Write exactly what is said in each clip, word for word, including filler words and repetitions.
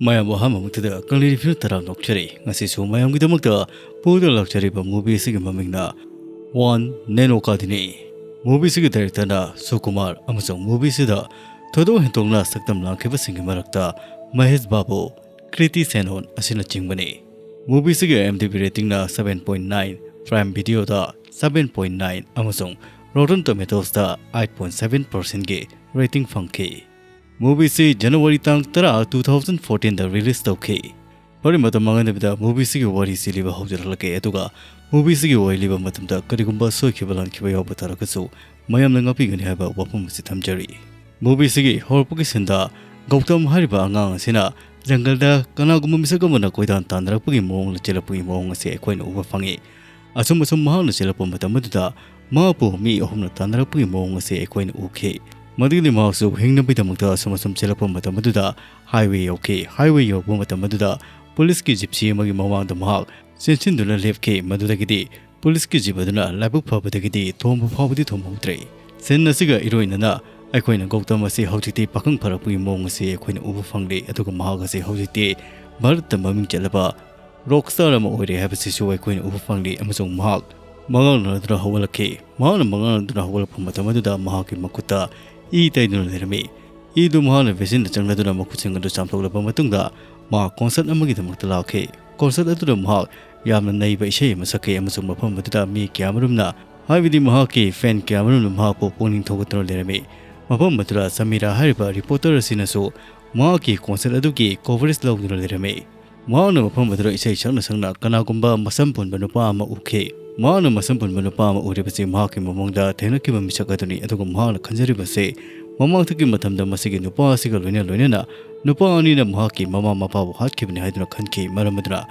ꯃꯌꯥꯝꯕꯨ ꯑꯍꯥꯟꯕꯃꯛꯇꯗ ꯀꯪꯂꯩ ꯔꯤꯚꯤꯌꯨ ꯇꯔꯥꯝꯅ ꯑꯣꯛꯆꯔꯤ꯫ ꯉꯁꯤꯁꯨ ꯃꯌꯥꯝꯒꯤꯗꯃꯛꯇ ꯄꯨꯗꯨꯅ ꯂꯥꯛꯆꯔꯤꯕ ꯃꯨꯚꯤ ꯑꯁꯤꯒꯤ ꯃꯃꯤꯡꯅ ꯋꯥꯟ ꯅꯦꯅꯣꯀꯥꯗꯤꯅꯤ꯫ ꯃꯨꯚꯤ ꯑꯁꯤꯒꯤ ꯗꯥꯏꯔꯦꯛꯇꯔꯅ ꯁꯨꯀꯨꯃꯥꯔ ꯑꯃꯁꯨꯡ ꯃꯨꯚꯤ ꯑꯁꯤꯗ ꯊꯣꯏꯗꯣꯛ ꯍꯦꯟꯗꯣꯛꯅ ꯁꯛꯇꯝ ꯂꯥꯡꯈꯤꯕꯁꯤꯡꯒꯤ ꯃꯔꯛꯇ ꯃꯍꯦꯁ ꯕꯥꯕꯨ, ꯀ꯭ꯔꯤꯇꯤ ꯁꯦꯅꯣꯟ ꯑꯁꯤꯅꯆꯤꯡꯕꯅꯤ꯫ ꯃꯨꯚꯤ ꯑꯁꯤꯒꯤ IMDb ꯔꯦꯇꯤꯡꯅ seven point nine, Prime Videoꯗ seven point nine ꯑꯃꯁꯨꯡ Rotten Tomatoesꯇ eight point seven percentꯒꯤ ꯔꯦꯇꯤꯡ ꯐꯪꯈꯤ꯫ ꯃꯨꯚꯤ ꯑꯁꯤ ꯖꯅꯋꯥꯔꯤ ꯇꯥꯡ ꯇꯔꯥ, two thousand fourteenꯗ ꯔꯤꯂꯤꯁ ꯇꯧꯈꯤ꯫ ꯐꯔꯦ, ꯃꯇꯝ ꯃꯥꯡꯍꯟꯗꯕꯤꯗ ꯃꯨꯚꯤ ꯑꯁꯤꯒꯤ ꯋꯥꯔꯤꯁꯤ ꯂꯤꯕ ꯍꯧꯖꯔꯛꯂꯒꯦ, ꯑꯗꯨꯒ ꯃꯨꯚꯤ ꯑꯁꯤꯒꯤ ꯋꯥꯔꯤ ꯂꯤꯕ ꯃꯇꯝꯗ ꯀꯔꯤꯒꯨꯝꯕ ꯁꯣꯏꯈꯤꯕ ꯂꯥꯟꯈꯤꯕ ꯌꯥꯎꯕ ꯇꯥꯔꯒꯁꯨ ꯃꯌꯥꯝꯅ ꯉꯥꯛꯄꯤꯒꯅꯤ ꯍꯥꯏꯕ ꯋꯥꯐꯝ ꯑꯁꯤ ꯊꯝꯖꯔꯤ꯫ ꯃꯨꯚꯤ ꯑꯁꯤꯒꯤ ꯍꯧꯔꯛꯄꯒꯤ ꯁꯤꯟꯗ ꯒꯧꯇꯝ ꯍꯥꯏꯔꯤꯕ ꯑꯉꯥꯡ ꯑꯁꯤꯅ ꯖꯪꯒꯜꯗ ꯀꯅꯥꯒꯨꯝꯕ ꯃꯤꯁꯛ ꯑꯃꯅ ꯀꯣꯏꯇꯥꯟ ꯇꯥꯟꯅꯔꯛꯄꯒꯤ ꯃꯑꯣꯡꯗ ꯆꯦꯜꯂꯛꯄꯒꯤ ꯃꯑꯣꯡ ꯑꯁꯤ ꯑꯩꯈꯣꯏꯅ ꯎꯕ ꯐꯪꯉꯤ꯫ ꯑꯁꯨꯝ ꯑꯁꯨꯝ ꯃꯍꯥꯛꯅ ꯆꯦꯜꯂꯛꯄ ꯃꯇꯝ ꯑꯗꯨꯗ ꯃꯍꯥꯛꯄꯨ ꯃꯤ ꯑꯍꯨꯝꯅ ꯇꯥꯟꯅꯔꯛꯄꯒꯤ ꯃꯑꯣꯡ ꯑꯁꯤ ꯑꯩꯈꯣꯏꯅ ꯎꯈꯤ꯫ ꯃꯗꯨꯗꯒꯤꯗꯤ ꯃꯍꯥꯛꯁꯨ ꯍꯤꯡꯅꯕꯒꯤꯗꯃꯛꯇ ꯑꯁꯨꯝ ꯑꯁꯨꯝ ꯆꯦꯜꯂꯛꯄ ꯃꯇꯝ ꯑꯗꯨꯗ ꯍꯥꯏꯋꯦ ꯌꯧꯈꯤ꯫ ꯍꯥꯏꯋꯦ ꯌꯧꯔꯛꯄ ꯃꯇꯝ ꯑꯗꯨꯗ ꯄꯨꯂꯤꯁꯀꯤ ꯖꯤꯞꯁꯤ ꯑꯃꯒꯤ ꯃꯃꯥꯡꯗ ꯃꯍꯥꯛ ꯆꯦꯟꯁꯤꯟꯗꯨꯅ ꯂꯦꯞꯈꯤ꯫ ꯃꯗꯨꯗꯒꯤꯗꯤ ꯄꯨꯂꯤꯁꯀꯤ ꯖꯤꯞ ꯑꯗꯨꯅ ꯂꯥꯏꯕꯛ ꯐꯕꯗꯒꯤꯗꯤ ꯊꯣꯝꯕ ꯐꯥꯎꯕꯗꯤ ꯊꯣꯝꯍꯧꯗ꯭ꯔꯦ꯫ ꯁꯤꯟ ꯑꯁꯤꯒ ꯏꯔꯣꯏꯅꯅ ꯑꯩꯈꯣꯏꯅ ꯒꯧꯇꯝ ꯑꯁꯤ ꯍꯧꯖꯤꯛꯇꯤ ꯄꯥꯈꯪ ꯐꯔꯛꯄꯒꯤ ꯃꯑꯣꯡ ꯑꯁꯤ ꯑꯩꯈꯣꯏꯅ ꯎꯕ ꯐꯪꯂꯦ, ꯑꯗꯨꯒ ꯃꯍꯥꯛ ꯑꯁꯤ ꯍꯧꯖꯤꯛꯇꯤ ꯚꯥꯔꯠꯇ ꯃꯃꯤꯡ ꯆꯠꯂꯕ ꯔꯣꯛ ꯁ꯭ꯇꯥꯔ ꯑꯃ ꯑꯣꯏꯔꯦ ꯍꯥꯏꯕꯁꯤꯁꯨ ꯑꯩꯈꯣꯏꯅ ꯎꯕ ꯐꯪꯂꯤ, ꯑꯃꯁꯨꯡ ꯃꯍꯥꯛ ꯃꯉꯥꯡꯅꯗꯨꯅ ꯍꯧꯒꯠꯂꯛꯈꯤ꯫ ꯃꯍꯥꯛꯅ ꯃꯉꯥꯡꯅꯗꯨꯅ ꯍꯧꯒꯠꯂꯛꯄ ꯃꯇꯝ ꯑꯗꯨꯗ ꯃꯍꯥꯛꯀꯤ ꯃꯈꯨꯠꯇ ꯏ ꯇꯩꯗꯨꯅ ꯂꯩꯔꯝꯃꯤ꯫ ꯏꯗꯨ ꯃꯍꯥꯛꯅ ꯕꯦꯁꯤꯟꯗ ꯆꯪꯅꯗꯨꯅ ꯃꯈꯨꯠꯁꯤꯡ ꯑꯗꯨ ꯆꯥꯝꯊꯣꯛꯂꯕ ꯃꯇꯨꯡꯗ ꯃꯍꯥꯛ ꯀꯣꯟꯁꯔꯠ ꯑꯃꯒꯤꯗꯃꯛꯇ ꯂꯥꯛꯈꯤ꯫ ꯀꯣꯟꯁꯔꯠ ꯑꯗꯨꯗ ꯃꯍꯥꯛ ꯌꯥꯝꯅ ꯅꯩꯕ ꯏꯁꯩ ꯑꯃ ꯁꯛꯈꯤ, ꯑꯃꯁꯨꯡ ꯃꯐꯝ ꯑꯗꯨꯗ ꯃꯤ ꯀꯌꯥꯃꯔꯨꯝꯅ, ꯍꯥꯏꯕꯗꯤ ꯃꯍꯥꯛꯀꯤ ꯐꯦꯟ ꯀꯌꯥꯃꯔꯨꯝꯅ ꯃꯍꯥꯛꯄꯨ ꯄꯨꯛꯅꯤꯡ ꯊꯧꯒꯠꯇꯨꯅ ꯂꯩꯔꯝꯃꯤ꯫ ꯃꯐꯝ ꯑꯗꯨꯗ ꯁꯃꯤꯔꯥ ꯍꯥꯏꯔꯤꯕ ꯔꯤꯄꯣꯔꯇꯔ ꯑꯁꯤꯅꯁꯨ ꯃꯍꯥꯛꯀꯤ ꯀꯣꯟꯁꯔꯠ ꯑꯗꯨꯒꯤ ꯀꯣꯚꯔꯦꯖ ꯂꯧꯗꯨꯅ ꯂꯩꯔꯝꯃꯤ꯫ ꯃꯍꯥꯛꯅ ꯃꯐꯝ ꯑꯗꯨꯗ ꯏꯁꯩ ꯁꯛꯅ ꯁꯛꯅ ꯀꯅꯥꯒꯨꯝꯕ ꯃꯁꯝ ꯄꯨꯟꯕ ꯅꯨꯄꯥ ꯑꯃ ꯎꯈꯤ꯫ ꯃꯍꯥꯛꯅ ꯃꯁꯝ ꯄꯨꯟꯕ ꯅꯨꯄꯥ ꯑꯃ ꯎꯔꯤꯕꯁꯤ ꯃꯍꯥꯛꯀꯤ ꯃꯃꯥꯡꯗ ꯊꯦꯡꯅꯈꯤꯕ ꯃꯤꯁꯛ ꯑꯗꯨꯅꯤ, ꯑꯗꯨꯒ ꯃꯍꯥꯛꯅ ꯈꯟꯖꯔꯤꯕꯁꯤ ꯃꯃꯥꯡꯊꯛꯀꯤ ꯃꯇꯝꯗ ꯃꯁꯤꯒꯤ ꯅꯨꯄꯥ ꯑꯁꯤꯒ ꯂꯣꯏꯅ ꯂꯣꯏꯅꯅ ꯅꯨꯄꯥ ꯑꯅꯤꯅ ꯃꯍꯥꯛꯀꯤ ꯃꯃꯥ ꯃꯄꯥꯕꯨ ꯍꯥꯠꯈꯤꯕꯅꯤ ꯍꯥꯏꯗꯨꯅ ꯈꯟꯈꯤ꯫ ꯃꯔꯝ ꯑꯗꯨꯅ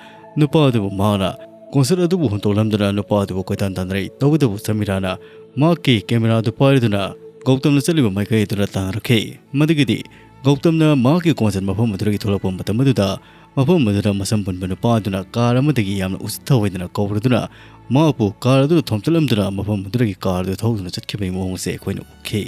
ꯅꯨꯄꯥ ꯑꯗꯨꯕꯨ ꯃꯍꯥꯛꯅ ꯀꯣꯟꯁꯔꯠ ꯑꯗꯨꯕꯨ ꯍꯨꯟꯗꯣꯛꯂꯝꯗꯨꯅ ꯅꯨꯄꯥ ꯑꯗꯨꯕꯨ ꯀꯣꯏꯇꯥꯟ ꯇꯥꯟꯅꯔꯛꯏ꯫ ꯇꯧꯕꯇꯕꯨ ꯁꯃꯤꯔꯥꯅ ꯃꯍꯥꯛꯀꯤ ꯀꯦꯃꯦꯔꯥ ꯑꯗꯨ ꯄꯥꯏꯔꯗꯨꯅ ꯒꯧꯇꯝꯅ ꯆꯠꯂꯤꯕ ꯃꯥꯏꯀꯩ ꯑꯗꯨꯗ ꯇꯥꯟꯅꯔꯛꯈꯤ꯫ ꯃꯗꯨꯒꯤꯗꯤ ꯒꯧꯇꯝꯅ ꯃꯍꯥꯛꯀꯤ ꯀꯣꯟꯁꯔꯠ ꯃꯐꯝ ꯑꯗꯨꯗꯒꯤ ꯊꯣꯛꯂꯛꯄ ꯃꯇꯝ ꯑꯗꯨꯗ ꯃꯐꯝ ꯑꯗꯨꯗ ꯃꯁꯝ ꯄꯨꯟꯕ ꯅꯨꯄꯥ ꯑꯗꯨꯅ ꯀꯥꯔ ꯑꯃꯗꯒꯤ ꯌꯥꯝꯅ ꯎꯁꯤꯠ ꯊꯑꯣꯏꯗꯅ ꯀꯧꯔꯗꯨꯅ ꯃꯍꯥꯛꯄꯨ ꯀꯥꯔ ꯑꯗꯨꯗ ꯊꯣꯝꯖꯤꯜꯂꯝꯗꯨꯅ ꯃꯐꯝ ꯑꯗꯨꯗꯒꯤ ꯀꯥꯔ ꯑꯗꯨ ꯊꯧꯗꯨꯅ ꯆꯠꯈꯤꯕꯒꯤ ꯃꯑꯣꯡ ꯑꯁꯤ ꯑꯩꯈꯣꯏꯅ ꯎꯈꯤ꯫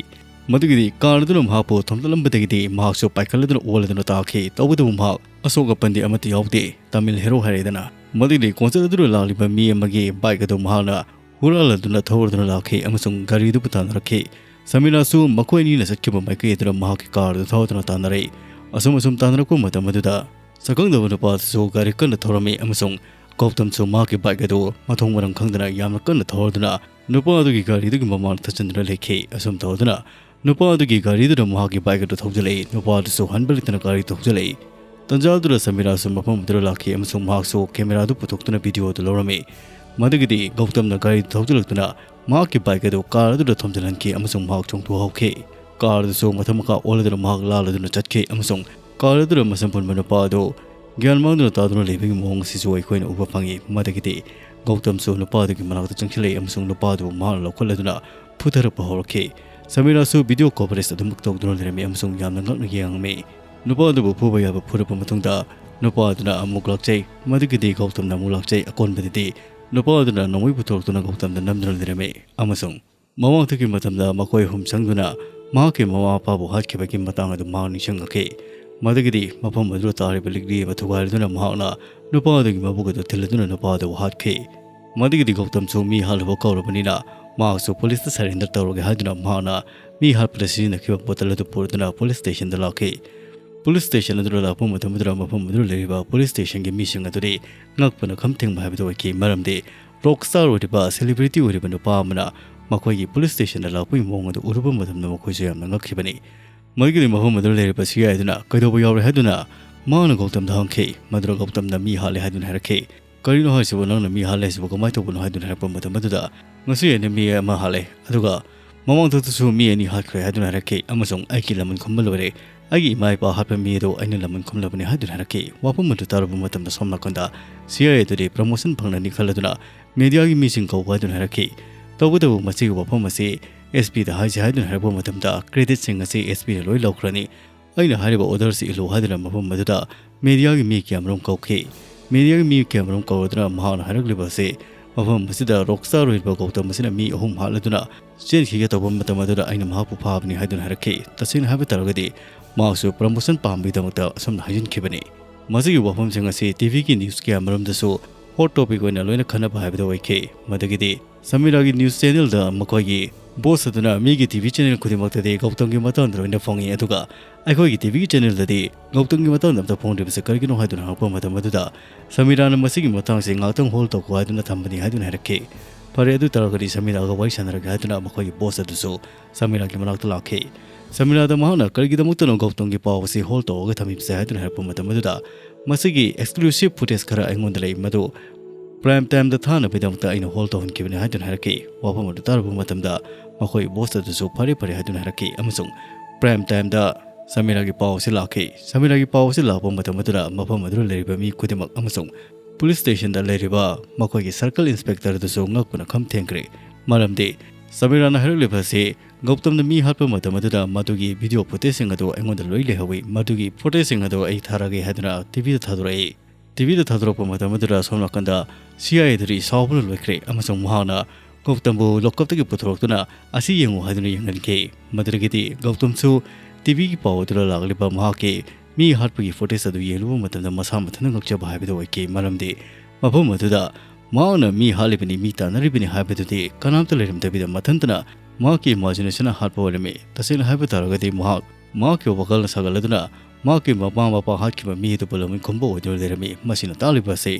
ꯃꯗꯨꯒꯤꯗꯤ ꯀꯥꯔ ꯑꯗꯨꯅ ꯃꯍꯥꯛꯄꯨ ꯊꯣꯝꯖꯤꯜꯂꯝꯕꯗꯒꯤꯗꯤ ꯃꯍꯥꯛꯁꯨ ꯄꯥꯏꯈꯠꯂꯗꯨꯅ ꯑꯣꯜꯂꯗꯨꯅ ꯇꯥꯈꯤ꯫ ꯇꯧꯕꯇꯕꯨ ꯃꯍꯥꯛ ꯑꯁꯣꯛ ꯑꯄꯟꯗꯤ ꯑꯃꯠꯇ ꯌꯥꯎꯗꯦ꯫ ꯇꯥꯃꯤꯜ ꯍꯦꯔꯣ ꯍꯥꯏꯔꯦꯗꯅ꯫ ꯃꯗꯨꯒꯤꯗꯤ ꯈꯣꯡꯆꯠ ꯑꯗꯨꯗ ꯂꯥꯛꯂꯤꯕ ꯃꯤ ꯑꯃꯒꯤ ꯕꯥꯏꯛ ꯑꯗꯨ ꯃꯍꯥꯛꯅ ꯍꯨꯔꯥꯜꯂꯗꯨꯅ ꯊꯧꯔꯗꯨꯅ ꯂꯥꯛꯈꯤ ꯑꯃꯁꯨꯡ ꯒꯥꯔꯤꯗꯨꯕꯨ ꯇꯥꯟꯅꯔꯛꯈꯤ꯫ ꯁꯃꯤꯔꯥꯁꯨ ꯃꯈꯣꯏ ꯑꯅꯤꯅ ꯆꯠꯈꯤꯕ ꯃꯥꯏꯀꯩ ꯑꯗꯨꯗ ꯃꯍꯥꯛꯀꯤ ꯀꯥꯔ ꯑꯗꯨ ꯊꯧꯗꯨꯅ ꯇꯥꯟꯅꯔꯛꯏ꯫ ꯑꯁꯨꯝ ꯑꯁꯨꯝ ꯇꯥꯟꯅꯔꯛꯄ ꯃꯇꯝ ꯑꯗꯨꯗ ꯁꯛꯈꯪꯗꯕ ꯅꯨꯄꯥ ꯑꯗꯨꯁꯨ ꯒꯥꯔꯤ ꯀꯟꯅ ꯊꯧꯔꯝꯃꯤ ꯑꯃꯁꯨꯡ ꯒꯧꯇꯝꯁꯨ ꯃꯍꯥꯛꯀꯤ ꯕꯥꯏꯛ ꯑꯗꯨ ꯃꯊꯣꯡ ꯃꯔꯝ ꯈꯪꯗꯅ ꯌꯥꯝꯅ ꯀꯟꯅ ꯊꯧꯔꯗꯨꯅ ꯅꯨꯄꯥ ꯑꯗꯨꯒꯤ ꯒꯥꯔꯤꯗꯨꯒꯤ ꯃꯃꯥꯡꯗ ꯊꯠꯆꯤꯟꯗꯨꯅ ꯂꯩꯈꯤ꯫ ꯑꯁꯨꯝ ꯇꯧꯗꯨꯅ ꯅꯨꯄꯥ ꯑꯗꯨꯒꯤ ꯒꯥꯔꯤꯗꯨꯅ ꯃꯍꯥꯛꯀꯤ ꯕꯥꯏꯛ ꯑꯗꯨ ꯊꯧꯖꯤꯜꯂꯛꯏ꯫ ꯅꯨꯄꯥ ꯑꯗꯨꯁꯨ ꯍꯟꯕ ꯂꯩꯇꯅ ꯒꯥꯔꯤ ꯊꯧꯖꯤꯜꯂꯛꯏ꯫ ꯇꯟꯖꯥ ꯑꯗꯨꯗ ꯁꯃꯤꯔꯥꯁꯨ ꯃꯐꯝ ꯑꯗꯨꯗ ꯂꯥꯛꯈꯤ ꯑꯃꯁꯨꯡ ꯃꯍꯥꯛꯁꯨ ꯀꯦꯃꯦꯔꯥꯗꯨ ꯄꯨꯊꯣꯛꯇꯨꯅ ꯚꯤꯗꯤꯑꯣ ꯑꯗꯨ ꯂꯧꯔꯝꯃꯤ꯫ ꯃꯗꯨꯒꯤꯗꯤ ꯒꯧꯇꯝꯅ ꯒꯥꯔꯤ ꯊꯧꯖꯤꯜꯂꯛꯇꯨꯅ ꯃꯍꯥꯛꯀꯤ ꯕꯥꯏꯛ ꯑꯗꯨ ꯀꯥꯔ ꯑꯗꯨꯗ ꯊꯣꯝꯖꯤꯜꯍꯟꯈꯤ ꯑꯃꯁꯨꯡ ꯃꯍꯥꯛ ꯆꯣꯡꯊꯣꯛꯍꯧꯈꯤ꯫ ꯀꯥꯔ ꯑꯗꯨꯁꯨ ꯃꯊꯛ ꯃꯈꯥ ꯑꯣꯜꯂꯗꯨꯅ ꯃꯍꯥꯛ ꯂꯥꯜꯂꯗꯨꯅ ꯆꯠꯈꯤ ꯑꯃꯁꯨꯡ ꯀꯥꯔ ꯑꯗꯨꯗ ꯃꯁꯝ ꯄꯨꯟꯕ ꯅꯨꯄꯥ ꯑꯗꯨ ꯒ꯭ꯌꯥꯟ ꯃꯥꯡꯗꯨꯅ ꯇꯥꯗꯨꯅ ꯂꯩꯕꯒꯤ ꯃꯑꯣꯡ ꯑꯁꯤꯁꯨ ꯑꯩꯈꯣꯏꯅ ꯎꯕ ꯐꯪꯉꯤ꯫ ꯃꯗꯨꯒꯤꯗꯤ ꯒꯧꯇꯝꯁꯨ ꯅꯨꯄꯥ ꯑꯗꯨꯒꯤ ꯃꯅꯥꯛꯇ ꯆꯪꯁꯤꯜꯂꯛꯏ ꯑꯃꯁꯨꯡ ꯅꯨꯄꯥ ꯑꯗꯨꯕꯨ ꯃꯍꯥꯛꯅ ꯂꯧꯈꯠꯂꯗꯨꯅ ꯐꯨꯊꯔꯛꯄ ꯍꯧꯔꯛꯈꯤ꯫ ꯁꯃꯤꯔꯥꯁꯨ ꯚꯤꯗꯤꯑꯣ ꯀꯣꯚꯔꯦꯖ ꯑꯗꯨꯃꯛ ꯇꯧꯗꯨꯅ ꯂꯩꯔꯝꯃꯤ ꯑꯃꯁꯨꯡ ꯌꯥꯝꯅ ꯉꯛꯅ ꯌꯦꯡꯉꯝꯃꯤ꯫ ꯅꯨꯄꯥ ꯑꯗꯨꯕꯨ ꯐꯨꯕ ꯌꯥꯕ ꯐꯨꯔꯕ ꯃꯇꯨꯡꯗ ꯅꯨꯄꯥ ꯑꯗꯨꯅ ꯑꯃꯨꯛ ꯂꯥꯛꯆꯩ꯫ ꯃꯗꯨꯒꯤꯗꯤ ꯒꯧꯇꯝꯅ ꯑꯃꯨꯛ ꯂꯥꯛꯆꯩ꯫ ꯑꯀꯣꯟꯕꯗꯗꯤ ꯅꯨꯄꯥ ꯑꯗꯨꯅ ꯅꯣꯡꯃꯩ ꯄꯨꯊꯣꯔꯛꯇꯨꯅ ꯒꯧꯇꯝꯗ ꯅꯝꯗꯨꯅ ꯂꯩꯔꯝꯃꯤ ꯑꯃꯁꯨꯡ ꯃꯃꯥꯡꯊꯛꯀꯤ ꯃꯇꯝꯗ ꯃꯈꯣꯏ ꯑꯍꯨꯝ ꯆꯪꯗꯨꯅ ꯃꯍꯥꯛꯀꯤ ꯃꯃꯥ ꯃꯄꯥꯕꯨ ꯍꯥꯠꯈꯤꯕꯒꯤ ꯃꯇꯥꯡ ꯑꯗꯨ ꯃꯍꯥꯛ ꯅꯤꯡꯁꯤꯡꯂꯛꯈꯤ꯫ ꯃꯗꯨꯒꯤꯗꯤ ꯃꯐꯝ ꯑꯗꯨꯗ ꯇꯥꯔꯤꯕ ꯂꯤꯛꯂꯤ ꯑꯃ ꯊꯨꯒꯥꯏꯔꯗꯨꯅ ꯃꯍꯥꯛꯅ ꯅꯨꯄꯥ ꯑꯗꯨꯒꯤ ꯃꯕꯨꯛ ꯑꯗꯨ ꯊꯤꯜꯂꯗꯨꯅ ꯅꯨꯄꯥ ꯑꯗꯨꯕꯨ ꯍꯥꯠꯈꯤ꯫ ꯃꯗꯨꯒꯤꯗꯤ ꯒꯧꯇꯝꯁꯨ ꯃꯤ ꯍꯥꯠꯂꯨꯕ ꯀꯧꯔꯕꯅꯤꯅ ꯃꯍꯥꯛꯁꯨ ꯄꯨꯂꯤꯁꯇ ꯁꯔꯦꯟꯗꯔ ꯇꯧꯔꯒꯦ ꯍꯥꯏꯗꯨꯅ ꯃꯍꯥꯛꯅ ꯃꯤ ꯍꯥꯠꯄꯗ ꯁꯤꯖꯤꯟꯅꯈꯤꯕ ꯕꯣꯇꯜ ꯑꯗꯨ ꯄꯨꯔꯗꯨꯅ ꯄꯨꯂꯤꯁ ꯁ꯭ꯇꯦꯁꯟꯗ ꯂꯥꯛꯈꯤ꯫ ꯄꯨꯂꯤꯁ ꯁ꯭ꯇꯦꯁꯟ ꯑꯗꯨꯗ ꯂꯥꯛꯄ ꯃꯇꯝ ꯑꯗꯨꯗ ꯃꯐꯝ ꯑꯗꯨꯗ ꯂꯩꯔꯤꯕ ꯄꯨꯂꯤꯁ ꯁ꯭ꯇꯦꯁꯟꯒꯤ ꯃꯤꯁꯤꯡ ꯑꯗꯨꯗꯤ ꯉꯛꯄꯅ ꯈꯝ ꯊꯦꯡꯕ ꯍꯥꯏꯕꯗꯨ ꯑꯣꯏꯈꯤ꯫ ꯃꯔꯝꯗꯤ ꯔꯣꯛ ꯁ꯭ꯇꯥꯔ ꯑꯣꯏꯔꯤꯕ, ꯁꯦꯂꯤꯕ꯭ꯔꯤꯇꯤ ꯑꯣꯏꯔꯤꯕ ꯅꯨꯄꯥ ꯑꯃꯅ ꯃꯈꯣꯏꯒꯤ ꯄꯨꯂꯤꯁ ꯁ꯭ꯇꯦꯁꯟꯗ ꯂꯥꯛꯄꯒꯤ ꯃꯑꯣꯡ ꯑꯗꯨ ꯎꯔꯨꯕ ꯃꯇꯝꯗ ꯃꯈꯣꯏꯁꯨ ꯌꯥꯝꯅ ꯉꯛꯈꯤꯕꯅꯤ꯫ ꯃꯗꯨꯒꯤꯗꯤ ꯃꯐꯝ ꯑꯗꯨꯗ ꯂꯩꯔꯤꯕ ꯁꯤ ꯑꯥꯏ ꯑꯗꯨꯅ ꯀꯩꯗꯧꯕ ꯌꯥꯎꯔꯦ ꯍꯥꯏꯗꯨꯅ ꯃꯍꯥꯛꯅ ꯒꯧꯇꯝꯗ ꯍꯪꯈꯤ꯫ ꯃꯗꯨꯗ ꯒꯧꯇꯝꯅ ꯃꯤ ꯍꯥꯠꯂꯦ ꯍꯥꯏꯗꯨꯅ ꯍꯥꯏꯔꯛꯈꯤ꯫ "ꯀꯔꯤꯅꯣ ꯍꯥꯏꯁꯤꯕꯨ? ꯅꯪꯅ ꯃꯤ ꯍꯥꯠꯂꯦ ꯍꯥꯏꯁꯤꯕꯨ ꯀꯃꯥꯏꯅ ꯇꯧꯕꯅꯣ?" ꯍꯥꯏꯗꯨꯅ ꯍꯥꯏꯔꯛꯄ ꯃꯇꯝ ꯑꯗꯨꯗ, "ꯉꯁꯤ ꯑꯩꯅ ꯃꯤ ꯑꯃ ꯍꯥꯠꯂꯦ, ꯑꯗꯨꯒ ꯃꯃꯥꯡꯊꯛꯇꯁꯨ ꯃꯤ ꯑꯅꯤ ꯍꯥꯠꯈ꯭ꯔꯦ" ꯍꯥꯏꯗꯨꯅ ꯍꯥꯏꯔꯛꯈꯤ, ꯑꯃꯁꯨꯡ "ꯑꯩꯒꯤ ꯂꯃꯟ ꯈꯨꯝꯕ ꯂꯣꯏꯔꯦ, ꯑꯩꯒꯤ ꯏꯃꯥ ꯏꯄꯥ ꯍꯥꯠꯄ ꯃꯤ ꯑꯗꯨ ꯑꯩꯅ ꯂꯃꯟ ꯈꯨꯝꯂꯕꯅꯤ" ꯍꯥꯏꯗꯨꯅ ꯍꯥꯏꯔꯛꯈꯤ꯫ ꯋꯥꯐꯝ ꯑꯗꯨ ꯇꯥꯔꯕ ꯃꯇꯝꯗ ꯁꯣꯝ ꯅꯥꯀꯟꯗ ꯁꯤ ꯑꯥꯏ ꯑꯦ ꯑꯗꯨꯗꯤ ꯄ꯭ꯔꯃꯣꯁꯟ ꯐꯪꯂꯅꯤ ꯈꯜꯂꯗꯨꯅ ꯃꯦꯗꯤꯌꯥꯒꯤ ꯃꯤꯁꯤꯡ ꯀꯧꯕ ꯍꯥꯏꯗꯨꯅ ꯍꯥꯏꯔꯛꯈꯤ꯫ ꯇꯧꯕꯇꯕꯨ ꯃꯁꯤꯒꯤ ꯋꯥꯐꯝ ꯑꯁꯤ ꯑꯦꯁ ꯄꯤꯗ ꯍꯥꯏꯁꯤ ꯍꯥꯏꯗꯨꯅ ꯍꯥꯏꯔꯛꯄ ꯃꯇꯝꯗ ꯀ꯭ꯔꯦꯗꯤꯠꯁꯤꯡ ꯑꯁꯤ ꯑꯦꯁ ꯄꯤꯅ ꯂꯣꯏ ꯂꯧꯈ꯭ꯔꯅꯤ꯫ ꯑꯩꯅ ꯍꯥꯏꯔꯤꯕ ꯑꯣꯔꯗꯔꯁꯤ ꯏꯜꯂꯨ ꯍꯥꯏꯗꯨꯅ ꯃꯐꯝ ꯑꯗꯨꯗ ꯃꯦꯗꯤꯌꯥꯒꯤ ꯃꯤ ꯀꯌꯥꯃꯔꯨꯝ ꯀꯧꯈꯤ꯫ ꯃꯦꯗꯤꯌꯥꯒꯤ ꯃꯤ ꯀꯌꯥꯃꯔꯨꯝ ꯀꯧꯔꯗꯨꯅ ꯃꯍꯥꯛꯅ ꯍꯥꯏꯔꯛꯂꯤꯕ ꯑꯁꯤ ꯃꯐꯝ ꯑꯁꯤꯗ ꯔꯣꯛ ꯁ꯭ꯇꯥꯔ ꯑꯣꯏꯔꯤꯕ ꯒꯧꯇꯝ ꯑꯁꯤꯅ ꯃꯤ ꯑꯍꯨꯝ ꯍꯥꯠꯂꯗꯨꯅ ꯆꯦꯟꯈꯤꯒꯦ ꯇꯧꯕ ꯃꯇꯝ ꯑꯗꯨꯗ ꯑꯩꯅ ꯃꯍꯥꯛꯄꯨ ꯐꯥꯕꯅꯤ ꯍꯥꯏꯗꯨꯅ ꯍꯥꯏꯔꯛꯈꯤ꯫ ꯇꯁꯦꯡꯅ ꯍꯥꯏꯕ ꯇꯥꯔꯒꯗꯤ ꯃꯍꯥꯛꯁꯨ ꯄ꯭ꯔꯃꯣꯁꯟ ꯄꯥꯝꯕꯒꯤꯗꯃꯛꯇ ꯑꯁꯨꯝꯅ ꯍꯥꯏꯖꯤꯟꯈꯤꯕꯅꯤ꯫ ꯃꯁꯤꯒꯤ ꯋꯥꯐꯝꯁꯤꯡ ꯑꯁꯤ ꯇꯤ ꯚꯤꯒꯤ ꯅ꯭ꯌꯨꯁ ꯀꯌꯥ ꯃꯔꯨꯝꯗꯁꯨ ꯍꯣꯠ ꯇꯣꯄꯤꯛ ꯑꯣꯏꯅ ꯂꯣꯏꯅ ꯈꯟꯅꯕ ꯍꯥꯏꯕꯗꯨ ꯑꯣꯏꯈꯤ꯫ ꯃꯗꯒꯤꯗꯤ ꯁꯃꯤꯔꯥꯒꯤ ꯅ꯭ꯌꯨꯁ ꯆꯦꯅꯦꯜꯗ ꯃꯈꯣꯏꯒꯤ ꯕꯣꯁ ꯑꯗꯨꯅ ꯃꯤꯒꯤ ꯇꯤ ꯚꯤ ꯆꯦꯅꯦꯜ ꯈꯨꯗꯤꯡꯃꯛꯇꯗꯤ ꯒꯧꯇꯝꯒꯤ ꯃꯇꯥꯡꯗ ꯂꯣꯏꯅ ꯐꯣꯡꯉꯤ, ꯑꯗꯨꯒ ꯑꯩꯈꯣꯏꯒꯤ ꯇꯤ ꯚꯤꯒꯤ ꯆꯦꯅꯦꯜꯗꯗꯤ ꯒꯧꯇꯝꯒꯤ ꯃꯇꯥꯡꯗ ꯑꯝꯇ ꯐꯣꯡꯗ꯭ꯔꯤꯕꯁꯤ ꯀꯔꯤꯒꯤꯅꯣ ꯍꯥꯏꯗꯨꯅ ꯍꯪꯉꯛꯄ ꯃꯇꯝ ꯑꯗꯨꯗ ꯁꯃꯤꯔꯥꯅ ꯃꯁꯤꯒꯤ ꯃꯇꯥꯡꯁꯤ ꯉꯥꯛꯇꯪ ꯍꯣꯜ ꯇꯧꯈꯣ ꯍꯥꯏꯗꯨꯅ ꯊꯝꯕꯅꯤ ꯍꯥꯏꯗꯨꯅ ꯍꯥꯏꯔꯛꯈꯤ꯫ ꯐꯔꯦ, ꯑꯗꯨ ꯇꯥꯔꯒꯗꯤ ꯁꯃꯤꯔꯥꯒ ꯋꯥꯔꯤ ꯁꯥꯟꯅꯔꯒꯦ ꯍꯥꯏꯗꯨꯅ ꯃꯈꯣꯏꯒꯤ ꯕꯣꯁ ꯑꯗꯨꯁꯨ ꯁꯃꯤꯔꯥꯒꯤ ꯃꯅꯥꯛꯇ ꯂꯥꯛꯈꯤ꯫ ꯁꯃꯤꯔꯥꯗ ꯃꯍꯥꯛꯅ ꯀꯔꯤꯒꯤꯗꯃꯛꯇꯅꯣ ꯒꯧꯇꯝꯒꯤ ꯄꯥꯎ ꯑꯁꯤ ꯍꯣꯜ ꯇꯧꯔꯒ ꯊꯝꯃꯤꯕꯁꯦ ꯍꯥꯏꯗꯨꯅ ꯍꯥꯏꯔꯛꯄ ꯃꯇꯝ ꯑꯗꯨꯗ, "ꯃꯁꯤꯒꯤ ꯑꯦꯛꯁꯀ꯭ꯂꯨꯁꯤꯞ ꯐꯨꯇꯦꯖ ꯈꯔ ꯑꯩꯉꯣꯟꯗ ꯂꯩ, ꯃꯗꯨ ꯄ꯭ꯔꯥꯏꯝ ꯇꯥꯏꯝꯗ ꯊꯥꯅꯕꯒꯤꯗꯃꯛꯇ ꯑꯩꯅ ꯍꯣꯜ ꯇꯧꯍꯟꯈꯤꯕꯅꯤ" ꯍꯥꯏꯗꯨꯅ ꯍꯥꯏꯔꯛꯈꯤ꯫ ꯋꯥꯐꯝ ꯑꯗꯨ ꯇꯥꯔꯕ ꯃꯇꯝꯗ ꯃꯈꯣꯏ ꯕꯣꯁ ꯑꯗꯨꯁꯨ "ꯐꯔꯦ, ꯐꯔꯦ" ꯍꯥꯏꯗꯨꯅ ꯍꯥꯏꯔꯛꯈꯤ ꯑꯃꯁꯨꯡ ꯄ꯭ꯔꯥꯏꯝ ꯇꯥꯏꯝꯗ ꯁꯃꯤꯔꯥꯒꯤ ꯄꯥꯎ ꯑꯁꯤ ꯂꯥꯛꯈꯤ꯫ ꯁꯃꯤꯔꯥꯒꯤ ꯄꯥꯎ ꯑꯁꯤ ꯂꯥꯛꯄ ꯃꯇꯝ ꯑꯗꯨꯗ ꯃꯐꯝ ꯑꯗꯨꯗ ꯂꯩꯔꯤꯕ ꯃꯤ ꯈꯨꯗꯤꯡꯃꯛ ꯑꯃꯁꯨꯡ ꯄꯨꯂꯤꯁ ꯁ꯭ꯇꯦꯁꯟꯗ ꯂꯩꯔꯤꯕ ꯃꯈꯣꯏꯒꯤ ꯁꯔꯀꯜ ꯏꯟꯁꯄꯦꯛꯇꯔ ꯑꯗꯨꯁꯨ ꯉꯛꯄꯅ ꯈꯝ ꯊꯦꯡꯈ꯭ꯔꯦ꯫ ꯃꯔꯝꯗꯤ ꯁꯃꯤꯔꯥꯅ ꯍꯥꯏꯔꯛꯂꯤꯕ ꯑꯁꯤ ꯒꯧꯇꯝꯅ ꯃꯤ ꯍꯥꯠꯄ ꯃꯇꯝ ꯑꯗꯨꯗ ꯃꯗꯨꯒꯤ ꯚꯤꯗꯤꯑꯣ ꯐꯨꯇꯦꯖꯁꯤꯡ ꯑꯗꯨ ꯑꯩꯉꯣꯟꯗ ꯂꯣꯏ ꯂꯩꯍꯧꯋꯤ꯫ ꯃꯗꯨꯒꯤ ꯐꯨꯇꯦꯖꯁꯤꯡ ꯑꯗꯨ ꯑꯩ ꯊꯥꯔꯛꯑꯒꯦ ꯍꯥꯏꯗꯨꯅ ꯇꯤ ꯚꯤꯗ ꯊꯥꯗꯣꯔꯛꯏ꯫ ꯇꯤ ꯚꯤꯗ ꯊꯥꯗꯣꯔꯛꯄ ꯃꯇꯝ ꯑꯗꯨꯗ ꯁꯣꯝ ꯅꯥꯀꯟꯗ ꯁꯤ ꯑꯥꯏ ꯑꯦ ꯑꯗꯨꯗꯤ ꯁꯥꯎꯕꯅ ꯂꯣꯏꯈ꯭ꯔꯦ ꯑꯃꯁꯨꯡ ꯃꯍꯥꯛꯅ ꯒꯧꯇꯝꯕꯨ ꯂꯣꯀꯞꯇꯒꯤ ꯄꯨꯊꯣꯔꯛꯇꯨꯅ "ꯑꯁꯤ ꯌꯦꯡꯉꯨ" ꯍꯥꯏꯗꯨꯅ ꯌꯦꯡꯍꯟꯈꯤ꯫ ꯃꯗꯨꯗꯒꯤꯗꯤ ꯒꯧꯇꯝꯁꯨ ꯇꯤ ꯚꯤꯒꯤ ꯄꯥꯎ ꯑꯗꯨꯗ ꯂꯥꯛꯂꯤꯕ ꯃꯍꯥꯛꯀꯤ ꯃꯤ ꯍꯥꯠꯄꯒꯤ ꯐꯨꯇꯦꯖ ꯑꯗꯨ ꯌꯦꯡꯂꯨꯕ ꯃꯇꯝꯗ ꯃꯁꯥ ꯃꯊꯟꯇ ꯉꯛꯆꯕ ꯍꯥꯏꯕꯗꯨ ꯑꯣꯏꯈꯤ꯫ ꯃꯔꯝꯗꯤ ꯃꯐꯝ ꯑꯗꯨꯗ ꯃꯍꯥꯛꯅ ꯃꯤ ꯍꯥꯠꯂꯤꯕꯅꯤ, ꯃꯤ ꯇꯥꯟꯅꯔꯤꯕꯅꯤ ꯍꯥꯏꯕꯗꯨꯗꯤ ꯀꯅꯥꯝꯇ ꯂꯩꯔꯝꯗꯕꯤꯗ ꯃꯊꯟꯇꯅ ꯃꯍꯥꯛꯀꯤ ꯏꯃꯥꯖꯤꯅꯦꯁꯟꯅ ꯍꯥꯠꯄ ꯑꯣꯏꯔꯝꯃꯤ꯫ ꯇꯁꯦꯡꯅ ꯍꯥꯏꯕ ꯇꯥꯔꯒꯗꯤ ꯃꯍꯥꯛ ꯃꯍꯥꯛꯀꯤ ꯋꯥꯈꯜꯅ ꯁꯥꯒꯠꯂꯗꯨꯅ ꯃꯍꯥꯛꯀꯤ ꯃꯃꯥ ꯃꯄꯥ ꯍꯥꯠꯈꯤꯕ ꯃꯤ ꯑꯗꯨꯕꯨ ꯂꯧꯃꯤ ꯈꯨꯝꯕ ꯑꯣꯏꯗꯨꯅ ꯂꯩꯔꯝꯃꯤ꯫ ꯃꯁꯤꯅ ꯇꯥꯛꯂꯤꯕ ꯑꯁꯤ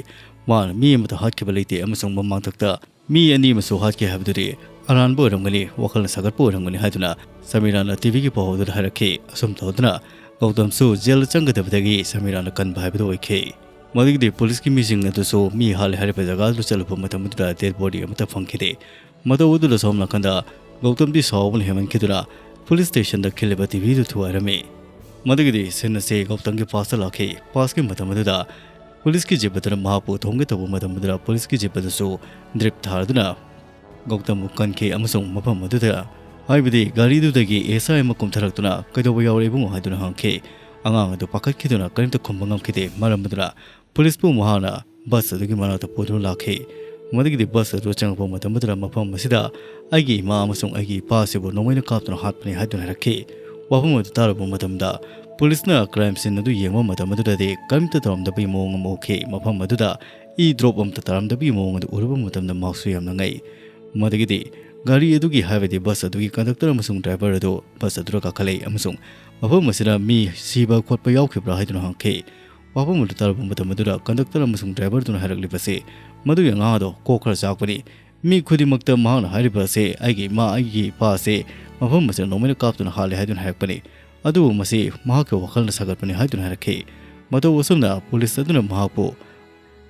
ꯃꯥꯅ ꯃꯤ ꯑꯃꯠꯇ ꯍꯥꯠꯈꯤꯕ ꯂꯩꯇꯦ ꯑꯃꯁꯨꯡ ꯃꯃꯥꯡꯊꯛꯇ ꯃꯤ ꯑꯅꯤ ꯑꯃꯁꯨ ꯍꯥꯠꯈꯤ ꯍꯥꯏꯕꯗꯨꯗꯤ ꯑꯔꯥꯟꯕ ꯑꯣꯏꯔꯝꯒꯅꯤ, ꯋꯥꯈꯜꯅ ꯁꯥꯒꯠꯄ ꯑꯣꯏꯔꯝꯒꯅꯤ ꯍꯥꯏꯗꯨꯅ ꯁꯃꯤꯔꯥꯅ ꯇꯤ ꯚꯤꯒꯤ ꯄꯥꯎ ꯑꯗꯨꯗ ꯍꯥꯏꯔꯛꯈꯤ꯫ ꯑꯁꯨꯝ ꯇꯧꯗꯨꯅ ꯒꯧꯇꯝꯁꯨ ꯖꯦꯜꯗ ꯆꯪꯒꯗꯕꯗꯒꯤ ꯁꯃꯤꯔꯥꯅ ꯀꯟꯕ ꯍꯥꯏꯕꯗꯨ ꯑꯣꯏꯈꯤ꯫ ꯃꯗꯨꯒꯤꯗꯤ ꯄꯨꯂꯤꯁꯀꯤ ꯃꯤꯁꯤꯡ ꯑꯗꯨꯁꯨ ꯃꯤ ꯍꯥꯠꯂꯦ ꯍꯥꯏꯔꯤꯕ ꯖꯒꯥꯗꯨꯗ ꯆꯠꯂꯨꯕ ꯃꯇꯝ ꯑꯗꯨꯗ ꯗꯦꯗ ꯕꯣꯗꯤ ꯑꯃꯠꯇ ꯐꯪꯈꯤꯗꯦ꯫ ꯃꯇꯧ ꯑꯗꯨꯗ ꯁꯣꯝ ꯅꯥꯀꯟꯗ ꯒꯧꯇꯝꯗꯤ ꯁꯥꯎꯕꯅ ꯍꯦꯟꯃꯟꯈꯤꯗꯨꯅ ꯄꯨꯂꯤꯁ ꯁ꯭ꯇꯦꯁꯟꯗ ꯈꯤꯜꯂꯤꯕ ꯇꯤ ꯚꯤꯗꯨ ꯊꯨꯒꯥꯏꯔꯝꯃꯤ꯫ ꯃꯗꯨꯒꯤꯗꯤ ꯁꯤꯟ ꯑꯁꯤ ꯒꯧꯇꯝꯒꯤ ꯄꯥꯁꯇ ꯂꯥꯛꯈꯤ꯫ ꯄꯥꯁꯀꯤ ꯃꯇꯝ ꯑꯗꯨꯗ ꯄꯨꯂꯤꯁꯀꯤ ꯖꯤꯞ ꯑꯗꯨꯅ ꯃꯍꯥꯛꯄꯨ ꯊꯣꯝꯒꯦ ꯇꯧꯕ ꯃꯇꯝ ꯑꯗꯨꯗ ꯄꯨꯂꯤꯁꯀꯤ ꯖꯤꯞ ꯑꯗꯨꯁꯨ ꯗ꯭ꯔꯤꯞ ꯊꯥꯗꯨꯅ ꯒꯧꯇꯝꯕꯨ ꯀꯟꯈꯤ ꯑꯃꯁꯨꯡ ꯃꯐꯝ ꯑꯗꯨꯗ, ꯍꯥꯏꯕꯗꯤ ꯒꯥꯔꯤꯗꯨꯗꯒꯤ ꯑꯦꯁ ꯑꯥꯏ ꯑꯃ ꯀꯨꯝꯊꯔꯛꯇꯨꯅ "ꯀꯩꯗꯧꯕ ꯌꯥꯎꯔꯦ ꯏꯕꯨꯡꯉꯣ?" ꯍꯥꯏꯗꯨꯅ ꯍꯪꯈꯤ꯫ ꯑꯉꯥꯡ ꯑꯗꯨ ꯄꯥꯈꯠꯈꯤꯗꯨꯅ ꯀꯔꯤꯝꯇ ꯈꯨꯝꯕ ꯉꯝꯈꯤꯗꯦ꯫ ꯃꯔꯝ ꯑꯗꯨꯅ ꯄꯨꯂꯤꯁꯄꯨ ꯃꯍꯥꯛꯅ ꯕꯁ ꯑꯗꯨꯒꯤ ꯃꯅꯥꯛꯇ ꯄꯨꯗꯨꯅ ꯂꯥꯛꯈꯤ꯫ ꯃꯗꯨꯒꯤꯗꯤ ꯕꯁ ꯑꯗꯨ ꯆꯪꯂꯛꯄ ꯃꯇꯝ ꯑꯗꯨꯗ ꯃꯐꯝ ꯑꯁꯤꯗ ꯑꯩꯒꯤ ꯏꯃꯥ ꯑꯃꯁꯨꯡ ꯑꯩꯒꯤ ꯏꯄꯥ ꯑꯁꯤꯕꯨ ꯅꯣꯡꯃꯩꯅ ꯀꯥꯞꯇꯨꯅ ꯍꯥꯠꯄꯅꯤ ꯍꯥꯏꯗꯨꯅ ꯍꯥꯏꯔꯛꯈꯤ꯫ ꯋꯥꯐꯝ ꯑꯗꯨ ꯇꯥꯔꯕ ꯃꯇꯝꯗ ꯄꯨꯂꯤꯁꯅ ꯀ꯭ꯔꯥꯏꯝ ꯁꯤꯟ ꯑꯗꯨ ꯌꯦꯡꯕ ꯃꯇꯝ ꯑꯗꯨꯗꯗꯤ ꯀꯔꯤꯝꯇ ꯇꯧꯔꯝꯗꯕꯒꯤ ꯃꯑꯣꯡ ꯑꯃ ꯎꯈꯤ꯫ ꯃꯐꯝ ꯑꯗꯨꯗ ꯏ ꯗ꯭ꯔꯣꯞ ꯑꯃꯠꯇ ꯇꯥꯔꯝꯗꯕꯒꯤ ꯃꯑꯣꯡ ꯑꯗꯨ ꯎꯔꯨꯕ ꯃꯇꯝꯗ ꯃꯍꯥꯛꯁꯨ ꯌꯥꯝꯅ ꯉꯛꯏ꯫ ꯃꯗꯨꯒꯤꯗꯤ ꯒꯥꯔꯤ ꯑꯗꯨꯒꯤ, ꯍꯥꯏꯕꯗꯤ ꯕꯁ ꯑꯗꯨꯒꯤ ꯀꯟꯗꯛꯇꯔ ꯑꯃꯁꯨꯡ ꯗ꯭ꯔꯥꯏꯚꯔ ꯑꯗꯨ ꯕꯁ ꯑꯗꯨꯗ ꯀꯥꯈꯠꯂꯛꯏ ꯑꯃꯁꯨꯡ ꯃꯐꯝ ꯑꯁꯤꯗ ꯃꯤ ꯁꯤꯕ ꯈꯣꯠꯄ ꯌꯥꯎꯈꯤꯕ꯭ꯔꯥ ꯍꯥꯏꯗꯨꯅ ꯍꯪꯈꯤ꯫ ꯋꯥꯐꯝ ꯑꯗꯨ ꯇꯥꯔꯕ ꯃꯇꯝ ꯑꯗꯨꯗ ꯀꯟꯗꯛꯇꯔ ꯑꯃꯁꯨꯡ ꯗ꯭ꯔꯥꯏꯚꯔꯗꯨꯅ ꯍꯥꯏꯔꯛꯂꯤꯕꯁꯤ ꯃꯗꯨꯒꯤ ꯑꯉꯥꯡ ꯑꯗꯣ ꯀꯣꯛ ꯈꯔ ꯆꯥꯛꯄꯅꯤ꯫ ꯃꯤ ꯈꯨꯗꯤꯡꯃꯛꯇ ꯃꯍꯥꯛꯅ ꯍꯥꯏꯔꯤꯕ ꯑꯁꯤ ꯑꯩꯒꯤ ꯏꯃꯥ, ꯑꯩꯒꯤ ꯏꯄꯥ ꯑꯁꯤ ꯃꯐꯝ ꯑꯁꯤꯗ ꯅꯣꯡꯃꯩꯅ ꯀꯥꯞꯇꯨꯅ ꯍꯥꯠꯂꯦ ꯍꯥꯏꯗꯨꯅ ꯍꯥꯏꯔꯛꯄꯅꯤ꯫ ꯑꯗꯨꯕꯨ ꯃꯁꯤ ꯃꯍꯥꯛꯀꯤ ꯋꯥꯈꯜꯅ ꯁꯥꯒꯠꯄꯅꯤ ꯍꯥꯏꯗꯨꯅ ꯍꯥꯏꯔꯛꯈꯤ꯫ ꯃꯇꯧ ꯑꯁꯨꯝꯅ ꯄꯨꯂꯤꯁ ꯑꯗꯨꯅ ꯃꯍꯥꯛꯄꯨ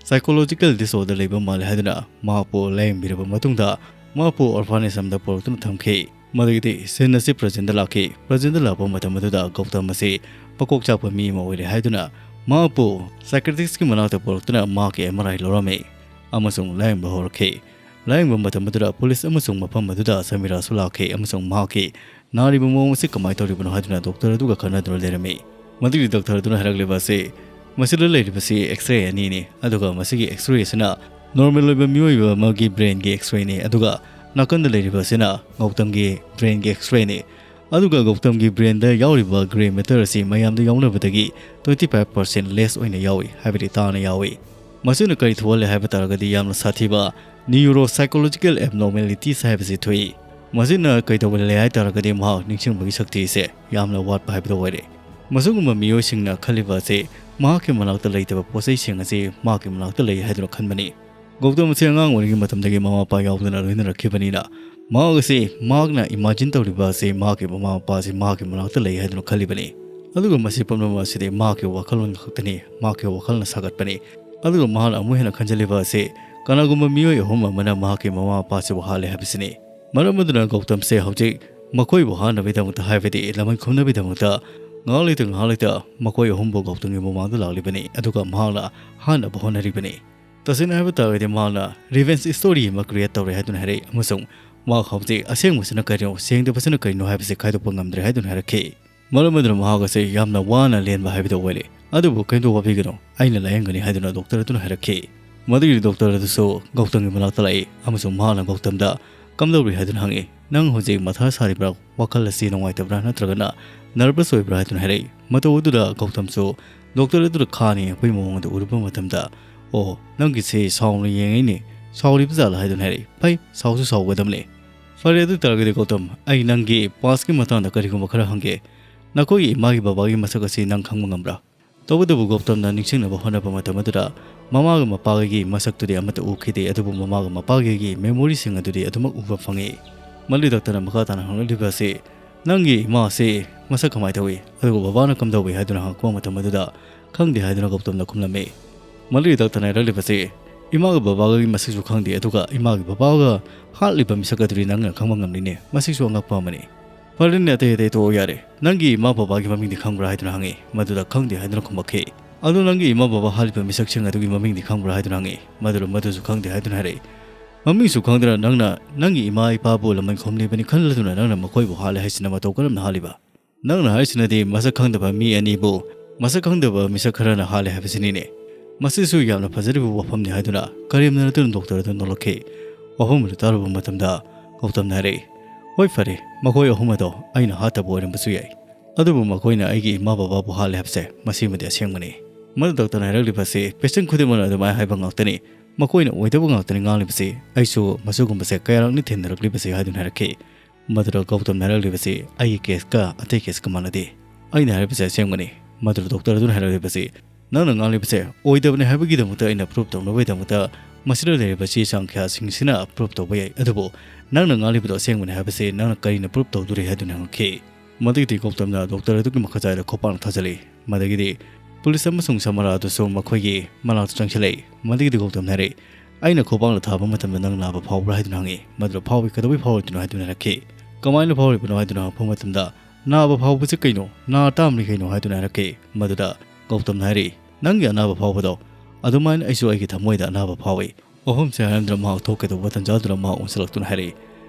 psychological disorder ꯂꯩꯕ ꯃꯥꯜꯂꯦ ꯍꯥꯏꯗꯨꯅ ꯃꯍꯥꯛꯄꯨ ꯂꯥꯌꯦꯡꯕꯤꯔꯕ ꯃꯇꯨꯡꯗ ꯃꯍꯥꯛꯄꯨ orphanage ꯑꯃꯗ ꯄꯨꯔꯛꯇꯨꯅ ꯊꯝꯈꯤ꯫ ꯃꯗꯨꯒꯤꯗꯤ ꯁꯤꯟ ꯑꯁꯤ ꯄ꯭ꯔꯖꯦꯟꯗ ꯂꯥꯛꯈꯤ꯫ ꯄ꯭ꯔꯖꯦꯟꯗ ꯂꯥꯛꯄ ꯃꯇꯝ ꯑꯗꯨꯗ ꯒꯧꯇꯝ ꯑꯁꯤ ꯃꯀꯣꯛ ꯆꯥꯛꯄ ꯃꯤ ꯑꯃ ꯑꯣꯏꯔꯦ ꯍꯥꯏꯗꯨꯅ ꯃꯍꯥꯛꯄꯨ psychiatristꯀꯤ ꯃꯅꯥꯛꯇ ꯄꯨꯔꯛꯇꯨꯅ ꯃꯍꯥꯛꯀꯤ M R I ꯂꯧꯔꯝꯃꯤ ꯑꯃꯁꯨꯡ ꯂꯥꯌꯦꯡꯕ ꯍꯧꯔꯛꯈꯤ꯫ ꯂꯥꯌꯦꯡꯕ ꯃꯇꯝ ꯑꯗꯨꯗ ꯄꯨꯂꯤꯁ ꯑꯃꯁꯨꯡ ꯃꯐꯝ ꯑꯗꯨꯗ ꯁꯃꯤꯔꯥꯁꯨ ꯂꯥꯛꯈꯤ ꯑꯃꯁꯨꯡ ꯃꯍꯥꯛꯀꯤ ꯅꯥꯔꯤꯕ ꯃꯑꯣꯡ ꯑꯁꯤ ꯀꯃꯥꯏꯅ ꯇꯧꯔꯤꯕꯅꯣ ꯍꯥꯏꯗꯨꯅ ꯗꯣꯛꯇꯔ ꯑꯗꯨꯒ ꯈꯟꯅꯗꯨꯅ ꯂꯩꯔꯝꯃꯤ꯫ ꯃꯗꯨꯒꯤ ꯗꯣꯛꯇꯔ ꯑꯗꯨꯅ ꯍꯥꯏꯔꯛꯂꯤꯕ ꯑꯁꯤ, ꯃꯁꯤꯗ ꯂꯩꯔꯤꯕꯁꯤ X-ray ꯑꯅꯤꯅꯤ, ꯑꯗꯨꯒ ꯃꯁꯤꯒꯤ X-ray ꯑꯁꯤꯅ normal ꯑꯣꯏꯕ ꯃꯤꯑꯣꯏꯕ ꯑꯃꯒꯤ brainꯒꯤ X-rayꯅꯤ, ꯑꯗꯨꯒ ꯅꯥꯀꯟꯗ ꯂꯩꯔꯤꯕ ꯑꯁꯤꯅ ꯒꯧꯇꯝꯒꯤ brainꯒꯤ X-rayꯅꯤ꯫ ꯑꯗꯨꯒ ꯒꯧꯇꯝꯒꯤ brainꯗ ꯌꯥꯎꯔꯤꯕ grey matter ꯑꯁꯤ ꯃꯌꯥꯝꯗ ꯌꯥꯎꯅꯕꯗꯒꯤ twenty five percent less ꯑꯣꯏꯅ ꯌꯥꯎꯏ, ꯍꯥꯏꯕꯗꯤ ꯇꯥꯅ ꯌꯥꯎꯏ꯫ ꯃꯁꯤꯅ ꯀꯔꯤ ꯊꯣꯛꯍꯜꯂꯦ ꯍꯥꯏꯕ ꯇꯥꯔꯒꯗꯤ ꯌꯥꯝꯅ ꯁꯥꯊꯤꯕ neuropsychological abnormalities ꯍꯥꯏꯕꯁꯤ ꯊꯣꯛꯏ꯫ ꯃꯁꯤꯅ ꯀꯩꯗꯧꯍꯜꯂꯦ ꯍꯥꯏ ꯇꯥꯔꯒꯗꯤ ꯃꯍꯥꯛ ꯅꯤꯡꯁꯤꯡꯕꯒꯤ ꯁꯛꯇꯤꯁꯦ ꯌꯥꯝꯅ ꯋꯥꯠꯄ ꯍꯥꯏꯕꯗꯨ ꯑꯣꯏꯔꯦ꯫ ꯃꯁꯤꯒꯨꯝꯕ ꯃꯤꯑꯣꯏꯁꯤꯡꯅ ꯈꯜꯂꯤꯕ ꯑꯁꯤ ꯃꯍꯥꯛꯀꯤ ꯃꯅꯥꯛꯇ ꯂꯩꯇꯕ ꯄꯣꯠꯆꯩꯁꯤꯡ ꯑꯁꯤ ꯃꯍꯥꯛꯀꯤ ꯃꯅꯥꯛꯇ ꯂꯩ ꯍꯥꯏꯗꯨꯅ ꯈꯟꯕꯅꯤ꯫ ꯒꯧꯇꯝ ꯑꯁꯤ ꯑꯉꯥꯡ ꯑꯣꯏꯔꯤꯉꯩ ꯃꯇꯝꯗꯒꯤ ꯃꯃꯥ ꯃꯄꯥ ꯌꯥꯎꯗꯅ ꯂꯣꯏꯅꯔꯛꯈꯤꯕꯅꯤꯅ ꯃꯍꯥꯛ ꯑꯁꯤ ꯃꯍꯥꯛꯅ imagine ꯇꯧꯔꯤꯕ ꯑꯁꯤ ꯃꯍꯥꯛꯀꯤ ꯃꯃꯥ ꯃꯄꯥ ꯑꯁꯤ ꯃꯍꯥꯛꯀꯤ ꯃꯅꯥꯛꯇ ꯂꯩ ꯍꯥꯏꯗꯨꯅ ꯈꯜꯂꯤꯕꯅꯤ꯫ ꯑꯗꯨꯒ ꯃꯁꯤ ꯄꯨꯝꯅꯃꯛ ꯑꯁꯤꯗꯤ ꯃꯍꯥꯛꯀꯤ ꯋꯥꯈꯜꯂꯣꯟ ꯈꯛꯇꯅꯤ, ꯃꯍꯥꯛꯀꯤ ꯋꯥꯈꯜꯅ ꯁꯥꯒꯠꯄꯅꯤ꯫ ꯑꯗꯨꯒ ꯃꯍꯥꯛꯅ ꯑꯃꯨꯛ ꯍꯦꯟꯅ ꯈꯟꯖꯤꯜꯂꯤꯕ ꯑꯁꯤ ꯀꯅꯥꯒꯨꯝꯕ ꯃꯤꯑꯣꯏ ꯑꯍꯨꯝ ꯑꯃꯅ ꯃꯍꯥꯛꯀꯤ ꯃꯃꯥ ꯃꯄꯥꯁꯤꯕꯨ ꯍꯥꯠꯂꯦ ꯍꯥꯏꯕꯁꯤꯅꯤ꯫ ꯃꯔꯝ ꯑꯗꯨꯅ ꯒꯧꯇꯝꯁꯦ ꯍꯧꯖꯤꯛ ꯃꯈꯣꯏꯕꯨ ꯍꯥꯠꯅꯕꯒꯤꯗꯃꯛꯇ, ꯍꯥꯏꯕꯗꯤ ꯂꯃꯟ ꯈꯨꯝꯅꯕꯒꯤꯗꯃꯛꯇ ꯉꯥꯏꯍꯥꯛ ꯂꯩꯇ ꯉꯥꯏꯍꯥꯛ ꯂꯩꯇ ꯃꯈꯣꯏ ꯑꯍꯨꯝꯕꯨ ꯒꯧꯇꯝꯒꯤ ꯃꯃꯥꯡꯗ ꯂꯥꯛꯂꯤꯕꯅꯤ, ꯑꯗꯨꯒ ꯃꯍꯥꯛꯅ ꯍꯥꯠꯅꯕ ꯍꯣꯠꯅꯔꯤꯕꯅꯤ꯫ ꯇꯁꯦꯡꯅ ꯍꯥꯏꯕ ꯇꯥꯔꯒꯗꯤ ꯃꯍꯥꯛꯅ revenge story ꯑꯃ create ꯇꯧꯔꯦ ꯍꯥꯏꯗꯨꯅ ꯍꯥꯏꯔꯛꯏ, ꯑꯃꯁꯨꯡ ꯃꯍꯥꯛ ꯍꯧꯖꯤꯛ ꯑꯁꯦꯡꯕꯁꯤꯅ ꯀꯔꯤꯅꯣ, ꯁꯦꯡꯗꯕꯁꯤꯅ ꯀꯔꯤꯅꯣ ꯍꯥꯏꯕꯁꯤ ꯈꯥꯏꯗꯣꯛꯄ ꯉꯝꯗ꯭ꯔꯦ ꯍꯥꯏꯗꯨꯅ ꯍꯥꯏꯔꯛꯈꯤ꯫ ꯃꯔꯝ ꯑꯗꯨꯅ ꯃꯍꯥꯛ ꯑꯁꯤ ꯌꯥꯝꯅ ꯋꯥꯅ ꯂꯦꯟꯕ ꯍꯥꯏꯕꯗꯨ ꯑꯣꯏꯔꯦ꯫ ꯑꯗꯨꯕꯨ ꯀꯩꯝꯇ ꯋꯥꯕꯤꯒꯅꯨ, ꯑꯩꯅ ꯂꯥꯌꯦꯡꯒꯅꯤ ꯍꯥꯏꯗꯨꯅ ꯗꯣꯛꯇꯔ ꯑꯗꯨꯅ ꯍꯥꯏꯔꯛꯈꯤ꯫ ꯃꯗꯨꯒꯤ ꯗꯣꯛꯇꯔ ꯑꯗꯨꯁꯨ ꯒꯧꯇꯝꯒꯤ ꯃꯅꯥꯛꯇ ꯂꯥꯛꯏ ꯑꯃꯁꯨꯡ ꯃꯍꯥꯛꯅ ꯒꯧꯇꯝꯗ ꯀꯝꯗꯧꯔꯤ ꯍꯥꯏꯗꯨꯅ ꯍꯪꯉꯤ꯫ "ꯅꯪ ꯍꯧꯖꯤꯛ ꯃꯊꯥ ꯁꯥꯔꯤꯕ꯭ꯔꯥ, ꯋꯥꯈꯜ ꯑꯁꯤ ꯅꯨꯡꯉꯥꯏꯇꯕ꯭ꯔꯥ ꯅꯠꯇ꯭ꯔꯒꯅ ꯅꯔꯚꯁ ꯑꯣꯏꯕ꯭ꯔꯥ?" ꯍꯥꯏꯗꯨꯅ ꯍꯥꯏꯔꯛꯏ꯫ ꯃꯇꯧ ꯑꯗꯨꯗ ꯒꯧꯇꯝꯁꯨ ꯗꯣꯛꯇꯔ ꯑꯗꯨꯗ ꯈꯥꯅ ꯌꯦꯡꯉꯛꯄꯒꯤ ꯃꯑꯣꯡ ꯑꯗꯨ ꯎꯔꯨꯕ ꯃꯇꯝꯗ, "ꯑꯣ, ꯅꯪꯒꯤꯁꯦ ꯁꯥꯎꯅ ꯌꯦꯡꯉꯛꯏꯅꯦ, ꯁꯥꯎꯔꯤꯕ ꯖꯥꯠꯂꯥ?" ꯍꯥꯏꯗꯨꯅ ꯍꯥꯏꯔꯛꯏ꯫ "ꯐꯩ, ꯁꯥꯎꯁꯨ ꯁꯥꯎꯒꯗꯕꯅꯦ꯫ ꯐꯔꯦ, ꯑꯗꯨ ꯑꯣꯏ ꯇꯥꯔꯒꯗꯤ ꯒꯧꯇꯝ, ꯑꯩ ꯅꯪꯒꯤ ꯄꯥꯁꯀꯤ ꯃꯇꯥꯡꯗ ꯀꯔꯤꯒꯨꯝꯕ ꯈꯔ ꯍꯪꯒꯦ꯫ ꯅꯈꯣꯏꯒꯤ ꯏꯃꯥꯒꯤ ꯕꯕꯥꯒꯤ ꯃꯁꯛ ꯑꯁꯤ ꯅꯪ ꯈꯪꯕ ꯉꯝꯕ꯭ꯔꯥ?" ꯇꯧꯕꯇꯕꯨ ꯒꯧꯇꯝꯅ ꯅꯤꯡꯁꯤꯡꯅꯕ ꯍꯣꯠꯅꯕ ꯃꯇꯝ ꯑꯗꯨꯗ ꯃꯃꯥꯒ ꯃꯄꯥꯒꯒꯤ ꯃꯁꯛꯇꯨꯗꯤ ꯑꯃꯠꯇ ꯎꯈꯤꯗꯦ, ꯑꯗꯨꯕꯨ ꯃꯃꯥꯒ ꯃꯄꯥꯒꯒꯤ ꯃꯦꯃꯣꯔꯤꯁꯤꯡ ꯑꯗꯨꯗꯤ ꯑꯗꯨꯃꯛ ꯎꯕ ꯐꯪꯉꯤ꯫ ꯃꯗꯨꯒꯤ ꯗꯥꯛꯇꯔꯅ ꯃꯈꯥ ꯇꯥꯅ ꯍꯪꯂꯛꯂꯤꯕ ꯑꯁꯤ, "ꯅꯪꯒꯤ ꯏꯃꯥ ꯑꯁꯤ ꯃꯁꯛ ꯀꯃꯥꯏꯅ ꯇꯧꯏ? ꯑꯗꯨꯒ ꯕꯕꯥꯅ ꯀꯝꯗꯧꯏ?" ꯍꯥꯏꯗꯨꯅ ꯍꯪꯉꯛꯄ ꯃꯇꯝ ꯑꯗꯨꯗ, "ꯈꯪꯗꯦ" ꯍꯥꯏꯗꯨꯅ ꯒꯧꯇꯝꯅ ꯈꯨꯝꯂꯝꯃꯤ꯫ ꯃꯗꯨꯒꯤ ꯗꯥꯛꯇꯔꯅ ꯍꯥꯏꯔꯛꯂꯤꯕꯁꯤ, "ꯏꯃꯥꯒ ꯕꯕꯥꯒꯒꯤ ꯃꯁꯛꯁꯨ ꯈꯪꯗꯦ, ꯑꯗꯨꯒ ꯏꯃꯥꯒꯤ ꯕꯕꯥꯒ ꯍꯥꯠꯂꯤꯕ ꯃꯤꯁꯛ ꯑꯗꯨꯗꯤ ꯅꯪꯅ ꯈꯪꯕ ꯉꯝꯂꯤꯅꯦ꯫ ꯃꯁꯤꯁꯨ ꯑꯉꯛꯄ ꯑꯃꯅꯤ꯫ ꯐꯔꯦꯅꯦ, ꯑꯇꯩ ꯑꯇꯩ ꯇꯣꯛꯑꯣ ꯌꯥꯔꯦ꯫ ꯅꯪꯒꯤ ꯏꯃꯥ ꯕꯕꯥꯒꯤ ꯃꯃꯤꯡꯗꯤ ꯈꯪꯕ꯭ꯔꯥ?" ꯍꯥꯏꯗꯨꯅ ꯍꯪꯉꯤ꯫ ꯃꯗꯨꯗ "ꯈꯪꯗꯦ" ꯍꯥꯏꯗꯨꯅ ꯈꯨꯝꯃꯛꯈꯤ꯫ "ꯑꯗꯨ ꯅꯪꯒꯤ ꯏꯃꯥ ꯕꯕꯥ ꯍꯥꯠꯂꯤꯕ ꯃꯤꯁꯛꯁꯤꯡ ꯑꯗꯨꯒꯤ ꯃꯃꯤꯡꯗꯤ ꯈꯪꯕ꯭ꯔꯥ?" ꯍꯥꯏꯗꯨꯅ ꯍꯪꯉꯤ꯫ ꯃꯗꯨꯗ "ꯃꯗꯨꯁꯨ ꯈꯪꯗꯦ" ꯍꯥꯏꯗꯨꯅ ꯍꯥꯏꯔꯛꯏ꯫ "ꯃꯃꯤꯡꯁꯨ ꯈꯪꯗꯅ ꯅꯪꯅ ꯅꯪꯒꯤ ꯏꯃꯥ ꯏꯄꯥꯕꯨ ꯂꯃꯟ ꯈꯨꯝꯂꯤꯕꯅꯤ ꯈꯜꯂꯗꯨꯅ ꯅꯪꯅ ꯃꯈꯣꯏꯕꯨ ꯍꯥꯠꯂꯦ ꯍꯥꯏꯁꯤꯅ ꯃꯇꯧ ꯀꯔꯝꯅ ꯍꯥꯠꯂꯤꯕ? ꯅꯪꯅ ꯍꯥꯏꯁꯤꯅꯗꯤ ꯃꯁꯛ ꯈꯪꯗꯕ ꯃꯤ ꯑꯅꯤꯕꯨ ꯃꯁꯛ ꯈꯪꯗꯕ ꯃꯤꯁꯛ ꯈꯔꯅ ꯍꯥꯠꯂꯦ ꯍꯥꯏꯕꯁꯤꯅꯤꯅꯦ꯫ ꯃꯁꯤꯁꯨ ꯌꯥꯝꯅ ꯐꯖꯔꯤꯕ ꯋꯥꯐꯝꯅꯤ" ꯍꯥꯏꯗꯨꯅ ꯀꯔꯦꯝꯅ ꯅꯠꯇꯅ ꯗꯣꯛꯇꯔ ꯑꯗꯨ ꯅꯣꯛꯂꯛꯈꯤ꯫ ꯋꯥꯐꯝ ꯑꯗꯨ ꯇꯥꯔꯨꯕ ꯃꯇꯝꯗ ꯒꯧꯇꯝꯅ ꯍꯥꯏꯔꯛꯏ, "ꯍꯣꯏ, ꯐꯔꯦ, ꯃꯈꯣꯏ ꯑꯍꯨꯝ ꯑꯗꯣ ꯑꯩꯅ ꯍꯥꯠꯇꯕ ꯑꯣꯏꯔꯝꯕꯁꯨ ꯌꯥꯏ, ꯑꯗꯨꯕꯨ ꯃꯈꯣꯏꯅ ꯑꯩꯒꯤ ꯏꯃꯥ ꯕꯕꯥꯕꯨ ꯍꯥꯠꯂꯦ ꯍꯥꯏꯕꯁꯦ ꯃꯁꯤꯃꯗꯤ ꯑꯁꯦꯡꯕꯅꯤ꯫" ꯃꯗꯨ ꯗꯣꯛꯇꯔꯅ ꯍꯥꯏꯔꯛꯂꯤꯕ ꯑꯁꯤ ꯄꯦꯁꯦꯟ ꯈꯨꯗꯤꯡꯃꯛꯅ ꯑꯗꯨꯃꯥꯏꯅ ꯍꯥꯏꯕ ꯉꯥꯛꯇꯅꯤ꯫ ꯃꯈꯣꯏꯅ ꯑꯣꯏꯗꯕ ꯉꯥꯛꯇꯅꯤ ꯉꯥꯡꯂꯤꯕꯁꯤ꯫ ꯑꯩꯁꯨ ꯃꯁꯤꯒꯨꯝꯕꯁꯦ ꯀꯌꯥꯔꯛꯅꯤ ꯊꯦꯡꯅꯔꯛꯂꯤꯕꯁꯤ ꯍꯥꯏꯗꯨꯅ ꯍꯥꯏꯔꯛꯈꯤ꯫ ꯃꯗꯨꯗ ꯒꯧꯇꯝꯅ ꯍꯥꯏꯔꯛꯂꯤꯕꯁꯤ ꯑꯩꯒꯤ ꯀꯦꯁꯀ ꯑꯇꯩ ꯀꯦꯁꯀ ꯃꯥꯟꯅꯗꯦ꯫ ꯑꯩꯅ ꯍꯥꯏꯔꯤꯕꯁꯤ ꯑꯁꯦꯡꯕꯅꯤ꯫ ꯃꯗꯨꯗ ꯗꯣꯛꯇꯔ ꯑꯗꯨꯅ ꯍꯥꯏꯔꯛꯂꯤꯕꯁꯤ, "ꯅꯪꯅ ꯉꯥꯡꯂꯤꯕꯁꯤ ꯑꯣꯏꯗꯕꯅꯤ ꯍꯥꯏꯕꯒꯤꯗꯃꯛꯇ ꯑꯩꯅ ꯄ꯭ꯔꯨꯞ ꯇꯧꯅꯕꯒꯤꯗꯃꯛꯇ ꯃꯁꯤꯗ ꯂꯩꯔꯤꯕ ꯆꯦ ꯆꯥꯡ ꯀꯌꯥꯁꯤꯡꯁꯤꯅ ꯄ꯭ꯔꯨꯞ ꯇꯧꯕ ꯌꯥꯏ, ꯑꯗꯨꯕꯨ ꯅꯪꯅ ꯉꯥꯡꯂꯤꯕꯗꯨ ꯑꯁꯦꯡꯕꯅꯤ ꯍꯥꯏꯕꯁꯤ ꯅꯪꯅ ꯀꯔꯤꯅ ꯄ꯭ꯔꯨꯞ ꯇꯧꯗꯣꯔꯤ?" ꯍꯥꯏꯗꯨꯅ ꯍꯪꯉꯛꯈꯤ꯫ ꯃꯗꯨꯒꯤꯗꯤ ꯒꯧꯇꯝꯅ ꯗꯣꯛꯇꯔ ꯑꯗꯨꯒꯤ ꯃꯈꯨꯠꯁꯥꯏꯗ ꯈꯣꯡꯄꯥꯛꯅ ꯊꯥꯖꯤꯜꯂꯤ꯫ ꯃꯗꯒꯤꯗꯤ ꯄꯨꯂꯤꯁ ꯑꯃꯁꯨꯡ ꯁꯃꯔꯥ ꯑꯗꯨꯁꯨ ꯃꯈꯣꯏꯒꯤ ꯃꯅꯥꯛꯇ ꯆꯪꯁꯤꯜꯂꯛꯏ꯫ ꯃꯗꯒꯤꯗꯤ ꯒꯧꯇꯝꯅ ꯍꯥꯏꯔꯛꯏ, "ꯑꯩꯅ ꯈꯣꯡꯄꯥꯛꯅ ꯊꯥꯕ ꯃꯇꯝꯗ ꯅꯪ ꯅꯥꯕ ꯐꯥꯎꯕ꯭ꯔꯥ?" ꯍꯥꯏꯗꯨꯅ ꯍꯪꯉꯤ꯫ ꯃꯗꯨꯗ "ꯐꯥꯎꯏ, ꯀꯩꯗꯧꯕꯩ ꯐꯥꯎꯔꯣꯏꯗꯣꯏꯅꯣ?" ꯍꯥꯏꯗꯨꯅ ꯍꯥꯏꯔꯛꯈꯤ꯫ "ꯀꯃꯥꯏꯅ ꯐꯥꯎꯔꯤꯕꯅꯣ?" ꯍꯥꯏꯗꯨꯅ ꯍꯪꯉꯛꯄ ꯃꯇꯝꯗ, "ꯅꯥꯕ ꯐꯥꯎꯕꯁꯦ ꯀꯩꯅꯣ? ꯅꯥ ꯇꯥꯕꯅꯤ ꯀꯩꯅꯣ?" ꯍꯥꯏꯗꯨꯅ ꯍꯥꯏꯔꯛꯈꯤ꯫ ꯃꯗꯨꯗ ꯒꯧꯇꯝꯅ ꯍꯥꯏꯔꯛꯏ, "ꯅꯪꯒꯤ ꯑꯅꯥꯕ ꯐꯥꯎꯕꯗꯣ, ꯑꯗꯨꯃꯥꯏꯅ ꯑꯩꯁꯨ ꯑꯩꯒꯤ ꯊꯃꯣꯏꯗ ꯑꯅꯥꯕ ꯐꯥꯎꯏ꯫" ꯋꯥꯐꯝꯁꯦ ꯍꯥꯏꯔꯝꯗꯅ ꯃꯍꯥꯛ ꯊꯣꯛꯀꯗꯧꯕ ꯇꯟꯖꯥꯗꯨꯗ ꯃꯍꯥꯛ ꯑꯣꯟꯁꯤꯜꯂꯛꯇꯨꯅ ꯍꯥꯏꯔꯛꯏ,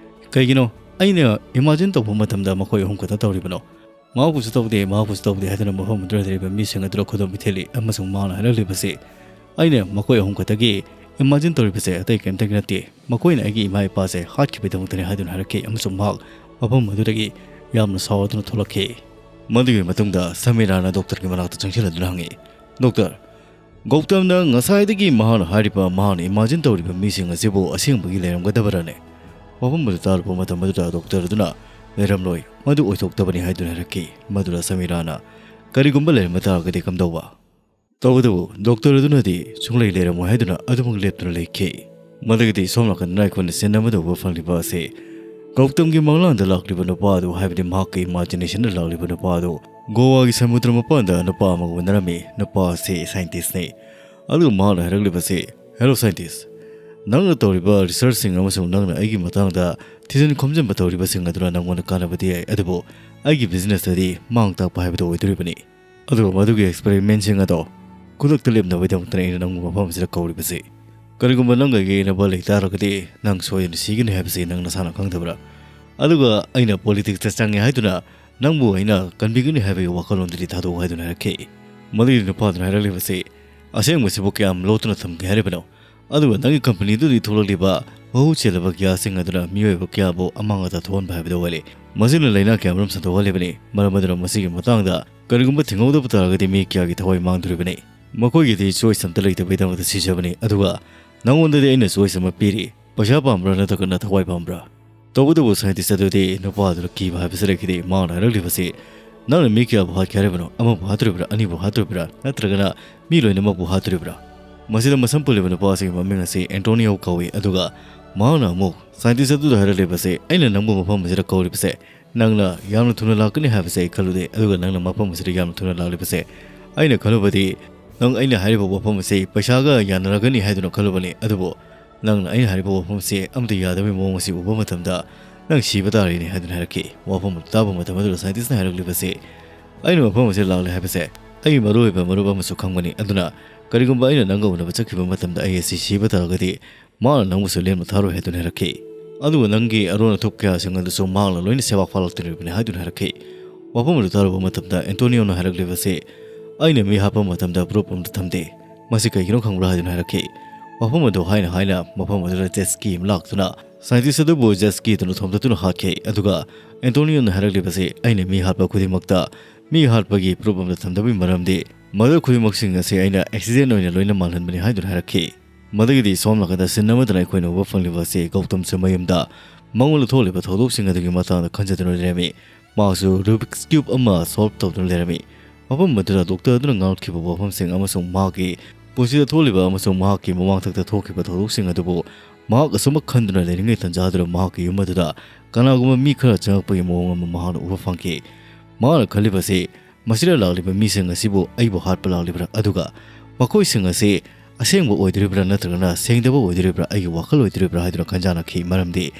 "ꯀꯩꯒꯤꯅꯣ ꯑꯩꯅ ꯏꯃꯥꯖꯤꯟ ꯇꯧꯕ ꯃꯇꯝꯗ ꯃꯈꯣꯏ ꯑꯍꯨꯝ ꯈꯛꯇ ꯇꯧꯔꯤꯕꯅꯣ? ꯃꯍꯥꯛꯄꯨꯁꯨ ꯇꯧꯗꯦ, ꯃꯍꯥꯛꯄꯨꯁꯨ ꯇꯧꯗꯦ" ꯍꯥꯏꯗꯨꯅ ꯃꯐꯝ ꯑꯗꯨꯗ ꯂꯩꯔꯤꯕ ꯃꯤꯁꯤꯡ ꯑꯗꯨꯗ ꯈꯨꯗꯣꯝ ꯄꯤꯊꯦꯜꯂꯤ꯫ ꯑꯃꯁꯨꯡ ꯃꯍꯥꯛꯅ ꯍꯥꯏꯔꯛꯂꯤꯕꯁꯤ, ꯑꯩꯅ ꯃꯈꯣꯏ ꯑꯍꯨꯝ ꯈꯛꯇꯒꯤ ꯏꯃꯥꯖꯤꯟ ꯇꯧꯔꯤꯕꯁꯦ ꯑꯇꯩ ꯀꯔꯤꯝꯇꯒꯤ ꯅꯠꯇꯦ꯫ ꯃꯈꯣꯏꯅ ꯑꯩꯒꯤ ꯏꯃꯥ ꯏꯄꯥꯁꯦ ꯍꯥꯠꯈꯤꯕꯒꯤꯗꯃꯛꯇꯅꯤ ꯍꯥꯏꯗꯨꯅ ꯍꯥꯏꯔꯛꯈꯤ ꯑꯃꯁꯨꯡ ꯃꯍꯥꯛ ꯃꯐꯝ ꯑꯗꯨꯗꯒꯤ ꯌꯥꯝꯅ ꯁꯥꯎꯔꯗꯨꯅ ꯊꯣꯛꯂꯛꯈꯤ꯫ ꯃꯗꯨꯒꯤ ꯃꯇꯨꯡꯗ ꯁꯃꯤꯔꯥꯅ ꯗꯣꯛꯇꯔꯒꯤ ꯃꯅꯥꯛꯇ ꯆꯪꯁꯤꯜꯂꯗꯨꯅ ꯍꯪꯉꯤ, "ꯗꯣꯛꯇꯔ, ꯒꯧꯇꯝꯅ ꯉꯁꯥꯏꯗꯒꯤ ꯃꯍꯥꯛꯅ ꯍꯥꯏꯔꯤꯕ, ꯃꯍꯥꯛꯅ ꯏꯃꯥꯖꯤꯟ ꯇꯧꯔꯤꯕ ꯃꯤꯁꯤꯡ ꯑꯁꯤꯕꯨ ꯑꯁꯦꯡꯕꯒꯤ ꯂꯩꯔꯝꯒꯗꯕꯔꯅꯦ?" ꯋꯥꯐꯝ ꯑꯗꯨ ꯇꯥꯔꯨꯕ ꯃꯇꯝ ꯑꯗꯨꯗ ꯗꯣꯛꯇꯔ ꯑꯗꯨꯅ, "ꯂꯩꯔꯝꯂꯣꯏ, ꯃꯗꯨ ꯑꯣꯏꯊꯣꯛꯇꯕꯅꯤ" ꯍꯥꯏꯗꯨꯅ ꯍꯥꯏꯔꯛꯈꯤ꯫ ꯃꯗꯨꯗ ꯁꯃꯤꯔꯥꯅ, "ꯀꯔꯤꯒꯨꯝꯕ ꯂꯩꯔꯝꯕ ꯇꯥꯔꯒꯗꯤ ꯀꯝꯗꯧꯕ?" ꯇꯧꯕꯇꯕꯨ ꯗꯣꯛꯇꯔ ꯑꯗꯨꯅꯗꯤ ꯁꯨꯡꯂꯩ ꯂꯩꯔꯝꯃꯣꯏ ꯍꯥꯏꯗꯨꯅ ꯑꯗꯨꯃꯛ ꯂꯦꯞꯇꯨꯅ ꯂꯩꯈꯤ꯫ ꯃꯗꯨꯒꯤꯗꯤ ꯁꯣꯝ ꯅꯥꯀꯟꯗꯅ ꯑꯩꯈꯣꯏꯅ ꯆꯤꯟ ꯑꯃꯗ ꯎꯕ ꯐꯪꯂꯤꯕ ꯑꯁꯤ ꯒꯧꯇꯝꯒꯤ ꯃꯪꯂꯥꯟꯗ ꯂꯥꯛꯂꯤꯕ ꯅꯨꯄꯥ ꯑꯗꯨ, ꯍꯥꯏꯕꯗꯤ ꯃꯍꯥꯛꯀꯤ ꯏꯃꯥꯖꯤꯅꯦꯁꯟꯗ ꯂꯥꯛꯂꯤꯕ ꯅꯨꯄꯥ ꯑꯗꯨ, ꯒꯣꯋꯥꯒꯤ ꯁꯃꯨꯗ꯭ꯔ ꯃꯄꯥꯟꯗ ꯅꯨꯄꯥ ꯑꯃꯒ ꯎꯅꯔꯝꯃꯤ꯫ ꯅꯨꯄꯥ ꯑꯁꯤ ꯁꯥꯏꯟꯇꯤꯁꯅꯤ꯫ ꯑꯗꯨꯒ ꯃꯍꯥꯛꯅ ꯍꯥꯏꯔꯛꯂꯤꯕꯁꯤ, "ꯍꯦꯂꯣ ꯁꯥꯏꯟꯇꯤꯁ, ꯅꯪꯅ ꯇꯧꯔꯤꯕ ꯔꯤꯁꯔꯆꯁꯤꯡ ꯑꯃꯁꯨꯡ ꯅꯪꯅ ꯑꯩꯒꯤ ꯃꯇꯥꯡꯗ ꯊꯤꯖꯤꯟ ꯈꯣꯝꯖꯤꯟꯕ ꯇꯧꯔꯤꯕꯁꯤꯡ ꯑꯗꯨꯅ ꯅꯪꯉꯣꯟꯗ ꯀꯥꯟꯅꯕꯗꯤ ꯌꯥꯏ, ꯑꯗꯨꯕꯨ ꯑꯩꯒꯤ ꯕꯤꯖꯤꯅꯦꯁꯇꯗꯤ ꯃꯥꯡ ꯇꯥꯛꯄ ꯍꯥꯏꯕꯗꯨ ꯑꯣꯏꯗꯣꯔꯤꯕꯅꯤ꯫ ꯑꯗꯨꯒ ꯃꯗꯨꯒꯤ ꯑꯦꯛꯁꯄꯦꯔꯤꯃꯦꯟꯁꯤꯡ ꯑꯗꯣ ꯈꯨꯗꯛꯇ ꯂꯦꯞꯅꯕꯒꯤꯗꯃꯛꯇꯅ ꯑꯩꯅ ꯅꯪꯕꯨ ꯃꯐꯝ ꯑꯁꯤꯗ ꯀꯧꯔꯤꯕꯁꯤ꯫ ꯀꯔꯤꯒꯨꯝꯕ ꯅꯪꯒ ꯑꯩꯒ ꯌꯦꯡꯅꯕ ꯂꯩ ꯇꯥꯔꯒꯗꯤ ꯅꯪ ꯁꯣꯏꯗꯅ ꯁꯤꯒꯅꯤ ꯍꯥꯏꯕꯁꯤ ꯅꯪ ꯅꯁꯥꯅ ꯈꯪꯗꯕ꯭ꯔꯥ? ꯑꯗꯨꯒ ꯑꯩꯅ ꯄꯣꯂꯤꯇꯤꯛꯁꯇ ꯆꯪꯉꯦ ꯍꯥꯏꯗꯨꯅ ꯅꯪꯕꯨ ꯑꯩꯅ ꯀꯟꯕꯤꯒꯅꯤ ꯍꯥꯏꯕꯒꯤ ꯋꯥꯈꯜꯂꯣꯟꯗꯨꯗꯤ ꯊꯥꯗꯣꯛꯎ" ꯍꯥꯏꯗꯨꯅ ꯍꯥꯏꯔꯛꯈꯤ꯫ ꯃꯗꯨꯒꯤ ꯅꯨꯄꯥꯗꯨꯅ ꯍꯥꯏꯔꯛꯂꯤꯕꯁꯤ, "ꯑꯁꯦꯡꯕꯁꯤꯕꯨ ꯀꯌꯥꯝ ꯂꯣꯠꯇꯨꯅ ꯊꯝꯒꯦ ꯍꯥꯏꯔꯤꯕꯅꯣ? ꯑꯗꯨꯒ ꯅꯪꯒꯤ ꯀꯝꯄꯅꯤꯗꯨꯗꯒꯤ ꯊꯣꯛꯂꯛꯂꯤꯕ ꯃꯍꯨ ꯆꯦꯜꯂꯕ ꯒ꯭ꯌꯥꯁꯁꯤꯡ ꯑꯗꯨꯅ ꯃꯤꯑꯣꯏꯕ ꯀꯌꯥꯕꯨ ꯑꯃꯥꯡ ꯑꯇꯥ ꯊꯣꯛꯍꯟꯕ ꯍꯥꯏꯕꯗꯨ ꯑꯣꯏꯔꯦ꯫ ꯃꯁꯤꯅ ꯂꯥꯏꯅꯥ ꯀꯌꯥꯃꯔꯨꯝ ꯁꯟꯗꯣꯛꯍꯜꯂꯤꯕꯅꯤ꯫ ꯃꯔꯝ ꯑꯗꯨꯅ ꯃꯁꯤꯒꯤ ꯃꯇꯥꯡꯗ ꯀꯔꯤꯒꯨꯝꯕ ꯊꯤꯡꯍꯧꯗꯕ ꯇꯥꯔꯒꯗꯤ ꯃꯤ ꯀꯌꯥꯒꯤ ꯊꯋꯥꯏ ꯃꯥꯡꯗꯣꯔꯤꯕꯅꯤ꯫ ꯃꯈꯣꯏꯒꯤꯗꯤ ꯆꯣꯏꯁ ꯑꯝꯇ ꯂꯩꯇꯕꯒꯤꯗꯃꯛꯇ ꯁꯤꯖꯕꯅꯤ꯫ ꯑꯗꯨꯒ ꯅꯉꯣꯟꯗꯗꯤ ꯑꯩꯅ ꯆꯣꯏꯁ ꯑꯃ ꯄꯤꯔꯤ꯫ ꯄꯩꯁꯥ ꯄꯥꯝꯕ꯭ꯔꯥ ꯅꯠꯇ꯭ꯔꯒꯅ ꯊꯋꯥꯏ ꯄꯥꯝꯕ꯭ꯔꯥ?" ꯇꯧꯕꯇꯕꯨ ꯁꯥꯏꯟꯇꯤꯁ ꯑꯗꯨꯗꯤ ꯅꯨꯄꯥ ꯑꯗꯨꯅ ꯀꯤꯕ ꯍꯥꯏꯕꯁꯤ ꯂꯩꯈꯤꯗꯦ꯫ ꯃꯥꯅ ꯍꯥꯏꯔꯛꯂꯤꯕꯁꯤ, "ꯅꯪꯅ ꯃꯤ ꯀꯌꯥꯕꯨ ꯍꯥꯠꯀꯦ ꯍꯥꯏꯔꯤꯕꯅꯣ? ꯑꯃꯕꯨ ꯍꯥꯠꯇꯣꯔꯤꯕ꯭ꯔꯥ? ꯑꯅꯤꯕꯨ ꯍꯥꯠꯇꯣꯔꯤꯕ꯭ꯔꯥ? ꯅꯠꯇ꯭ꯔꯒꯅ ꯃꯤ ꯂꯣꯏꯅꯃꯛꯄꯨ ꯍꯥꯠꯇꯣꯔꯤꯕ꯭ꯔꯥ?" ꯃꯁꯤꯗ ꯃꯁꯝ ꯄꯨꯜꯂꯤꯕ ꯅꯨꯄꯥ ꯑꯁꯤꯒꯤ ꯃꯃꯤꯡ ꯑꯁꯤ ꯑꯦꯟꯇꯣꯅꯤꯌꯣ ꯀꯧꯏ꯫ ꯑꯗꯨꯒ ꯃꯍꯥꯛꯅ ꯑꯃꯨꯛ ꯁꯥꯏꯟꯇꯤꯁ ꯑꯗꯨꯗ ꯍꯥꯏꯔꯛꯂꯤꯕꯁꯤ, "ꯑꯩꯅ ꯅꯪꯕꯨ ꯃꯐꯝ ꯑꯁꯤꯗ ꯀꯧꯔꯤꯕꯁꯦ ꯅꯪꯅ ꯌꯥꯝꯅ ꯊꯨꯅ ꯂꯥꯛꯀꯅꯤ ꯍꯥꯏꯕꯁꯦ ꯑꯩ ꯈꯜꯂꯨꯗꯦ꯫ ꯑꯗꯨꯒ ꯅꯪꯅ ꯃꯐꯝ ꯑꯁꯤꯗ ꯌꯥꯝꯅ ꯊꯨꯅ ꯂꯥꯛꯂꯤꯕꯁꯦ, ꯑꯩꯅ ꯈꯜꯂꯨꯕꯗꯤ ꯅꯪ ꯑꯩꯅ ꯍꯥꯏꯔꯤꯕ ꯋꯥꯐꯝ ꯑꯁꯤ ꯄꯩꯁꯥꯒ ꯌꯥꯅꯔꯒꯅꯤ ꯍꯥꯏꯗꯨꯅ ꯈꯜꯂꯨꯕꯅꯤ꯫ ꯑꯗꯨꯕꯨ ꯅꯪꯅ ꯑꯩꯅ ꯍꯥꯏꯔꯤꯕ ꯋꯥꯐꯝ ꯑꯁꯤ ꯑꯃꯠꯇ ꯌꯥꯗꯕꯒꯤ ꯃꯑꯣꯡ ꯑꯁꯤ ꯎꯕ ꯃꯇꯝꯗ ꯅꯪ ꯁꯤꯕ ꯇꯥꯔꯦꯅꯦ" ꯍꯥꯏꯗꯨꯅ ꯍꯥꯏꯔꯛꯈꯤ꯫ ꯋꯥꯐꯝ ꯑꯗꯨ ꯇꯥꯕ ꯃꯇꯝ ꯑꯗꯨꯗ ꯁꯥꯏꯟꯇꯤꯁꯅ ꯍꯥꯏꯔꯛꯂꯤꯕꯁꯤ, "ꯑꯩꯅ ꯃꯐꯝ ꯑꯁꯤꯗ ꯂꯥꯛꯂꯦ ꯍꯥꯏꯕꯁꯦ ꯑꯩꯒꯤ ꯃꯔꯨꯑꯣꯏꯕ ꯃꯔꯨꯞ ꯑꯃꯁꯨ ꯈꯪꯕꯅꯤ꯫ ꯑꯗꯨꯅ ꯀꯔꯤꯒꯨꯝꯕ ꯑꯩꯅ ꯅꯪꯒ ꯎꯅꯕ ꯆꯠꯈꯤꯕ ꯃꯇꯝꯗ ꯑꯩ ꯑꯁꯤ ꯁꯤꯕ ꯇꯥꯔꯒꯗꯤ ꯃꯥꯅ ꯅꯪꯕꯨꯁꯨ ꯂꯦꯝꯅ ꯊꯥꯔꯣꯏ" ꯍꯥꯏꯗꯨꯅ ꯍꯥꯏꯔꯛꯈꯤ꯫ "ꯑꯗꯨꯒ ꯅꯪꯒꯤ ꯑꯔꯣꯟ ꯑꯊꯨꯞ ꯀꯌꯥꯁꯤꯡ ꯑꯗꯨꯁꯨ ꯃꯍꯥꯛꯅ ꯂꯣꯏꯅ ꯁꯦꯕꯥ ꯐꯥꯜꯂꯛꯇꯣꯔꯤꯕꯅꯤ" ꯍꯥꯏꯗꯨꯅ ꯍꯥꯏꯔꯛꯈꯤ꯫ ꯋꯥꯐꯝ ꯑꯗꯨ ꯇꯥꯔꯨꯕ ꯃꯇꯝꯗ ꯑꯦꯟꯇꯣꯅꯤꯌꯣꯅ ꯍꯥꯏꯔꯛꯂꯤꯕꯁꯤ, "ꯑꯩꯅ ꯃꯤ ꯍꯥꯠꯄ ꯃꯇꯝꯗ ꯄ꯭ꯔꯨꯞ ꯑꯃꯠꯇ ꯊꯝꯗꯦ꯫ "ꯃꯁꯤ ꯀꯩꯒꯤꯅꯣ ꯈꯪꯕ꯭ꯔꯥ?" ꯍꯥꯏꯗꯨꯅ ꯍꯥꯏꯔꯛꯈꯤ꯫ ꯃꯐꯝ ꯑꯗꯨ ꯍꯥꯏꯅ ꯍꯥꯏꯅ ꯃꯐꯝ ꯑꯗꯨꯗ ꯖꯦꯠ ꯁ꯭ꯀꯤ ꯑꯃ ꯂꯥꯛꯇꯨꯅ ꯁꯥꯏꯟꯇꯤꯁ ꯑꯗꯨꯕꯨ ꯖꯦꯠ ꯁ꯭ꯀꯤꯗꯨꯅ ꯊꯣꯝꯗꯠꯇꯨꯅ ꯍꯥꯠꯈꯤ꯫ ꯑꯗꯨꯒ ꯑꯦꯟꯇꯣꯅꯤꯌꯣꯅ ꯍꯥꯏꯔꯛꯂꯤꯕꯁꯤ, "ꯑꯩꯅ ꯃꯤ ꯍꯥꯠꯄ ꯈꯨꯗꯤꯡꯃꯛꯇ ꯃꯤ ꯍꯥꯠꯄꯒꯤ ꯄ꯭ꯔꯨꯞ ꯑꯃꯠꯇ ꯊꯝꯗꯕꯒꯤ ꯃꯔꯝꯗꯤ ꯃꯗꯨ ꯈꯨꯗꯤꯡꯃꯛꯁꯤꯡ ꯑꯁꯤ ꯑꯩꯅ ꯑꯦꯛꯁꯤꯗꯦꯟ ꯑꯣꯏꯅ ꯂꯣꯏꯅ ꯃꯥꯜꯍꯟꯕꯅꯤ" ꯍꯥꯏꯗꯨꯅ ꯍꯥꯏꯔꯛꯈꯤ꯫ ꯃꯗꯨꯒꯤꯗꯤ ꯁꯣꯝ ꯅꯥꯀꯟꯗ ꯁꯤꯟ ꯑꯃꯗꯅ ꯑꯩꯈꯣꯏꯅ ꯎꯕ ꯐꯪꯂꯤꯕ ꯑꯁꯤ ꯒꯧꯇꯝꯁꯨ ꯃꯌꯨꯝꯗ ꯃꯉꯣꯟꯗ ꯊꯣꯛꯂꯤꯕ ꯊꯧꯗꯣꯛꯁꯤꯡ ꯑꯗꯨꯒꯤ ꯃꯇꯥꯡꯗ ꯈꯟꯖꯗꯨꯅ ꯂꯩꯔꯝꯃꯤ꯫ ꯃꯍꯥꯛꯁꯨ ꯔꯨꯕꯤꯛꯁ ꯀ꯭ꯌꯨꯕ ꯑꯃ ꯁꯣꯜꯕ ꯇꯧꯗꯨꯅ ꯂꯩꯔꯝꯃꯤ꯫ ꯃꯐꯝ ꯑꯗꯨꯗ ꯗꯣꯛꯇꯔ ꯑꯗꯨꯅ ꯉꯥꯡꯂꯛꯈꯤꯕ ꯋꯥꯐꯝꯁꯤꯡ ꯑꯃꯁꯨꯡ ꯃꯍꯥꯛꯀꯤ ꯄꯨꯟꯁꯤꯗ ꯊꯣꯛꯂꯤꯕ ꯑꯃꯁꯨꯡ ꯃꯍꯥꯛꯀꯤ ꯃꯃꯥꯡꯊꯛꯇ ꯊꯣꯛꯈꯤꯕ ꯊꯧꯗꯣꯛꯁꯤꯡ ꯑꯗꯨꯕꯨ ꯃꯍꯥꯛ ꯑꯁꯨꯝꯃꯛ ꯈꯟꯗꯨꯅ ꯂꯩꯔꯤꯉꯩ ꯇꯥꯟꯖꯥꯗꯨꯗ ꯃꯍꯥꯛꯀꯤ ꯌꯨꯝ ꯑꯗꯨꯗ ꯀꯅꯥꯒꯨꯝꯕ ꯃꯤ ꯈꯔ ꯆꯪꯂꯛꯄꯒꯤ ꯃꯑꯣꯡ ꯑꯃ ꯃꯍꯥꯛꯅ ꯎꯕ ꯐꯪꯈꯤ꯫ ꯃꯍꯥꯛꯅ ꯈꯜꯂꯤꯕꯁꯤ, "ꯃꯁꯤꯗ ꯂꯥꯛꯂꯤꯕ ꯃꯤꯁꯤꯡ ꯑꯁꯤꯕꯨ ꯑꯩꯕꯨ ꯍꯥꯠꯄ ꯂꯥꯛꯂꯤꯕ꯭ꯔꯥ? ꯑꯗꯨꯒ ꯃꯈꯣꯏꯁꯤꯡ ꯑꯁꯤ ꯑꯁꯦꯡꯕ ꯑꯣꯏꯗꯣꯔꯤꯕ꯭ꯔꯥ ꯅꯠꯇ꯭ꯔꯒꯅ ꯁꯦꯡꯗꯕ ꯑꯣꯏꯗꯣꯔꯤꯕ꯭ꯔꯥ? ꯑꯩꯒꯤ ꯋꯥꯈꯜ ꯑꯣꯏꯗꯣꯔꯤꯕ꯭ꯔꯥ?" ꯍꯥꯏꯗꯨꯅ ꯈꯟꯖꯥꯅꯈꯤ꯫ ꯃꯔꯝꯗꯤ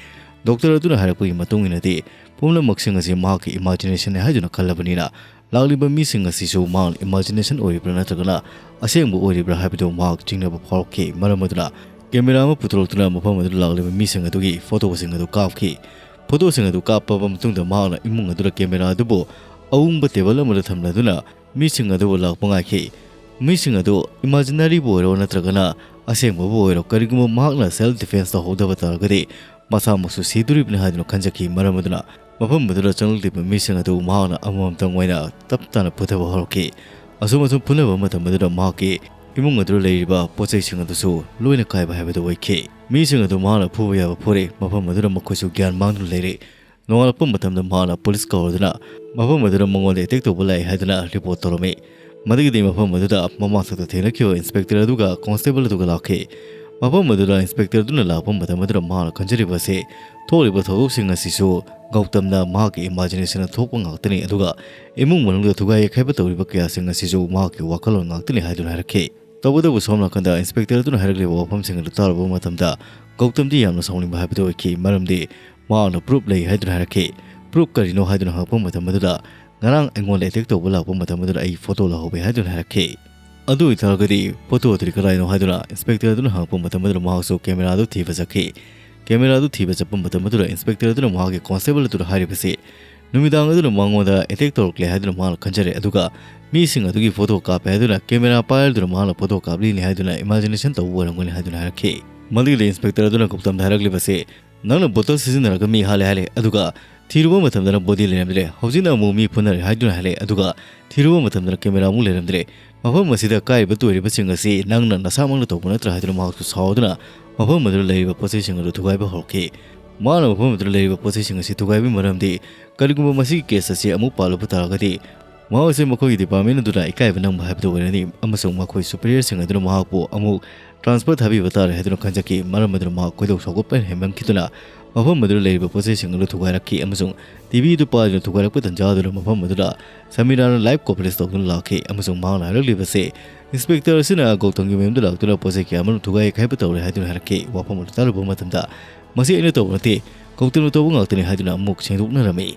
ꯗꯣꯛꯇꯔ ꯑꯗꯨꯅ ꯍꯥꯏꯔꯛꯄꯒꯤ ꯃꯇꯨꯡ ꯏꯟꯅꯗꯤ ꯄꯨꯝꯅꯃꯛꯁꯤꯡ ꯑꯁꯤ ꯃꯍꯥꯛꯀꯤ ꯏꯃꯥꯖꯤꯅꯦꯁꯟꯅꯤ ꯍꯥꯏꯗꯨꯅ ꯈꯜꯂꯕꯅꯤꯅ, ꯂꯥꯛꯂꯤꯕ ꯃꯤꯁꯤꯡ ꯑꯁꯤꯁꯨ ꯃꯍꯥꯛꯅ ꯏꯃꯥꯖꯤꯅꯦꯁꯟ ꯑꯣꯏꯔꯤꯕ꯭ꯔꯥ ꯅꯠꯇ꯭ꯔꯒꯅ ꯑꯁꯦꯡꯕ ꯑꯣꯏꯔꯤꯕ꯭ꯔꯥ ꯍꯥꯏꯕꯗꯨ ꯃꯍꯥꯛ ꯆꯤꯡꯅꯕ ꯐꯥꯎꯔꯛꯈꯤ꯫ ꯃꯔꯝ ꯑꯗꯨꯅ ꯀꯦꯃꯦꯔꯥ ꯑꯃ ꯄꯨꯊꯣꯔꯛꯇꯨꯅ ꯃꯐꯝ ꯑꯗꯨꯗ ꯂꯥꯛꯂꯤꯕ ꯃꯤꯁꯤꯡ ꯑꯗꯨꯒꯤ ꯐꯣꯇꯣꯁꯤꯡ ꯑꯗꯨ ꯀꯥꯞꯈꯤ꯫ ꯐꯣꯇꯣꯁꯤꯡ ꯑꯗꯨ ꯀꯥꯞꯄꯕ ꯃꯇꯨꯡꯗ ꯃꯍꯥꯛꯅ ꯏꯃꯨꯡ ꯑꯗꯨꯗ ꯀꯦꯃꯦꯔꯥ ꯑꯗꯨꯕꯨ ꯑꯎꯪꯕ ꯇꯦꯕꯜ ꯑꯃꯗ ꯊꯝꯂꯗꯨꯅ ꯃꯤꯁꯤꯡ ꯑꯗꯨꯕꯨ ꯂꯥꯛꯄ ꯉꯥꯏꯈꯤ꯫ ꯃꯤꯁꯤꯡ ꯑꯗꯨ ꯏꯃꯥꯖꯤꯅꯔꯤꯕꯨ ꯑꯣꯏꯔꯣ ꯅꯠꯇ꯭ꯔꯒꯅ ꯑꯁꯦꯡꯕꯕꯨ ꯑꯣꯏꯔꯣ, ꯀꯔꯤꯒꯨꯝꯕ ꯃꯍꯥꯛꯅ ꯁꯦꯜꯐ ꯗꯤꯐꯦꯟꯁ ꯇꯧꯍꯧꯗꯕ ꯇꯥꯔꯒꯗꯤ ꯃꯁꯥꯃꯛꯁꯨ ꯁꯤꯗꯣꯔꯤꯕꯅꯤ ꯍꯥꯏꯗꯨꯅ ꯈꯟꯖꯈꯤ꯫ ꯃꯔꯝ ꯑꯗꯨꯅ ꯃꯐꯝ ꯑꯗꯨꯗ ꯆꯪꯂꯛꯂꯤꯕ ꯃꯤꯁꯤꯡ ꯑꯗꯨ ꯃꯍꯥꯛꯅ ꯑꯃꯃꯝꯇꯪ ꯑꯣꯏꯅ ꯇꯞ ꯇꯥꯅ ꯐꯨꯊꯕ ꯍꯧꯔꯛꯈꯤ꯫ ꯑꯁꯨꯝ ꯑꯁꯨꯝ ꯐꯨꯅꯕ ꯃꯇꯝ ꯑꯗꯨꯗ ꯃꯍꯥꯛꯀꯤ ꯏꯃꯨꯡ ꯑꯗꯨꯗ ꯂꯩꯔꯤꯕ ꯄꯣꯠ ꯆꯩꯁꯤꯡ ꯑꯗꯨꯁꯨ ꯂꯣꯏꯅ ꯀꯥꯏꯕ ꯍꯥꯏꯕꯗꯨ ꯑꯣꯏꯈꯤ꯫ ꯃꯤꯁꯤꯡ ꯑꯗꯨ ꯃꯍꯥꯛꯅ ꯐꯨꯕ ꯌꯥꯕ ꯐꯨꯔꯦ, ꯃꯐꯝ ꯑꯗꯨꯗ ꯃꯈꯣꯏꯁꯨ ꯒ꯭ꯌꯥꯟ ꯃꯥꯡꯗꯨꯅ ꯂꯩꯔꯦ꯫ ꯅꯣꯡꯉꯥꯜꯂꯛꯄ ꯃꯇꯝꯗ ꯃꯍꯥꯛꯅ ꯄꯨꯂꯤꯁ ꯀꯧꯔꯗꯨꯅ ꯃꯐꯝ ꯑꯗꯨꯗ ꯃꯉꯣꯟꯗ ꯑꯦꯇꯦꯛ ꯇꯧꯕ ꯂꯥꯛꯏ ꯍꯥꯏꯗꯨꯅ ꯔꯤꯄꯣꯔꯠ ꯇꯧꯔꯝꯃꯤ꯫ ꯃꯗꯨꯒꯤꯗꯤ ꯃꯐꯝ ꯑꯗꯨꯗ ꯃꯃꯥꯡꯊꯛꯇ ꯊꯦꯡꯅꯈꯤꯕ ꯏꯟꯁꯄꯦꯛꯇꯔ ꯑꯗꯨꯒ ꯀꯣꯟꯁꯇꯦꯕꯜ ꯑꯗꯨꯒ ꯂꯥꯛꯈꯤ꯫ ꯃꯐꯝ ꯑꯗꯨꯗ ꯏꯟꯁꯄꯦꯛꯇꯔ ꯑꯗꯨꯅ ꯂꯥꯛꯄ ꯃꯇꯝ ꯑꯗꯨꯗ ꯃꯍꯥꯛꯅ ꯈꯟꯖꯔꯤꯕꯁꯤ, ꯊꯣꯛꯂꯤꯕ ꯊꯧꯗꯣꯛꯁꯤꯡ ꯑꯁꯤꯁꯨ ꯒꯧꯇꯝꯅ ꯃꯍꯥꯛꯀꯤ ꯏꯃꯥꯖꯤꯅꯦꯁꯟꯅ ꯊꯣꯛꯄ ꯉꯥꯛꯇꯅꯤ, ꯑꯗꯨꯒ ꯏꯃꯨꯡ ꯃꯅꯨꯡꯗ ꯊꯨꯒꯥꯏ ꯌꯩꯈꯥꯏꯕ ꯇꯧꯔꯤꯕ ꯀꯌꯥꯁꯤꯡ ꯑꯁꯤꯁꯨ ꯃꯍꯥꯛꯀꯤ ꯋꯥꯈꯜꯂꯣꯟ ꯉꯥꯛꯇꯅꯤ ꯍꯥꯏꯗꯨꯅ ꯍꯥꯏꯔꯛꯈꯤ꯫ ꯇꯧꯕꯇꯕꯨ ꯁꯣꯝ ꯅꯥꯀꯟꯗ ꯏꯟꯁꯄꯦꯛꯇꯔ ꯑꯗꯨꯅ ꯍꯥꯏꯔꯛꯂꯤꯕ ꯋꯥꯐꯝꯁꯤꯡ ꯑꯗꯨ ꯇꯥꯔꯨꯕ ꯃꯇꯝꯗ ꯒꯧꯇꯝꯗꯤ ꯌꯥꯝꯅ ꯁꯥꯎꯅꯤꯡꯕ ꯍꯥꯏꯕꯗꯨ ꯑꯣꯏꯈꯤ, ꯃꯔꯝꯗꯤ ꯃꯍꯥꯛꯅ ꯄ꯭ꯔꯨꯞ ꯂꯩ ꯍꯥꯏꯗꯨꯅ ꯍꯥꯏꯔꯛꯈꯤ꯫ "ꯄ꯭ꯔꯨꯞ ꯀꯔꯤꯅꯣ?" ꯍꯥꯏꯗꯨꯅ ꯍꯪꯂꯛꯄ ꯃꯇꯝ ꯑꯗꯨꯗ "ꯉꯔꯥꯡ ꯑꯩꯉꯣꯟꯗ ꯑꯦꯇꯦꯛ ꯇꯧꯕ ꯂꯥꯛꯄ ꯃꯇꯝ ꯑꯗꯨꯗ ꯑꯩ ꯐꯣꯇꯣ ꯂꯧꯍꯧꯋꯦ" ꯍꯥꯏꯗꯨꯅ ꯍꯥꯏꯔꯛꯈꯤ꯫ "ꯑꯗꯨ ꯑꯣꯏꯇꯥꯔꯒꯗꯤ ꯐꯣꯇꯣ ꯑꯗꯨꯗꯤ ꯀꯗꯥꯏꯅꯣ?" ꯍꯥꯏꯗꯨꯅ ꯏꯟꯁꯄꯦꯛꯇꯔ ꯑꯗꯨꯅ ꯍꯪꯂꯛꯄ ꯃꯇꯝ ꯑꯗꯨꯗ ꯃꯍꯥꯛꯁꯨ ꯀꯦꯃꯦꯔꯥ ꯑꯗꯨ ꯊꯤꯕ ꯆꯠꯈꯤ꯫ ꯀꯦꯃꯦꯔꯥ ꯑꯗꯨ ꯊꯤꯕ ꯆꯠꯄ ꯃꯇꯝ ꯑꯗꯨꯗ ꯏꯟꯁꯄꯦꯛꯇꯔ ꯑꯗꯨꯅ ꯃꯍꯥꯛꯀꯤ ꯀꯣꯟꯁꯇꯦꯕꯜ ꯑꯗꯨꯗ ꯍꯥꯏꯔꯤꯕꯁꯤ, ꯅꯨꯃꯤꯗꯥꯡ ꯑꯗꯨꯗ ꯃꯉꯣꯟꯗ ꯑꯦꯇꯦꯛ ꯇꯧꯔꯛꯂꯦ ꯍꯥꯏꯗꯨꯅ ꯃꯍꯥꯛꯅ ꯈꯟꯖꯔꯦ꯫ ꯑꯗꯨꯒ ꯃꯤꯁꯤꯡ ꯑꯗꯨꯒꯤ ꯐꯣꯇꯣ ꯀꯥꯞꯄꯦ ꯍꯥꯏꯗꯨꯅ ꯀꯦꯃꯦꯔꯥ ꯄꯥꯏꯔꯗꯨꯅ ꯃꯍꯥꯛꯅ ꯐꯣꯇꯣ ꯀꯥꯞꯂꯤꯅꯤ ꯍꯥꯏꯗꯨꯅ ꯏꯃꯥꯖꯤꯅꯦꯁꯟ ꯇꯧꯕ ꯑꯣꯏꯔꯝꯒꯅꯤ ꯍꯥꯏꯗꯨꯅ ꯍꯥꯏꯔꯛꯈꯤ꯫ ꯃꯗꯨꯒꯤꯗꯤ ꯏꯟꯁꯄꯦꯛꯇꯔ ꯑꯗꯨꯅ ꯒꯧꯇꯝꯗ ꯍꯥꯏꯔꯛꯂꯤꯕꯁꯦ, "ꯅꯪꯅ ꯕꯣꯇꯜ ꯁꯤꯖꯤꯟꯅꯔꯒ ꯃꯤ ꯍꯥꯠꯂꯦ ꯍꯥꯏꯔꯦ, ꯑꯗꯨꯒ ꯊꯤꯔꯨꯕ ꯃꯇꯝꯗꯅ ꯕꯣꯗꯤ ꯂꯩꯔꯝꯗ꯭ꯔꯦ, ꯍꯧꯖꯤꯛꯅ ꯑꯃꯨꯛ ꯃꯤ ꯐꯨꯅꯔꯦ ꯍꯥꯏꯗꯨꯅ ꯍꯥꯏꯔꯦ, ꯑꯗꯨꯒ ꯊꯤꯔꯨꯕ ꯃꯇꯝꯗꯅ ꯀꯦꯃꯦꯔꯥ ꯑꯃꯨꯛ ꯂꯩꯔꯝꯗ꯭ꯔꯦ꯫ ꯃꯐꯝ ꯑꯁꯤꯗ ꯀꯥꯏꯔꯤꯕ ꯇꯣꯏꯔꯤꯕꯁꯤꯡ ꯑꯁꯤ ꯅꯪꯅ ꯅꯁꯥꯃꯛꯅ ꯇꯧꯕ ꯅꯠꯇ꯭ꯔꯥ?" ꯍꯥꯏꯗꯨꯅ ꯃꯍꯥꯛꯁꯨ ꯁꯥꯎꯗꯨꯅ ꯃꯐꯝ ꯑꯗꯨꯗ ꯂꯩꯔꯤꯕ ꯄꯣꯠ ꯆꯩꯁꯤꯡ ꯑꯗꯨ ꯊꯨꯒꯥꯏꯕ ꯍꯧꯔꯛꯈꯤ꯫ ꯃꯍꯥꯛꯅ ꯃꯐꯝ ꯑꯗꯨꯗ ꯂꯩꯔꯤꯕ ꯄꯣꯠ ꯆꯩꯁꯤꯡ ꯑꯁꯤ ꯊꯨꯒꯥꯏꯕꯒꯤ ꯃꯔꯝꯗꯤ ꯀꯔꯤꯒꯨꯝꯕ ꯃꯁꯤꯒꯤ ꯀꯦꯁ ꯑꯁꯤ ꯑꯃꯨꯛ ꯄꯥꯜꯂꯨꯕ ꯇꯥꯔꯒꯗꯤ ꯃꯍꯥꯛ ꯑꯁꯤ ꯃꯈꯣꯏꯒꯤ ꯗꯤꯄꯥꯔꯠꯃꯦꯟ ꯑꯗꯨꯅ ꯏꯀꯥꯏꯕ ꯅꯪꯕ ꯍꯥꯏꯕꯗꯨ ꯑꯣꯏꯔꯅꯤ ꯑꯃꯁꯨꯡ ꯃꯈꯣꯏ ꯁꯨꯄꯤꯔꯤꯌꯔꯁꯤꯡ ꯑꯗꯨꯅ ꯃꯍꯥꯛꯄꯨ ꯑꯃꯨꯛ ꯇ꯭ꯔꯥꯟꯁꯐꯔ ꯊꯥꯕꯤꯕ ꯇꯥꯔꯦ ꯍꯥꯏꯗꯨꯅ ꯈꯟꯖꯈꯤ꯫ ꯃꯔꯝ ꯑꯗꯨꯅ ꯃꯍꯥꯛ ꯈꯣꯏꯗꯧ ꯁꯥꯎꯒꯠꯄ ꯍꯦꯟꯃꯟꯈꯤꯗꯨꯅ ꯃꯐꯝ ꯑꯗꯨꯗ ꯂꯩꯔꯤꯕ ꯄꯣꯠ ꯆꯩꯁꯤꯡ ꯑꯗꯨ ꯊꯨꯒꯥꯏꯔꯛꯈꯤ ꯑꯃꯁꯨꯡ ꯇꯤꯚꯤ ꯑꯗꯨ ꯄꯥꯏꯗꯨꯅ ꯊꯨꯒꯥꯏꯔꯛꯄ ꯇꯟꯖꯥ ꯑꯗꯨꯗ ꯃꯐꯝ ꯑꯗꯨꯗ ꯁꯃꯤꯔꯥꯅ ꯂꯥꯏꯚ ꯀꯣꯚꯔꯦꯖ ꯇꯧꯗꯨꯅ ꯂꯥꯛꯈꯤ ꯑꯃꯁꯨꯡ ꯃꯍꯥꯛꯅ ꯍꯥꯏꯔꯛꯂꯤꯕꯁꯤ, ꯏꯟꯁꯄꯦꯛꯇꯔ ꯑꯁꯤꯅ ꯒꯧꯇꯝꯒꯤ ꯃꯌꯨꯝꯗ ꯂꯥꯛꯇꯨꯅ ꯄꯣꯠ ꯆꯩ ꯀꯌꯥ ꯑꯃꯔꯣꯝ ꯊꯨꯒꯥꯏ ꯈꯥꯏꯕ ꯇꯧꯔꯦ ꯍꯥꯏꯗꯨꯅ ꯍꯥꯏꯔꯛꯈꯤ꯫ ꯋꯥꯐꯝ ꯑꯗꯨ ꯇꯥꯔꯨꯕ ꯃꯇꯝꯗ, "ꯃꯁꯤ ꯑꯩꯅ ꯇꯧꯕ ꯅꯠꯇꯦ, ꯒꯧꯇꯝꯅ ꯇꯧꯕ ꯉꯥꯛꯇꯅꯤ" ꯍꯥꯏꯗꯨꯅ ꯑꯃꯨꯛ ꯁꯦꯡꯗꯣꯛꯅꯔꯝꯃꯤ꯫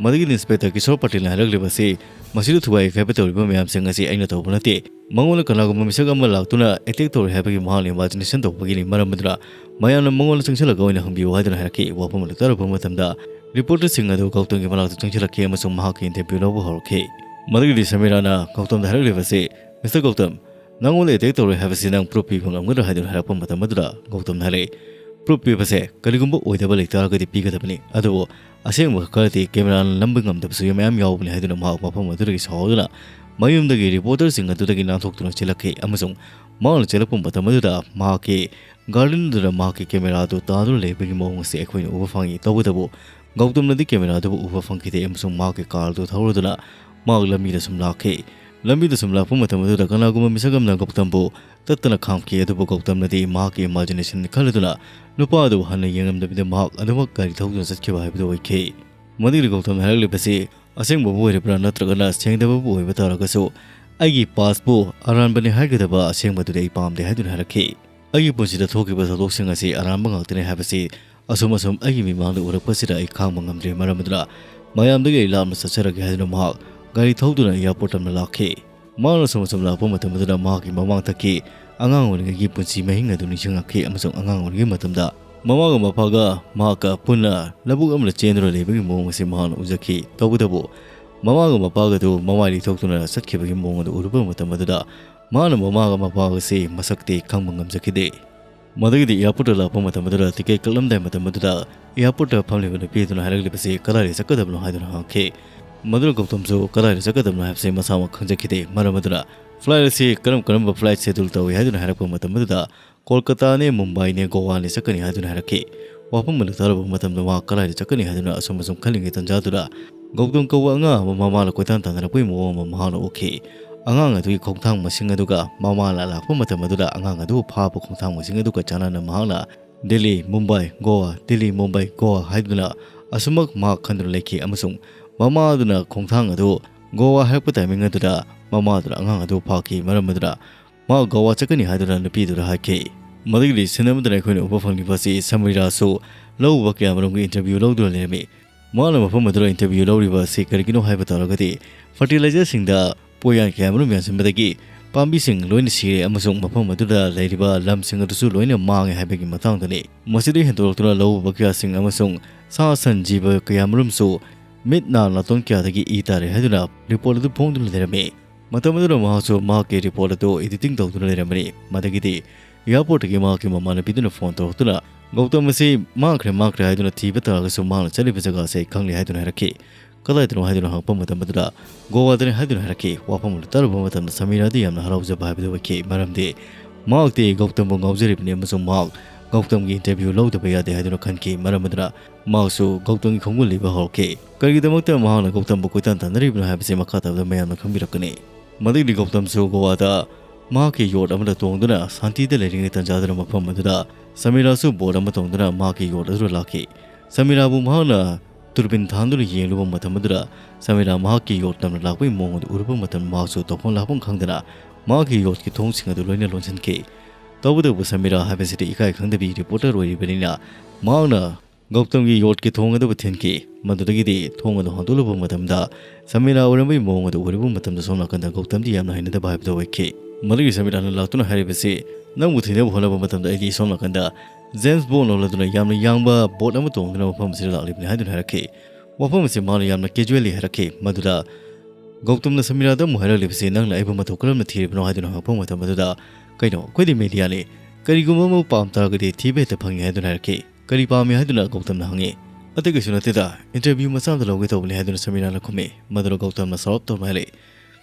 ꯃꯗꯨꯒꯤ ꯏꯟꯁꯄꯦꯛꯇꯔ ꯀꯤꯁꯣꯔ ꯄꯇꯦꯜꯅ ꯍꯥꯏꯔꯛꯂꯤꯕꯁꯤ, "ꯃꯁꯤꯗ ꯊꯨꯒꯥꯏ ꯈꯥꯏꯕ ꯇꯧꯔꯤꯕ ꯃꯌꯥꯝꯁꯤꯡ ꯑꯁꯤ ꯑꯩꯅ ꯇꯧꯕ ꯅꯠꯇꯦ꯫ ꯃꯉꯣꯟꯗ ꯀꯅꯥꯒꯨꯝꯕ ꯃꯤꯁꯛ ꯑꯃ ꯂꯥꯛꯇꯨꯅ ꯑꯦꯇꯦꯛ ꯇꯧꯔꯦ ꯍꯥꯏꯕꯒꯤ ꯃꯍꯥꯛꯅ ꯏꯃꯥꯖꯤꯅꯦꯁꯟ ꯇꯧꯕꯒꯤꯅꯤ꯫ ꯃꯔꯝ ꯑꯗꯨꯅ ꯃꯌꯥꯝꯅ ꯃꯉꯣꯟꯗ ꯆꯪꯁꯤꯜꯂꯒ ꯑꯣꯏꯅ ꯍꯪꯕꯤꯌꯨ" ꯍꯥꯏꯗꯨꯅ ꯍꯥꯏꯔꯛꯈꯤ꯫ ꯋꯥꯐꯝ ꯑꯗꯨ ꯇꯥꯔꯨꯕ ꯃꯇꯝꯗ ꯔꯤꯄꯣꯔꯇꯔꯁꯤꯡ ꯑꯗꯨ ꯒꯧꯇꯝꯒꯤ ꯃꯅꯥꯛꯇ ꯆꯪꯁꯤꯜꯂꯛꯈꯤ ꯑꯃꯁꯨꯡ ꯃꯍꯥꯛꯀꯤ ꯏꯟꯇꯔꯚ꯭ꯌꯨ ꯂꯧꯕ ꯍꯧꯔꯛꯈꯤ꯫ ꯃꯗꯨꯒꯤꯗꯤ ꯁꯃꯤꯔꯥꯅ ꯒꯧꯇꯝꯗ ꯍꯥꯏꯔꯛꯂꯤꯕꯁꯤ, "ꯃꯤꯁꯇꯔ ꯒꯧꯇꯝ, ꯅꯉꯣꯟꯗ ꯑꯦꯇꯦꯛ ꯇꯧꯔꯦ ꯍꯥꯏꯕꯁꯤ ꯅꯪ ꯄ꯭ꯔꯨꯐ ꯄꯤꯕ ꯉꯝꯒꯗ꯭ꯔꯥ?" ꯍꯥꯏꯗꯨꯅ ꯍꯥꯏꯔꯛꯄ ꯃꯇꯝ ꯑꯗꯨꯗ ꯒꯧꯇꯝꯅ ꯍꯥꯏꯔꯛꯏ, "ꯄ꯭ꯔꯨꯐ ꯄꯤꯕꯁꯦ ꯀꯔꯤꯒꯨꯝꯕ ꯑꯣꯏꯗꯕ ꯂꯩꯇꯥꯔꯒꯗꯤ ꯄꯤꯒꯗꯕꯅꯤ, ꯑꯗꯨꯕꯨ ꯑꯁꯦꯡꯕ ꯈꯔꯗꯤ ꯀꯦꯃꯦꯔꯥꯅ ꯅꯝꯕ ꯉꯝꯗꯕꯁꯨ ꯃꯌꯥꯝ ꯌꯥꯎꯕꯅꯤ" ꯍꯥꯏꯗꯨꯅ ꯃꯍꯥꯛ ꯃꯐꯝ ꯑꯗꯨꯗꯒꯤ ꯁꯥꯎꯗꯨꯅ ꯃꯌꯨꯝꯗꯒꯤ ꯔꯤꯄꯣꯔꯇꯔꯁꯤꯡ ꯑꯗꯨꯗꯒꯤ ꯅꯥꯟꯊꯣꯛꯇꯨꯅ ꯆꯦꯜꯂꯛꯈꯤ ꯑꯃꯁꯨꯡ ꯃꯍꯥꯛꯅ ꯆꯦꯜꯂꯛꯄ ꯃꯇꯝ ꯑꯗꯨꯗ ꯃꯍꯥꯛꯀꯤ ꯒꯥꯔꯗꯦꯟ ꯑꯗꯨꯗ ꯃꯍꯥꯛꯀꯤ ꯀꯦꯃꯦꯔꯥ ꯑꯗꯨ ꯇꯥꯗꯨꯅ ꯂꯩꯕꯒꯤ ꯃꯑꯣꯡ ꯑꯁꯤ ꯑꯩꯈꯣꯏꯅ ꯎꯕ ꯐꯪꯏ꯫ ꯇꯧꯕꯇꯕꯨ ꯒꯧꯇꯝꯅꯗꯤ ꯀꯦꯃꯦꯔꯥ ꯑꯗꯨꯕꯨ ꯎꯕ ꯐꯪꯈꯤꯗꯦ ꯑꯃꯁꯨꯡ ꯃꯍꯥꯛꯀꯤ ꯀꯥꯔ ꯑꯗꯨ ꯊꯧꯔꯗꯨꯅ ꯃꯍꯥꯛ ꯂꯝꯕꯤꯗ ꯁꯨꯝ ꯂꯥꯛꯈꯤ꯫ ꯂꯝꯕꯤꯗ ꯁꯨꯝ ꯂꯥꯛꯄ ꯃꯇꯝ ꯑꯗꯨꯗ ꯀꯅꯥꯒꯨꯝꯕ ꯃꯤꯁꯛ ꯑꯃꯅ ꯒꯧꯇꯝꯕꯨ ꯇꯠꯇꯅ ꯈꯥꯝꯈꯤ, ꯑꯗꯨꯕꯨ ꯒꯧꯇꯝꯅꯗꯤ ꯃꯍꯥꯛꯀꯤ ꯏꯃꯥꯖꯤꯅꯦꯁꯟ ꯈꯜꯂꯗꯨꯅ ꯅꯨꯄꯥ ꯑꯗꯨꯕꯨ ꯍꯟꯅ ꯌꯦꯡꯂꯝꯗꯕꯤꯗ ꯃꯍꯥꯛ ꯑꯗꯨꯃꯛ ꯒꯥꯔꯤ ꯊꯧꯗꯨꯅ ꯆꯠꯈꯤꯕ ꯍꯥꯏꯕꯗꯨ ꯑꯣꯏꯈꯤ꯫ ꯃꯗꯨꯒꯤ ꯒꯧꯇꯝꯅ ꯍꯥꯏꯔꯛꯂꯤꯕꯁꯤ, "ꯑꯁꯦꯡꯕꯕꯨ ꯑꯣꯏꯔꯤꯕ꯭ꯔꯥ ꯅꯠꯇ꯭ꯔꯒꯅ ꯁꯦꯡꯗꯕꯕꯨ ꯑꯣꯏꯕ ꯇꯥꯔꯒꯁꯨ, ꯑꯩꯒꯤ ꯄꯥꯁꯄꯨ ꯑꯔꯥꯟꯕꯅꯤ ꯍꯥꯏꯒꯗꯕ ꯑꯁꯦꯡꯕꯗꯨꯗꯤ ꯑꯩ ꯄꯥꯝꯗꯦ" ꯍꯥꯏꯗꯨꯅ ꯍꯥꯏꯔꯛꯈꯤ꯫ "ꯑꯩꯒꯤ ꯄꯨꯟꯁꯤꯗ ꯊꯣꯛꯈꯤꯕ ꯊꯧꯗꯣꯛꯁꯤꯡ ꯑꯁꯤ ꯑꯔꯥꯟꯕ ꯉꯥꯛꯇꯅꯤ ꯍꯥꯏꯕꯁꯤ ꯑꯁꯨꯝ ꯑꯁꯨꯝ ꯑꯩꯒꯤ ꯃꯤꯃꯥꯡꯗ ꯎꯔꯛꯄꯁꯤꯗ ꯑꯩ ꯈꯥꯡꯕ ꯉꯝꯗ꯭ꯔꯦ꯫ ꯃꯔꯝ ꯑꯗꯨꯅ ꯃꯌꯥꯝꯗꯒꯤ ꯑꯩ ꯂꯥꯞꯅ ꯆꯠꯆꯔꯒꯦ" ꯍꯥꯏꯗꯨꯅ ꯃꯍꯥꯛ ꯒꯥꯔꯤ ꯊꯧꯗꯨꯅ ꯑꯦꯌꯥꯔꯄꯣꯔꯠ ꯇꯝꯅ ꯂꯥꯛꯈꯤ꯫ ꯃꯍꯥꯛꯅ ꯑꯁꯨꯝ ꯑꯁꯨꯝ ꯂꯥꯛꯄ ꯃꯇꯝ ꯑꯗꯨꯗ ꯃꯍꯥꯛꯀꯤ ꯃꯃꯥꯡꯊꯛꯀꯤ ꯑꯉꯥꯡ ꯑꯣꯏꯔꯤꯉꯩꯒꯤ ꯄꯨꯟꯁꯤ ꯃꯍꯤꯡ ꯑꯗꯨ ꯅꯤꯡꯁꯤꯡꯂꯛꯈꯤ ꯑꯃꯁꯨꯡ ꯑꯉꯥꯡ ꯑꯣꯏꯔꯤꯉꯩ ꯃꯇꯝꯗ ꯃꯃꯥꯒ ꯃꯄꯥꯒ ꯃꯍꯥꯛꯀ ꯄꯨꯟꯅ ꯂꯧꯕꯨꯛ ꯑꯃꯗ ꯆꯦꯟꯗꯨꯅ ꯂꯩꯕꯒꯤ ꯃꯑꯣꯡ ꯑꯁꯤ ꯃꯍꯥꯛꯅ ꯎꯖꯈꯤ꯫ ꯇꯧꯕꯇꯕꯨ ꯃꯃꯥꯒ ꯃꯄꯥꯒꯗꯨ ꯃꯃꯥꯏ ꯂꯩꯊꯣꯛꯇꯨꯅ ꯆꯠꯈꯤꯕꯒꯤ ꯃꯑꯣꯡ ꯑꯗꯨ ꯎꯔꯨꯕ ꯃꯇꯝ ꯑꯗꯨꯗ ꯃꯍꯥꯛꯅ ꯃꯃꯥꯒ ꯃꯄꯥꯒꯁꯤ ꯃꯁꯛꯇꯤ ꯈꯪꯕ ꯉꯝꯖꯈꯤꯗꯦ꯫ ꯃꯗꯨꯒꯤꯗꯤ airport ꯇ ꯂꯥꯛꯄ ꯃꯇꯝ ꯑꯗꯨꯗ ticket ꯀꯛꯂꯝꯗꯥꯏ ꯃꯇꯝ ꯑꯗꯨꯗ airport ꯇ ꯐꯝꯂꯤꯕ ꯅꯨꯄꯤ ꯑꯗꯨꯅ ꯍꯥꯏꯔꯛꯂꯤꯕꯁꯤ ꯀꯗꯥꯏꯗ ꯆꯠꯀꯗꯕꯅꯣ ꯍꯥꯏꯗꯨꯅ ꯍꯪꯈꯤ꯫ ꯃꯗꯨꯅ ꯒꯧꯇꯝꯁꯨ ꯀꯗꯥꯏꯗ ꯆꯠꯀꯗꯕꯅꯣ ꯍꯥꯏꯕꯁꯤ ꯃꯁꯥꯃꯛ ꯈꯪꯖꯈꯤꯗꯦ꯫ ꯃꯔꯝ ꯑꯗꯨꯅ flight ꯑꯁꯤ ꯀꯔꯝ ꯀꯔꯝꯕ flight schedule ꯇꯧꯏ ꯍꯥꯏꯗꯨꯅ ꯍꯥꯏꯔꯛꯄ ꯃꯇꯝ ꯑꯗꯨꯗ ꯀꯣꯜꯀꯇꯥꯅꯦ, ꯃꯨꯝꯕꯥꯏꯅꯦ, ꯒꯣꯋꯥꯅꯦ ꯆꯠꯀꯅꯤ ꯍꯥꯏꯗꯨꯅ ꯍꯥꯏꯔꯛꯈꯤ꯫ ꯋꯥꯐꯝ ꯑꯗꯨ ꯇꯥꯔꯨꯕ ꯃꯇꯝꯗ ꯃꯍꯥꯛ ꯀꯗꯥꯏꯗ ꯆꯠꯀꯅꯤ ꯍꯥꯏꯗꯨꯅ ꯑꯁꯨꯝ ꯑꯁꯨꯝ ꯈꯜꯂꯤꯉꯩ ꯇꯥꯟꯖꯥꯗꯨꯗ ꯒꯧꯇꯝ ꯀꯧꯕ ꯑꯉꯥꯡ ꯑꯃ ꯃꯃꯥꯅ ꯀꯣꯏꯇꯥꯟ ꯇꯥꯟꯅꯔꯛꯄꯒꯤ ꯃꯑꯣꯡ ꯑꯃ ꯃꯍꯥꯛꯅ ꯎꯈꯤ꯫ ꯑꯉꯥꯡ ꯑꯗꯨꯒꯤ ꯈꯣꯡꯊꯥꯡ ꯃꯁꯤꯡ ꯑꯗꯨꯒ ꯃꯃꯥꯅ ꯂꯥꯛꯄ ꯃꯇꯝ ꯑꯗꯨꯗ ꯑꯉꯥꯡ ꯑꯗꯨꯕꯨ ꯐꯥꯕ ꯈꯣꯡꯊꯥꯡ ꯃꯁꯤꯡ ꯑꯗꯨꯒ ꯆꯥꯟꯅꯅ ꯃꯍꯥꯛꯅ ꯗꯤꯜꯂꯤ, ꯃꯨꯝꯕꯥꯏ, ꯒꯣꯋꯥ, ꯗꯤꯜꯂꯤ, ꯃꯨꯝꯕꯥꯏ, ꯒꯣꯋꯥ ꯍꯥꯏꯗꯨꯅ ꯑꯁꯨꯃꯛ ꯃꯍꯥꯛ ꯈꯟꯗꯨꯅ ꯂꯩꯈꯤ ꯑꯃꯁꯨꯡ ꯃꯃꯥꯗꯨꯅ ꯈꯣꯡꯊꯥꯡ ꯑꯗꯨ ꯒꯣꯋꯥ ꯍꯥꯏꯔꯛꯄ timing ꯑꯗꯨꯗ ꯃꯃꯥꯗꯨꯅ ꯑꯉꯥꯡ ꯑꯗꯨ ꯐꯥꯈꯤ꯫ ꯃꯔꯝ ꯑꯗꯨꯅ ꯃꯍꯥꯛ ꯒꯣꯋꯥ ꯆꯠꯀꯅꯤ ꯍꯥꯏꯗꯨꯅ ꯅꯨꯄꯤꯗꯨꯗ ꯍꯥꯏꯈꯤ꯫ ꯃꯗꯨꯒꯤ scene ꯑꯃꯗꯅ ꯑꯩꯈꯣꯏꯅ ꯎꯕ ꯐꯪꯂꯤꯕ ꯑꯁꯤ ꯁꯃꯤꯔꯥꯁꯨ ꯂꯧꯎꯕ ꯀꯌꯥ ꯃꯔꯨꯝꯒꯤ interview ꯂꯧꯗꯨꯅ ꯂꯩꯔꯝꯃꯤ꯫ ꯃꯍꯥꯛꯅ ꯃꯐꯝ ꯑꯗꯨꯗ interview ꯂꯧꯔꯤꯕ ꯑꯁꯤ ꯀꯔꯤꯒꯤꯅꯣ ꯍꯥꯏꯕ ꯇꯥꯔꯒꯗꯤ fertilizer ꯁꯤꯡꯗ ꯄꯣꯠꯌꯥꯟ ꯀꯌꯥ ꯃꯔꯨꯝ ꯌꯥꯟꯁꯤꯟꯕꯗꯒꯤ ꯄꯥꯝꯕꯤꯁꯤꯡ ꯂꯣꯏꯅ ꯁꯤꯔꯦ ꯑꯃꯁꯨꯡ ꯃꯐꯝ ꯑꯗꯨꯗ ꯂꯩꯔꯤꯕ ꯂꯝꯁꯤꯡ ꯑꯗꯨꯁꯨ ꯂꯣꯏꯅ ꯃꯥꯡꯉꯦ ꯍꯥꯏꯕꯒꯤ ꯃꯇꯥꯡꯗꯅꯤ꯫ ꯃꯁꯤꯗꯒꯤ ꯍꯦꯟꯗꯣꯛꯇꯨꯅ ꯂꯧꯎꯕ ꯀꯌꯥꯁꯤꯡ ꯑꯃꯁꯨꯡ ꯁꯥ ꯁꯟ ꯖꯤꯕ ꯀꯌꯥ ꯃꯔꯨꯝꯁꯨ ꯃꯤꯠ ꯅꯥ ꯅꯥꯇꯣꯟ ꯀꯌꯥꯗꯒꯤ ꯏ ꯇꯥꯔꯦ ꯍꯥꯏꯗꯨꯅ report ꯑꯗꯨ ꯐꯣꯡꯗꯨꯅ ꯂꯩꯔꯝꯃꯤ꯫ ꯃꯇꯝ ꯑꯗꯨꯗ ꯃꯍꯥꯛꯁꯨ ꯃꯍꯥꯛꯀꯤ report ꯑꯗꯨ editing ꯇꯧꯗꯨꯅ ꯂꯩꯔꯝꯕꯅꯤ꯫ ꯃꯗꯒꯤꯗꯤ airport ꯇꯒꯤ ꯃꯍꯥꯛꯀꯤ ꯃꯃꯥꯟꯅꯕꯤꯗꯨꯅ phone ꯇꯧꯔꯛꯇꯨꯅ ꯒꯧꯇꯝ ꯑꯁꯤ ꯃꯥꯡꯈ꯭ꯔꯦ ꯃꯥꯡꯈ꯭ꯔꯦ ꯍꯥꯏꯗꯨꯅ ꯊꯤꯕ ꯇꯥꯔꯒꯁꯨ ꯃꯍꯥꯛꯅ ꯆꯠꯂꯤꯕ ꯖꯒꯥ ꯑꯁꯤ ꯑꯩ ꯈꯪꯂꯦ ꯍꯥꯏꯗꯨꯅ ꯍꯥꯏꯔꯛꯈꯤ꯫ ꯀꯗꯥꯏꯗꯅꯣ ꯍꯥꯏꯗꯨꯅ ꯍꯪꯉꯛꯄ ꯃꯇꯝ ꯑꯗꯨꯗ ꯒꯣꯋꯥꯗꯅꯤ ꯍꯥꯏꯗꯨꯅ ꯍꯥꯏꯔꯛꯈꯤ꯫ ꯋꯥꯐꯝ ꯑꯗꯨ ꯇꯥꯔꯨꯕ ꯃꯇꯝꯗ ꯁꯃꯤꯔꯥꯗꯤ ꯌꯥꯝꯅ ꯍꯔꯥꯎꯖꯕ ꯍꯥꯏꯕꯗꯨ ꯑꯣꯏꯈꯤ꯫ ꯃꯔꯝꯗꯤ ꯃꯍꯥꯛꯇꯤ ꯒꯧꯇꯝꯕꯨ ꯉꯥꯎꯖꯔꯤꯕꯅꯤ ꯑꯃꯁꯨꯡ ꯃꯍꯥꯛ ꯒꯧꯇꯝꯒꯤ interview ꯂꯧꯗꯕ ꯌꯥꯗꯦ ꯍꯥꯏꯗꯨꯅ ꯈꯟꯈꯤ꯫ ꯃꯔꯝ ꯑꯗꯨꯅ ꯃꯍꯥꯛꯁꯨ ꯒꯧꯇꯝꯒꯤ ꯈꯣꯡꯒꯨꯜ ꯂꯤꯕ ꯍꯧꯔꯛꯈꯤ꯫ ꯀꯔꯤꯒꯤꯗꯃꯛꯇ ꯃꯍꯥꯛꯅ ꯒꯧꯇꯝꯕꯨ ꯀꯣꯏꯇꯥꯟ ꯇꯥꯟꯅꯔꯤꯕꯅꯣ ꯍꯥꯏꯕꯁꯤ ꯃꯈꯥ ꯇꯥꯕꯗ ꯃꯌꯥꯝꯅ ꯈꯪꯕꯤꯔꯛꯀꯅꯤ꯫ ꯃꯗꯒꯤꯗꯤ ꯒꯧꯇꯝꯁꯨ ꯒꯣꯋꯥꯗ ꯃꯍꯥꯛꯀꯤ yacht ꯑꯃꯗ ꯇꯣꯡꯗꯨꯅ ꯁꯥꯟꯇꯤꯗ ꯂꯩꯔꯤꯉꯩ ꯇꯥꯟꯖꯥꯗꯨꯅ ꯃꯐꯝ ꯑꯗꯨꯗ ꯁꯃꯤꯔꯥꯁꯨ boat ꯑꯃ ꯇꯣꯡꯗꯨꯅ ꯃꯍꯥꯛꯀꯤ yacht ꯑꯗꯨꯗ ꯂꯥꯛꯈꯤ꯫ ꯁꯃꯤꯔꯥꯕꯨ ꯃꯍꯥꯛꯅ ꯗꯨꯔꯕꯤꯟ ꯊꯥꯟꯗꯨꯅ ꯌꯦꯡꯂꯨꯕ ꯃꯇꯝ ꯑꯗꯨꯗ ꯁꯃꯤꯔꯥ ꯃꯍꯥꯛꯀꯤ yacht ꯇꯝꯅ ꯂꯥꯛꯄꯒꯤ ꯃꯑꯣꯡ ꯑꯗꯨ ꯎꯔꯨꯕ ꯃꯇꯝꯗ ꯃꯍꯥꯛꯁꯨ ꯇꯧꯐꯝ ꯂꯥꯛꯐꯝ ꯈꯪꯗꯅ ꯃꯍꯥꯛꯀꯤ yacht ꯀꯤ ꯊꯣꯡꯁꯤꯡ ꯑꯗꯨ ꯂꯣꯏꯅ ꯂꯣꯟꯁꯤꯟꯈꯤ꯫ ꯇꯧꯕꯇꯕꯨ ꯁꯃꯤꯔꯥ ꯍꯥꯏꯕꯁꯤꯗꯤ ꯏꯀꯥꯏ ꯈꯪꯗꯕꯤ reporter ꯑꯣꯏꯔꯤꯕꯅꯤꯅ ꯃꯍꯥꯛꯅ ꯒꯧꯇꯝꯒꯤ yacht ꯀꯤ ꯊꯣꯡ ꯑꯗꯨꯕꯨ ꯊꯤꯟꯈꯤ꯫ ꯃꯗꯨꯗꯒꯤꯗꯤ ꯊꯣꯡ ꯑꯗꯨ ꯍꯥꯡꯗꯣꯛꯂꯨꯕ ꯃꯇꯝꯗ ꯁꯃꯤꯔꯥ ꯑꯣꯏꯔꯝꯕꯒꯤ ꯃꯑꯣꯡ ꯑꯗꯨ ꯎꯔꯨꯕ ꯃꯇꯝꯗ ꯁꯣꯝ ꯅꯥꯀꯟꯗ ꯒꯧꯇꯝꯗꯤ ꯌꯥꯝꯅ ꯍꯩꯅꯗꯕ ꯍꯥꯏꯕꯗꯨ ꯑꯣꯏꯈꯤ꯫ ꯃꯗꯨꯒꯤ ꯁꯃꯤꯔꯥꯅ ꯂꯥꯛꯇꯨꯅ ꯍꯥꯏꯔꯤꯕꯁꯤ, "ꯅꯪꯕꯨ ꯊꯤꯅꯕ ꯍꯣꯠꯅꯕ ꯃꯇꯝꯗ ꯑꯩꯗꯤ ꯁꯣꯝ ꯅꯥꯀꯟꯗ ꯖꯦꯝꯁ ꯕꯣꯟ ꯑꯣꯜꯂꯗꯨꯅ ꯌꯥꯝꯅ ꯌꯥꯡꯕ ꯕꯣꯠ ꯑꯃ ꯇꯣꯡꯗꯨꯅ ꯃꯐꯝ ꯑꯁꯤꯗ ꯂꯥꯛꯂꯤꯕꯅꯤ ꯍꯥꯏꯗꯨꯅ ꯍꯥꯏꯔꯛꯈꯤ꯫ ꯋꯥꯐꯝ ꯑꯁꯤ ꯃꯥꯅ ꯌꯥꯝꯅ casually ꯍꯥꯏꯔꯛꯈꯤ꯫ ꯃꯗꯨꯗ ꯒꯧꯇꯝꯅ ꯁꯃꯤꯔꯥꯗ ꯑꯃꯨꯛ ꯍꯥꯏꯔꯛꯂꯤꯕꯁꯤ, "ꯅꯪꯅ ꯑꯩꯕꯨ ꯃꯇꯧ ꯀꯔꯝꯅ ꯊꯤꯔꯤꯕꯅꯣ?" ꯍꯥꯏꯗꯨꯅ ꯍꯪꯉꯛꯄ ꯃꯇꯝ ꯑꯗꯨꯗ, "ꯀꯩꯅꯣ, ꯑꯩꯈꯣꯏꯗꯤ ꯃꯦꯗꯤꯌꯥꯅꯤ, ꯀꯔꯤꯒꯨꯝꯕ ꯑꯃ ꯄꯥꯝ ꯇꯥꯔꯒꯗꯤ ꯊꯤꯕ ꯍꯦꯛꯇ ꯐꯪꯉꯤ" ꯍꯥꯏꯗꯨꯅ ꯍꯥꯏꯔꯛꯈꯤ꯫ "ꯀꯔꯤ ꯄꯥꯝꯃꯤ?" ꯍꯥꯏꯗꯨꯅ ꯒꯧꯇꯝꯅ ꯍꯪꯉꯤ꯫ "ꯑꯇꯩ ꯀꯩꯁꯨ ꯅꯠꯇꯦꯗ, ꯏꯟꯇꯔꯚ꯭ꯌꯨ ꯃꯆꯥ ꯑꯃꯇ ꯂꯧꯒꯦ ꯇꯧꯕꯅꯤ" ꯍꯥꯏꯗꯨꯅ ꯁꯃꯤꯔꯥꯅ ꯈꯨꯝꯃꯤ꯫ ꯃꯗꯨꯗ ꯒꯧꯇꯝꯅ ꯁꯥꯎꯔꯞ ꯇꯧꯅ ꯍꯥꯏꯔꯛꯏ,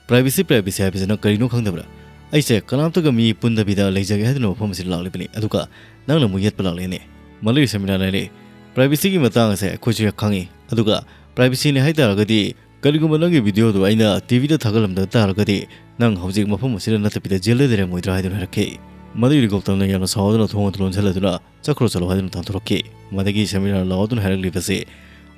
"ꯄ꯭ꯔꯥꯏꯚꯦꯁꯤ, ꯄ꯭ꯔꯥꯏꯚꯦꯁꯤ ꯍꯥꯏꯕꯁꯤ ꯅꯪ ꯀꯔꯤꯅꯣ ꯈꯪꯗꯕ꯭ꯔꯥ? ꯑꯩꯁꯦ ꯀꯅꯥꯝꯇꯒ ꯃꯤ ꯄꯨꯟꯗꯕꯤꯗ ꯂꯩꯖꯒꯦ ꯍꯥꯏꯗꯨꯅ ꯃꯐꯝ ꯑꯁꯤꯗ ꯂꯥꯛꯂꯤꯕꯅꯤ, ꯑꯗꯨꯒ ꯅꯪꯅ ꯑꯃꯨꯛ ꯌꯦꯠꯄ ꯂꯥꯛꯂꯦꯅꯦ"꯫ ꯃꯗꯨꯒꯤ ꯁꯃꯤꯔꯥꯅ ꯍꯥꯏꯔꯛꯏ, "ꯄ꯭ꯔꯥꯏꯚꯦꯁꯤꯒꯤ ꯃꯇꯥꯡ ꯑꯁꯦ ꯑꯩꯈꯣꯏꯁꯨ ꯍꯦꯛ ꯈꯪꯉꯤ, ꯑꯗꯨꯒ ꯄ꯭ꯔꯥꯏꯚꯦꯁꯤꯅꯤ ꯍꯥꯏ ꯇꯥꯔꯒꯗꯤ, ꯀꯔꯤꯒꯨꯝꯕ ꯅꯪꯒꯤ ꯚꯤꯗꯤꯑꯣꯗꯨ ꯑꯩꯅ ꯇꯤꯚꯤꯗ ꯊꯥꯒꯠꯂꯝꯗ ꯇꯥꯔꯒꯗꯤ, ꯅꯪ ꯍꯧꯖꯤꯛ ꯃꯐꯝ ꯑꯁꯤꯗ ꯅꯠꯇꯕꯤꯗ ꯖꯦꯜꯗ ꯂꯩꯔꯝꯃꯣꯏꯗ꯭ꯔꯥ?" ꯍꯥꯏꯗꯨꯅ ꯍꯥꯏꯔꯛꯈꯤ꯫ ꯃꯗꯨꯒꯤꯗꯤ ꯒꯧꯇꯝꯅ ꯌꯥꯝꯅ ꯁꯥꯎꯗꯨꯅ ꯊꯣꯡ ꯑꯗꯨ ꯂꯣꯟꯁꯤꯜꯂꯗꯨꯅ, "ꯆꯠꯈ꯭ꯔꯣ, ꯆꯠꯂꯣ" ꯍꯥꯏꯗꯨꯅ ꯇꯥꯟꯊꯣꯔꯛꯈꯤ꯫ ꯃꯗꯒꯤ ꯁꯃꯤꯔꯥꯅ ꯂꯥꯎꯗꯨꯅ ꯍꯥꯏꯔꯛꯂꯤꯕꯁꯤ,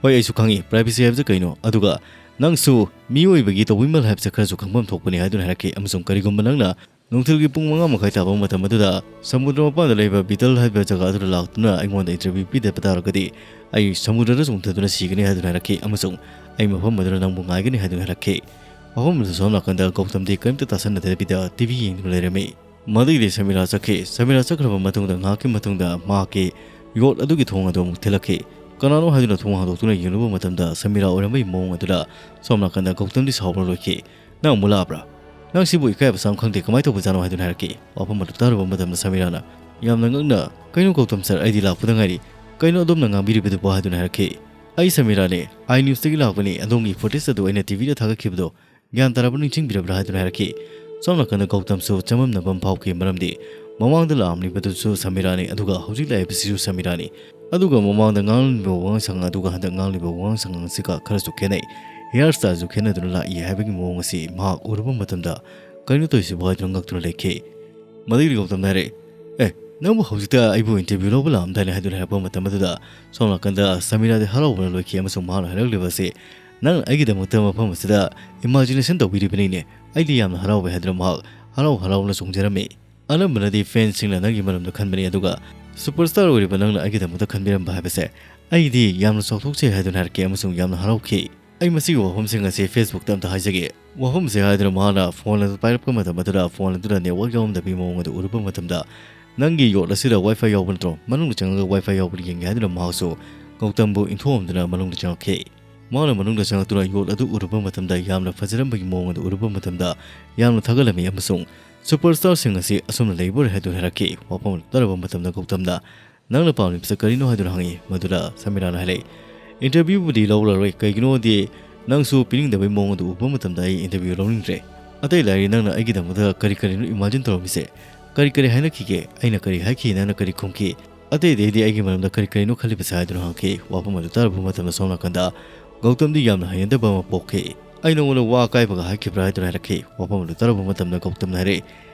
"ꯍꯣꯏ, ꯑꯩꯁꯨ ꯈꯪꯉꯤ, ꯄ꯭ꯔꯥꯏꯚꯦꯁꯤ ꯍꯥꯏꯕꯁꯤ ꯀꯩꯅꯣ, ꯑꯗꯨꯒ ꯅꯪꯁꯨ ꯃꯤꯑꯣꯏꯕꯒꯤ ꯇꯧꯕꯤꯃꯜ ꯍꯥꯏꯕꯁꯦ ꯈꯔꯁꯨ ꯈꯪꯐꯝ ꯊꯣꯛꯄꯅꯤ" ꯍꯥꯏꯗꯨꯅ ꯍꯥꯏꯔꯛꯈꯤ꯫ ꯑꯃꯁꯨꯡ ꯀꯔꯤꯒꯨꯝꯕ ꯅꯪꯅ ꯅꯨꯡꯊꯤꯜꯒꯤ ꯄꯨꯡ ꯃꯉꯥ ꯃꯈꯥꯏ ꯇꯥꯕ ꯃꯇꯝ ꯑꯗꯨꯗ ꯁꯃꯨꯗ꯭ꯔ ꯃꯄꯥꯟꯗ ꯂꯩꯕ ꯕꯤꯇꯜ ꯍꯥꯏꯕ ꯖꯒꯥ ꯑꯗꯨꯗ ꯂꯥꯛꯇꯨꯅ ꯑꯩꯉꯣꯟꯗ ꯏꯟꯇꯔꯚ꯭ꯌꯨ ꯄꯤꯗꯕ ꯇꯥꯔꯒꯗꯤ, ꯑꯩ ꯁꯃꯨꯗ꯭ꯔꯗ ꯆꯣꯡꯊꯗꯨꯅ ꯁꯤꯒꯅꯤ ꯍꯥꯏꯗꯨꯅ ꯍꯥꯏꯔꯛꯈꯤ꯫ ꯑꯃꯁꯨꯡ ꯑꯩ ꯃꯐꯝ ꯑꯗꯨꯗ ꯅꯪꯕꯨ ꯉꯥꯏꯒꯅꯤ ꯍꯥꯏꯗꯨꯅ ꯍꯥꯏꯔꯛꯈꯤ꯫ ꯃꯐꯝ ꯑꯗꯨꯗ ꯁꯣꯝ ꯅꯥꯀꯟꯗ ꯒꯧꯇꯝꯗꯤ ꯀꯔꯤꯝꯇ ꯇꯥꯁꯟꯅꯗꯕꯤꯗ ꯇꯤꯚꯤ ꯌꯦꯡꯗꯨꯅ ꯂꯩꯔꯝꯃꯤ꯫ ꯃꯗꯨꯒꯤꯗꯤ ꯁꯃꯤꯔꯥ ꯆꯠꯈꯤ꯫ ꯁꯃꯤꯔꯥ ꯆꯠꯈ꯭ꯔꯕ ꯃꯇꯨꯡꯗ ꯉꯥꯏꯍꯥꯛꯀꯤ ꯃꯇꯨꯡꯗ ꯃꯍꯥꯛꯀꯤ ꯌꯣꯠ ꯑꯗꯨꯒꯤ ꯊꯣꯡ ꯑꯗꯨ ꯑꯃꯨꯛ ꯊꯤꯜꯂꯛꯈꯤ꯫ ꯀꯅꯥꯅꯣ ꯍꯥꯏꯗꯨꯅ ꯊꯣꯡ ꯍꯥꯡꯗꯣꯛꯇꯨꯅ ꯌꯦꯡꯂꯨꯕ ꯃꯇꯝꯗ ꯁꯃꯤꯔꯥ ꯑꯣꯏꯔꯝꯕꯒꯤ ꯃꯑꯣꯡ ꯑꯗꯨꯗ ꯁꯣꯝ ꯅꯥꯀꯟꯗ ꯒꯧꯇꯝꯗꯤ ꯁꯥꯎꯕꯅ ꯂꯣꯏꯈꯤ꯫ "ꯅꯪ ꯑꯃꯨꯛ ꯂꯥꯛꯑꯕ꯭ꯔꯥ? ꯅꯪ ꯁꯤꯕꯨ ꯏꯀꯥꯏꯕ ꯁꯥꯝ ꯈꯪꯗꯦ, ꯀꯃꯥꯏꯅ ꯇꯧꯕꯖꯥꯠꯅꯣ?" ꯍꯥꯏꯗꯨꯅ ꯍꯥꯏꯔꯛꯈꯤ꯫ ꯋꯥꯐꯝ ꯑꯗꯨ ꯇꯥꯔꯨꯕ ꯃꯇꯝꯗ ꯁꯃꯤꯔꯥꯅ ꯌꯥꯝꯅ ꯉꯛꯅ, "ꯀꯩꯅꯣ ꯒꯧꯇꯝ ꯁꯔ, ꯑꯩꯗꯤ ꯂꯥꯛꯄꯗ ꯉꯥꯏꯔꯤ, ꯀꯩꯅꯣ ꯑꯗꯣꯝꯅ ꯉꯥꯡꯕꯤꯔꯤꯕꯗꯨꯕꯣ?" ꯍꯥꯏꯗꯨꯅ ꯍꯥꯏꯔꯛꯈꯤ꯫ "ꯑꯩ ꯁꯃꯤꯔꯥꯅꯦ, ꯑꯥꯏ ꯅ꯭ꯌꯨꯁꯇꯒꯤ ꯂꯥꯛꯄꯅꯤ, ꯑꯗꯣꯝꯒꯤ ꯐꯨꯇꯦꯖ ꯑꯗꯨ ꯑꯩꯅ ꯇꯤꯚꯤꯗ ꯊꯥꯒꯠꯈꯤꯕꯗꯣ ꯒ꯭ꯌꯥꯟ ꯇꯥꯔꯕ, ꯅꯤꯡꯁꯤꯡꯕꯤꯔꯕ꯭ꯔꯥ?" ꯍꯥꯏꯗꯨꯅ ꯍꯥꯏꯔꯛꯈꯤ꯫ ꯁꯣꯝ ꯅꯥꯀꯟꯗ ꯒꯧꯇꯝꯁꯨ ꯆꯃꯝꯅꯕ ꯑꯃ ꯐꯥꯎꯈꯤ, ꯃꯔꯝꯗꯤ ꯃꯃꯥꯡꯗ ꯂꯥꯛꯂꯝꯂꯤꯕꯗꯨꯁꯨ ꯁꯃꯤꯔꯥꯅꯤ, ꯑꯗꯨꯒ ꯍꯧꯖꯤꯛ ꯂꯥꯛꯂꯤꯕꯁꯤꯁꯨ ꯁꯃꯤꯔꯥꯅꯤ, ꯑꯗꯨꯒ ꯃꯃꯥꯡꯗ ꯉꯥꯡꯂꯝꯂꯤꯕ ꯋꯥꯉꯥꯡ ꯁꯉꯥꯡ ꯑꯗꯨꯒ ꯍꯟꯗꯛ ꯉꯥꯡꯂꯤꯕ ꯋꯥꯉꯥꯡ ꯁꯉꯥꯡꯁꯤꯒ ꯈꯔꯁꯨ ꯈꯦꯠꯅꯩ꯫ ꯍꯤꯌꯥꯔ ꯁ꯭ꯇꯥꯏꯜꯁꯨ ꯈꯦꯠꯅꯗꯨꯅ ꯂꯥꯛꯏ ꯍꯥꯏꯕꯒꯤ ꯃꯑꯣꯡ ꯑꯁꯤ ꯃꯍꯥꯛ ꯎꯔꯨꯕ ꯃꯇꯝꯗ, "ꯀꯔꯤꯅꯣ ꯇꯧꯔꯤꯁꯤꯕꯣ?" ꯍꯥꯏꯗꯨꯅ ꯉꯛꯇꯨꯅ ꯂꯩꯈꯤ꯫ ꯃꯗꯨꯒꯤ ꯒꯧꯇꯝꯅ ꯍꯥꯏꯔꯦ, "ꯑꯦ, ꯅꯪꯕꯨ ꯍꯧꯖꯤꯛꯇ ꯑꯩꯕꯨ ꯏꯟꯇꯔꯚ꯭ꯌꯨ ꯂꯧꯕ ꯂꯥꯛꯂꯝꯗꯥꯏꯅꯦ?" ꯍꯥꯏꯗꯨꯅ ꯍꯥꯏꯔꯛꯄ ꯃꯇꯝ ꯑꯗꯨꯗ ꯁꯣꯝ ꯅꯥꯀꯟꯗ ꯁꯃꯤꯔꯥꯗꯤ ꯍꯔꯥꯎꯕꯅ ꯂꯣꯏꯈꯤ, ꯑꯃꯁꯨꯡ ꯃꯍꯥꯛꯅ ꯍꯥꯏꯔꯛꯂꯤꯕ ꯑꯁꯤ, "ꯅꯪ ꯑꯩꯒꯤꯗꯃꯛꯇ ꯃꯐꯝ ꯑꯁꯤꯗ ꯏꯃꯥꯖꯤꯅꯦꯁꯟ ꯇꯧꯕꯤꯔꯤꯕꯅꯤꯅꯦ, ꯑꯩꯗꯤ ꯌꯥꯝꯅ ꯍꯔꯥꯎꯕ" ꯍꯥꯏꯗꯨꯅ ꯃꯍꯥꯛ ꯍꯔꯥꯎ ꯍꯔꯥꯎꯅ ꯆꯣꯡꯖꯔꯝꯃꯤ꯫ "ꯑꯅꯝꯕꯅꯗꯤ ꯐꯦꯟꯁꯤꯡꯅ ꯅꯪꯒꯤ ꯃꯔꯝꯗ ꯈꯟꯕꯅꯤ, ꯑꯗꯨꯒ ꯁꯨꯄꯔꯁ꯭ꯇꯥꯔ ꯑꯣꯏꯔꯤꯕ ꯅꯪꯅ ꯑꯩꯒꯤꯗꯃꯛꯇ ꯈꯟꯕꯤꯔꯝꯕ ꯍꯥꯏꯕꯁꯦ ꯑꯩꯗꯤ ꯌꯥꯝꯅ ꯆꯥꯎꯊꯣꯛꯆꯩ" ꯍꯥꯏꯗꯨꯅ ꯍꯥꯏꯔꯛꯈꯤ ꯑꯃꯁꯨꯡ ꯌꯥꯝꯅ ꯍꯔꯥꯎꯈꯤ꯫ "ꯑꯩ ꯃꯁꯤꯒꯤ ꯋꯥꯐꯝꯁꯤꯡ ꯑꯁꯤ ꯐꯦꯁꯕꯨꯛꯇ ꯑꯝꯇ ꯍꯥꯏꯖꯒꯦ"꯫ ꯋꯥꯐꯝꯁꯦ ꯍꯥꯏꯗꯨꯅ ꯃꯍꯥꯛꯅ ꯐꯣꯟ ꯑꯗꯨ ꯄꯥꯏꯔꯛꯄ ꯃꯇꯝ ꯑꯗꯨꯗ ꯐꯣꯟ ꯑꯗꯨꯗ ꯅꯦꯠꯋꯥꯛ ꯌꯥꯎꯔꯝꯗꯕꯒꯤ ꯃꯑꯣꯡ ꯑꯗꯨ ꯎꯔꯨꯕ ꯃꯇꯝꯗ, "ꯅꯪꯒꯤ ꯌꯣꯠ ꯑꯁꯤꯗ ꯋꯥꯏ ꯐꯥꯏ ꯌꯥꯎꯕ ꯅꯠꯇ꯭ꯔꯣ? ꯃꯅꯨꯡꯗ ꯆꯪꯉꯒ ꯋꯥꯏ ꯐꯥꯏ ꯌꯥꯎꯕ꯭ꯔꯥ ꯌꯦꯡꯒꯦ" ꯍꯥꯏꯗꯨꯅ ꯃꯍꯥꯛꯁꯨ ꯒꯧꯇꯝꯕꯨ ꯏꯟꯊꯣꯛꯑꯝꯗꯨꯅ ꯃꯅꯨꯡꯗ ꯆꯪꯉꯛꯈꯤ꯫ ꯃꯍꯥꯛꯅ ꯃꯅꯨꯡꯗ ꯆꯪꯉꯛꯇꯨꯅ ꯌꯣꯠ ꯑꯗꯨ ꯎꯔꯨꯕ ꯃꯇꯝꯗ ꯌꯥꯝꯅ ꯐꯖꯔꯝꯕꯒꯤ ꯃꯑꯣꯡ ꯑꯗꯨ ꯎꯔꯨꯕ ꯃꯇꯝꯗ ꯌꯥꯝꯅ ꯊꯥꯒꯠꯂꯝꯃꯤ ꯑꯃꯁꯨꯡ superstar ꯁꯤꯡ ꯑꯁꯤ ꯑꯁꯨꯝꯅ ꯂꯩꯕ ꯑꯣꯏꯔꯦ ꯍꯥꯏꯗꯨꯅ ꯍꯥꯏꯔꯛꯈꯤ꯫ ꯋꯥꯐꯝ ꯑꯗꯨ ꯇꯥꯔꯕ ꯃꯇꯝꯗ ꯒꯧꯇꯝꯅ "ꯅꯪꯅ ꯄꯥꯝꯂꯤꯕꯁꯤ ꯀꯔꯤꯅꯣ?" ꯍꯥꯏꯗꯨꯅ ꯍꯪꯉꯤ꯫ ꯃꯗꯨꯗ ꯁꯃꯤꯔꯥꯅ ꯍꯥꯏꯔꯛꯏ, "Interview ꯕꯨꯗꯤ ꯂꯧꯔꯔꯣꯏ, ꯀꯩꯒꯤꯅꯣꯗꯤ ꯅꯪꯁꯨ ꯄꯤꯅꯤꯡꯗꯕꯒꯤ ꯃꯑꯣꯡ ꯑꯗꯨ ꯎꯕ ꯃꯇꯝꯗ ꯑꯩ interview ꯂꯧꯅꯤꯡꯗ꯭ꯔꯦ꯫ ꯑꯇꯩ ꯂꯥꯏꯔꯤ ꯅꯪꯅ ꯑꯩꯒꯤꯗꯃꯛꯇ ꯀꯔꯤ ꯀꯔꯤꯅꯣ imagine ꯇꯧꯔꯝꯃꯤꯁꯦ? ꯀꯔꯤ ꯀꯔꯤ ꯍꯥꯏꯅꯈꯤꯒꯦ? ꯑꯩꯅ ꯀꯔꯤ ꯍꯥꯏꯈꯤ? ꯅꯪꯅ ꯀꯔꯤ ꯈꯨꯝꯈꯤ? ꯑꯇꯩꯗꯩꯗꯤ ꯑꯩꯒꯤ ꯃꯔꯝꯗ ꯀꯔꯤ ꯀꯔꯤꯅꯣ ꯈꯜꯂꯤꯕꯁꯦ?" ꯍꯥꯏꯗꯨꯅ ꯍꯪꯉꯛꯈꯤ꯫ ꯋꯥꯐꯝ ꯑꯗꯨ ꯇꯥꯔꯨꯕ ꯃꯇꯝꯗ ꯁꯣꯝ ꯅꯥꯀꯟꯗ ꯒꯧꯇꯝꯗꯤ ꯌꯥꯝꯅ ꯍꯩꯅꯗꯕ ꯑꯃ ꯄꯣꯛꯈꯤ꯫ "ꯑꯩ ꯅꯉꯣꯟꯗ ꯋꯥ ꯑꯀꯥꯏꯕꯒ ꯍꯥꯏꯈꯤꯕ꯭ꯔꯥ?" ꯍꯥꯏꯗꯨꯅ ꯍꯥꯏꯔꯛꯈꯤ꯫ ꯋꯥꯐꯝ ꯑꯗꯨ ꯇꯥꯔꯨꯕ ꯃꯇꯝꯗ ꯒꯧꯇꯝꯅ ꯍꯥꯏꯔꯛꯏ,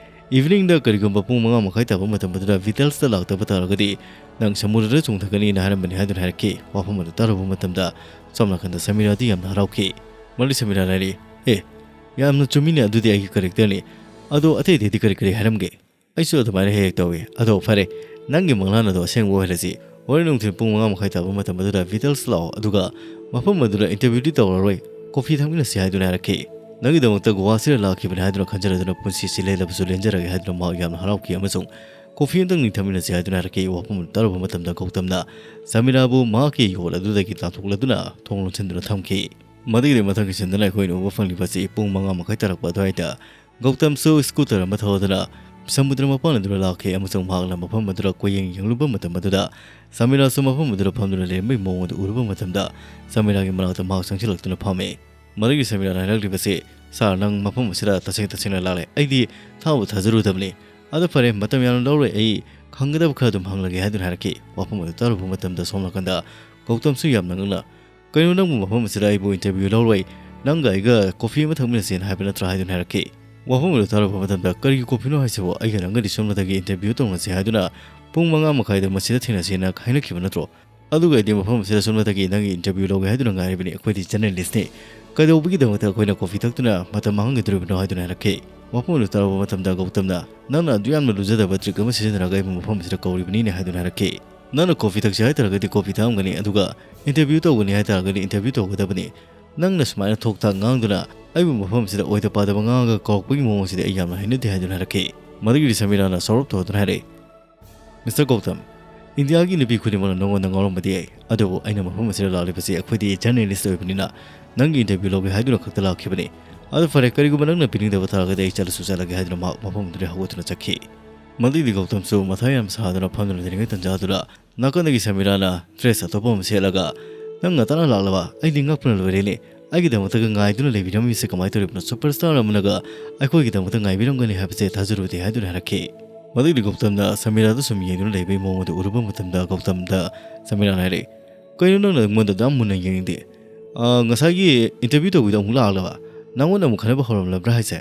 "Evening ꯗ ꯀꯔꯤꯒꯨꯝꯕ ꯄꯨꯡ ꯃꯉꯥ ꯃꯈꯥꯏ ꯇꯥꯕ ꯃꯇꯝ ꯑꯗꯨꯗ Vitals ꯇ ꯂꯥꯛꯇꯕ ꯇꯥꯔꯒꯗꯤ ꯅꯪ ꯁꯃꯨꯗ꯭ꯔꯗ ꯆꯣꯡꯊꯒꯅꯤꯅ ꯍꯥꯏꯔꯝꯕꯅꯤ" ꯍꯥꯏꯗꯨꯅ ꯍꯥꯏꯔꯛꯈꯤ꯫ ꯋꯥꯐꯝ ꯑꯗꯨ ꯇꯥꯔꯨꯕ ꯃꯇꯝꯗ ꯁꯣꯝ ꯅꯥꯀꯟꯗ ꯁꯃꯤꯔꯥꯗꯤ ꯌꯥꯝꯅ ꯍꯔꯥꯎꯈꯤ꯫ ꯃꯗꯨꯗꯩ ꯁꯃꯤꯔꯥꯅ ꯍꯥꯏꯔꯛꯏ, "ꯑꯦ, ꯌꯥꯝꯅ ꯆꯨꯝꯃꯤꯅꯦ, ꯑꯗꯨꯗꯤ ꯑꯩꯒꯤ character ꯅꯤ꯫ ꯑꯗꯣ ꯑꯇꯩꯗꯩꯗꯤ ꯀꯔꯤ ꯀꯔꯤ ꯍꯥꯏꯔꯝꯒꯦ?" "ꯑꯩꯁꯨ ꯑꯗꯨꯃꯥꯏꯅ ꯍꯦꯛ ꯍꯦꯛ ꯇꯧꯏ꯫ ꯑꯗꯣ ꯐꯔꯦ, ꯅꯪꯒꯤ ꯃꯪꯂꯥꯟ ꯑꯗꯣ ꯑꯁꯦꯡꯕ ꯑꯣꯏꯍꯜꯂꯁꯤ꯫ ꯍꯣꯔꯦꯟ ꯅꯨꯡꯊꯤꯜ ꯄꯨꯡ ꯃꯉꯥ ꯃꯈꯥꯏ ꯇꯥꯕ ꯃꯇꯝ ꯑꯗꯨꯗ Vitals ꯂꯥꯛꯑꯣ, ꯑꯗꯨꯒ ꯃꯐꯝ ꯑꯗꯨꯗ interview ꯗꯤ ꯇꯧꯔꯔꯣꯏ, coffee ꯊꯛꯃꯤꯟꯅꯁꯤ" ꯍꯥꯏꯗꯨꯅ ꯍꯥꯏꯔꯛꯈꯤ꯫ "ꯅꯪꯒꯤꯗꯃꯛꯇ ꯒꯣꯋꯥꯁꯤꯗ ꯂꯥꯛꯈꯤꯕꯅꯤ ꯍꯥꯏꯗꯨꯅ ꯈꯟꯖꯔꯗꯨꯅ ꯄꯨꯟꯁꯤꯁꯤ ꯂꯦꯜꯂꯕꯁꯨ ꯂꯦꯟꯖꯔꯒꯦ" ꯍꯥꯏꯗꯨꯅ ꯃꯍꯥꯛ ꯌꯥꯝꯅ ꯍꯔꯥꯎꯈꯤ ꯑꯃꯁꯨꯡ "Coffee ꯑꯝꯇꯪ ꯅꯤꯡꯊꯝꯃꯤꯟꯅꯁꯤ" ꯍꯥꯏꯗꯨꯅ ꯍꯥꯏꯔꯛꯈꯤ꯫ ꯋꯥꯐꯝ ꯑꯗꯨ ꯇꯥꯔꯨꯕ ꯃꯇꯝꯗ ꯒꯧꯇꯝꯅ ꯁꯃꯤꯔꯥꯕꯨ ꯃꯍꯥꯛꯀꯤ ꯌꯣꯠ ꯑꯗꯨꯗꯒꯤ ꯇꯥꯟꯊꯣꯛꯂꯗꯨꯅ ꯊꯣꯡ ꯂꯣꯟꯁꯤꯟꯗꯨꯅ ꯊꯝꯈꯤ꯫ ꯃꯗꯨꯒꯤꯗꯤ ꯃꯊꯪꯒꯤ scene ꯗꯅ ꯑꯩꯈꯣꯏꯅ ꯎꯕ ꯐꯪꯂꯤꯕ ꯑꯁꯤ ꯄꯨꯡ ꯃꯉꯥ ꯃꯈꯥꯏ ꯇꯥꯔꯛꯄ ꯑꯗꯨꯋꯥꯏꯗ ꯒꯧꯇꯝꯁꯨ scooter ꯑꯃ ꯊꯧꯗꯨꯅ ꯁꯃꯨꯗ꯭ꯔ ꯃꯄꯥꯟ ꯑꯗꯨꯗ ꯂꯥꯛꯈꯤ ꯑꯃꯁꯨꯡ ꯃꯍꯥꯛꯅ ꯃꯐꯝ ꯑꯗꯨꯗ ꯀꯣꯏꯌꯦꯡ ꯌꯦꯡꯂꯨꯕ ꯃꯇꯝ ꯑꯗꯨꯗ ꯁꯃꯤꯔꯥꯁꯨ ꯃꯐꯝ ꯑꯗꯨꯗ ꯐꯝꯗꯨꯅ ꯂꯩꯔꯝꯕꯒꯤ ꯃꯑꯣꯡ ꯑꯗꯨ ꯎꯔꯨꯕ ꯃꯇꯝꯗ ꯁꯃꯤꯔꯥꯒꯤ ꯃꯅꯥꯛꯇ ꯃꯍꯥꯛ ꯆꯪꯁꯤꯜꯂꯛꯇꯨꯅ ꯐꯝꯃꯤ꯫ ꯃꯗꯨꯒꯤ ꯁꯃꯤꯔꯥꯅ ꯍꯥꯏꯔꯛꯂꯤꯕꯁꯤ, "ꯁꯥꯔ, ꯅꯪ ꯃꯐꯝ ꯑꯁꯤꯗ ꯇꯁꯦꯡ ꯇꯁꯦꯡꯅ ꯂꯥꯛꯂꯦ꯫ ꯑꯩꯗꯤ ꯊꯥꯕꯨ ꯊꯥꯖꯔꯨꯗꯕꯅꯤ꯫ ꯑꯗꯣ ꯐꯔꯦ, ꯃꯇꯝ ꯌꯥꯝꯅ ꯂꯧꯔꯣꯏ, ꯑꯩ ꯈꯪꯒꯗꯕ ꯈꯔ ꯑꯗꯨꯝ ꯍꯪꯂꯒꯦ" ꯍꯥꯏꯗꯨꯅ ꯍꯥꯏꯔꯛꯈꯤ꯫ ꯋꯥꯐꯝ ꯑꯗꯨ ꯇꯥꯔꯨꯕ ꯃꯇꯝꯗ ꯁꯣꯝ ꯅꯥꯀꯟꯗ ꯒꯧꯇꯝꯁꯨ ꯌꯥꯝꯅ ꯉꯛꯅ, "ꯀꯩꯅꯣ, ꯅꯪꯕꯨ ꯃꯐꯝ ꯑꯁꯤꯗ ꯑꯩꯕꯨ interview ꯂꯧꯔꯣꯏ, ꯅꯪꯒ ꯑꯩꯒ coffee ꯑꯃ ꯊꯛꯃꯤꯟꯅꯁꯦꯅ ꯍꯥꯏꯕ ꯅꯠꯇ꯭ꯔꯥ?" ꯍꯥꯏꯗꯨꯅ ꯍꯥꯏꯔꯛꯈꯤ꯫ ꯋꯥꯐꯝ ꯑꯗꯨ ꯇꯥꯔꯨꯕ ꯃꯇꯝꯗ, "ꯀꯔꯤꯒꯤ coffee ꯅꯣ ꯍꯥꯏꯁꯤꯕꯣ? ꯑꯩꯒ ꯅꯪꯒꯗꯤ ꯁꯣꯝꯅꯇꯒꯤ interview ꯇꯧꯅꯁꯦ ꯍꯥꯏꯗꯨꯅ ꯄꯨꯡ ꯃꯉꯥ ꯃꯈꯥꯏꯗ ꯃꯁꯤꯗ ꯊꯦꯡꯅꯁꯦꯅ ꯍꯥꯏꯅꯈꯤꯕ ꯅꯠꯇ꯭ꯔꯣ? ꯑꯗꯨꯒ ꯑꯩꯗꯤ ꯃꯐꯝ ꯑꯁꯤꯗ ꯁꯣꯝꯅꯇꯒꯤ ꯅꯪꯒꯤ interview ꯂꯧꯒꯦ ꯍꯥꯏꯗꯨꯅ ꯉꯥꯏꯔꯤꯕꯅꯤ꯫ ꯑꯩꯈꯣꯏꯗꯤ journalist ꯅꯤ꯫ ꯀꯩꯗꯧꯕꯒꯤꯗꯃꯛꯇ ꯑꯩꯈꯣꯏꯅ coffee ꯊꯛꯇꯨꯅ ꯃꯇꯝ ꯃꯥꯡꯍꯟꯒꯗꯧꯔꯤꯕꯅꯣ?" ꯍꯥꯏꯗꯨꯅ ꯍꯥꯏꯔꯛꯈꯤ꯫ ꯋꯥꯐꯝ ꯑꯗꯨ ꯇꯥꯔꯨꯕ ꯃꯇꯝꯗ ꯒꯧꯇꯝꯅ, "ꯅꯪꯅ ꯑꯗꯨ ꯌꯥꯝꯅ ꯂꯨꯖꯗꯕ trick ꯑꯃ ꯁꯤꯖꯤꯟꯅꯔꯒ ꯑꯩꯕꯨ ꯃꯐꯝ ꯑꯁꯤꯗ ꯀꯧꯔꯤꯕꯅꯤꯅꯦ" ꯍꯥꯏꯗꯨꯅ ꯍꯥꯏꯔꯛꯈꯤ꯫ "ꯅꯪꯅ coffee ꯊꯛꯁꯤ ꯍꯥꯏꯇꯥꯔꯒꯗꯤ coffee ꯊꯛꯑꯝꯒꯅꯤ, ꯑꯗꯨꯒ interview ꯇꯧꯒꯅꯤ ꯍꯥꯏꯇꯥꯔꯒꯗꯤ interview ꯇꯧꯒꯗꯕꯅꯤ꯫ ꯅꯪꯅ ꯁꯨꯃꯥꯏꯅ ꯊꯣꯛ ꯊꯥꯛ ꯉꯥꯡꯗꯨꯅ ꯑꯩꯕꯨ ꯃꯐꯝ ꯑꯁꯤꯗ ꯑꯣꯏꯗ ꯄꯥꯗꯕ ꯉꯥꯡꯉꯒ ꯀꯧꯔꯛꯄꯒꯤ ꯃꯑꯣꯡ ꯑꯁꯤꯗꯤ ꯑꯩ ꯌꯥꯝꯅ ꯍꯩꯅꯗꯦ" ꯍꯥꯏꯗꯨꯅ ꯍꯥꯏꯔꯛꯈꯤ꯫ ꯃꯗꯨꯒꯤꯗꯤ ꯁꯃꯤꯔꯥꯅ ꯁꯥꯎꯔꯞ ꯇꯧꯗꯨꯅ ꯍꯥꯏꯔꯛꯏ, ꯃꯤꯁꯇꯔ ꯒꯧꯇꯝ, ꯏꯟꯗꯤꯌꯥꯒꯤ ꯅꯨꯄꯤ ꯈꯨꯗꯤꯡꯃꯛꯅ ꯅꯉꯣꯟꯗ ꯉꯥꯎꯔꯝꯕꯗꯤ ꯌꯥꯏ, ꯑꯗꯨꯕꯨ ꯑꯩꯅ ꯃꯐꯝ ꯑꯁꯤꯗ ꯂꯥꯛꯂꯤꯕꯁꯤ ꯑꯩꯈꯣꯏꯗꯤ ꯖꯔꯅꯦꯂꯤꯁ ꯑꯣꯏꯕꯅꯤꯅ ꯅꯪꯒꯤ ꯏꯟꯇꯔꯚ꯭ꯌꯨ ꯂꯧꯒꯦ ꯍꯥꯏꯗꯨꯅ ꯈꯛꯇ ꯂꯥꯛꯈꯤꯕꯅꯤ꯫ ꯑꯗꯨ ꯐꯔꯦ, ꯀꯔꯤꯒꯨꯝꯕ ꯅꯪꯅ ꯄꯤꯅꯤꯡꯗꯕ ꯇꯥꯔꯒꯗꯤ ꯑꯩ ꯆꯠꯂꯁꯨ ꯆꯠꯂꯒꯦ ꯍꯥꯏꯗꯨꯅ ꯃꯍꯥꯛ ꯃꯐꯝ ꯑꯗꯨꯗꯒꯤ ꯍꯧꯒꯠꯇꯨꯅ ꯆꯠꯈꯤ꯫ ꯃꯗꯨꯗꯤ ꯒꯧꯇꯝꯁꯨ ꯃꯊꯥ ꯌꯥꯝ ꯁꯥꯗꯨꯅ ꯐꯝꯗꯨꯅ ꯂꯩꯔꯤꯉꯩ ꯇꯟꯖꯥꯗꯨꯗ ꯅꯥꯀꯟꯗꯒꯤ ꯁꯃꯤꯔꯥꯅ ꯗ꯭ꯔꯦꯁ ꯑꯇꯣꯞꯄ ꯑꯃ ꯁꯦꯠꯂꯒ, "ꯅꯪ ꯉꯇꯥꯅ ꯂꯥꯛꯂꯕ? ꯑꯩꯗꯤ ꯉꯛꯄꯅ ꯂꯣꯏꯔꯦꯅꯦ꯫ ꯑꯩꯒꯤꯗꯃꯛꯇꯒ ꯉꯥꯏꯗꯨꯅ ꯂꯩꯕꯤꯔꯝꯃꯤꯁꯦ ꯀꯃꯥꯏꯅ ꯇꯧꯔꯤꯕꯅꯣ? ꯁꯨꯄꯔꯁ꯭ꯇꯥꯔ ꯑꯃꯅꯒ ꯑꯩꯈꯣꯏꯒꯤꯗꯃꯛꯇ ꯉꯥꯏꯕꯤꯔꯝꯒꯅꯤ ꯍꯥꯏꯕꯁꯦ ꯊꯥꯖꯔꯨꯗꯦ" ꯍꯥꯏꯗꯨꯅ ꯍꯥꯏꯔꯛꯈꯤ꯫ ꯃꯗꯨꯒꯤ ꯒꯧꯇꯝꯅ ꯁꯃꯤꯔꯥꯗ ꯁꯨꯝ ꯌꯦꯡꯗꯨꯅ ꯂꯩꯕꯒꯤ ꯃꯑꯣꯡ ꯑꯗꯨ ꯎꯔꯨꯕ ꯃꯇꯝꯗ ꯒꯧꯇꯝꯗ ꯁꯃꯤꯔꯥꯅ ꯍꯥꯏꯔꯛꯏ, "ꯀꯩꯅꯣ ꯅꯪꯅ ꯑꯩꯉꯣꯟꯗ ꯑꯗꯨꯝ ꯃꯨꯟꯅ ꯌꯦꯡꯉꯤꯗꯤ? ꯑ, ꯉꯁꯥꯏꯒꯤ ꯏꯟꯇꯔꯚ꯭ꯌꯨ ꯇꯧꯕꯤꯗꯣ ꯑꯃꯨꯛ ꯂꯥꯛꯂꯕ? ꯅꯪꯉꯣꯟꯗ ꯑꯃꯨꯛ ꯈꯠꯅꯕ ꯍꯧꯔꯝꯂꯕ꯭ꯔꯥ ꯍꯥꯏꯁꯦ?"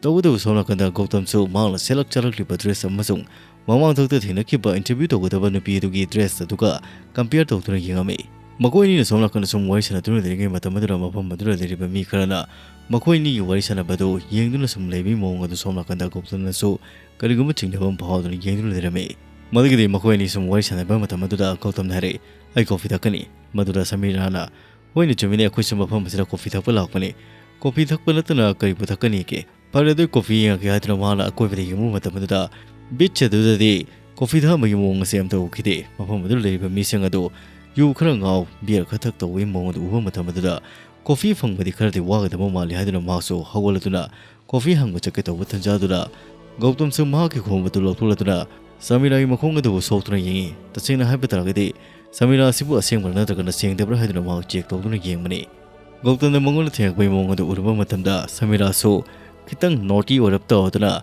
ꯇꯧꯕꯇꯕꯨ ꯁꯣꯝ ꯅꯥꯀꯟꯗ ꯒꯧꯇꯝꯁꯨ ꯃꯍꯥꯛꯅ ꯁꯦꯠꯂꯛ ꯆꯥꯔꯛꯂꯤꯕ ꯗ꯭ꯔꯦꯁ ꯑꯃꯁꯨꯡ ꯃꯃꯥꯡꯊꯛꯇ ꯊꯦꯡꯅꯈꯤꯕ ꯏꯟꯇꯔꯚ꯭ꯌꯨ ꯇꯧꯒꯗꯕ ꯅꯨꯄꯤ ꯑꯗꯨꯒꯤ ꯗ꯭ꯔꯦꯁ ꯑꯗꯨꯒ ꯀꯝꯄꯤꯌꯔ ꯇꯧꯗꯨꯅ ꯌꯦꯡꯉꯝꯃꯤ꯫ ꯃꯈꯣꯏ ꯑꯅꯤꯅ ꯁꯣꯝ ꯅꯥꯀꯟꯗ ꯁꯨꯝ ꯋꯥꯔꯤ ꯁꯥꯟꯅꯗꯨꯅ ꯂꯩꯔꯤꯉꯩ ꯃꯇꯝ ꯑꯗꯨꯗ ꯃꯐꯝ ꯑꯗꯨꯗ ꯂꯩꯔꯤꯕ ꯃꯤ ꯈꯔꯅ ꯃꯈꯣꯏ ꯑꯅꯤꯒꯤ ꯋꯥꯔꯤ ꯁꯥꯟꯅꯕꯗꯨ ꯌꯦꯡꯗꯨꯅ ꯁꯨꯝ ꯂꯩꯕꯒꯤ ꯃꯑꯣꯡ ꯑꯗꯨ ꯁꯣꯝ ꯅꯥꯀꯟꯗ ꯒꯧꯇꯝꯅꯁꯨ ꯀꯔꯤꯒꯨꯝꯕ ꯆꯤꯡꯅꯕ ꯑꯃ ꯐꯥꯎꯗꯨꯅ ꯌꯦꯡꯗꯨꯅ ꯂꯩꯔꯝꯃꯤ꯫ ꯃꯗꯨꯒꯤꯗꯤ ꯃꯈꯣꯏ ꯑꯅꯤ ꯁꯨꯝ ꯋꯥꯔꯤ ꯁꯥꯟꯅꯕ ꯃꯇꯝ ꯑꯗꯨꯗ ꯒꯧꯇꯝꯅ ꯍꯥꯏꯔꯛꯏ, "ꯑꯩ ꯀꯣꯐꯤ ꯊꯛꯀꯅꯤ꯫" ꯃꯗꯨꯗ ꯁꯃꯤꯔꯥꯅ, "ꯍꯣꯏꯅꯦ, ꯆꯨꯝꯃꯤꯅꯦ, ꯑꯩꯈꯣꯏꯁꯨ ꯃꯐꯝ ꯑꯁꯤꯗ ꯀꯣꯐꯤ ꯊꯛꯄ ꯂꯥꯛꯄꯅꯤ꯫ ꯀꯣꯐꯤ ꯊꯛꯄ ꯅꯠꯇꯅ ꯀꯔꯤꯕꯨ ꯊꯛꯀꯅꯤꯒꯦ? ꯐꯔꯦ, ꯑꯗꯨ ꯀꯣꯐꯤ ꯌꯦꯡꯉꯛꯀꯦ" ꯍꯥꯏꯗꯨꯅ ꯃꯍꯥꯛꯅ ꯑꯀꯣꯏꯕꯗ ꯌꯦꯡꯕ ꯃꯇꯝ ꯑꯗꯨꯗ ꯕꯤꯆ ꯑꯗꯨꯗꯗꯤ ꯀꯣꯐꯤ ꯊꯛꯑꯝꯕꯒꯤ ꯃꯑꯣꯡ ꯑꯁꯦ ꯑꯝꯇ ꯎꯈꯤꯗꯦ꯫ ꯃꯐꯝ ꯑꯗꯨꯗ ꯂꯩꯔꯤꯕ ꯃꯤꯁꯤꯡ ꯑꯗꯨ ꯌꯨ ꯈꯔ ꯉꯥꯎ, ꯕꯤꯌꯔ ꯈꯔ ꯊꯛ ꯇꯧꯕꯒꯤ ꯃꯑꯣꯡ ꯑꯗꯨ ꯎꯕ ꯃꯇꯝ ꯑꯗꯨꯗ ꯀꯣꯐꯤ ꯐꯪꯕꯗꯤ ꯈꯔꯗꯤ ꯋꯥꯒꯗꯕ ꯃꯥꯜꯂꯤ ꯍꯥꯏꯗꯨꯅ ꯃꯍꯥꯛꯁꯨ ꯍꯧꯒꯠꯂꯗꯨꯅ ꯀꯣꯐꯤ ꯍꯪꯕ ꯆꯠꯀꯦ ꯇꯧꯕ ꯇꯟꯖꯥꯗꯨꯗ ꯒꯧꯇꯝꯁꯨ ꯃꯍꯥꯛꯀꯤ ꯈꯣꯝꯕꯗꯨ ꯂꯧꯊꯣꯛꯂꯗꯨꯅ ꯁꯃꯤꯔꯥꯒꯤ ꯃꯈꯣꯡ ꯑꯗꯨꯕꯨ ꯁꯣꯛꯇꯨꯅ ꯌꯦꯡꯉꯤ꯫ ꯇꯁꯦꯡꯅ ꯍꯥꯏꯕ ꯇꯥꯔꯒꯗꯤ ꯁꯃꯤꯔꯥ ꯑꯁꯤꯕꯨ ꯑꯁꯦꯡꯕ꯭ꯔꯥ ꯅꯠꯇ꯭ꯔꯒꯅ ꯁꯦꯡꯗꯕ꯭ꯔꯥ ꯍꯥꯏꯗꯨꯅ ꯃꯍꯥꯛ ꯆꯦꯛ ꯇꯧꯗꯨꯅ ꯌꯦꯡꯕꯅꯤ꯫ ꯒꯧꯇꯝꯅ ꯃꯉꯣꯟꯗ ꯊꯦꯡꯉꯛꯄꯒꯤ ꯃꯑꯣꯡ ꯑꯗꯨ ꯎꯔꯨꯕ ꯃꯇꯝꯗ ꯁꯃꯤꯔꯥꯁꯨ ꯈꯤꯇꯪ ꯅꯣꯇꯤ ꯑꯣꯏꯔꯞ ꯇꯧꯗꯨꯅ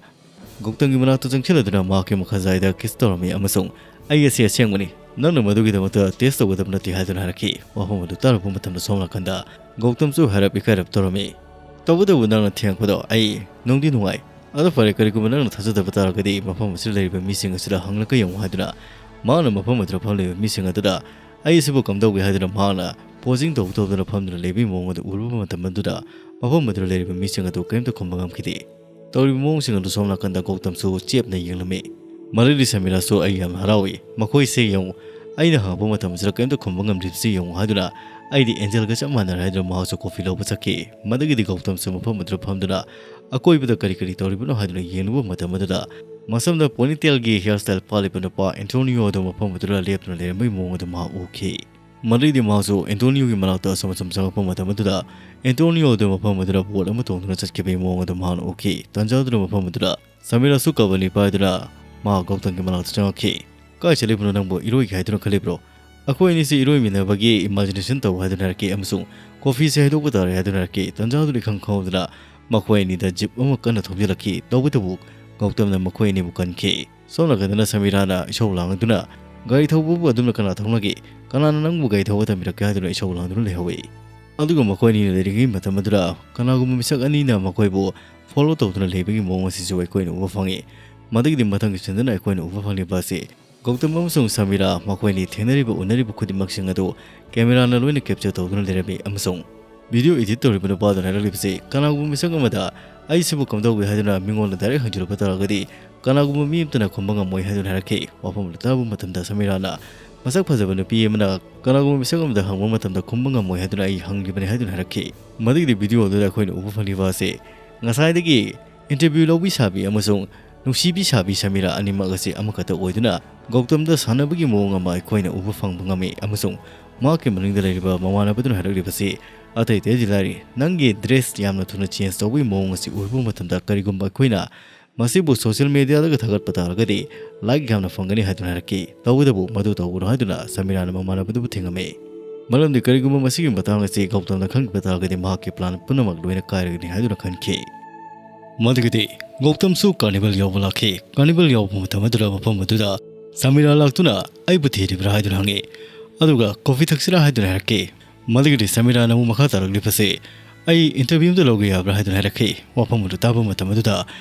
ꯒꯧꯇꯝꯒꯤ ꯃꯅꯥꯛꯇ ꯆꯪꯁꯤꯜꯂꯗꯨꯅ ꯃꯍꯥꯛꯀꯤ ꯃꯈꯥꯖꯥꯏꯗ ꯀꯤꯁ ꯇꯧꯔꯝꯃꯤ ꯑꯃꯁꯨꯡ "ꯑꯩ ꯑꯁꯤ ꯑꯁꯦꯡꯕꯅꯤ, ꯅꯪꯅ ꯃꯗꯨꯒꯤꯗꯃꯛꯇ ꯇꯦꯁ ꯇꯧꯒꯗꯕ ꯅꯠꯇꯦ" ꯍꯥꯏꯗꯨꯅ ꯍꯥꯏꯔꯛꯈꯤ꯫ ꯋꯥꯐꯝ ꯑꯗꯨ ꯇꯥꯔꯨꯕ ꯃꯇꯝꯗ ꯁꯣꯝ ꯅꯥꯀꯟꯗ ꯒꯧꯇꯝꯁꯨ ꯍꯥꯏꯔꯞ ꯏꯀꯥꯏꯔꯞ ꯇꯧꯔꯝꯃꯤ꯫ "ꯇꯧꯕꯇꯕꯨ ꯅꯪꯅ ꯊꯦꯡꯉꯛꯄꯗꯣ ꯑꯩ ꯅꯨꯡꯗꯤ ꯅꯨꯡꯉꯥꯏ꯫ ꯑꯗꯣ ꯐꯔꯦ, ꯀꯔꯤꯒꯨꯝꯕ ꯅꯪꯅ ꯊꯥꯖꯗꯕ ꯇꯥꯔꯒꯗꯤ ꯃꯐꯝ ꯑꯁꯤꯗ ꯂꯩꯔꯤꯕ ꯃꯤꯁꯤꯡ ꯑꯁꯤꯗ ꯍꯪꯂꯒ ꯌꯦꯡꯉꯨ" ꯍꯥꯏꯗꯨꯅ ꯃꯍꯥꯛꯅ ꯃꯐꯝ ꯑꯗꯨꯗ ꯐꯝꯂꯤꯕ ꯃꯤꯁꯤꯡ ꯑꯗꯨꯗ "ꯑꯩ ꯑꯁꯤꯕꯨ ꯀꯝꯗꯧꯒꯦ" ꯍꯥꯏꯗꯨꯅ ꯃꯍꯥꯛꯅ ꯄꯣꯖꯤꯡ ꯇꯧ ꯇꯧꯗꯨꯅ ꯐꯝꯗꯨꯅ ꯂꯩꯕꯒꯤ ꯃꯑꯣꯡ ꯑꯗꯨ ꯎꯔꯨꯕ ꯃꯇꯝ ꯑꯗꯨꯗ ꯃꯐꯝ ꯑꯗꯨꯗ ꯂꯩꯔꯤꯕ ꯃꯤꯁꯤꯡ ꯑꯗꯨ ꯀꯔꯤꯝꯇ ꯈꯨꯝꯕ ꯉꯝꯈꯤꯗꯦ꯫ ꯇꯧꯔꯤꯕ ꯃꯑꯣꯡꯁꯤꯡ ꯑꯗꯨ ꯁꯣꯝ ꯅꯥꯀꯟꯗ ꯒꯧꯇꯝꯁꯨ ꯆꯦꯞꯅ ꯌꯦꯡꯂꯝꯃꯤ꯫ ꯃꯗꯨꯗꯤ ꯁꯃꯤꯔꯥꯁꯨ "ꯑꯩ ꯌꯥꯝꯅ ꯍꯔꯥꯎꯏ, ꯃꯈꯣꯏꯁꯦ ꯌꯦꯡꯉꯨ, ꯑꯩꯅ ꯍꯪꯉꯛꯄ ꯃꯇꯝꯁꯤꯗ ꯀꯔꯤꯝꯇ ꯈꯨꯝꯕ ꯉꯝꯗ꯭ꯔꯤꯕꯁꯤ ꯌꯦꯡꯉꯨ" ꯍꯥꯏꯗꯨꯅ "ꯑꯩꯗꯤ ꯑꯦꯟꯖꯦꯜꯒ ꯆꯞ ꯃꯥꯟꯅꯔꯦ" ꯍꯥꯏꯗꯨꯅ ꯃꯍꯥꯛꯁꯨ ꯀꯣꯐꯤ ꯂꯧꯕ ꯆꯠꯈꯤ꯫ ꯃꯗꯨꯒꯤꯗꯤ ꯒꯧꯇꯝꯁꯨ ꯃꯐꯝ ꯑꯗꯨꯗ ꯐꯝꯗꯨꯅ ꯑꯀꯣꯏꯕꯗ ꯀꯔꯤ ꯀꯔꯤ ꯇꯧꯔꯤꯕꯅꯣ ꯍꯥꯏꯗꯨꯅ ꯌꯦꯡꯂꯨꯕ ꯃꯇꯝ ꯑꯗꯨꯗ ꯃꯁꯝꯗ ꯄꯣꯅꯤꯇꯦꯜꯒꯤ ꯍꯤꯌꯔ ꯁ꯭ꯇꯥꯏꯜ ꯄꯥꯜꯂꯤꯕ ꯅꯨꯄꯥ ꯑꯦꯟꯇꯣꯅꯤꯌꯣ ꯑꯗꯨ ꯃꯐꯝ ꯑꯗꯨꯗ ꯂꯦꯞꯇꯨꯅ ꯂꯩꯔꯝꯕꯒꯤ ꯃꯑꯣꯡ ꯑꯗꯨ ꯃꯍꯥꯛ ꯎꯈꯤ꯫ ꯃꯗꯨꯗꯩꯗꯤ ꯃꯍꯥꯛꯁꯨ ꯑꯦꯟꯇꯣꯅꯤꯌꯣꯒꯤ ꯃꯅꯥꯛꯇ ꯑꯁꯨꯝ ꯑꯁꯨꯝ ꯆꯪꯂꯛꯄ ꯃꯇꯝ ꯑꯗꯨꯗ ꯑꯦꯟꯇꯣꯅꯤꯌꯣ ꯑꯗꯨ ꯃꯐꯝ ꯑꯗꯨꯗ ꯕꯣꯠ ꯑꯃ ꯇꯣꯡꯗꯨꯅ ꯆꯠꯈꯤꯕꯒꯤ ꯃꯑꯣꯡ ꯑꯗꯨ ꯃꯍꯥꯛꯅ ꯎꯈꯤ꯫ ꯇꯥꯟꯖꯥ ꯑꯗꯨꯗ ꯃꯐꯝ ꯑꯗꯨꯗ ꯁꯃꯤꯔꯥꯁꯨ ꯀꯕꯅꯤ ꯄꯥꯏꯗꯨꯅ ꯃꯍꯥꯛ ꯒꯧꯇꯝꯒꯤ ꯃꯅꯥꯛꯇ ꯆꯪꯂꯛꯈꯤ꯫ "ꯀꯥꯏ ꯆꯠꯂꯤꯕꯅꯣ ꯅꯪꯕꯨ? ꯏꯔꯣꯏꯒꯦ ꯍꯥꯏꯗꯨꯅ ꯈꯜꯂꯤꯕ꯭ꯔꯣ? ꯑꯩꯈꯣꯏ ꯑꯅꯤꯁꯤ ꯏꯔꯣꯏꯃꯤꯟꯅꯕꯒꯤ ꯏꯃꯥꯖꯤꯅꯦꯁꯟ ꯇꯧ" ꯍꯥꯏꯗꯨꯅ ꯍꯥꯏꯔꯛꯈꯤ ꯑꯃꯁꯨꯡ "ꯀꯣꯐꯤꯁꯦ ꯍꯩꯗꯣꯛꯄ ꯇꯥꯔꯦ" ꯍꯥꯏꯗꯨꯅ ꯍꯥꯏꯔꯛꯈꯤ꯫ ꯇꯥꯟꯖꯥ ꯑꯗꯨꯗ ꯏꯈꯪ ꯈꯪꯍꯧꯗꯅ ꯃꯈꯣꯏ ꯑꯅꯤꯗ ꯖꯤꯞ ꯑꯃ ꯀꯟꯅ ꯊꯧꯖꯤꯜꯂꯛꯈꯤ꯫ ꯇꯧꯕꯇꯕꯨ ꯒꯧꯇꯝꯅ ꯃꯈꯣꯏ ꯑꯅꯤꯕꯨ ꯀꯟꯈꯤ꯫ ꯁꯣꯝ ꯅꯥꯀꯟꯗꯅ ꯁꯃꯤꯔꯥꯅ ꯏꯁꯧ ꯂꯥꯡꯗꯨꯅ, "ꯒꯥꯔꯤ ꯊꯧꯕꯕꯨ ꯑꯗꯨꯝꯅ ꯀꯅꯥ ꯊꯧꯅꯒꯦ? ꯀꯅꯥꯅ ꯅꯪꯕꯨ ꯒꯥꯔꯤ ꯊꯧꯕ ꯇꯝꯕꯤꯔꯛꯀꯦ?" ꯍꯥꯏꯗꯨꯅ ꯏꯁꯧ ꯂꯥꯡꯗꯨꯅ ꯂꯩꯍꯧꯏ꯫ ꯑꯗꯨꯒ ꯃꯈꯣꯏ ꯑꯅꯤꯅ ꯂꯩꯔꯤꯉꯩ ꯃꯇꯝ ꯑꯗꯨꯗ ꯀꯅꯥꯒꯨꯝꯕ ꯃꯤꯁꯛ ꯑꯅꯤꯅ ꯃꯈꯣꯏꯕꯨ ꯐꯣꯂꯣ ꯇꯧꯗꯨꯅ ꯂꯩꯕꯒꯤ ꯃꯑꯣꯡ ꯑꯁꯤꯁꯨ ꯑꯩꯈꯣꯏꯅ ꯎꯕ ꯐꯪꯉꯤ꯫ ꯃꯗꯨꯒꯤꯗꯤ ꯃꯊꯪꯒꯤ ꯁꯤꯟꯗꯨꯅ ꯑꯩꯈꯣꯏꯅ ꯎꯕ ꯐꯪꯂꯤꯕ ꯑꯁꯤ ꯒꯧꯇꯝ ꯑꯃꯁꯨꯡ ꯁꯃꯤꯔꯥ ꯃꯈꯣꯏ ꯑꯅꯤ ꯊꯦꯡꯅꯔꯤꯕ ꯎꯅꯔꯤꯕ ꯈꯨꯗꯤꯡꯃꯛꯁꯤꯡ ꯑꯗꯨ ꯀꯦꯃꯦꯔꯥꯅ ꯂꯣꯏꯅ ꯀꯦꯞꯆꯔ ꯇꯧꯗꯨꯅ ꯂꯩꯔꯝꯃꯤ ꯑꯃꯁꯨꯡ ꯚꯤꯗꯤꯑꯣ ꯏꯗꯤꯠ ꯇꯧꯔꯤꯕ ꯅꯨꯄꯥꯗꯨꯅ ꯍꯥꯏꯔꯛꯂꯤꯕꯁꯤ, "ꯀꯅꯥꯒꯨꯝꯕ ꯃꯤꯁꯛ ꯑꯃꯗ ꯑꯩꯁꯤꯕꯨ ꯀꯝꯗꯧꯒꯦ ꯍꯥꯏꯗꯨꯅ ꯃꯤꯉꯣꯟꯗ ꯗꯥꯏꯔꯦꯛ ꯍꯪꯖꯤꯜꯂꯛꯄ ꯇꯥꯔꯒꯗꯤ ꯀꯅꯥꯒꯨꯝꯕ ꯃꯤ ꯑꯃꯠꯇꯅ ꯈꯨꯝꯕ ꯉꯝꯃꯣꯏ" ꯍꯥꯏꯗꯨꯅ ꯍꯥꯏꯔꯛꯈꯤ꯫ ꯋꯥꯐꯝ ꯑꯗꯨ ꯇꯥꯕ ꯃꯇꯝꯗ ꯁꯃꯤꯔꯥꯅ, "ꯃꯁꯛ ꯐꯖꯕ ꯅꯨꯄꯤ ꯑꯃꯅ ꯀꯅꯥꯒꯨꯝꯕ ꯃꯤꯁꯛ ꯑꯃꯗ ꯍꯪꯕ ꯃꯇꯝꯗ ꯈꯨꯝꯕ ꯉꯝꯃꯣꯏ ꯍꯥꯏꯗꯨꯅ ꯑꯩ ꯍꯪꯂꯤꯕꯅꯤ" ꯍꯥꯏꯗꯨꯅ ꯍꯥꯏꯔꯛꯈꯤ꯫ ꯃꯗꯨꯒꯤꯗꯤ ꯚꯤꯗꯤꯑꯣ ꯑꯗꯨꯗ ꯑꯩꯈꯣꯏꯅ ꯎꯕ ꯐꯪꯂꯤꯕ ꯑꯁꯤ ꯉꯁꯥꯏꯗꯒꯤ ꯏꯟꯇꯔꯚ꯭ꯌꯨ ꯂꯧꯕꯤ ꯁꯥꯕꯤ ꯑꯃꯁꯨꯡ ꯅꯨꯡꯁꯤꯕꯤ ꯁꯥꯕꯤ ꯁꯃꯤꯔꯥ ꯑꯅꯤꯃꯛ ꯑꯁꯤ ꯑꯃꯈꯛꯇ ꯑꯣꯏꯗꯨꯅ ꯒꯧꯇꯝꯗ ꯁꯥꯟꯅꯕꯒꯤ ꯃꯑꯣꯡ ꯑꯃ ꯑꯩꯈꯣꯏꯅ ꯎꯕ ꯐꯪꯕ ꯉꯝꯃꯤ ꯑꯃꯁꯨꯡ ꯃꯍꯥꯛꯀꯤ ꯃꯅꯤꯡꯗ ꯂꯩꯔꯤꯕ ꯃꯃꯥꯟꯅꯕꯗꯨꯅ ꯍꯥꯏꯔꯛꯂꯤꯕꯁꯤ ꯑꯇꯩ ꯑꯇꯩꯗꯤ ꯂꯥꯏꯔꯤ, "ꯅꯪꯒꯤ ꯗ꯭ꯔꯦꯁ ꯌꯥꯝꯅ ꯊꯨꯅ ꯆꯦꯟꯖ ꯇꯧꯕꯒꯤ ꯃꯑꯣꯡ ꯑꯁꯤ ꯎꯔꯨꯕ ꯃꯇꯝꯗ ꯀꯔꯤꯒꯨꯝꯕ ꯑꯩꯈꯣꯏꯅ ꯃꯁꯤꯕꯨ ꯁꯣꯁꯤꯌꯦꯜ ꯃꯦꯗꯤꯌꯥꯗꯒ ꯊꯥꯒꯠꯄ ꯇꯥꯔꯒꯗꯤ ꯂꯥꯏꯛ ꯌꯥꯝꯅ ꯐꯪꯒꯅꯤ" ꯍꯥꯏꯗꯨꯅ ꯍꯥꯏꯔꯛꯈꯤ꯫ ꯇꯧꯕꯇꯕꯨ ꯃꯗꯨ ꯇꯧꯒꯅꯨ ꯍꯥꯏꯗꯨꯅ ꯁꯃꯤꯔꯥꯅ ꯃꯃꯥꯟꯅꯕꯗꯨꯕꯨ ꯊꯤꯡꯉꯝꯃꯤ꯫ ꯃꯔꯝꯗꯤ ꯀꯔꯤꯒꯨꯝꯕ ꯃꯁꯤꯒꯤ ꯃꯇꯥꯡ ꯑꯁꯤ ꯒꯧꯇꯝꯅ ꯈꯪꯈꯤꯕ ꯇꯥꯔꯒꯗꯤ ꯃꯍꯥꯛꯀꯤ ꯄ꯭ꯂꯥꯟ ꯄꯨꯝꯅꯃꯛ ꯂꯣꯏꯅ ꯀꯥꯏꯔꯒꯅꯤ ꯍꯥꯏꯗꯨꯅ ꯈꯟꯈꯤ꯫ ꯃꯗꯨꯒꯤꯗꯤ ꯒꯧꯇꯝꯁꯨ ꯀꯥꯔꯅꯤꯚꯜ ꯌꯥꯎꯕ ꯂꯥꯛꯈꯤ꯫ ꯀꯥꯔꯅꯤꯚꯜ ꯌꯥꯎꯕ ꯃꯇꯝ ꯑꯗꯨꯗ ꯃꯐꯝ ꯑꯗꯨꯗ ꯁꯃꯤꯔꯥ ꯂꯥꯛꯇꯨꯅ "ꯑꯩꯕꯨ ꯊꯤꯔꯤꯕ꯭ꯔꯥ?" ꯍꯥꯏꯗꯨꯅ ꯍꯪꯉꯤ꯫ ꯑꯗꯨꯒ "ꯀꯣꯐꯤ ꯊꯛꯁꯤꯔꯥ?" ꯍꯥꯏꯗꯨꯅ ꯍꯥꯏꯔꯛꯈꯤ꯫ ꯃꯗꯨꯒꯤꯗꯤ ꯁꯃꯤꯔꯥꯅ ꯑꯃꯨꯛ ꯃꯈꯥ ꯇꯥꯔꯛꯂꯤꯕꯁꯤ, "ꯑꯩ ꯏꯟꯇꯔꯚ꯭ꯌꯨ ꯑꯃꯇ ꯂꯧꯒꯦ ꯌꯥꯕ꯭ꯔꯥ?" ꯍꯥꯏꯗꯨꯅ ꯍꯥꯏꯔꯛꯈꯤ꯫ ꯋꯥꯐꯝ ꯑꯗꯨ ꯇꯥꯕ ꯃꯇꯝ ꯑꯗꯨꯗ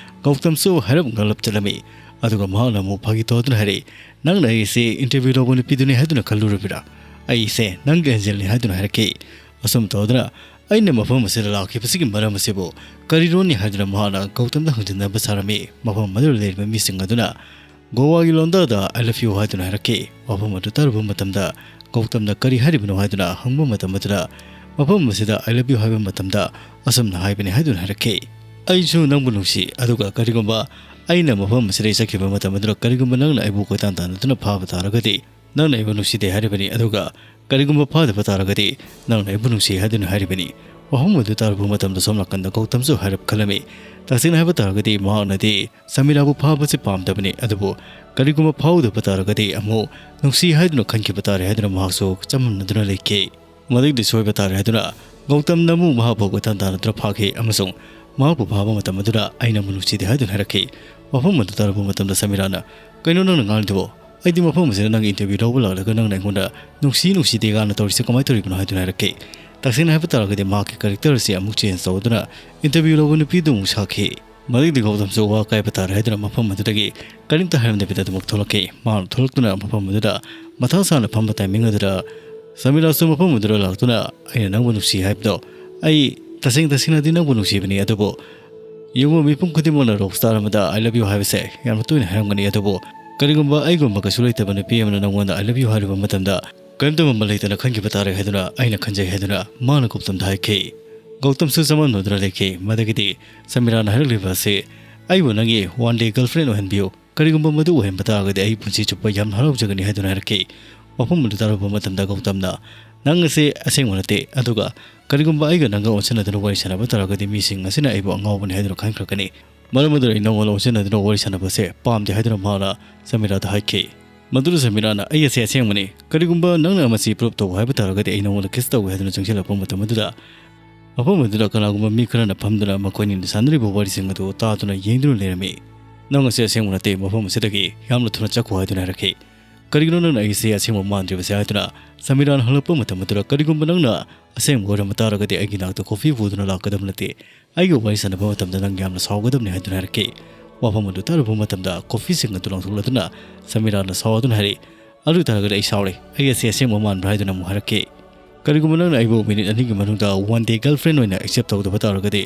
ꯒꯧꯇꯝꯁꯨ ꯍꯥꯏꯔꯞ ꯉꯛꯂꯞ ꯆꯠꯂꯝꯃꯤ꯫ ꯑꯗꯨꯒ ꯃꯍꯥꯛꯅ ꯑꯃꯨꯛ ꯐꯥꯒꯤ ꯇꯧꯗꯨꯅ ꯍꯥꯏꯔꯛꯏ, "ꯅꯪꯅ ꯑꯩꯁꯦ ꯏꯟꯇꯔꯚ꯭ꯌꯨ ꯂꯧꯕ ꯅꯨꯄꯤꯗꯨꯅꯤ ꯍꯥꯏꯗꯨꯅ ꯈꯜꯂꯨꯔꯕ꯭ꯔꯥ? ꯑꯩꯁꯦ ꯅꯪꯒꯤ ꯑꯦꯟꯖꯦꯜꯅꯤ" ꯍꯥꯏꯗꯨꯅ ꯍꯥꯏꯔꯛꯈꯤ꯫ ꯑꯁꯨꯝ ꯇꯧꯗꯨꯅ ꯑꯩꯅ ꯃꯐꯝ ꯑꯁꯤꯗ ꯂꯥꯛꯈꯤꯕꯁꯤꯒꯤ ꯃꯔꯝ ꯑꯁꯤꯕꯨ ꯀꯔꯤꯅꯣꯅꯤ ꯍꯥꯏꯗꯨꯅ ꯃꯍꯥꯛꯅ ꯒꯧꯇꯝꯗ ꯍꯪꯖꯤꯟꯅꯕ ꯁꯥꯔꯝꯃꯤ꯫ ꯃꯐꯝ ꯑꯗꯨꯗ ꯂꯩꯔꯤꯕ ꯃꯤꯁꯤꯡ ꯑꯗꯨꯅ ꯒꯣꯋꯥꯒꯤ ꯂꯣꯟꯗꯗ "I love you" ꯍꯥꯏꯗꯨꯅ ꯍꯥꯏꯔꯛꯈꯤ꯫ ꯋꯥꯐꯝ ꯑꯗꯨ ꯇꯥꯔꯨꯕ ꯃꯇꯝꯗ ꯒꯧꯇꯝꯅ "ꯀꯔꯤ ꯍꯥꯏꯔꯤꯕꯅꯣ?" ꯍꯥꯏꯗꯨꯅ ꯍꯪꯕ ꯃꯇꯝ ꯑꯗꯨꯗ ꯃꯐꯝ ꯑꯁꯤꯗ "I love you" ꯍꯥꯏꯕ ꯃꯇꯝꯗ ꯑꯁꯨꯝꯅ ꯍꯥꯏꯕꯅꯤ ꯍꯥꯏꯗꯨꯅ ꯍꯥꯏꯔꯛꯈꯤ, "ꯑꯩꯁꯨ ꯅꯪꯕꯨ ꯅꯨꯡꯁꯤ, ꯑꯗꯨꯒ ꯀꯔꯤꯒꯨꯝꯕ ꯑꯩꯅ ꯃꯐꯝ ꯑꯁꯤꯗꯒꯤ ꯆꯠꯈꯤꯕ ꯃꯇꯝ ꯑꯗꯨꯗ ꯀꯔꯤꯒꯨꯝꯕ ꯅꯪꯅ ꯑꯩꯕꯨ ꯀꯣꯏꯇꯥꯟ ꯇꯥꯟꯅꯗꯨꯅ ꯐꯥꯕ ꯇꯥꯔꯒꯗꯤ, ꯅꯪꯅ ꯑꯩꯕꯨ ꯅꯨꯡꯁꯤꯗꯦ ꯍꯥꯏꯔꯤꯕꯅꯤ, ꯑꯗꯨꯒ ꯀꯔꯤꯒꯨꯝꯕ ꯐꯥꯗꯕ ꯇꯥꯔꯒꯗꯤ ꯅꯪꯅ ꯑꯩꯕꯨ ꯅꯨꯡꯁꯤ ꯍꯥꯏꯗꯨꯅ ꯍꯥꯏꯔꯤꯕꯅꯤ꯫ ꯋꯥꯐꯝ ꯑꯗꯨ ꯇꯥꯔꯨꯕ ꯃꯇꯝꯗ ꯁꯣꯝ ꯅꯥꯀꯟꯗ ꯒꯧꯇꯝꯁꯨ ꯍꯥꯏꯔꯞ ꯈꯜꯂꯝꯃꯤ꯫ ꯇꯁꯦꯡꯅ ꯍꯥꯏꯕ ꯇꯥꯔꯒꯗꯤ ꯃꯍꯥꯛꯅꯗꯤ ꯁꯃꯤꯔꯥꯕꯨ ꯐꯥꯕꯁꯤ ꯄꯥꯝꯗꯕꯅꯤ, ꯑꯗꯨꯕꯨ ꯀꯔꯤꯒꯨꯝꯕ ꯐꯥꯍꯧꯗꯕ ꯇꯥꯔꯒꯗꯤ ꯑꯃꯨꯛ ꯅꯨꯡꯁꯤ ꯍꯥꯏꯗꯨꯅ ꯈꯟꯈꯤꯕ ꯇꯥꯔꯦ ꯍꯥꯏꯗꯨꯅ ꯃꯍꯥꯛꯁꯨ ꯆꯃꯝꯅꯗꯨꯅ ꯂꯩꯈꯤ꯫ ꯃꯗꯨꯗꯤ ꯁꯣꯏꯕ ꯇꯥꯔꯦ ꯍꯥꯏꯗꯨꯅ ꯒꯧꯇꯝꯅ ꯑꯃꯨꯛ ꯃꯍꯥꯛꯄꯨ ꯀꯣꯏꯇꯥꯟ ꯇꯥꯟꯅꯗꯨꯅ ꯐꯥꯈꯤ ꯑꯃꯁꯨꯡ ꯃꯍꯥꯛꯄꯨ ꯐꯥꯕ ꯃꯇꯝ ꯑꯗꯨꯗ ꯑꯩꯅ ꯑꯃꯨꯛ ꯅꯨꯡꯁꯤꯗꯦ ꯍꯥꯏꯗꯨꯅ ꯍꯥꯏꯔꯛꯈꯤ꯫ ꯋꯥꯐꯝ ꯑꯗꯨ ꯇꯥꯔꯨꯕ ꯃꯇꯝꯗ ꯁꯃꯤꯔꯥꯅ, "ꯀꯩꯅꯣ ꯅꯪꯅ ꯉꯥꯡꯂꯤꯗꯨꯕꯣ? ꯑꯩꯗꯤ ꯃꯐꯝ ꯑꯁꯤꯗ ꯅꯪꯒꯤ interview ꯂꯧꯕ ꯂꯥꯛꯂꯒ ꯅꯪꯅ ꯑꯩꯉꯣꯟꯗ ꯅꯨꯡꯁꯤ ꯅꯨꯡꯁꯤꯗꯦ ꯀꯥꯏꯅ ꯇꯧꯔꯤꯁꯦ ꯀꯃꯥꯏꯅ ꯇꯧꯔꯤꯕꯅꯣ?" ꯍꯥꯏꯗꯨꯅ ꯍꯥꯏꯔꯛꯈꯤ꯫ ꯇꯁꯦꯡꯅ ꯍꯥꯏꯕ ꯇꯥꯔꯒꯗꯤ ꯃꯍꯥꯛꯀꯤ character ꯑꯁꯤ ꯑꯃꯨꯛ change ꯇꯧꯗꯨꯅ interview ꯂꯧꯕ ꯅꯨꯄꯤꯗꯨ ꯑꯃꯨꯛ ꯁꯥꯈꯤ꯫ ꯃꯗꯨꯗꯤ ꯒꯧꯇꯝꯁꯨ ꯋꯥ ꯀꯥꯏꯕ ꯇꯥꯔꯦ ꯍꯥꯏꯗꯨꯅ ꯃꯐꯝ ꯑꯗꯨꯗꯒꯤ ꯀꯔꯤꯝꯇ ꯍꯥꯏꯔꯝꯗꯕꯤꯗ ꯑꯗꯨꯃꯛ ꯊꯣꯛꯂꯛꯈꯤ꯫ ꯃꯍꯥꯛꯅ ꯊꯣꯛꯂꯛꯇꯨꯅ ꯃꯐꯝ ꯑꯗꯨꯗ ꯃꯊꯥ ꯁꯥꯅ ꯐꯝꯕ timing ꯑꯗꯨꯗ ꯁꯃꯤꯔꯥꯁꯨ ꯃꯐꯝ ꯑꯗꯨꯗ ꯂꯥꯛꯇꯨꯅ, "ꯑꯩꯅ ꯅꯪꯕꯨ ꯅꯨꯡꯁꯤ ꯍꯥꯏꯕꯗꯣ, ꯑꯩ ꯇꯁꯦꯡ ꯇꯁꯦꯡꯅꯗꯤ ꯅꯪꯕꯨ ꯅꯨꯡꯁꯤꯕꯅꯤ, ꯑꯗꯨꯕꯨ ꯌꯦꯡꯉꯨ, ꯃꯤꯄꯨꯝ ꯈꯨꯗꯤꯡꯃꯛꯅ rock star ꯑꯃꯗ I love you ꯍꯥꯏꯕꯁꯦ ꯌꯥꯝꯅ ꯇꯣꯏꯅ ꯍꯥꯏꯔꯝꯒꯅꯤ, ꯑꯗꯨꯕꯨ ꯀꯔꯤꯒꯨꯝꯕ ꯑꯩꯒꯨꯝꯕ ꯀꯩꯁꯨ ꯂꯩꯇꯕ ꯅꯨꯄꯤ ꯑꯃꯅ ꯅꯪꯉꯣꯟꯗ I love you ꯍꯥꯏꯔꯨꯕ ꯃꯇꯝꯗ ꯀꯔꯤꯝꯇ ꯃꯃꯜ ꯂꯩꯇꯅ ꯈꯟꯈꯤꯕ ꯇꯥꯔꯦ ꯍꯥꯏꯗꯨꯅ ꯑꯩꯅ ꯈꯟꯖꯩ" ꯍꯥꯏꯗꯨꯅ ꯃꯍꯥꯛꯅ ꯒꯧꯇꯝꯗ ꯍꯥꯏꯈꯤ꯫ ꯒꯧꯇꯝꯁꯨ ꯆꯃꯝꯅꯗꯨꯅ ꯂꯩꯈꯤ꯫ ꯃꯗꯨꯒꯤꯗꯤ ꯁꯃꯤꯔꯥꯅ ꯍꯥꯏꯔꯛꯂꯤꯕ ꯑꯁꯤ, "ꯑꯩꯕꯨ ꯅꯪꯒꯤ one day girlfriend ꯑꯣꯏꯍꯟꯕꯤꯌꯨ꯫ ꯀꯔꯤꯒꯨꯝꯕ ꯃꯗꯨ ꯑꯣꯏꯍꯟꯕ ꯇꯥꯔꯒꯗꯤ ꯑꯩ ꯄꯨꯟꯁꯤ ꯆꯨꯞꯄ ꯌꯥꯝꯅ ꯍꯔꯥꯎꯖꯒꯅꯤ" ꯍꯥꯏꯗꯨꯅ ꯍꯥꯏꯔꯛꯈꯤ꯫ ꯋꯥꯐꯝ ꯑꯗꯨ ꯇꯥꯔꯨꯕ ꯃꯇꯝꯗ ꯒꯧꯇꯝꯅ, "ꯅꯪ ꯑꯁꯤ ꯑꯁꯦꯡꯕ ꯅꯠꯇꯦ, ꯑꯗꯨꯒ ꯀꯔꯤꯒꯨꯝꯕ ꯑꯩꯒ ꯅꯪꯒ ꯑꯣꯟꯁꯤꯟꯅꯗꯨꯅ ꯋꯥꯔꯤ ꯁꯥꯟꯅꯕ ꯇꯥꯔꯒꯗꯤ ꯃꯤꯁꯤꯡ ꯑꯁꯤꯅ ꯑꯩꯕꯨ ꯑꯉꯥꯎꯕꯅꯤ ꯍꯥꯏꯗꯨꯅ ꯈꯟꯈ꯭ꯔꯒꯅꯤ꯫ ꯃꯔꯝ ꯑꯗꯨꯅ ꯑꯩ ꯅꯪꯉꯣꯟꯗ ꯑꯣꯟꯁꯤꯟꯅꯗꯨꯅ ꯋꯥꯔꯤ ꯁꯥꯟꯅꯕꯁꯦ ꯄꯥꯝꯗꯦ" ꯍꯥꯏꯗꯨꯅ ꯃꯍꯥꯛꯅ ꯁꯃꯤꯔꯥꯗ ꯍꯥꯏꯈꯤ꯫ ꯃꯗꯨꯗ ꯁꯃꯤꯔꯥꯅ, "ꯑꯩ ꯑꯁꯤ ꯑꯁꯦꯡꯕꯅꯤ, ꯀꯔꯤꯒꯨꯝꯕ ꯅꯪꯅ ꯃꯁꯤ prove ꯇꯧ ꯍꯥꯏꯕ ꯇꯥꯔꯒꯗꯤ ꯑꯩ ꯅꯪꯉꯣꯟꯗ kiss ꯇꯧꯒꯦ" ꯍꯥꯏꯗꯨꯅ ꯆꯪꯁꯤꯜꯂꯛꯄ ꯃꯇꯝ ꯑꯗꯨꯗ ꯃꯐꯝ ꯑꯗꯨꯗ ꯀꯅꯥꯒꯨꯝꯕ ꯃꯤ ꯈꯔꯅ ꯐꯝꯗꯨꯅ ꯃꯈꯣꯏꯅꯤꯅ ꯁꯥꯟꯅꯔꯤꯕ ꯋꯥꯔꯤꯁꯤꯡ ꯑꯗꯨ ꯇꯥꯗꯨꯅ ꯌꯦꯡꯗꯨꯅ ꯂꯩꯔꯝꯃꯤ꯫ "ꯅꯪ ꯑꯁꯤ ꯑꯁꯦꯡꯕ ꯅꯠꯇꯦ, ꯃꯐꯝ ꯑꯁꯤꯗꯒꯤ ꯌꯥꯝꯅ ꯊꯨꯅ ꯆꯠꯈꯣ" ꯍꯥꯏꯗꯨꯅ ꯍꯥꯏꯔꯛꯈꯤ꯫ "ꯀꯔꯤꯒꯤꯅꯣ ꯅꯪꯅ ꯑꯩꯁꯦ ꯑꯁꯦꯡꯕ ꯃꯥꯟꯗ꯭ꯔꯤꯕꯁꯦ?" ꯍꯥꯏꯗꯨꯅ ꯁꯃꯤꯔꯥꯅ ꯍꯜꯂꯛꯄ ꯃꯇꯝ ꯑꯗꯨꯗ, "ꯀꯔꯤꯒꯨꯝꯕ ꯅꯪꯅ ꯑꯁꯦꯡꯕ ꯑꯣꯏꯔꯝꯕ ꯇꯥꯔꯒꯗꯤ ꯑꯩꯒꯤ ꯅꯥꯛꯇ coffee ꯄꯨꯗꯨꯅ ꯂꯥꯛꯀꯗꯕ ꯅꯠꯇꯦ꯫ ꯑꯩꯒ ꯋꯥꯔꯤ ꯁꯥꯟꯅꯕ ꯃꯇꯝꯗ ꯅꯪ ꯌꯥꯝꯅ ꯁꯥꯎꯒꯗꯕꯅꯤ" ꯍꯥꯏꯗꯨꯅ ꯍꯥꯏꯔꯛꯈꯤ꯫ ꯋꯥꯐꯝ ꯑꯗꯨ ꯇꯥꯔꯨꯕ ꯃꯇꯝꯗ coffeeꯁꯤꯡ ꯑꯗꯨ ꯂꯪꯊꯣꯛꯂꯗꯨꯅ ꯁꯃꯤꯔꯥꯅ ꯁꯥꯎꯗꯨꯅ ꯍꯥꯏꯔꯛꯏ, "ꯑꯗꯨ ꯑꯣꯏ ꯇꯥꯔꯒꯗꯤ ꯑꯩ ꯁꯥꯎꯔꯦ, ꯑꯩ ꯑꯁꯤ ꯑꯁꯦꯡꯕ ꯃꯥꯟꯕ꯭ꯔꯥ?" ꯍꯥꯏꯗꯨꯅ ꯑꯃꯨꯛ ꯍꯥꯏꯔꯛꯈꯤ꯫ "ꯀꯔꯤꯒꯨꯝꯕ ꯅꯪꯅ ꯑꯩꯕꯨ minute ꯑꯅꯤꯒꯤ ꯃꯅꯨꯡꯗ one day girlfriend ꯑꯣꯏꯅ accept ꯇꯧꯗꯕ ꯇꯥꯔꯒꯗꯤ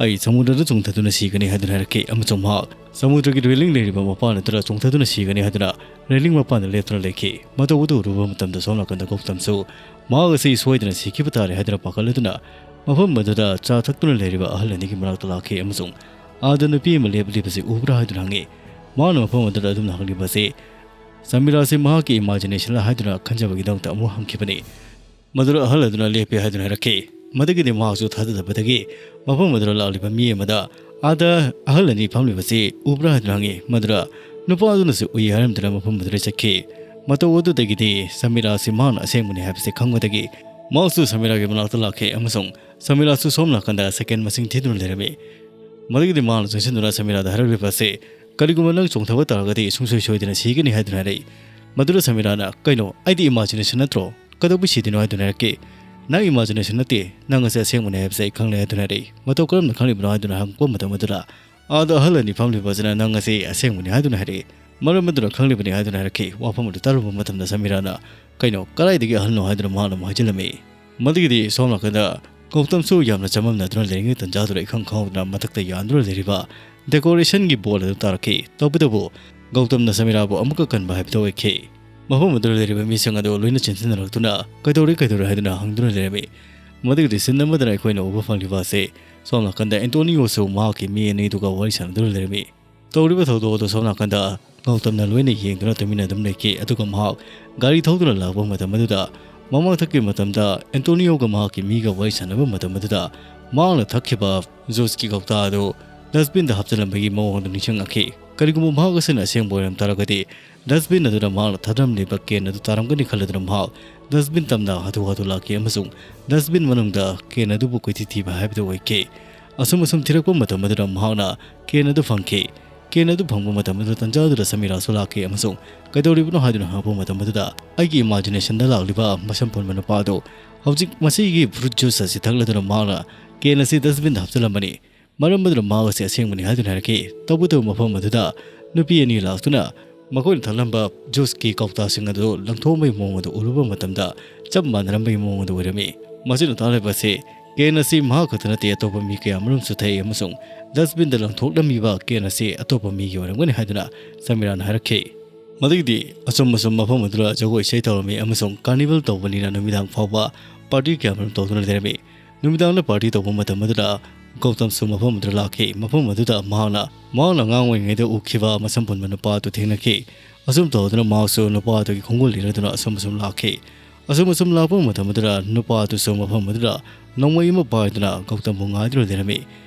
ꯑꯩ ꯁꯃꯨꯗ꯭ꯔꯗ ꯆꯣꯡꯊꯗꯨꯅ ꯁꯤꯒꯅꯤ" ꯍꯥꯏꯗꯨꯅ ꯍꯥꯏꯔꯛꯈꯤ, ꯑꯃꯁꯨꯡ ꯃꯍꯥꯛ ꯁꯃꯨꯗ꯭ꯔꯒꯤ railing ꯂꯩꯔꯤꯕ ꯃꯄꯥꯟ ꯑꯗꯨꯗ ꯆꯣꯡꯊꯗꯨꯅ ꯁꯤꯒꯅꯤ ꯍꯥꯏꯗꯨꯅ railing ꯃꯄꯥꯟꯗ ꯂꯦꯞꯇꯨꯅ ꯂꯩꯈꯤ꯫ ꯃꯇꯧ ꯑꯗꯨ ꯎꯔꯨꯕ ꯃꯇꯝꯗ ꯁꯣꯝ ꯅꯥꯀꯟꯗ ꯒꯧꯇꯝꯁꯨ ꯃꯍꯥꯛ ꯑꯁꯤ ꯁꯣꯏꯗꯅ ꯁꯤꯈꯤꯕ ꯇꯥꯔꯦ ꯍꯥꯏꯗꯨꯅ ꯄꯥꯈꯠꯂꯗꯨꯅ ꯃꯐꯝ ꯑꯗꯨꯗ ꯆꯥ ꯊꯛꯇꯨꯅ ꯂꯩꯔꯤꯕ ꯑꯍꯜ ꯑꯅꯤꯒꯤ ꯃꯅꯥꯛꯇ ꯂꯥꯛꯈꯤ, ꯑꯃꯁꯨꯡ ꯑꯥꯗ ꯅꯨꯄꯤ ꯑꯃ ꯂꯦꯞꯂꯤꯕꯁꯤ ꯎꯕ꯭ꯔꯥ ꯍꯥꯏꯗꯨꯅ ꯍꯪꯉꯤ꯫ ꯃꯍꯥꯛꯅ ꯃꯐꯝ ꯑꯗꯨꯗ ꯑꯗꯨꯝꯅ ꯍꯪꯂꯤꯕꯁꯤ ꯁꯃꯤꯔꯥꯁꯤ ꯃꯍꯥꯛꯀꯤ ꯏꯃꯥꯖꯤꯅꯦꯁꯟꯂ ꯍꯥꯏꯗꯨꯅ ꯈꯟꯖꯕꯒꯤꯗꯃꯛꯇ ꯑꯃꯨꯛ ꯍꯪꯈꯤꯕꯅꯤ꯫ ꯃꯗꯨꯗ ꯑꯍꯜ ꯑꯗꯨꯅ ꯂꯦꯞꯄꯦ ꯍꯥꯏꯗꯨꯅ ꯍꯥꯏꯔꯛꯈꯤ꯫ ꯃꯗꯨꯒꯤꯗꯤ ꯃꯍꯥꯛꯁꯨ ꯊꯥꯖꯗꯕꯗꯒꯤ ꯃꯐꯝ ꯑꯗꯨꯗ ꯂꯥꯛꯂꯤꯕ ꯃꯤ ꯑꯃꯗ ꯑꯥꯗ ꯑꯍꯜ ꯑꯅꯤ ꯐꯝꯂꯤꯕꯁꯤ ꯎꯕ꯭ꯔꯥ ꯍꯥꯏꯗꯨꯅ ꯍꯪꯉꯤ꯫ ꯃꯗꯨꯗ ꯅꯨꯄꯥ ꯑꯗꯨꯅꯁꯨ ꯎꯏ ꯍꯥꯏꯔꯝꯗꯨꯅ ꯃꯐꯝ ꯑꯗꯨꯗ ꯆꯠꯈꯤ꯫ ꯃꯇꯧ ꯑꯗꯨꯗꯒꯤꯗꯤ ꯁꯃꯤꯔꯥꯁꯤ ꯃꯍꯥꯛꯅ ꯑꯁꯦꯡꯕꯅꯤ ꯍꯥꯏꯕꯁꯤ ꯈꯪꯕꯗꯒꯤ ꯃꯍꯥꯛꯁꯨ ꯁꯃꯤꯔꯥꯒꯤ ꯃꯅꯥꯛꯇ ꯂꯥꯛꯈꯤ ꯑꯃꯁꯨꯡ ꯁꯃꯤꯔꯥꯁꯨ ꯁꯣꯝ ꯅꯥꯀꯟꯗ ꯁꯦꯀꯦꯟ ꯃꯁꯤꯡ ꯊꯤꯗꯨꯅ ꯂꯩꯔꯝꯃꯤ꯫ ꯃꯗꯨꯒꯤꯗꯤ ꯃꯍꯥꯛꯅ ꯆꯪꯁꯤꯟꯗꯨꯅ ꯁꯃꯤꯔꯥꯗ ꯍꯥꯏꯔꯛꯂꯤꯕ ꯑꯁꯤ, "ꯀꯔꯤꯒꯨꯝꯕ ꯅꯪ ꯆꯣꯡꯊꯕ ꯇꯥꯔꯒꯗꯤ ꯁꯨꯡꯁꯣꯏ ꯁꯣꯏꯗꯅ ꯁꯤꯒꯅꯤ" ꯍꯥꯏꯗꯨꯅ ꯍꯥꯏꯔꯛꯏ꯫ ꯃꯗꯨꯗ ꯁꯃꯤꯔꯥꯅ, "ꯀꯩꯅꯣ, ꯑꯩꯗꯤ ꯏꯃꯥꯖꯤꯅꯦꯁꯟ ꯅꯠꯇ꯭ꯔꯣ? ꯀꯩꯗꯧꯕꯩ ꯁꯤꯗꯣꯏꯅꯣ?" ꯍꯥꯏꯗꯨꯅ ꯍꯥꯏꯔꯛꯈꯤ꯫ "ꯅꯪ ꯏꯃꯥꯖꯤꯅꯦꯁꯟ ꯅꯠꯇꯦ, ꯅꯪ ꯑꯁꯤ ꯑꯁꯦꯡꯕꯅꯤ ꯍꯥꯏꯕꯁꯤ ꯑꯩ ꯈꯪꯂꯦ" ꯍꯥꯏꯗꯨꯅ ꯍꯥꯏꯔꯛꯏ꯫ "ꯃꯇꯧ ꯀꯔꯝꯅ ꯈꯪꯂꯤꯕꯅꯣ?" ꯍꯥꯏꯗꯨꯅ ꯍꯪꯉꯛꯄ ꯃꯇꯝ ꯑꯗꯨꯗ, "ꯑꯥꯗ ꯑꯍꯜ ꯑꯅꯤ ꯐꯝꯂꯤꯕ ꯑꯁꯤꯅ ꯅꯪ ꯑꯁꯤ ꯑꯁꯦꯡꯕꯅꯤ ꯍꯥꯏꯗꯨꯅ ꯍꯥꯏꯔꯛꯏ, ꯃꯔꯝ ꯑꯗꯨꯅ ꯈꯪꯂꯤꯕꯅꯤ" ꯍꯥꯏꯗꯨꯅ ꯍꯥꯏꯔꯛꯈꯤ꯫ ꯋꯥꯐꯝ ꯑꯗꯨ ꯇꯥꯔꯨꯕ ꯃꯇꯝꯗ ꯁꯃꯤꯔꯥꯅ, "ꯀꯩꯅꯣ, ꯀꯗꯥꯏꯗꯒꯤ ꯑꯍꯜꯅꯣ?" ꯍꯥꯏꯗꯨꯅ ꯃꯍꯥꯛꯅ ꯑꯃꯨꯛ ꯍꯥꯏꯖꯤꯜꯂꯝꯃꯤ꯫ ꯃꯗꯨꯒꯤꯗꯤ ꯁꯣꯝ ꯅꯥꯀꯟꯗ ꯒꯧꯇꯝꯁꯨ ꯌꯥꯝꯅ ꯆꯃꯝꯅꯗꯨꯅ ꯂꯩꯔꯤꯉꯩ ꯇꯟꯖꯥꯗꯨꯗ ꯏꯈꯪ ꯈꯪꯍꯧꯗꯅ ꯃꯊꯛꯇ ꯌꯥꯟꯗꯨꯅ ꯂꯩꯔꯤꯕ ꯗꯦꯀꯣꯔꯦꯁꯟꯒꯤ ꯕꯣꯜ ꯑꯗꯨ ꯇꯥꯔꯛꯈꯤ꯫ ꯇꯧꯕꯇꯕꯨ ꯒꯧꯇꯝꯅ ꯁꯃꯤꯔꯥꯕꯨ ꯑꯃꯨꯛꯀ ꯀꯟꯕ ꯍꯥꯏꯕꯗꯨ ꯑꯣꯏꯈꯤ꯫ ꯃꯐꯝ ꯑꯗꯨꯗ ꯂꯩꯔꯤꯕ ꯃꯤꯁꯤꯡ ꯑꯗꯨ ꯂꯣꯏꯅ ꯆꯦꯟꯁꯤꯟꯅꯔꯛꯇꯨꯅ, "ꯀꯩꯗꯧꯔꯦ, ꯀꯩꯗꯧꯔꯦ?" ꯍꯥꯏꯗꯨꯅ ꯍꯪꯗꯨꯅ ꯂꯩꯔꯝꯃꯤ꯫ ꯃꯗꯨꯒꯤꯗꯤ ꯁꯤꯟ ꯑꯃꯗꯅ ꯑꯩꯈꯣꯏꯅ ꯎꯕ ꯐꯪꯂꯤꯕ ꯑꯁꯤ ꯁꯣꯝ ꯅꯥꯀꯟꯗ ꯑꯦꯟꯇꯣꯅꯤꯌꯣꯁꯨ ꯃꯍꯥꯛꯀꯤ ꯃꯤ ꯑꯅꯤꯗꯨꯒ ꯋꯥꯔꯤ ꯁꯥꯟꯅꯗꯨꯅ ꯂꯩꯔꯝꯃꯤ꯫ ꯇꯧꯔꯤꯕ ꯊꯧꯗꯣꯛ ꯑꯗꯨ ꯁꯣꯝ ꯅꯥꯀꯟꯗ ꯒꯧꯇꯝꯅ ꯂꯣꯏꯅ ꯌꯦꯡꯗꯨꯅ ꯇꯨꯃꯤꯟꯅ ꯑꯗꯨꯝ ꯂꯩꯈꯤ꯫ ꯑꯗꯨꯒ ꯃꯍꯥꯛ ꯒꯥꯔꯤ ꯊꯧꯗꯨꯅ ꯂꯥꯛꯄ ꯃꯇꯝ ꯑꯗꯨꯗ, ꯃꯃꯥꯡꯊꯛꯀꯤ ꯃꯇꯝꯗ ꯑꯦꯟꯇꯣꯅꯤꯌꯣꯒ ꯃꯍꯥꯛꯀꯤ ꯃꯤꯒ ꯋꯥꯔꯤ ꯁꯥꯟꯅꯕ ꯃꯇꯝ ꯑꯗꯨꯗ, ꯃꯍꯥꯛꯅ ꯊꯛꯈꯤꯕ ꯖꯨꯁꯀꯤ ꯀꯧꯇꯥ ꯑꯗꯨ ꯗꯁꯕꯤꯟꯗ ꯍꯥꯞꯆꯤꯜꯂꯝꯕꯒꯤ ꯃꯑꯣꯡ ꯑꯗꯨ ꯅꯤꯡꯁꯤꯡꯂꯛꯈꯤ꯫ ꯀꯔꯤꯒꯨꯝꯕ ꯃꯍꯥꯛ ꯑꯁꯤꯅ ꯑꯁꯦꯡꯕ ꯑꯣꯏꯔꯝ ꯇꯥꯔꯒꯗꯤ, ꯗꯁꯕꯤꯟ ꯑꯗꯨꯗ ꯃꯍꯥꯛꯅ ꯊꯥꯗꯔꯝꯂꯤꯕ ꯀꯦꯟ ꯑꯗꯨ ꯇꯥꯔꯝꯒꯅꯤ ꯈꯜꯂꯗꯨꯅ ꯃꯍꯥꯛ ꯗꯁꯕꯤꯟ ꯇꯝꯅ ꯍꯥꯊꯨ ꯍꯥꯊꯨ ꯂꯥꯛꯈꯤ ꯑꯃꯁꯨꯡ ꯗꯁꯕꯤꯟ ꯃꯅꯨꯡꯗ ꯀꯦꯟ ꯑꯗꯨꯕꯨ ꯀꯣꯏꯊꯤ ꯊꯤꯕ ꯍꯥꯏꯕꯗꯨ ꯑꯣꯏꯈꯤ꯫ ꯑꯁꯨꯝ ꯑꯁꯨꯝ ꯊꯤꯔꯛꯄ ꯃꯇꯝ ꯑꯗꯨꯗ ꯃꯍꯥꯛꯅ ꯀꯦꯟ ꯑꯗꯨ ꯐꯪꯈꯤ꯫ ꯀꯦꯟ ꯑꯗꯨ ꯐꯪꯕ ꯃꯇꯝ ꯑꯗꯨꯗ ꯇꯟꯖꯥ ꯑꯗꯨꯗ ꯁꯃꯤꯔꯥꯁꯨ ꯂꯥꯛꯈꯤ ꯑꯃꯁꯨꯡ "ꯀꯩꯗꯧꯔꯤꯕꯅꯣ?" ꯍꯥꯏꯗꯨꯅ ꯍꯪꯂꯛꯄ ꯃꯇꯝ ꯑꯗꯨꯗ, "ꯑꯩꯒꯤ ꯏꯃꯥꯖꯤꯅꯦꯁꯟꯗ ꯂꯥꯛꯂꯤꯕ ꯃꯁꯝ ꯄꯨꯟꯕ ꯅꯨꯄꯥ ꯑꯗꯨ ꯍꯧꯖꯤꯛ ꯃꯁꯤꯒꯤ ꯐ꯭ꯔꯨꯠ ꯖꯨꯁ ꯑꯁꯤ ꯊꯛꯂꯗꯨꯅ ꯃꯍꯥꯛꯅ ꯀꯦꯟ ꯑꯁꯤ ꯗꯁꯕꯤꯟꯗ ꯍꯥꯞꯆꯤꯜꯂꯝꯕꯅꯤ꯫ ꯃꯔꯝ ꯑꯗꯨꯅ ꯃꯍꯥꯛ ꯑꯁꯤ ꯑꯁꯦꯡꯕꯅꯤ" ꯍꯥꯏꯗꯨꯅ ꯍꯥꯏꯔꯛꯈꯤ꯫ ꯇꯧꯕꯇꯕꯨ ꯃꯐꯝ ꯑꯗꯨꯗ ꯅꯨꯄꯤ ꯑꯅꯤ ꯂꯥꯛꯇꯨꯅ ꯃꯈꯣꯏꯅ ꯊꯛꯂꯝꯕ ꯖꯨꯁꯀꯤ ꯀꯧꯇꯥꯁꯤꯡ ꯑꯗꯨ ꯂꯪꯊꯣꯛꯑꯝꯕꯒꯤ ꯃꯑꯣꯡ ꯑꯗꯨ ꯎꯔꯨꯕ ꯃꯇꯝꯗ ꯆꯞ ꯃꯥꯟꯅꯔꯝꯕꯒꯤ ꯃꯑꯣꯡ ꯑꯗꯨ ꯑꯣꯏꯔꯝꯃꯤ꯫ ꯃꯁꯤꯅ ꯇꯥꯛꯂꯤꯕ ꯑꯁꯤ ꯀꯦꯟ ꯑꯁꯤ ꯃꯍꯥꯛ ꯈꯛꯇ ꯅꯠꯇꯦ, ꯑꯇꯣꯞꯄ ꯃꯤ ꯀꯌꯥ ꯑꯃꯔꯣꯝꯁꯨ ꯊꯛꯏ ꯑꯃꯁꯨꯡ ꯗꯁꯕꯤꯟꯗ ꯂꯪꯊꯣꯛꯂꯝꯃꯤꯕ ꯀꯦꯟ ꯑꯁꯤ ꯑꯇꯣꯞꯄ ꯃꯤꯒꯤ ꯑꯣꯏꯔꯝꯒꯅꯤ ꯍꯥꯏꯗꯨꯅ ꯁꯃꯤꯔꯥꯅ ꯍꯥꯏꯔꯛꯈꯤ꯫ ꯃꯗꯨꯒꯤꯗꯤ ꯑꯆꯨꯝ ꯑꯆꯨꯝ ꯃꯐꯝ ꯑꯗꯨꯗ ꯖꯒꯣꯏ ꯏꯁꯩ ꯇꯧꯔꯝꯃꯤ ꯑꯃꯁꯨꯡ ꯀꯥꯔꯅꯤꯚꯦꯜ ꯇꯧꯕꯅꯤꯅ ꯅꯨꯃꯤꯗꯥꯡ ꯐꯥꯎꯕ ꯄꯥꯔꯇꯤ ꯀꯌꯥ ꯑꯃꯔꯣꯝ ꯇꯧꯗꯨꯅ ꯂꯩꯔꯝꯃꯤ꯫ ꯅꯨꯃꯤꯗꯥꯡꯗ ꯄꯥꯔꯇꯤ ꯇꯧꯕ ꯃꯇꯝ ꯑꯗꯨꯗ ꯒꯧꯇꯝꯁꯨ ꯃꯐꯝ ꯑꯗꯨꯗ ꯂꯥꯛꯈꯤ꯫ ꯃꯐꯝ ꯑꯗꯨꯗ ꯃꯍꯥꯛꯅ, ꯃꯍꯥꯛꯅ ꯑꯉꯥꯡ ꯑꯣꯏꯔꯤꯉꯩꯗ ꯎꯈꯤꯕ ꯃꯁꯝ ꯄꯨꯟꯕ ꯅꯨꯄꯥ ꯑꯗꯨ ꯊꯦꯡꯅꯈꯤ꯫ ꯑꯁꯨꯝ ꯇꯧꯗꯨꯅ ꯃꯍꯥꯛꯁꯨ ꯅꯨꯄꯥ ꯑꯗꯨꯒꯤ ꯈꯣꯡꯒꯨꯜ ꯂꯤꯅꯗꯨꯅ ꯑꯁꯨꯝ ꯑꯁꯨꯝ ꯂꯥꯛꯈꯤ꯫ ꯑꯁꯨꯝ ꯑꯁꯨꯝ ꯂꯥꯛꯄ ꯃꯇꯝ ꯑꯗꯨꯗ ꯅꯨꯄꯥ ꯑꯗꯨꯁꯨ ꯃꯐꯝ ꯑꯗꯨꯗ ꯅꯣꯡꯃꯩ ꯑꯃ ꯄꯥꯏꯗꯨꯅ ꯒꯧꯇꯝꯕꯨ ꯉꯥꯏꯗꯨꯅ ꯂꯩꯔꯝꯃꯤ꯫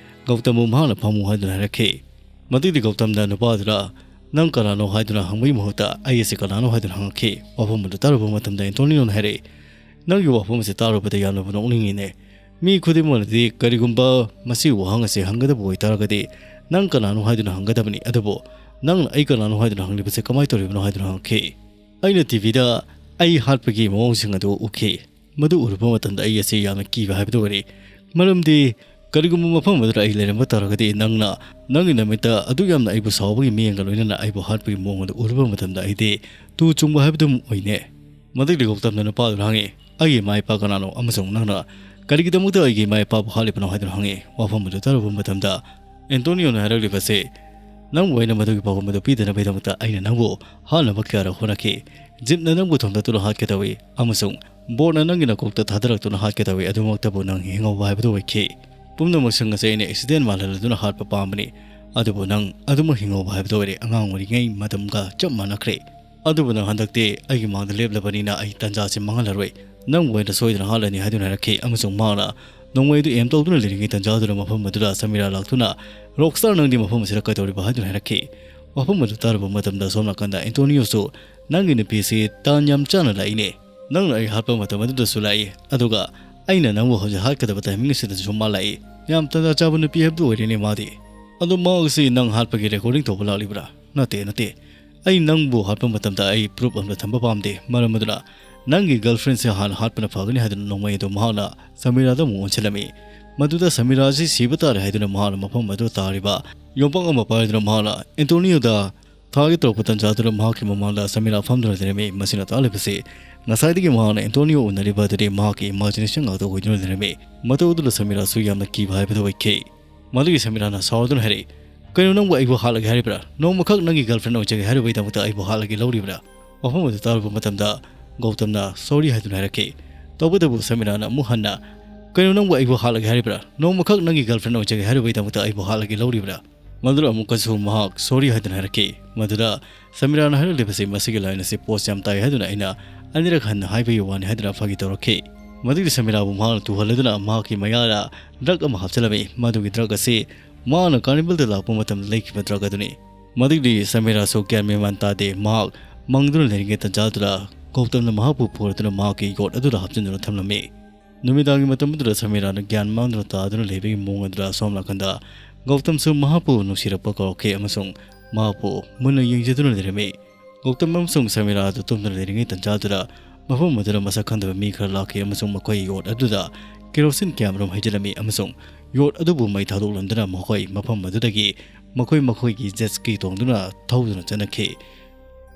ꯒꯧꯇꯝꯕꯨ ꯃꯍꯥꯛꯅ ꯐꯝꯃꯨ ꯍꯥꯏꯗꯨꯅ ꯍꯥꯏꯔꯛꯈꯤ꯫ ꯃꯗꯨꯒꯤ ꯒꯧꯇꯝꯅ ꯅꯨꯄꯥ ꯑꯗꯨꯗ, "ꯅꯪ ꯀꯅꯥꯅꯣ?" ꯍꯥꯏꯗꯨꯅ ꯍꯪꯕꯒꯤ ꯃꯍꯨꯠꯇ, "ꯑꯩ ꯑꯁꯤ ꯀꯅꯥꯅꯣ?" ꯍꯥꯏꯗꯨꯅ ꯍꯪꯉꯛꯈꯤ꯫ ꯋꯥꯐꯝ ꯑꯗꯨ ꯇꯥꯔꯨꯕ ꯃꯇꯝꯗ ꯑꯦꯟꯇꯣꯅꯤꯌꯣꯅ ꯍꯥꯏꯔꯛꯏ, "ꯅꯪꯒꯤ ꯋꯥꯐꯝ ꯑꯁꯤ ꯇꯥꯔꯨꯕꯗ ꯌꯥꯝꯅꯕꯨ ꯅꯣꯛꯅꯤꯡꯉꯤꯅꯦ꯫ ꯃꯤ ꯈꯨꯗꯤꯡꯃꯛꯅꯗꯤ ꯀꯔꯤꯒꯨꯝꯕ ꯃꯁꯤꯒꯤ ꯋꯥꯍꯪ ꯑꯁꯤ ꯍꯪꯒꯗꯕ ꯑꯣꯏꯇꯥꯔꯒꯗꯤ, ꯅꯪ ꯀꯅꯥꯅꯣ ꯍꯥꯏꯗꯨꯅ ꯍꯪꯒꯗꯕꯅꯤ, ꯑꯗꯨꯕꯨ ꯅꯪꯅ ꯑꯩ ꯀꯅꯥꯅꯣ ꯍꯥꯏꯗꯨꯅ ꯍꯪꯂꯤꯕꯁꯦ ꯀꯃꯥꯏꯅ ꯇꯧꯔꯤꯕꯅꯣ?" ꯍꯥꯏꯗꯨꯅ ꯍꯪꯉꯛꯈꯤ꯫ "ꯑꯩꯅ ꯇꯤꯚꯤꯗ ꯑꯩ ꯍꯥꯠꯄꯒꯤ ꯃꯑꯣꯡꯁꯤꯡ ꯑꯗꯨ ꯎꯈꯤ꯫ ꯃꯗꯨ ꯎꯔꯨꯕ ꯃꯇꯝꯗ ꯑꯩ ꯑꯁꯤ ꯌꯥꯝꯅ ꯀꯤꯕ ꯍꯥꯏꯕꯗꯨ ꯑꯣꯏꯔꯦ꯫ ꯃꯔꯝꯗꯤ ꯀꯔꯤꯒꯨꯝꯕ ꯃꯐꯝ ꯑꯗꯨꯗ ꯑꯩ ꯂꯩꯔꯝꯕ ꯇꯥꯔꯒꯗꯤ, ꯅꯪꯅ ꯅꯪꯒꯤ ꯅꯃꯤꯠꯇ ꯑꯗꯨꯛ ꯌꯥꯝꯅ ꯑꯩꯕꯨ ꯁꯥꯎꯕꯒꯤ ꯃꯤꯠꯌꯦꯡꯒ ꯂꯣꯏꯅꯅ ꯑꯩꯕꯨ ꯍꯥꯠꯄꯒꯤ ꯃꯑꯣꯡ ꯑꯗꯨ ꯎꯔꯨꯕ ꯃꯇꯝꯗ ꯑꯩꯗꯤ ꯇꯨ ꯆꯨꯡꯕ ꯍꯥꯏꯕꯗꯨ ꯑꯣꯏꯅꯦ꯫" ꯃꯗꯨꯒꯤ ꯒꯧꯇꯝꯅ ꯅꯨꯄꯥ ꯑꯗꯨꯗ ꯍꯪꯉꯤ, "ꯑꯩꯒꯤ ꯏꯃꯥ ꯏꯄꯥ ꯀꯅꯥꯅꯣ ꯑꯃꯁꯨꯡ ꯅꯪꯅ ꯀꯔꯤꯒꯤꯗꯃꯛꯇ ꯑꯩꯒꯤ ꯏꯃꯥ ꯏꯄꯥꯕꯨ ꯍꯥꯠꯂꯤꯕꯅꯣ?" ꯍꯥꯏꯗꯨꯅ ꯍꯪꯉꯤ꯫ ꯋꯥꯐꯝ ꯑꯗꯨ ꯇꯥꯔꯨꯕ ꯃꯇꯝꯗ ꯑꯦꯟꯇꯣꯅꯤꯌꯣꯅ ꯍꯥꯏꯔꯛꯂꯤꯕꯁꯤ, "ꯅꯪꯕꯨ ꯑꯩꯅ ꯃꯗꯨꯒꯤ ꯄꯥꯎꯈꯨꯝ ꯑꯗꯨ ꯄꯤꯗꯅꯕꯒꯤꯗꯃꯛꯇ ꯑꯩꯅ ꯅꯪꯕꯨ ꯍꯥꯠꯅꯕ ꯀꯌꯥꯔꯛ ꯍꯣꯠꯅꯈꯤ꯫ ꯖꯤꯞꯅ ꯅꯪꯕꯨ ꯊꯣꯝꯗꯠꯇꯨꯅ ꯍꯥꯠꯀꯦ ꯇꯧꯏ ꯑꯃꯁꯨꯡ ꯕꯣꯠꯅ ꯅꯪꯒꯤ ꯅꯀꯣꯛꯇ ꯊꯥꯗꯔꯛꯇꯨꯅ ꯍꯥꯠꯀꯦ ꯇꯧꯏ, ꯑꯗꯨꯃꯛꯇꯕꯨ ꯅꯪ ꯍꯤꯡꯍꯧꯕ ꯍꯥꯏꯕꯗꯨ ꯑꯣꯏꯈꯤ꯫ ꯄꯨꯝꯅꯃꯛꯁꯤꯡ ꯑꯁꯤ ꯑꯩꯅ ꯑꯦꯛꯁꯤꯗꯦꯟ ꯃꯥꯜꯍꯜꯂꯗꯨꯅ ꯍꯥꯠꯄ ꯄꯥꯝꯕꯅꯤ, ꯑꯗꯨꯕꯨ ꯅꯪ ꯑꯗꯨꯃꯛ ꯍꯤꯡꯍꯧꯕ ꯍꯥꯏꯕꯗꯨ ꯑꯣꯏꯔꯦ꯫ ꯑꯉꯥꯡ ꯑꯣꯏꯔꯤꯉꯩ ꯃꯇꯝꯒ ꯆꯞ ꯃꯥꯟꯅꯈ꯭ꯔꯦ꯫ ꯑꯗꯨꯕꯨ ꯅꯪ ꯍꯟꯗꯛꯇꯤ ꯑꯩꯒꯤ ꯃꯥꯡꯗ ꯂꯦꯞꯂꯕꯅꯤꯅ ꯑꯩ ꯇꯥꯟꯖꯥꯁꯤ ꯃꯥꯡꯍꯜꯂꯔꯣꯏ꯫ ꯅꯪꯕꯨ ꯑꯩꯅ ꯁꯣꯏꯗꯅ ꯍꯥꯠꯂꯅꯤ" ꯍꯥꯏꯗꯨꯅ ꯍꯥꯏꯔꯛꯈꯤ ꯑꯃꯁꯨꯡ ꯃꯍꯥꯛꯅ ꯅꯣꯡꯃꯩ ꯑꯗꯨ ꯑꯦꯝ ꯇꯧꯗꯨꯅ ꯂꯩꯔꯤꯉꯩ ꯇꯥꯟꯖꯥ ꯑꯗꯨꯗ ꯃꯐꯝ ꯑꯗꯨꯗ ꯁꯃꯤꯔꯥ ꯂꯥꯛꯇꯨꯅ, "ꯔꯣꯛꯁꯇꯥꯔ, ꯅꯪꯗꯤ ꯃꯐꯝ ꯑꯁꯤꯗ ꯀꯩꯗꯧꯔꯤꯕ?" ꯍꯥꯏꯗꯨꯅ ꯍꯥꯏꯔꯛꯈꯤ꯫ ꯋꯥꯐꯝ ꯑꯗꯨ ꯇꯥꯔꯨꯕ ꯃꯇꯝꯗ ꯁꯣꯝ ꯅꯥꯀꯟꯗ ꯑꯦꯟꯇꯣꯅꯤꯌꯣꯁꯨ, "ꯅꯪꯒꯤ ꯅꯨꯄꯤꯁꯤ ꯇꯥꯟ ꯌꯥꯝ ꯆꯥꯅ ꯂꯥꯛꯏꯅꯦ꯫ ꯅꯪꯅ ꯑꯩ ꯍꯥꯠꯄ ꯃꯇꯝ ꯑꯗꯨꯗꯁꯨ ꯂꯥꯛꯏ, ꯑꯗꯨꯒ ꯑꯩꯅ ꯅꯪꯕꯨ ꯍꯧꯖꯤꯛ ꯍꯥꯠꯀꯗꯕ ꯇꯥꯏꯃꯤꯡ ꯑꯁꯤꯗꯁꯨ ꯃꯥ ꯂꯥꯛꯏ꯫ ꯌꯥꯝ ꯇꯥꯟꯖꯥ ꯆꯥꯕ ꯅꯨꯄꯤ ꯍꯥꯏꯕꯗꯨ ꯑꯣꯏꯔꯦꯅꯦ ꯃꯥꯗꯤ꯫ ꯑꯗꯣ ꯃꯍꯥꯛ ꯑꯁꯤ ꯅꯪ ꯍꯥꯠꯄꯒꯤ ꯔꯦꯀꯣꯔꯗꯤꯡ ꯇꯧꯕ ꯂꯥꯛꯂꯤꯕ꯭ꯔꯥ?" "ꯅꯠꯇꯦ, ꯅꯠꯇꯦ꯫ ꯑꯩ ꯅꯪꯕꯨ ꯍꯥꯠꯄ ꯃꯇꯝꯗ ꯑꯩ ꯄ꯭ꯔꯨꯞ ꯑꯝꯇ ꯊꯝꯕ ꯄꯥꯝꯗꯦ꯫ ꯃꯔꯝ ꯑꯗꯨꯅ ꯅꯪꯒꯤ ꯒꯔꯜꯐ꯭ꯔꯦꯟꯁꯦ ꯍꯥꯟꯅ ꯍꯥꯠꯄꯅ ꯐꯒꯅꯤ" ꯍꯥꯏꯗꯨꯅ ꯅꯣꯡꯃꯩ ꯑꯗꯨ ꯃꯍꯥꯛꯅ ꯁꯃꯤꯔꯥꯗ ꯑꯃꯨꯛ ꯑꯣꯟꯁꯤꯜꯂꯝꯃꯤ꯫ ꯃꯗꯨꯗ ꯁꯃꯤꯔꯥ ꯑꯁꯤ ꯁꯤꯕ ꯇꯥꯔꯦ ꯍꯥꯏꯗꯨꯅ ꯃꯍꯥꯛꯅ ꯃꯐꯝ ꯑꯗꯨ ꯇꯥꯔꯤꯕ ꯌꯣꯝꯄꯥꯛ ꯑꯃ ꯄꯥꯏꯗꯨꯅ ꯃꯍꯥꯛꯅ ꯑꯦꯟꯇꯣꯅꯤꯌꯣꯗ ꯊꯥꯒꯦ ꯇꯧꯔꯛꯄ ꯇꯥꯟꯖꯥꯗꯨꯗ ꯃꯍꯥꯛꯀꯤ ꯃꯃꯥꯡꯗ ꯁꯃꯤꯔꯥ ꯐꯝꯗꯨꯅ ꯂꯩꯔꯝꯃꯤ꯫ ꯃꯁꯤꯅ ꯇꯥꯛꯂꯤꯕꯁꯤ ꯉꯁꯥꯏꯗꯒꯤ ꯃꯍꯥꯛꯅ ꯑꯦꯟꯇꯣꯅꯤꯌꯣ ꯎꯅꯔꯤꯕ ꯑꯗꯨꯗꯤ ꯃꯍꯥꯛꯀꯤ ꯏꯃꯥꯖꯤꯅꯦꯁꯟ ꯉꯥꯛꯇ ꯑꯣꯏꯗꯨꯅ ꯂꯩꯔꯝꯃꯤ꯫ ꯃꯇꯧ ꯑꯗꯨꯗ ꯁꯃꯤꯔꯥꯁꯨ ꯌꯥꯝꯅ ꯀꯤꯕ ꯍꯥꯏꯕꯗꯨ ꯑꯣꯏꯈꯤ꯫ ꯃꯗꯨꯒꯤ ꯁꯃꯤꯔꯥꯅ ꯁꯥꯎꯗꯨꯅ ꯍꯥꯏꯔꯛꯏ, "ꯀꯩꯅꯣ, ꯅꯪꯕꯨ ꯑꯩꯕꯨ ꯍꯥꯠꯂꯒꯦ ꯍꯥꯏꯔꯤꯕ꯭ꯔꯥ? ꯅꯣꯡꯃꯈꯛ ꯅꯪꯒꯤ ꯒꯔꯜꯐ꯭ꯔꯦꯟ ꯑꯣꯏꯖꯒꯦ ꯍꯥꯏꯔꯨꯕꯒꯤꯗꯃꯛꯇ ꯑꯩꯕꯨ ꯍꯥꯠꯂꯒꯦ ꯂꯧꯔꯤꯕ꯭ꯔꯥ?" ꯋꯥꯐꯝ ꯑꯗꯨ ꯇꯥꯔꯨꯕ ꯃꯇꯝꯗ ꯒꯧꯇꯝꯅ "ꯁꯣꯔꯤ" ꯍꯥꯏꯗꯨꯅ ꯍꯥꯏꯔꯛꯈꯤ꯫ ꯇꯧꯕꯇꯕꯨ ꯁꯃꯤꯔꯥꯅ ꯑꯃꯨꯛ ꯍꯟꯅ "ꯀꯩꯅꯣ, ꯅꯪꯕꯨ ꯑꯩꯕꯨ ꯍꯥꯠꯂꯒꯦ ꯍꯥꯏꯔꯤꯕ꯭ꯔꯥ? ꯅꯣꯡꯃꯈꯛ ꯅꯪꯒꯤ ꯒꯔꯜꯐ꯭ꯔꯦꯟ ꯑꯣꯏꯖꯒꯦ ꯍꯥꯏꯔꯨꯕꯒꯤꯗꯃꯛꯇ ꯑꯩꯕꯨ ꯍꯥꯠꯂꯒꯦ ꯂꯧꯔꯤꯕ꯭ꯔꯥ?" ꯃꯗꯨꯗ ꯑꯃꯨꯛꯀꯁꯨ ꯃꯍꯥꯛ "ꯁꯣꯔꯤ" ꯍꯥꯏꯗꯨꯅ ꯍꯥꯏꯔꯛꯈꯤ꯫ ꯃꯗꯨꯗ ꯁꯃꯤꯔꯥꯅ ꯍꯥꯏꯔꯛꯂꯤꯕꯁꯤ, "ꯃꯁꯤꯒꯤ ꯂꯥꯏꯟ ꯑꯁꯤ ꯄꯣꯁ ꯌꯥꯝ ꯇꯥꯏ ꯍꯥꯏꯗꯨꯅ ꯑꯩꯅ ꯑꯅꯤꯔꯛ ꯍꯟꯅ ꯍꯥꯏꯕꯒꯤ ꯋꯥꯅꯤ" ꯍꯥꯏꯗꯨꯅ ꯐꯥꯒꯤ ꯇꯧꯔꯛꯈꯤ꯫ ꯃꯗꯨꯒꯤ ꯁꯃꯤꯔꯥꯕꯨ ꯃꯍꯥꯛꯅ ꯇꯨꯍꯜꯂꯗꯨꯅ ꯃꯍꯥꯛꯀꯤ ꯃꯌꯥꯗ ꯗ꯭ꯔꯒ ꯑꯃ ꯍꯥꯞꯆꯤꯜꯂꯝꯃꯤ꯫ ꯃꯗꯨꯒꯤ ꯗ꯭ꯔꯒ ꯑꯁꯤ ꯃꯍꯥꯛꯅ ꯀꯥꯔꯅꯤꯚꯦꯜꯗ ꯂꯥꯛꯄ ꯃꯇꯝꯗ ꯂꯩꯈꯤꯕ ꯗ꯭ꯔꯒ ꯑꯗꯨꯅꯤ꯫ ꯃꯗꯨꯒꯤ ꯁꯃꯤꯔꯥꯁꯨ ꯒ꯭ꯌꯥꯟ ꯃꯦꯟ ꯃꯥꯟ ꯇꯥꯗꯦ꯫ ꯃꯍꯥꯛ ꯃꯪꯗꯨꯅ ꯂꯩꯔꯤꯉꯩ ꯇꯟꯖꯥꯗꯨꯗ ꯒꯧꯇꯝꯅ ꯃꯍꯥꯛꯄꯨ ꯄꯨꯔꯗꯨꯅ ꯃꯍꯥꯛꯀꯤ ꯌꯣꯠ ꯑꯗꯨꯗ ꯍꯥꯞꯆꯤꯟꯗꯨꯅ ꯊꯝꯂꯝꯃꯤ꯫ ꯅꯨꯃꯤꯗꯥꯡꯒꯤ ꯃꯇꯝ ꯑꯗꯨꯗ ꯁꯃꯤꯔꯥꯅ ꯒ꯭ꯌꯥꯟ ꯃꯥꯡꯗꯨꯅ ꯇꯥꯗꯨꯅ ꯂꯩꯕꯒꯤ ꯃꯑꯣꯡ ꯑꯗꯨꯗ ꯑꯁꯣꯝ ꯅꯥꯀꯟꯗ ꯒꯧꯇꯝꯁꯨ ꯃꯍꯥꯛꯄꯨ ꯅꯨꯡꯁꯤꯔꯛꯄ ꯀꯧꯔꯛꯈꯤ ꯑꯃꯁꯨꯡ ꯃꯍꯥꯛꯄꯨ ꯃꯨꯟꯅ ꯌꯦꯡꯖꯗꯨꯅ ꯂꯩꯔꯝꯃꯤ꯫ ꯒꯧꯇꯝ ꯑꯃꯁꯨꯡ ꯁꯃꯤꯔꯥ ꯑꯗꯨ ꯇꯨꯝꯗꯨꯅ ꯂꯩꯔꯤꯉꯩ ꯇꯟꯖꯥꯗꯨꯗ ꯃꯐꯝ ꯑꯗꯨꯗ ꯃꯁꯛ ꯈꯪꯗꯕ ꯃꯤ ꯈꯔ ꯂꯥꯛꯈꯤ ꯑꯃꯁꯨꯡ ꯃꯈꯣꯏ ꯌꯣꯠ ꯑꯗꯨꯗ ꯀꯦꯔꯣꯁꯤꯟ ꯀꯌꯥꯃꯔꯨꯝ ꯍꯩꯖꯤꯜꯂꯝꯃꯤ ꯑꯃꯁꯨꯡ ꯌꯣꯠ ꯑꯗꯨꯕꯨ ꯃꯩ ꯊꯥꯗꯣꯛꯂꯝꯗꯨꯅ ꯃꯈꯣꯏ ꯃꯐꯝ ꯑꯗꯨꯗꯒꯤ ꯃꯈꯣꯏ ꯃꯈꯣꯏꯒꯤ ꯖꯦꯠ ꯁ꯭ꯀꯤ ꯇꯣꯡꯗꯨꯅ ꯊꯧꯗꯨꯅ ꯆꯠꯅꯈꯤ꯫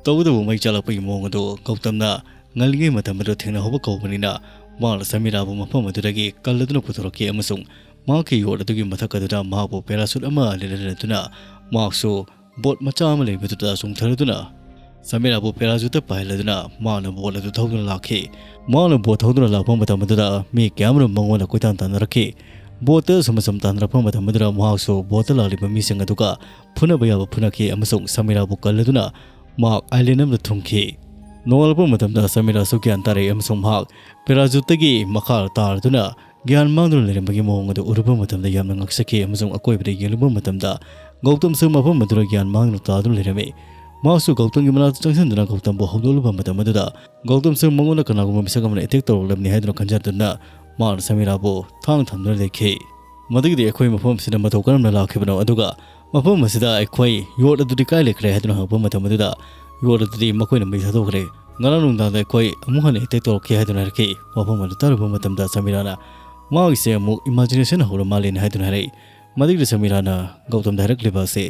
ꯇꯧꯕꯇꯕꯨ ꯃꯩ ꯆꯥꯛꯂꯛꯄꯒꯤ ꯃꯑꯣꯡ ꯑꯗꯨ ꯒꯧꯇꯝꯅ ꯉꯜꯂꯤꯉꯩ ꯃꯇꯝ ꯑꯗꯨꯗ ꯊꯦꯡꯅꯍꯧꯕ ꯀꯧꯕꯅꯤꯅ ꯃꯍꯥꯛꯅ ꯁꯃꯤꯔꯥꯕꯨ ꯃꯐꯝ ꯑꯗꯨꯗꯒꯤ ꯀꯜꯂꯗꯨꯅ ꯄꯨꯊꯣꯔꯛꯈꯤ ꯑꯃꯁꯨꯡ ꯃꯍꯥꯛꯀꯤ ꯌꯣꯠ ꯑꯗꯨꯒꯤ ꯃꯊꯛ ꯑꯗꯨꯗ ꯃꯍꯥꯛꯄꯨ ꯄꯦꯔꯥꯁꯨꯠ ꯑꯃ ꯂꯤꯠꯍꯟꯗꯨꯅ ꯃꯍꯥꯛꯁꯨ ꯕꯣꯠ ꯃꯆꯥ ꯑꯃ ꯂꯩꯕꯗꯨꯗ ꯆꯣꯡꯊꯔꯗꯨꯅ ꯁꯃꯤꯔꯥꯕꯨ ꯄꯦꯔꯥꯁꯨꯠꯇ ꯄꯥꯏꯍꯜꯂꯗꯨꯅ ꯃꯍꯥꯛꯅ ꯕꯣꯠ ꯑꯗꯨ ꯊꯧꯗꯨꯅ ꯂꯥꯛꯈꯤ꯫ ꯃꯍꯥꯛꯅ ꯕꯣꯠ ꯊꯧꯗꯨꯅ ꯂꯥꯛꯄ ꯃꯇꯝ ꯑꯗꯨꯗ ꯃꯤ ꯀꯌꯥ ꯑꯃꯔꯣꯝ ꯃꯉꯣꯟꯗ ꯀꯣꯏꯇꯥꯟ ꯇꯥꯟꯅꯔꯛꯈꯤ꯫ ꯕꯣꯠꯇ ꯑꯁꯨꯝ ꯑꯁꯨꯝ ꯇꯥꯟꯅꯔꯛꯄ ꯃꯇꯝ ꯑꯗꯨꯗ ꯃꯍꯥꯛꯁꯨ ꯕꯣꯠꯇ ꯂꯥꯛꯂꯤꯕ ꯃꯤꯁꯤꯡ ꯑꯗꯨꯒ ꯐꯨꯅꯕ ꯌꯥꯕ ꯐꯨꯅꯈꯤ ꯑꯃꯁꯨꯡ ꯁꯃꯤꯔꯥꯕꯨ ꯀꯜꯂꯗꯨꯅ ꯃꯍꯥꯛ ꯑꯥꯏꯂꯦꯟ ꯑꯃꯗ ꯊꯨꯡꯈꯤ꯫ ꯅꯣꯡꯉꯥꯜꯂꯛꯄ ꯃꯇꯝꯗ ꯁꯃꯤꯔꯥꯁꯨ ꯒ꯭ꯌꯥꯟ ꯇꯥꯔꯛꯏ ꯑꯃꯁꯨꯡ ꯃꯍꯥꯛ ꯄꯦꯔꯥꯖꯨꯠꯇꯒꯤ ꯃꯈꯥ ꯇꯥꯔꯗꯨꯅ ꯒ꯭ꯌꯥꯟ ꯃꯥꯡꯗꯨꯅ ꯂꯩꯔꯝꯕꯒꯤ ꯃꯑꯣꯡ ꯑꯗꯨ ꯎꯔꯨꯕ ꯃꯇꯝꯗ ꯌꯥꯝꯅ ꯉꯛꯆꯈꯤ ꯑꯃꯁꯨꯡ ꯑꯀꯣꯏꯕꯗ ꯌꯦꯡꯂꯨꯕ ꯃꯇꯝꯗ ꯒꯧꯇꯝꯁꯨ ꯃꯐꯝ ꯑꯗꯨꯗ ꯒ꯭ꯌꯥꯟ ꯃꯥꯡꯗꯨꯅ ꯇꯥꯗꯨꯅ ꯂꯩꯔꯝꯃꯤ꯫ ꯃꯍꯥꯛꯁꯨ ꯒꯧꯇꯝꯒꯤ ꯃꯅꯥꯛꯇ ꯆꯪꯁꯤꯟꯗꯨꯅ ꯒꯧꯇꯝꯕꯨ ꯍꯧꯗꯣꯛꯂꯨꯕ ꯃꯇꯝ ꯑꯗꯨꯗ ꯒꯧꯇꯝꯁꯨ ꯃꯉꯣꯟꯗ ꯀꯅꯥꯒꯨꯝꯕ ꯃꯤꯁꯛ ꯑꯃꯅ ꯑꯦꯇꯦꯛ ꯇꯧꯔꯛꯂꯕꯅꯤ ꯍꯥꯏꯗꯨꯅ ꯈꯟꯖꯗꯨꯅ ꯃꯍꯥꯛꯅ ꯁꯃꯤꯔꯥꯕꯨ ꯊꯥꯡ ꯊꯝꯗꯨꯅ ꯂꯩꯈꯤ꯫ ꯃꯗꯨꯒꯤꯗꯤ ꯑꯩꯈꯣꯏ ꯃꯐꯝ ꯑꯁꯤꯗ ꯃꯇꯧ ꯀꯔꯝꯅ ꯂꯥꯛꯈꯤꯕꯅꯣ, ꯑꯗꯨꯒ ꯃꯐꯝ ꯑꯁꯤꯗ ꯑꯩꯈꯣꯏ ꯌꯣꯠ ꯑꯗꯨꯗꯤ ꯀꯥꯏ ꯂꯩꯈ꯭ꯔꯦ ꯍꯥꯏꯗꯨꯅ ꯍꯪꯉꯛꯄ ꯃꯇꯝ ꯑꯗꯨꯗ ꯌꯣꯠ ꯑꯗꯨꯗꯤ ꯃꯈꯣꯏꯅ ꯃꯩ ꯊꯥꯗꯣꯛꯈ꯭ꯔꯦ꯫ ꯉꯔꯥꯡ ꯅꯨꯡꯗꯥꯡꯗ ꯑꯩꯈꯣꯏ ꯑꯃꯨꯛ ꯍꯟꯅ ꯑꯦꯇꯦꯛ ꯇꯧꯔꯛꯈꯤ ꯍꯥꯏꯗꯨꯅ ꯍꯥꯏꯔꯛꯈꯤ꯫ ꯋꯥꯐꯝ ꯑꯗꯨ ꯇꯥꯔꯨꯕ ꯃꯇꯝꯗ ꯁꯃꯤꯔꯥꯅ ꯃꯥꯒꯤꯁꯦ ꯑꯃꯨꯛ ꯏꯃꯥꯖꯤꯅꯦꯁꯟ ꯍꯧꯔ ꯃꯥꯜꯂꯦꯅ ꯍꯥꯏꯗꯨꯅ ꯍꯥꯏꯔꯛꯏ꯫ ꯃꯗꯨꯒꯤꯗ ꯁꯃꯤꯔꯥꯅ ꯒꯧꯇꯝꯗ ꯍꯥꯏꯔꯛꯂꯤꯕ ꯑꯁꯤ,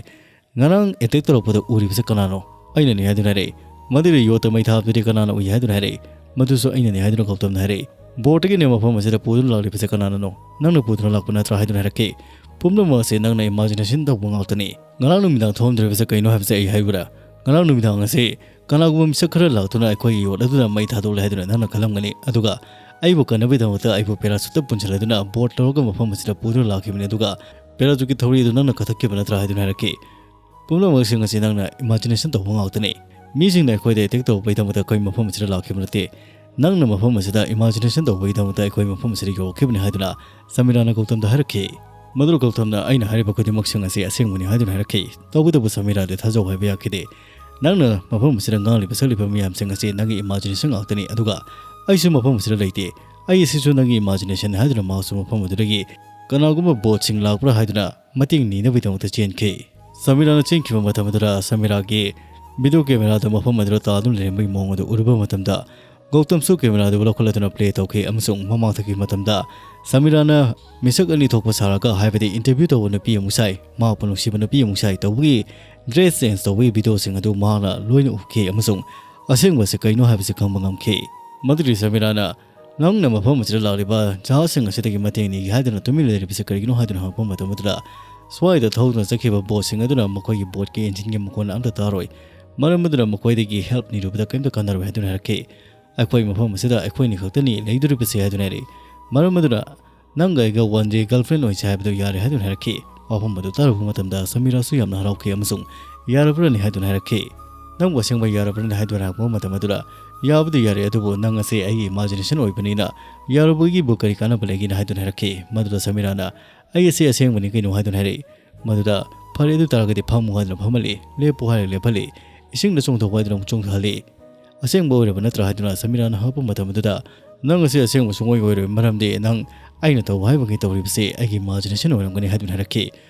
"ꯉꯔꯥꯡ ꯑꯦꯇꯦꯛ ꯇꯧꯔꯛꯄꯗ ꯎꯔꯤꯕꯁꯦ ꯀꯅꯥꯅꯣ?" "ꯑꯩꯅꯅꯤ" ꯍꯥꯏꯗꯨꯅ ꯍꯥꯏꯔꯛꯏ꯫ ꯃꯗꯨꯒꯤ ꯌꯣꯠꯇ ꯃꯩ ꯊꯥꯕꯗꯨꯗꯤ ꯀꯅꯥꯅ ꯎꯏ ꯍꯥꯏꯗꯨꯅ ꯍꯥꯏꯔꯛꯏ꯫ "ꯃꯗꯨꯁꯨ ꯑꯩꯅꯅꯤ" ꯍꯥꯏꯗꯨꯅ ꯒꯧꯇꯝꯅ ꯍꯥꯏꯔꯛꯏ꯫ "ꯕꯣꯠꯇꯒꯤꯅꯦ ꯃꯐꯝ ꯑꯁꯤꯗ ꯄꯨꯗꯨꯅ ꯂꯥꯛꯂꯤꯕꯁꯦ ꯀꯅꯥꯅꯅꯣ? ꯅꯪꯅ ꯄꯨꯗꯨꯅ ꯂꯥꯛꯄ ꯅꯠꯇ꯭ꯔꯥ?" ꯍꯥꯏꯗꯨꯅ ꯍꯥꯏꯔꯛꯈꯤ꯫ "ꯄꯨꯝꯅꯃꯛ ꯑꯁꯤ ꯅꯪꯅ ꯏꯃꯥꯖꯤꯅꯦꯁꯟ ꯇꯧꯕ ꯉꯥꯛꯇꯅꯤ꯫ ꯉꯔꯥꯡ ꯅꯨꯃꯤꯗꯥꯡ ꯊꯣꯛꯂꯝꯗ꯭ꯔꯤꯕꯁꯦ ꯀꯩꯅꯣ ꯍꯥꯏꯕꯁꯦ ꯑꯩ ꯍꯥꯏꯕ꯭ꯔꯥ? ꯉꯔꯥꯡ ꯅꯨꯃꯤꯗꯥꯡ ꯑꯁꯤ ꯀꯅꯥꯒꯨꯝꯕ ꯃꯤꯁꯛ ꯈꯔ ꯂꯥꯛꯇꯨꯅ ꯑꯩꯈꯣꯏꯒꯤ ꯌꯣꯠ ꯑꯗꯨꯗ ꯃꯩ ꯊꯥꯗꯣꯛꯂꯦ ꯍꯥꯏꯗꯨꯅ ꯅꯪꯅ ꯈꯜꯂꯝꯒꯅꯤ, ꯑꯗꯨꯒ ꯑꯩꯕꯨ ꯀꯟꯅꯕꯒꯤꯗꯃꯛꯇ ꯑꯩꯕꯨ ꯄꯦꯔꯥꯁꯨꯠꯇ ꯄꯨꯟꯁꯤꯜꯂꯗꯨꯅ ꯕꯣꯠ ꯂꯧꯔꯒ ꯃꯐꯝ ꯑꯁꯤꯗ ꯄꯨꯗꯨꯅ ꯂꯥꯛꯈꯤꯕꯅꯤ, ꯑꯗꯨꯒ ꯄꯦꯔꯥꯁꯨꯠꯀꯤ ꯊꯧꯔꯤ ꯑꯗꯨ ꯅꯪꯅ ꯀꯛꯊꯠꯈꯤꯕ ꯅꯠꯇ꯭ꯔꯥ ꯍꯥꯏꯗꯨꯅ ꯍꯥꯏꯔꯛꯈꯤ꯫ ꯄꯨꯝꯅꯃꯛꯁꯤꯡ ꯑꯁꯤ ꯅꯪꯅ ꯏꯃꯥꯖꯤꯅꯦꯁꯟ ꯇꯧꯕ ꯉꯥꯛꯇꯅꯤ꯫ ꯃꯤꯁꯤꯡꯅ ꯑꯩꯈꯣꯏꯗ ꯑꯦꯇꯦꯛ ꯇꯧꯕꯒꯤꯗꯃꯛꯇ ꯑꯩꯈꯣꯏ ꯃꯐꯝ ꯑꯁꯤꯗ ꯂꯥꯛꯈꯤꯕ ꯅꯠꯇꯦ꯫ ꯅꯪꯅ ꯃꯐꯝ ꯑꯁꯤꯗ ꯏꯃꯥꯖꯤꯅꯦꯁꯟ ꯇꯧꯕꯒꯤꯗꯃꯛꯇ ꯑꯩꯈꯣꯏ ꯃꯐꯝ ꯑꯁꯤꯗ ꯌꯧꯔꯛꯈꯤꯕꯅꯤ ꯍꯥꯏꯗꯨꯅ ꯁꯃꯤꯔꯥꯅ ꯒꯧꯇꯝꯗ ꯍꯥꯏꯔꯛꯈꯤ꯫ ꯃꯗꯨ ꯒꯧꯇꯝꯅ ꯑꯩꯅ ꯍꯥꯏꯔꯤꯕ ꯈꯨꯗꯤꯡꯃꯛꯁꯤꯡ ꯑꯁꯤ ꯑꯁꯦꯡꯕꯅꯤ ꯍꯥꯏꯗꯨꯅ ꯍꯥꯏꯔꯛꯈꯤ꯫ ꯇꯧꯕꯇꯕꯨ ꯁꯃꯤꯔꯥꯗꯤ ꯊꯥꯖꯧ ꯍꯥꯏꯕ ꯌꯥꯈꯤꯗꯦ꯫ ꯅꯪꯅ ꯃꯐꯝ ꯑꯁꯤꯗ ꯉꯥꯡꯂꯤꯕ ꯁꯛꯂꯤꯕ ꯃꯌꯥꯝꯁꯤꯡ ꯑꯁꯤ ꯅꯪꯒꯤ ꯏꯃꯥꯖꯤꯅꯦꯁꯟ ꯉꯥꯛꯇꯅꯤ, ꯑꯗꯨꯒ ꯑꯩꯁꯨ ꯃꯐꯝ ꯑꯁꯤꯗ ꯂꯩꯇꯦ꯫ ꯑꯩ ꯑꯁꯤꯁꯨ ꯅꯪꯒꯤ ꯏꯃꯥꯖꯤꯅꯦꯁꯟ ꯍꯥꯏꯗꯨꯅ ꯃꯍꯥꯛꯁꯨ ꯃꯐꯝ ꯑꯗꯨꯗꯒꯤ ꯀꯅꯥꯒꯨꯝꯕ ꯕꯣꯠꯁꯤꯡ ꯂꯥꯛꯄ꯭ꯔꯥ ꯍꯥꯏꯗꯨꯅ ꯃꯇꯦꯡ ꯅꯤꯅꯕꯒꯤꯗꯃꯛꯇ ꯆꯦꯟꯈꯤ꯫ ꯁꯃꯤꯔꯥꯅ ꯆꯦꯟꯈꯤꯕ ꯃꯇꯝ ꯑꯗꯨꯗ ꯁꯃꯤꯔꯥꯒꯤ ꯚꯤꯗꯤꯑꯣ ꯀꯦꯃꯦꯔꯥꯗ ꯃꯐꯝ ꯑꯗꯨꯗ ꯇꯥꯗꯨꯅ ꯂꯩꯔꯝꯕꯒꯤ ꯃꯑꯣꯡ ꯑꯗꯨ ꯎꯔꯨꯕ ꯃꯇꯝꯗ ꯒꯧꯇꯝꯁꯨ ꯀꯦꯃꯦꯔꯥꯗꯨ ꯂꯧꯈꯠꯂꯗꯨꯅ ꯄ꯭ꯂꯦ ꯇꯧꯈꯤ ꯑꯃꯁꯨꯡ ꯃꯃꯥꯡ ꯊꯛꯈꯤꯕ ꯃꯇꯝꯗ ꯁꯃꯤꯔꯥꯅ ꯃꯤꯁꯛ ꯑꯅꯤ ꯊꯣꯛꯄ ꯁꯥꯔꯒ, ꯍꯥꯏꯕꯗꯤ ꯏꯟꯇꯔꯚ꯭ꯌꯨ ꯇꯧꯕ ꯅꯨꯄꯤ ꯑꯃꯨꯛ ꯁꯥꯏ, ꯃꯍꯥꯛꯄꯨ ꯅꯨꯡꯁꯤꯕ ꯅꯨꯄꯤ ꯑꯃꯨꯛ ꯁꯥꯏ ꯇꯧꯕꯒꯤ ꯗ꯭ꯔꯦꯁ ꯆꯦꯟꯖ ꯇꯧꯕꯒꯤ ꯚꯤꯗꯤꯑꯣꯁꯤꯡ ꯑꯗꯨ ꯃꯍꯥꯛꯅ ꯂꯣꯏꯅ ꯎꯈꯤ ꯑꯃꯁꯨꯡ ꯑꯁꯦꯡꯕꯁꯤ ꯀꯩꯅꯣ ꯍꯥꯏꯕꯁꯤ ꯈꯪꯕ ꯉꯝꯈꯤ꯫ ꯃꯗꯨꯗꯤ ꯁꯃꯤꯔꯥꯅ ꯅꯪꯅ ꯃꯐꯝ ꯑꯁꯤꯗ ꯂꯥꯛꯂꯤꯕ ꯖꯍꯥꯖꯁꯤꯡ ꯑꯁꯤꯗꯒꯤ ꯃꯇꯦꯡ ꯅꯤꯒꯦ ꯍꯥꯏꯗꯨꯅ ꯇꯨꯃꯤꯟꯅ ꯂꯩꯔꯤꯕꯁꯤ ꯀꯔꯤꯒꯤꯅꯣ ꯍꯥꯏꯗꯨꯅ ꯍꯪꯂꯛꯄ ꯃꯇꯝ ꯑꯗꯨꯗ, ꯁ꯭ꯋꯥꯏꯗ ꯊꯧꯗꯨꯅ ꯆꯠꯈꯤꯕ ꯕꯣꯠꯁꯤꯡ ꯑꯗꯨꯅ ꯃꯈꯣꯏꯒꯤ ꯕꯣꯠꯀꯤ ꯏꯟꯖꯤꯟꯒꯤ ꯃꯈꯣꯟ ꯑꯝꯇ ꯇꯥꯔꯣꯏ, ꯃꯔꯝ ꯑꯗꯨꯅ ꯃꯈꯣꯏꯗꯒꯤ ꯍꯦꯜꯞ ꯅꯤꯔꯨꯕꯗ ꯀꯔꯤꯝꯇ ꯀꯥꯟꯅꯔꯣꯏ ꯍꯥꯏꯗꯨꯅ ꯍꯥꯏꯔꯛꯈꯤ꯫ ꯑꯩꯈꯣꯏ ꯃꯐꯝ ꯑꯁꯤꯗ ꯑꯩꯈꯣꯏꯅꯤ ꯈꯛꯇꯅꯤ ꯂꯩꯗꯣꯔꯤꯕꯁꯤ ꯍꯥꯏꯗꯨꯅ ꯍꯥꯏꯔꯛꯏ꯫ ꯃꯔꯝ ꯑꯗꯨꯅ ꯅꯪꯒ ꯑꯩꯒ ꯋꯥꯟ ꯗꯦ ꯒꯔꯜꯐ꯭ꯔꯦꯟ ꯑꯣꯏꯁꯦ ꯍꯥꯏꯕꯗꯨ ꯌꯥꯔꯦ ꯍꯥꯏꯗꯨꯅ ꯍꯥꯏꯔꯛꯈꯤ꯫ ꯋꯥꯐꯝ ꯑꯗꯨ ꯇꯥꯔꯨꯕ ꯃꯇꯝꯗ ꯁꯃꯤꯔꯥꯁꯨ ꯌꯥꯝꯅ ꯍꯔꯥꯎꯈꯤ ꯑꯃꯁꯨꯡ ꯌꯥꯔꯕ꯭ꯔꯅꯤ ꯍꯥꯏꯗꯨꯅ ꯍꯥꯏꯔꯛꯈꯤ꯫ ꯅꯪꯕꯨ ꯑꯁꯦꯡꯕ ꯌꯥꯔꯕ꯭ꯔꯅꯤ ꯍꯥꯏꯗꯨꯅ ꯍꯪꯂꯛꯄ ꯃꯇꯝ ꯑꯗꯨꯗ, ꯌꯥꯕꯨꯗꯤ ꯌꯥꯔꯦ, ꯑꯗꯨꯕꯨ ꯅꯪ ꯑꯁꯤ ꯑꯩꯒꯤ ꯏꯃꯥꯖꯤꯅꯦꯁꯟ ꯑꯣꯏꯕꯅꯤꯅ ꯌꯥꯔꯨꯕꯒꯤꯕꯨ ꯀꯔꯤ ꯀꯥꯟꯅꯕ ꯂꯩꯒꯦꯅ ꯍꯥꯏꯗꯨꯅ ꯍꯥꯏꯔꯛꯈꯤ꯫ ꯃꯗꯨꯗ ꯁꯃꯤꯔꯥꯅ, ꯑꯩ ꯑꯁꯤ ꯑꯁꯦꯡꯕꯅꯤ ꯀꯩꯅꯣ ꯍꯥꯏꯗꯨꯅ ꯍꯥꯏꯔꯛꯏ꯫ ꯃꯗꯨꯗ, ꯐꯔꯦ, ꯑꯗꯨ ꯇꯥꯔꯒꯗꯤ ꯐꯝꯃꯨ ꯍꯥꯏꯗꯨꯅ ꯐꯝꯍꯜꯂꯤ, ꯂꯦꯞꯄꯨ ꯍꯥꯏꯔꯒ ꯂꯦꯞꯍꯜꯂꯤ, ꯏꯁꯤꯡꯗ ꯆꯣꯡꯊꯧ ꯍꯥꯏꯗꯨꯅ ꯑꯃꯨꯛ ꯆꯣꯡꯊꯍꯜꯂꯤ꯫ ꯑꯁꯦꯡꯕ ꯑꯣꯏꯔꯕ ꯅꯠꯇ꯭ꯔꯥ ꯍꯥꯏꯗꯨꯅ ꯁꯃꯤꯔꯥꯅ ꯍꯪꯂꯛꯄ ꯃꯇꯝ ꯑꯗꯨꯗ, ꯅꯪ ꯑꯁꯤ ꯑꯁꯦꯡꯕ ꯁꯨꯡꯑꯣꯏ ꯑꯣꯏꯔꯣꯏ, ꯃꯔꯝꯗꯤ ꯅꯪ ꯑꯩꯅ ꯇꯧꯕ ꯍꯥꯏꯕꯒꯤ ꯇꯧꯔꯤꯕꯁꯤ ꯑꯩꯒꯤ ꯏꯃꯥꯖꯤꯅꯦꯁꯟ ꯑꯣꯏꯔꯝꯒꯅꯤ ꯍꯥꯏꯗꯨꯅ ꯍꯥꯏꯔꯛꯈꯤ꯫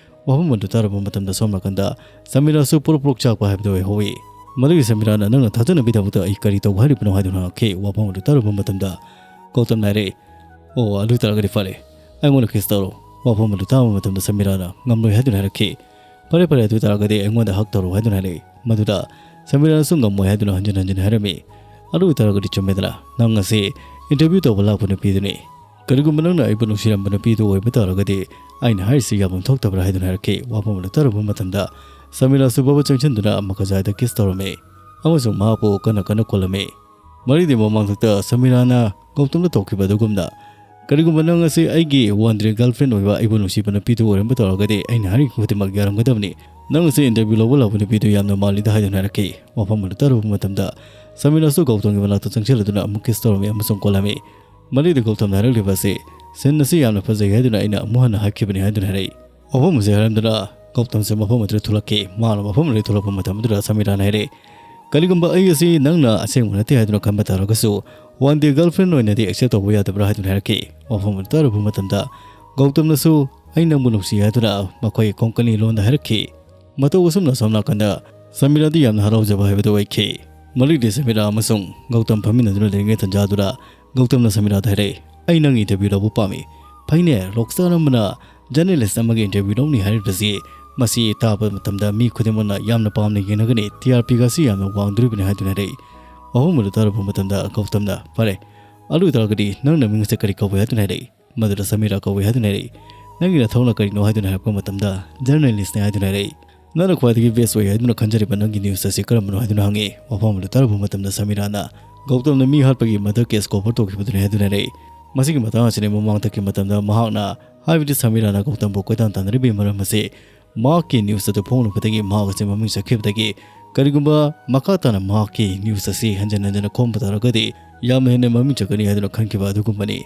ꯋꯥꯐꯝ ꯑꯗꯨ ꯇꯥꯔꯨꯕ ꯃꯇꯝꯗ ꯁꯣꯝ ꯅꯥꯀꯟꯗ ꯁꯃꯤꯔꯥꯁꯨ ꯄꯨꯔꯨꯞ ꯄꯨꯔꯨꯞ ꯆꯥꯛꯄ ꯍꯥꯏꯕꯗꯨ ꯑꯣꯏꯍꯧꯏ꯫ ꯃꯗꯨꯒꯤ ꯁꯃꯤꯔꯥꯅ, ꯅꯪꯅ ꯊꯥꯖꯅꯕꯒꯤꯗꯃꯛꯇ ꯑꯩ ꯀꯔꯤ ꯇꯧꯕ ꯍꯥꯏꯔꯤꯕꯅꯣ ꯍꯥꯏꯗꯨꯅ ꯍꯪꯂꯛꯈꯤ꯫ ꯋꯥꯐꯝ ꯑꯗꯨ ꯇꯥꯔꯨꯕ ꯃꯇꯝꯗ ꯒꯧꯇꯝꯅ ꯍꯥꯏꯔꯛꯏ, ꯑꯣ, ꯑꯗꯨ ꯑꯣꯏꯇꯥꯔꯒꯗꯤ ꯐꯔꯦ, ꯑꯩꯉꯣꯟꯗ ꯀꯤꯁ ꯇꯧꯔꯣ꯫ ꯋꯥꯐꯝ ꯑꯗꯨ ꯇꯥꯕ ꯃꯇꯝꯗ ꯁꯃꯤꯔꯥꯅ ꯉꯝꯂꯣꯏ ꯍꯥꯏꯗꯨꯅ ꯍꯥꯏꯔꯛꯈꯤ꯫ ꯐꯔꯦ ꯐꯔꯦ, ꯑꯗꯨ ꯑꯣꯏꯇꯥꯔꯒꯗꯤ ꯑꯩꯉꯣꯟꯗ ꯍꯛ ꯇꯧꯔꯣ ꯍꯥꯏꯗꯨꯅ ꯍꯥꯏꯔꯛꯏ꯫ ꯃꯗꯨꯗ ꯁꯃꯤꯔꯥꯅꯁꯨ ꯉꯝꯃꯣꯏ ꯍꯥꯏꯗꯨꯅ ꯍꯟꯖꯤꯟ ꯍꯟꯖꯤꯟ ꯍꯥꯏꯔꯝꯃꯤ꯫ ꯑꯗꯨ ꯑꯣꯏꯇꯥꯔꯒꯗꯤ ꯆꯨꯝꯃꯦꯗꯅ, ꯅꯪ ꯑꯁꯤ ꯏꯟꯇꯔꯚ꯭ꯌꯨ ꯇꯧꯕ ꯂꯥꯛꯄ ꯅꯨꯄꯤꯗꯨꯅꯤ꯫ ꯀꯔꯤꯒꯨꯝꯕ ꯅꯪꯅ ꯑꯩꯕꯨ ꯅꯨꯡꯁꯤꯔꯝꯕ ꯅꯨꯄꯤꯗꯨ ꯑꯣꯏꯕ ꯇꯥꯔꯒꯗꯤ ꯑꯩꯅ ꯍꯥꯏꯔꯤꯁꯤ ꯌꯥꯐꯝ ꯊꯣꯛꯇꯕ꯭ꯔꯥ ꯍꯥꯏꯗꯨꯅ ꯍꯥꯏꯔꯛꯈꯤ꯫ ꯋꯥꯐꯝ ꯑꯗꯨ ꯇꯥꯔꯨꯕ ꯃꯇꯝꯗ ꯁꯃꯤꯔꯥꯁꯨ ꯕꯕ ꯆꯪꯁꯤꯟꯗꯨꯅ ꯃꯈꯖꯥꯏꯗ ꯀꯤꯁ ꯇꯧꯔꯝꯃꯤ ꯑꯃꯁꯨꯡ ꯃꯍꯥꯛꯄꯨ ꯀꯟꯅ ꯀꯟꯅ ꯀꯣꯜꯂꯝꯃꯤ꯫ ꯃꯔꯤꯗꯤ ꯃꯃꯥꯡꯊꯛꯇ ꯁꯃꯤꯔꯥꯅ ꯒꯧꯇꯝꯗ ꯇꯧꯈꯤꯕ ꯑꯗꯨꯒꯨꯝꯅ, "ꯀꯔꯤꯒꯨꯝꯕ ꯅꯪ ꯑꯁꯤ ꯑꯩꯒꯤ ꯋꯥꯟ ꯗꯦ ꯒꯔꯜꯐ꯭ꯔꯦꯟ ꯑꯣꯏꯕ ꯑꯩꯕꯨ ꯅꯨꯡꯁꯤꯕ ꯅꯨꯄꯤꯗꯨ ꯑꯣꯏꯔꯝꯕ ꯇꯧꯔꯒꯗꯤ ꯑꯩꯅ ꯍꯥꯏꯔꯤꯕ ꯈꯨꯗꯤꯡꯃꯛ ꯌꯥꯔꯝꯒꯗꯕꯅꯤ꯫ ꯅꯪ ꯑꯁꯤ ꯏꯟꯇꯔꯚ꯭ꯌꯨ ꯂꯧꯕ ꯂꯥꯛꯄ ꯅꯨꯄꯤꯗꯨ ꯌꯥꯝꯅ ꯃꯥꯜꯂꯤꯗ" ꯍꯥꯏꯗꯨꯅ ꯍꯥꯏꯔꯛꯈꯤ꯫ ꯋꯥꯐꯝ ꯑꯗꯨ ꯇꯥꯔꯨꯕ ꯃꯇꯝꯗ ꯁꯃꯤꯔꯥꯁꯨ ꯒꯧꯇꯝꯒꯤ ꯃꯅꯥꯛꯇ ꯆꯪꯁꯤꯜꯂꯗꯨꯅ ꯑꯃꯨꯛ ꯀꯤꯁ ꯇꯧꯔꯝꯃꯤ ꯑꯃꯁꯨꯡ ꯀꯣꯜꯂꯝꯃꯤ꯫ ꯃꯔꯤꯗ ꯒꯧꯇꯝꯅ ꯍꯥꯏꯔꯛꯂꯤꯕ ꯑꯁꯤ, "ꯁꯤꯟ ꯑꯁꯤ ꯌꯥꯝꯅ ꯐꯖꯩ ꯍꯥꯏꯗꯨꯅ ꯑꯩꯅ ꯑꯃꯨꯛ ꯍꯟꯅ ꯍꯥꯏꯈꯤꯕꯅꯤ" ꯍꯥꯏꯗꯨꯅ ꯍꯥꯏꯔꯛꯏ꯫ ꯋꯥꯐꯝ ꯑꯁꯤ ꯍꯥꯏꯔꯝꯗꯨꯅ ꯒꯧꯇꯝꯁꯦ ꯃꯐꯝ ꯑꯗꯨꯗ ꯊꯣꯛꯂꯛꯈꯤ꯫ ꯃꯥꯅ ꯃꯐꯝ ꯑꯗꯨꯗ ꯊꯣꯛꯂꯛꯄ ꯃꯇꯝ ꯑꯗꯨꯗ ꯁꯃꯤꯔꯥꯅ ꯍꯥꯏꯔꯛꯏ, "ꯀꯔꯤꯒꯨꯝꯕ ꯑꯩ ꯑꯁꯤ ꯅꯪꯅ ꯑꯁꯦꯡꯕ ꯅꯠꯇꯦ ꯍꯥꯏꯗꯨꯅ ꯈꯟꯕ ꯇꯥꯔꯒꯁꯨ, ꯋꯥꯟ ꯗꯦ ꯒꯔꯜꯐ꯭ꯔꯦꯟ ꯑꯣꯏꯅꯗꯤ ꯑꯦꯛꯁꯦꯞ ꯇꯧꯕ ꯌꯥꯗꯕ꯭ꯔꯥ?" ꯍꯥꯏꯗꯨꯅ ꯍꯥꯏꯔꯛꯈꯤ꯫ ꯋꯥꯐꯝ ꯑꯗꯨ ꯇꯥꯔꯨꯕ ꯃꯇꯝꯗ ꯒꯧꯇꯝꯅꯁꯨ "ꯑꯩ ꯅꯪꯕꯨ ꯅꯨꯡꯁꯤ" ꯍꯥꯏꯗꯨꯅ ꯃꯈꯣꯏ ꯀꯣꯡꯀꯅꯤ ꯂꯣꯟꯗ ꯍꯥꯏꯔꯛꯈꯤ꯫ ꯃꯇꯧ ꯑꯁꯨꯝꯅ ꯑꯁꯣꯝ ꯅꯥꯀꯟꯗ ꯁꯃꯤꯔꯥꯗꯤ ꯌꯥꯝꯅ ꯍꯔꯥꯎꯖꯕ ꯍꯥꯏꯕꯗꯨ ꯑꯣꯏꯈꯤ꯫ ꯃꯔꯤꯗꯤ ꯁꯃꯤꯔꯥ ꯑꯃꯁꯨꯡ ꯒꯧꯇꯝ ꯐꯝꯃꯤꯟꯅꯗꯨꯅ ꯂꯩꯔꯤꯉꯩ ꯇꯟꯖꯥꯗꯨꯗ ꯒꯧꯇꯝꯅ ꯁꯃꯤꯔꯥꯗ ꯍꯥꯏꯔꯛꯏ, "ꯑꯩ ꯅꯪꯒꯤ ꯏꯟꯇꯔꯚ꯭ꯌꯨ ꯂꯧꯕ ꯄꯥꯝꯃꯤ꯫ ꯐꯩꯅꯦ, ꯔꯣꯛꯁ꯭ꯇꯥꯔ ꯑꯃꯅ ꯖꯔꯅꯦꯂꯤꯁ ꯑꯃꯒꯤ ꯏꯟꯇꯔꯚ꯭ꯌꯨ ꯂꯧꯅꯤ ꯍꯥꯏꯔꯤꯕꯁꯤ, ꯃꯁꯤ ꯇꯥꯕ ꯃꯇꯝꯗ ꯃꯤ ꯈꯨꯗꯤꯡꯃꯛꯅ ꯌꯥꯝꯅ ꯄꯥꯝꯅ ꯌꯦꯡꯅꯒꯅꯤ, ꯇꯤ ꯑꯥꯔ ꯄꯤꯒꯁꯤ ꯌꯥꯝꯅ ꯋꯥꯡꯗꯣꯔꯤꯕꯅꯤ" ꯍꯥꯏꯗꯨꯅ ꯍꯥꯏꯔꯛꯏ꯫ ꯋꯥꯐꯝ ꯑꯗꯨ ꯇꯥꯔꯨꯕ ꯃꯇꯝꯗ ꯒꯧꯇꯝꯅ, "ꯐꯔꯦ, ꯑꯗꯨ ꯑꯣꯏꯇꯥꯔꯒꯗꯤ ꯅꯪ ꯅꯃꯤꯡ ꯑꯁꯦ ꯀꯔꯤ ꯀꯧꯏ?" ꯍꯥꯏꯗꯨꯅ ꯍꯥꯏꯔꯛꯏ꯫ ꯃꯗꯨꯗ ꯁꯃꯤꯔꯥ ꯀꯧꯏ ꯍꯥꯏꯗꯨꯅ ꯍꯥꯏꯔꯛꯏ꯫ "ꯅꯪꯒꯤ ꯅꯊꯧꯅ ꯀꯔꯤꯅꯣ?" ꯍꯥꯏꯗꯨꯅ ꯍꯥꯏꯔꯛꯄ ꯃꯇꯝꯗ, "ꯖꯔꯅꯦꯂꯤꯁꯅꯦ" ꯍꯥꯏꯗꯨꯅ ꯍꯥꯏꯔꯛꯏ꯫ "ꯅꯪꯅ ꯈ꯭ꯋꯥꯏꯗꯒꯤ ꯕꯦꯁ ꯑꯣꯏ ꯍꯥꯏꯗꯨꯅ ꯈꯟꯖꯔꯤꯕ ꯅꯪꯒꯤ ꯅ꯭ꯌꯨꯁ ꯑꯁꯤ ꯀꯔꯝꯕꯅꯣ?" ꯍꯥꯏꯗꯨꯅ ꯍꯪꯉꯤ꯫ ꯋꯥꯐꯝ ꯑꯗꯨ ꯇꯥꯔꯨꯕ ꯃꯇꯝꯗ ꯁꯃꯤꯔꯥꯅ ꯒꯧꯇꯝꯅ ꯃꯤ ꯍꯥꯠꯄꯒꯤ ꯃꯔꯗꯔ ꯀꯦꯁ ꯀꯣꯚꯔ ꯇꯧꯈꯤꯕꯗꯨꯅꯤ ꯍꯥꯏꯗꯨꯅ ꯍꯥꯏꯔꯛꯏ꯫ ꯃꯁꯤꯒꯤ ꯃꯇꯥꯡ ꯑꯁꯤꯗꯤ ꯃꯃꯥꯡꯊꯛꯀꯤ ꯃꯇꯝꯗ ꯃꯍꯥꯛꯅ, ꯍꯥꯏꯕꯗꯤ ꯁꯃꯤꯔꯥꯅ ꯒꯧꯇꯝꯕꯨ ꯀꯣꯏꯇꯥꯟ ꯇꯥꯟꯅꯔꯤꯕꯒꯤ ꯃꯔꯝ ꯑꯁꯤ ꯃꯍꯥꯛꯀꯤ ꯅ꯭ꯌꯨꯁ ꯑꯗꯨ ꯐꯣꯡꯂꯨꯕꯗꯒꯤ ꯃꯍꯥꯛ ꯑꯁꯤ ꯃꯃꯤꯡ ꯆꯠꯈꯤꯕꯗꯒꯤ, ꯀꯔꯤꯒꯨꯝꯕ ꯃꯈꯥ ꯇꯥꯅ ꯃꯍꯥꯛꯀꯤ ꯅ꯭ꯌꯨꯁ ꯑꯁꯤ ꯍꯟꯖꯤꯟ ꯍꯟꯖꯤꯟꯅ ꯈꯣꯝꯕ ꯇꯥꯔꯒꯗꯤ ꯌꯥꯝꯅ ꯍꯦꯟꯅ ꯃꯃꯤꯡ ꯆꯠꯀꯅꯤ ꯍꯥꯏꯗꯨꯅ ꯈꯟꯈꯤꯕ ꯑꯗꯨꯒꯨꯝꯕꯅꯤ꯫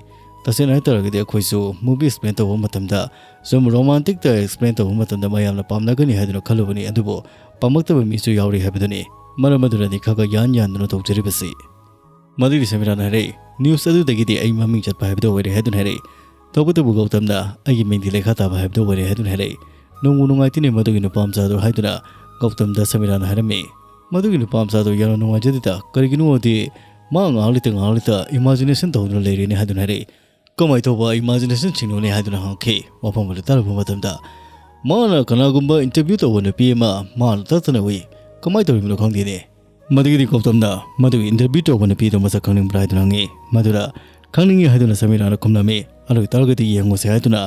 ꯇꯁꯦꯡꯅ ꯍꯥꯏꯇꯥꯔꯒꯗꯤ ꯑꯩꯈꯣꯏꯁꯨ ꯃꯨꯚꯤ ꯑꯦꯛꯁꯄ꯭ꯂꯦꯟ ꯇꯧꯕ ꯃꯇꯝꯗ, ꯁꯨꯝ ꯔꯣꯃꯥꯟꯇꯤꯛꯇ ꯑꯦꯛꯁꯄ꯭ꯂꯦꯟ ꯇꯧꯕ ꯃꯇꯝꯗ ꯃꯌꯥꯝꯅ ꯄꯥꯝꯅꯒꯅꯤ ꯍꯥꯏꯗꯨꯅ ꯈꯜꯂꯨꯕꯅꯤ, ꯑꯗꯨꯕꯨ ꯄꯥꯝꯃꯛꯇꯕ ꯃꯤꯁꯨ ꯌꯥꯎꯔꯤ ꯍꯥꯏꯕꯗꯨꯅꯤ꯫ ꯃꯔꯝ ꯑꯗꯨꯅꯅꯤ ꯈꯔ ꯈꯔ ꯌꯥꯟ ꯌꯥꯟꯗꯨꯅ ꯇꯧꯖꯔꯤꯕꯁꯤ꯫ ꯃꯗꯨꯒꯤ ꯁꯃꯤꯔꯥꯅ ꯍꯥꯏꯔꯛꯏ, "ꯅ꯭ꯌꯨꯁ ꯑꯗꯨꯗꯒꯤꯗꯤ ꯑꯩ ꯃꯃꯤꯡ ꯆꯠꯄ ꯍꯥꯏꯕꯗꯨ ꯑꯣꯏꯔꯦ" ꯍꯥꯏꯗꯨꯅ ꯍꯥꯏꯔꯛꯏ꯫ ꯇꯧꯕꯇꯕꯨ ꯒꯧꯇꯝꯅ, "ꯑꯩꯒꯤ ꯃꯤꯡꯗꯤ ꯂꯩꯈꯥ ꯇꯥꯕ ꯍꯥꯏꯕꯗꯨ ꯑꯣꯏꯔꯦ" ꯍꯥꯏꯗꯨꯅ ꯍꯥꯏꯔꯛꯏ꯫ "ꯅꯨꯡꯕꯨ ꯅꯨꯡꯉꯥꯏꯇꯦꯅꯦ ꯃꯗꯨꯒꯤ ꯅꯨꯄꯥ ꯃꯆꯥꯗꯣ" ꯍꯥꯏꯗꯨꯅ ꯒꯧꯇꯝꯗ ꯁꯃꯤꯔꯥꯅ ꯍꯥꯏꯔꯝꯃꯤ꯫ "ꯃꯗꯨꯒꯤ ꯅꯨꯄꯥ ꯃꯆꯥꯗꯣ ꯌꯥꯝꯅ ꯅꯨꯡꯉꯥꯏꯖꯗꯦꯗ, ꯀꯔꯤꯒꯤꯅꯣꯗꯤ ꯃꯥ ꯉꯥꯏꯍꯥꯛ ꯂꯩꯇ ꯉꯥꯏꯍꯥꯛ ꯂꯩꯇ ꯏꯃꯥꯖꯤꯅꯦꯁꯟ ꯇꯧꯗꯨꯅ ꯂꯩꯔꯦꯅꯦ" ꯍꯥꯏꯗꯨꯅ ꯍꯥꯏꯔꯛꯏ꯫ "ꯀꯃꯥꯏꯅ ꯇꯧꯕ ꯏꯃꯥꯖꯤꯅꯦꯁꯟꯁꯤꯡꯅꯣꯅꯦ?" ꯍꯥꯏꯗꯨꯅ ꯍꯪꯉꯛꯈꯤ꯫ ꯋꯥꯐꯝ ꯑꯗꯨ ꯇꯥꯔꯨꯕ ꯃꯇꯝꯗ, "ꯃꯥꯅ ꯀꯅꯥꯒꯨꯝꯕ ꯏꯟꯇꯔꯚ꯭ꯌꯨ ꯇꯧꯕ ꯅꯨꯄꯤ ꯑꯃ ꯃꯥꯅ ꯇꯠꯇꯅ ꯎꯏ꯫ ꯀꯃꯥꯏꯅ ꯇꯧꯔꯤꯕꯅꯣ ꯈꯪꯗꯦꯅꯦ"꯫ ꯃꯗꯨꯒꯤꯗꯤ ꯒꯧꯇꯝꯅ, "ꯃꯗꯨꯒꯤ ꯏꯟꯇꯔꯚ꯭ꯌꯨ ꯇꯧꯕ ꯅꯨꯄꯤꯗꯨ ꯃꯁꯛ ꯈꯪꯅꯤꯡꯕ꯭ꯔꯥ?" ꯍꯥꯏꯗꯨꯅ ꯍꯪꯉꯤ꯫ ꯃꯗꯨꯗ, "ꯈꯪꯅꯤꯡꯉꯤ" ꯍꯥꯏꯗꯨꯅ ꯁꯃꯤꯔꯥꯅ ꯈꯨꯝꯂꯝꯃꯤ꯫ "ꯑꯗꯨ ꯑꯣꯏꯇꯥꯔꯒꯗꯤ ꯌꯦꯡꯉꯨꯁꯦ" ꯍꯥꯏꯗꯨꯅ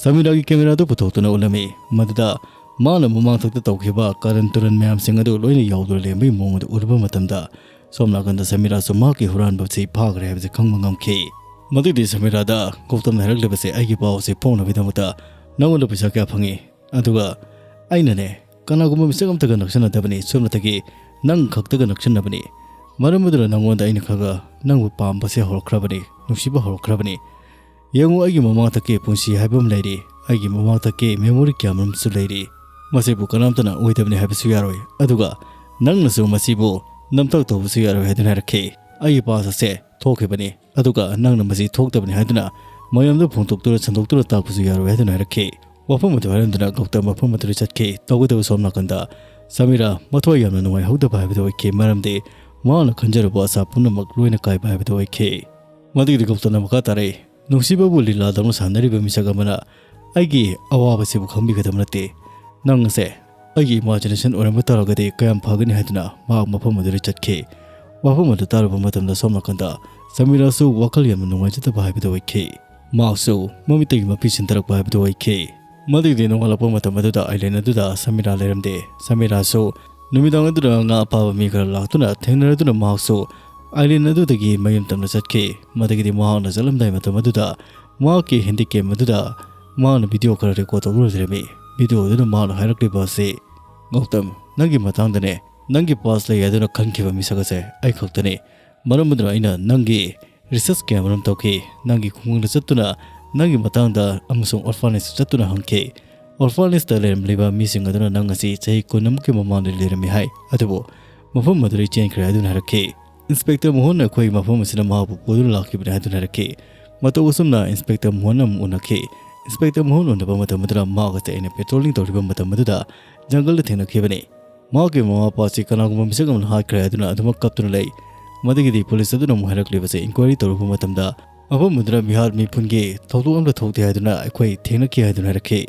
ꯁꯃꯤꯔꯥꯒꯤ ꯀꯦꯃꯦꯔꯥꯗꯨ ꯄꯨꯊꯣꯛꯇꯨꯅ ꯎꯠꯂꯝꯃꯤ꯫ ꯃꯗꯨꯗ ꯃꯥꯅ ꯃꯃꯥꯡꯊꯛꯇ ꯇꯧꯈꯤꯕ ꯀꯥꯔꯟ ꯇꯨꯔꯟ ꯃꯌꯥꯝꯁꯤꯡ ꯑꯗꯨ ꯂꯣꯏꯅ ꯌꯥꯎꯗꯨꯅ ꯂꯩꯔꯝꯕꯒꯤ ꯃꯑꯣꯡ ꯑꯗꯨ ꯎꯔꯨꯕ ꯃꯇꯝꯗ, ꯁꯣꯝ ꯅꯥꯀꯟꯗ ꯁꯃꯤꯔꯥꯁꯨ ꯃꯍꯥꯛꯀꯤ ꯍꯨꯔꯥꯟꯕꯁꯤ ꯐꯥꯈ꯭ꯔꯦ ꯍꯥꯏꯕꯁꯤ ꯈꯪꯕ ꯉꯝꯈꯤ꯫ ꯃꯗꯨꯗꯤ ꯁꯃꯤꯔꯥꯗ ꯒꯧꯇꯝꯅ ꯍꯥꯏꯔꯛꯂꯤꯕꯁꯦ, "ꯑꯩꯒꯤ ꯄꯥꯎ ꯑꯁꯤ ꯐꯣꯡꯅꯕꯒꯤꯗꯃꯛꯇ ꯅꯉꯣꯟꯗ ꯄꯩꯁꯥ ꯀꯌꯥ ꯐꯪꯉꯤ? ꯑꯗꯨꯒ ꯑꯩꯅꯅꯦ, ꯀꯅꯥꯒꯨꯝꯕ ꯃꯤꯁꯛ ꯑꯝꯇꯒ ꯅꯛꯁꯤꯟꯅꯗꯕꯅꯤ, ꯁꯨꯞꯅꯇꯒꯤ ꯅꯪ ꯈꯛꯇꯒ ꯅꯛꯁꯤꯟꯅꯕꯅꯤ꯫ ꯃꯔꯝ ꯑꯗꯨꯅ ꯅꯉꯣꯟꯗ ꯑꯩꯅ ꯈꯔ ꯈꯔ ꯅꯪꯕꯨ ꯄꯥꯝꯕꯁꯦ ꯍꯧꯔꯛꯈ꯭ꯔꯕꯅꯤ, ꯅꯨꯡꯁꯤꯕ ꯍꯧꯔꯛꯈ꯭ꯔꯕꯅꯤ꯫ ꯌꯦꯡꯉꯨ, ꯑꯩꯒꯤ ꯃꯃꯥꯡꯊꯛꯀꯤ ꯄꯨꯟꯁꯤ ꯍꯥꯏꯕ ꯑꯃ ꯂꯩꯔꯤ, ꯑꯩꯒꯤ ꯃꯃꯥꯡꯊꯛꯀꯤ memory ꯀꯌꯥ ꯑꯃꯁꯨ ꯂꯩꯔꯤ꯫ ꯃꯁꯤꯕꯨ ꯀꯅꯥꯝꯇꯅ ꯑꯣꯏꯗꯕꯅꯤ ꯍꯥꯏꯕꯁꯨ ꯌꯥꯔꯣꯏ, ꯑꯗꯨꯒ ꯅꯪꯅꯁꯨ ꯃꯁꯤꯕꯨ ꯅꯝꯊꯥꯛ ꯇꯧꯕꯁꯨ ꯌꯥꯔꯣꯏ" ꯍꯥꯏꯗꯨꯅ ꯍꯥꯏꯔꯛꯈꯤ꯫ "ꯑꯩꯒꯤ past ꯑꯁꯦ ꯊꯣꯛꯈꯤꯕꯅꯤ, ꯑꯗꯨꯒ ꯅꯪꯅ ꯃꯁꯤ ꯊꯣꯛꯇꯕꯅꯤ ꯍꯥꯏꯗꯨꯅ ꯃꯌꯥꯝꯗ ꯐꯣꯡꯗꯣꯛꯇꯨꯅ ꯁꯟꯗꯣꯛꯇꯨꯅ ꯇꯥꯛꯄꯁꯨ ꯌꯥꯔꯣꯏ" ꯍꯥꯏꯗꯨꯅ ꯍꯥꯏꯔꯛꯈꯤ꯫ ꯋꯥꯐꯝ ꯑꯗꯨ ꯍꯥꯏꯔꯝꯗꯨꯅ ꯒꯧꯇꯝ ꯃꯐꯝ ꯑꯗꯨꯗ ꯆꯠꯈꯤ꯫ ꯇꯧꯒꯗꯕ ꯁꯣꯝ ꯅꯥꯀꯟꯗ ꯁꯃꯤꯔꯥ ꯃꯊ꯭ꯋꯥꯏ ꯌꯥꯝꯅ ꯅꯨꯡꯉꯥꯏꯍꯧꯗꯕ ꯍꯥꯏꯕꯗꯨ ꯑꯣꯏꯈꯤ, ꯃꯔꯝꯗꯤ ꯃꯍꯥꯛꯅ ꯈꯟꯖꯔꯨꯕ ꯑꯁꯥ ꯄꯨꯝꯅꯃꯛ ꯂꯣꯏꯅ ꯀꯥꯏꯕ ꯍꯥꯏꯕꯗꯨ ꯑꯣꯏꯈꯤ꯫ ꯃꯗꯨꯒꯤꯗꯤ ꯒꯧꯇꯝꯅ ꯃꯈꯥ ꯇꯥꯔꯛꯏ, "ꯅꯨꯡꯁꯤꯕꯕꯨ ꯂꯤꯂꯥꯗꯧꯅ ꯁꯥꯟꯅꯔꯤꯕ ꯃꯤꯁꯛ ꯑꯃꯅ ꯑꯩꯒꯤ ꯑꯋꯥꯕꯁꯤꯕꯨ ꯈꯪꯕꯤꯒꯗꯕ ꯅꯠꯇꯦ꯫ ꯅꯪ ꯑꯁꯦ ꯑꯩꯒꯤ imagination ꯑꯣꯏꯔꯝꯕ ꯇꯥꯔꯒꯗꯤ ꯀꯌꯥꯝ ꯐꯒꯅꯤ" ꯍꯥꯏꯗꯨꯅ ꯃꯍꯥꯛ ꯃꯐꯝ ꯑꯗꯨꯗ ꯆꯠꯈꯤ꯫ ꯋꯥꯐꯝ ꯑꯗꯨ ꯇꯥꯔꯨꯕ ꯃꯇꯝꯗ ꯁꯣꯝ ꯅꯥꯀꯟꯗ ꯁꯃꯤꯔꯥꯁꯨ ꯋꯥꯈꯜ ꯌꯥꯝꯅ ꯅꯨꯡꯉꯥꯏꯖꯗꯕ ꯍꯥꯏꯕꯗꯨ ꯑꯣꯏꯈꯤ꯫ ꯃꯍꯥꯛꯁꯨ ꯃꯃꯤꯠꯇꯒꯤ ꯃꯄꯤ ꯁꯤꯟꯊꯔꯛꯄ ꯍꯥꯏꯕꯗꯨ ꯑꯣꯏꯈꯤ꯫ ꯃꯗꯨꯒꯤꯗꯤ ꯅꯣꯡꯉꯥꯜꯂꯛꯄ ꯃꯇꯝ ꯑꯗꯨꯗ island ꯑꯗꯨꯗ ꯁꯃꯤꯔꯥ ꯂꯩꯔꯝꯗꯦ꯫ ꯁꯃꯤꯔꯥꯁꯨ ꯅꯨꯃꯤꯗꯥꯡ ꯑꯗꯨꯗ ꯉꯥ ꯐꯥꯕ ꯃꯤ ꯈꯔ ꯂꯥꯛꯇꯨꯅ ꯊꯦꯡꯅꯔꯗꯨꯅ ꯃꯍꯥꯛꯁꯨ island ꯑꯗꯨꯗꯒꯤ ꯃꯌꯨꯝ ꯇꯝꯅ ꯆꯠꯈꯤ꯫ ꯃꯗꯨꯒꯤꯗꯤ ꯃꯍꯥꯛꯅ ꯆꯠꯂꯝꯗꯥꯏ ꯃꯇꯝ ꯑꯗꯨꯗ ꯃꯍꯥꯛꯀꯤ handicam ꯑꯗꯨꯗ ꯃꯍꯥꯛꯅ video ꯈꯔ record ꯇꯧꯗꯨꯅ ꯂꯩꯔꯝꯃꯤ꯫ Video ꯑꯗꯨꯅ ꯃꯍꯥꯛꯅ ꯍꯥꯏꯔꯛꯂꯤꯕ ꯑꯁꯤ, "ꯒꯧꯇꯝ, ꯅꯪꯒꯤ ꯃꯇꯥꯡꯗꯅꯦ, ꯅꯪꯒꯤ past ꯂꯩ ꯍꯥꯏꯗꯨꯅ ꯈꯟꯈꯤꯕ ꯃꯤꯁꯛ ꯑꯁꯦ ꯑꯩ ꯈꯛꯇꯅꯤ꯫ ꯃꯔꯝ ꯑꯗꯨꯅ ꯑꯩꯅ ꯅꯪꯒꯤ research ꯀꯌꯥ ꯃꯔꯨꯝ ꯇꯧꯈꯤ꯫ ꯅꯪꯒꯤ ꯈꯨꯡꯒꯪꯗ ꯆꯠꯇꯨꯅ ꯅꯪꯒꯤ ꯃꯇꯥꯡꯗ ꯑꯃꯁꯨꯡ orphanage ꯆꯠꯇꯨꯅ ꯍꯪꯈꯤ꯫ Orphanageꯇ ꯂꯩꯔꯝꯂꯤꯕ ꯃꯤꯁꯤꯡ ꯑꯗꯨꯅ ꯅꯪ ꯑꯁꯤ ꯆꯍꯤ ꯀꯨꯟ ꯑꯃꯒꯤ ꯃꯃꯥꯡꯗ ꯂꯩꯔꯝꯃꯤ ꯍꯥꯏ, ꯑꯗꯨꯕꯨ ꯃꯐꯝ ꯑꯗꯨꯗꯒꯤ ꯆꯦꯟꯈ꯭ꯔꯦ" ꯍꯥꯏꯗꯨꯅ ꯍꯥꯏꯔꯛꯈꯤ꯫ Inspector ꯃꯣꯍꯟꯅ ꯑꯩꯈꯣꯏꯒꯤ ꯃꯐꯝ ꯑꯁꯤꯗ ꯃꯍꯥꯛꯄꯨ ꯄꯨꯗꯨꯅ ꯂꯥꯛꯈꯤꯕꯅꯤ ꯍꯥꯏꯗꯨꯅ ꯍꯥꯏꯔꯛꯈꯤ꯫ ꯃꯇꯧ ꯑꯁꯨꯝꯅ Inspector ꯃꯣꯍꯟ ꯑꯃꯨꯛ ꯎꯅꯈꯤ꯫ Inspector ꯃꯣꯍꯟ ꯎꯅꯕ ꯃꯇꯝ ꯑꯗꯨꯗ ꯃꯍꯥꯛ ꯑꯁꯤ ꯑꯩꯅ patrolling ꯇꯧꯔꯤꯕ ꯃꯇꯝ ꯑꯗꯨꯗ ꯖꯪꯒꯜꯗ ꯊꯦꯡꯅꯈꯤꯕꯅꯤ꯫ ꯃꯍꯥꯛꯀꯤ ꯃꯃꯥ ꯃꯄꯥ ꯑꯁꯤ ꯀꯅꯥꯒꯨꯝꯕ ꯃꯤꯁꯛ ꯑꯃꯅ ꯍꯥꯠꯈ꯭ꯔꯦ ꯍꯥꯏꯗꯨꯅ ꯑꯗꯨꯃꯛ ꯀꯞꯇꯨꯅ ꯂꯩ꯫ ꯃꯗꯨꯒꯤꯗꯤ police ꯑꯗꯨꯅ ꯑꯃꯨꯛ ꯍꯥꯏꯔꯛꯂꯤꯕꯁꯦ, inquiry ꯇꯧꯔꯨꯕ ꯃꯇꯝꯗ ꯃꯐꯝ ꯑꯗꯨꯗ ꯃꯤꯍꯥꯠ ꯃꯤꯄꯨꯟꯒꯤ ꯊꯧꯗꯣꯛ ꯑꯃꯠꯇ ꯊꯣꯛꯇꯦ ꯍꯥꯏꯗꯨꯅ ꯑꯩꯈꯣꯏ ꯊꯦꯡꯅꯈꯤ ꯍꯥꯏꯗꯨꯅ ꯍꯥꯏꯔꯛꯈꯤ꯫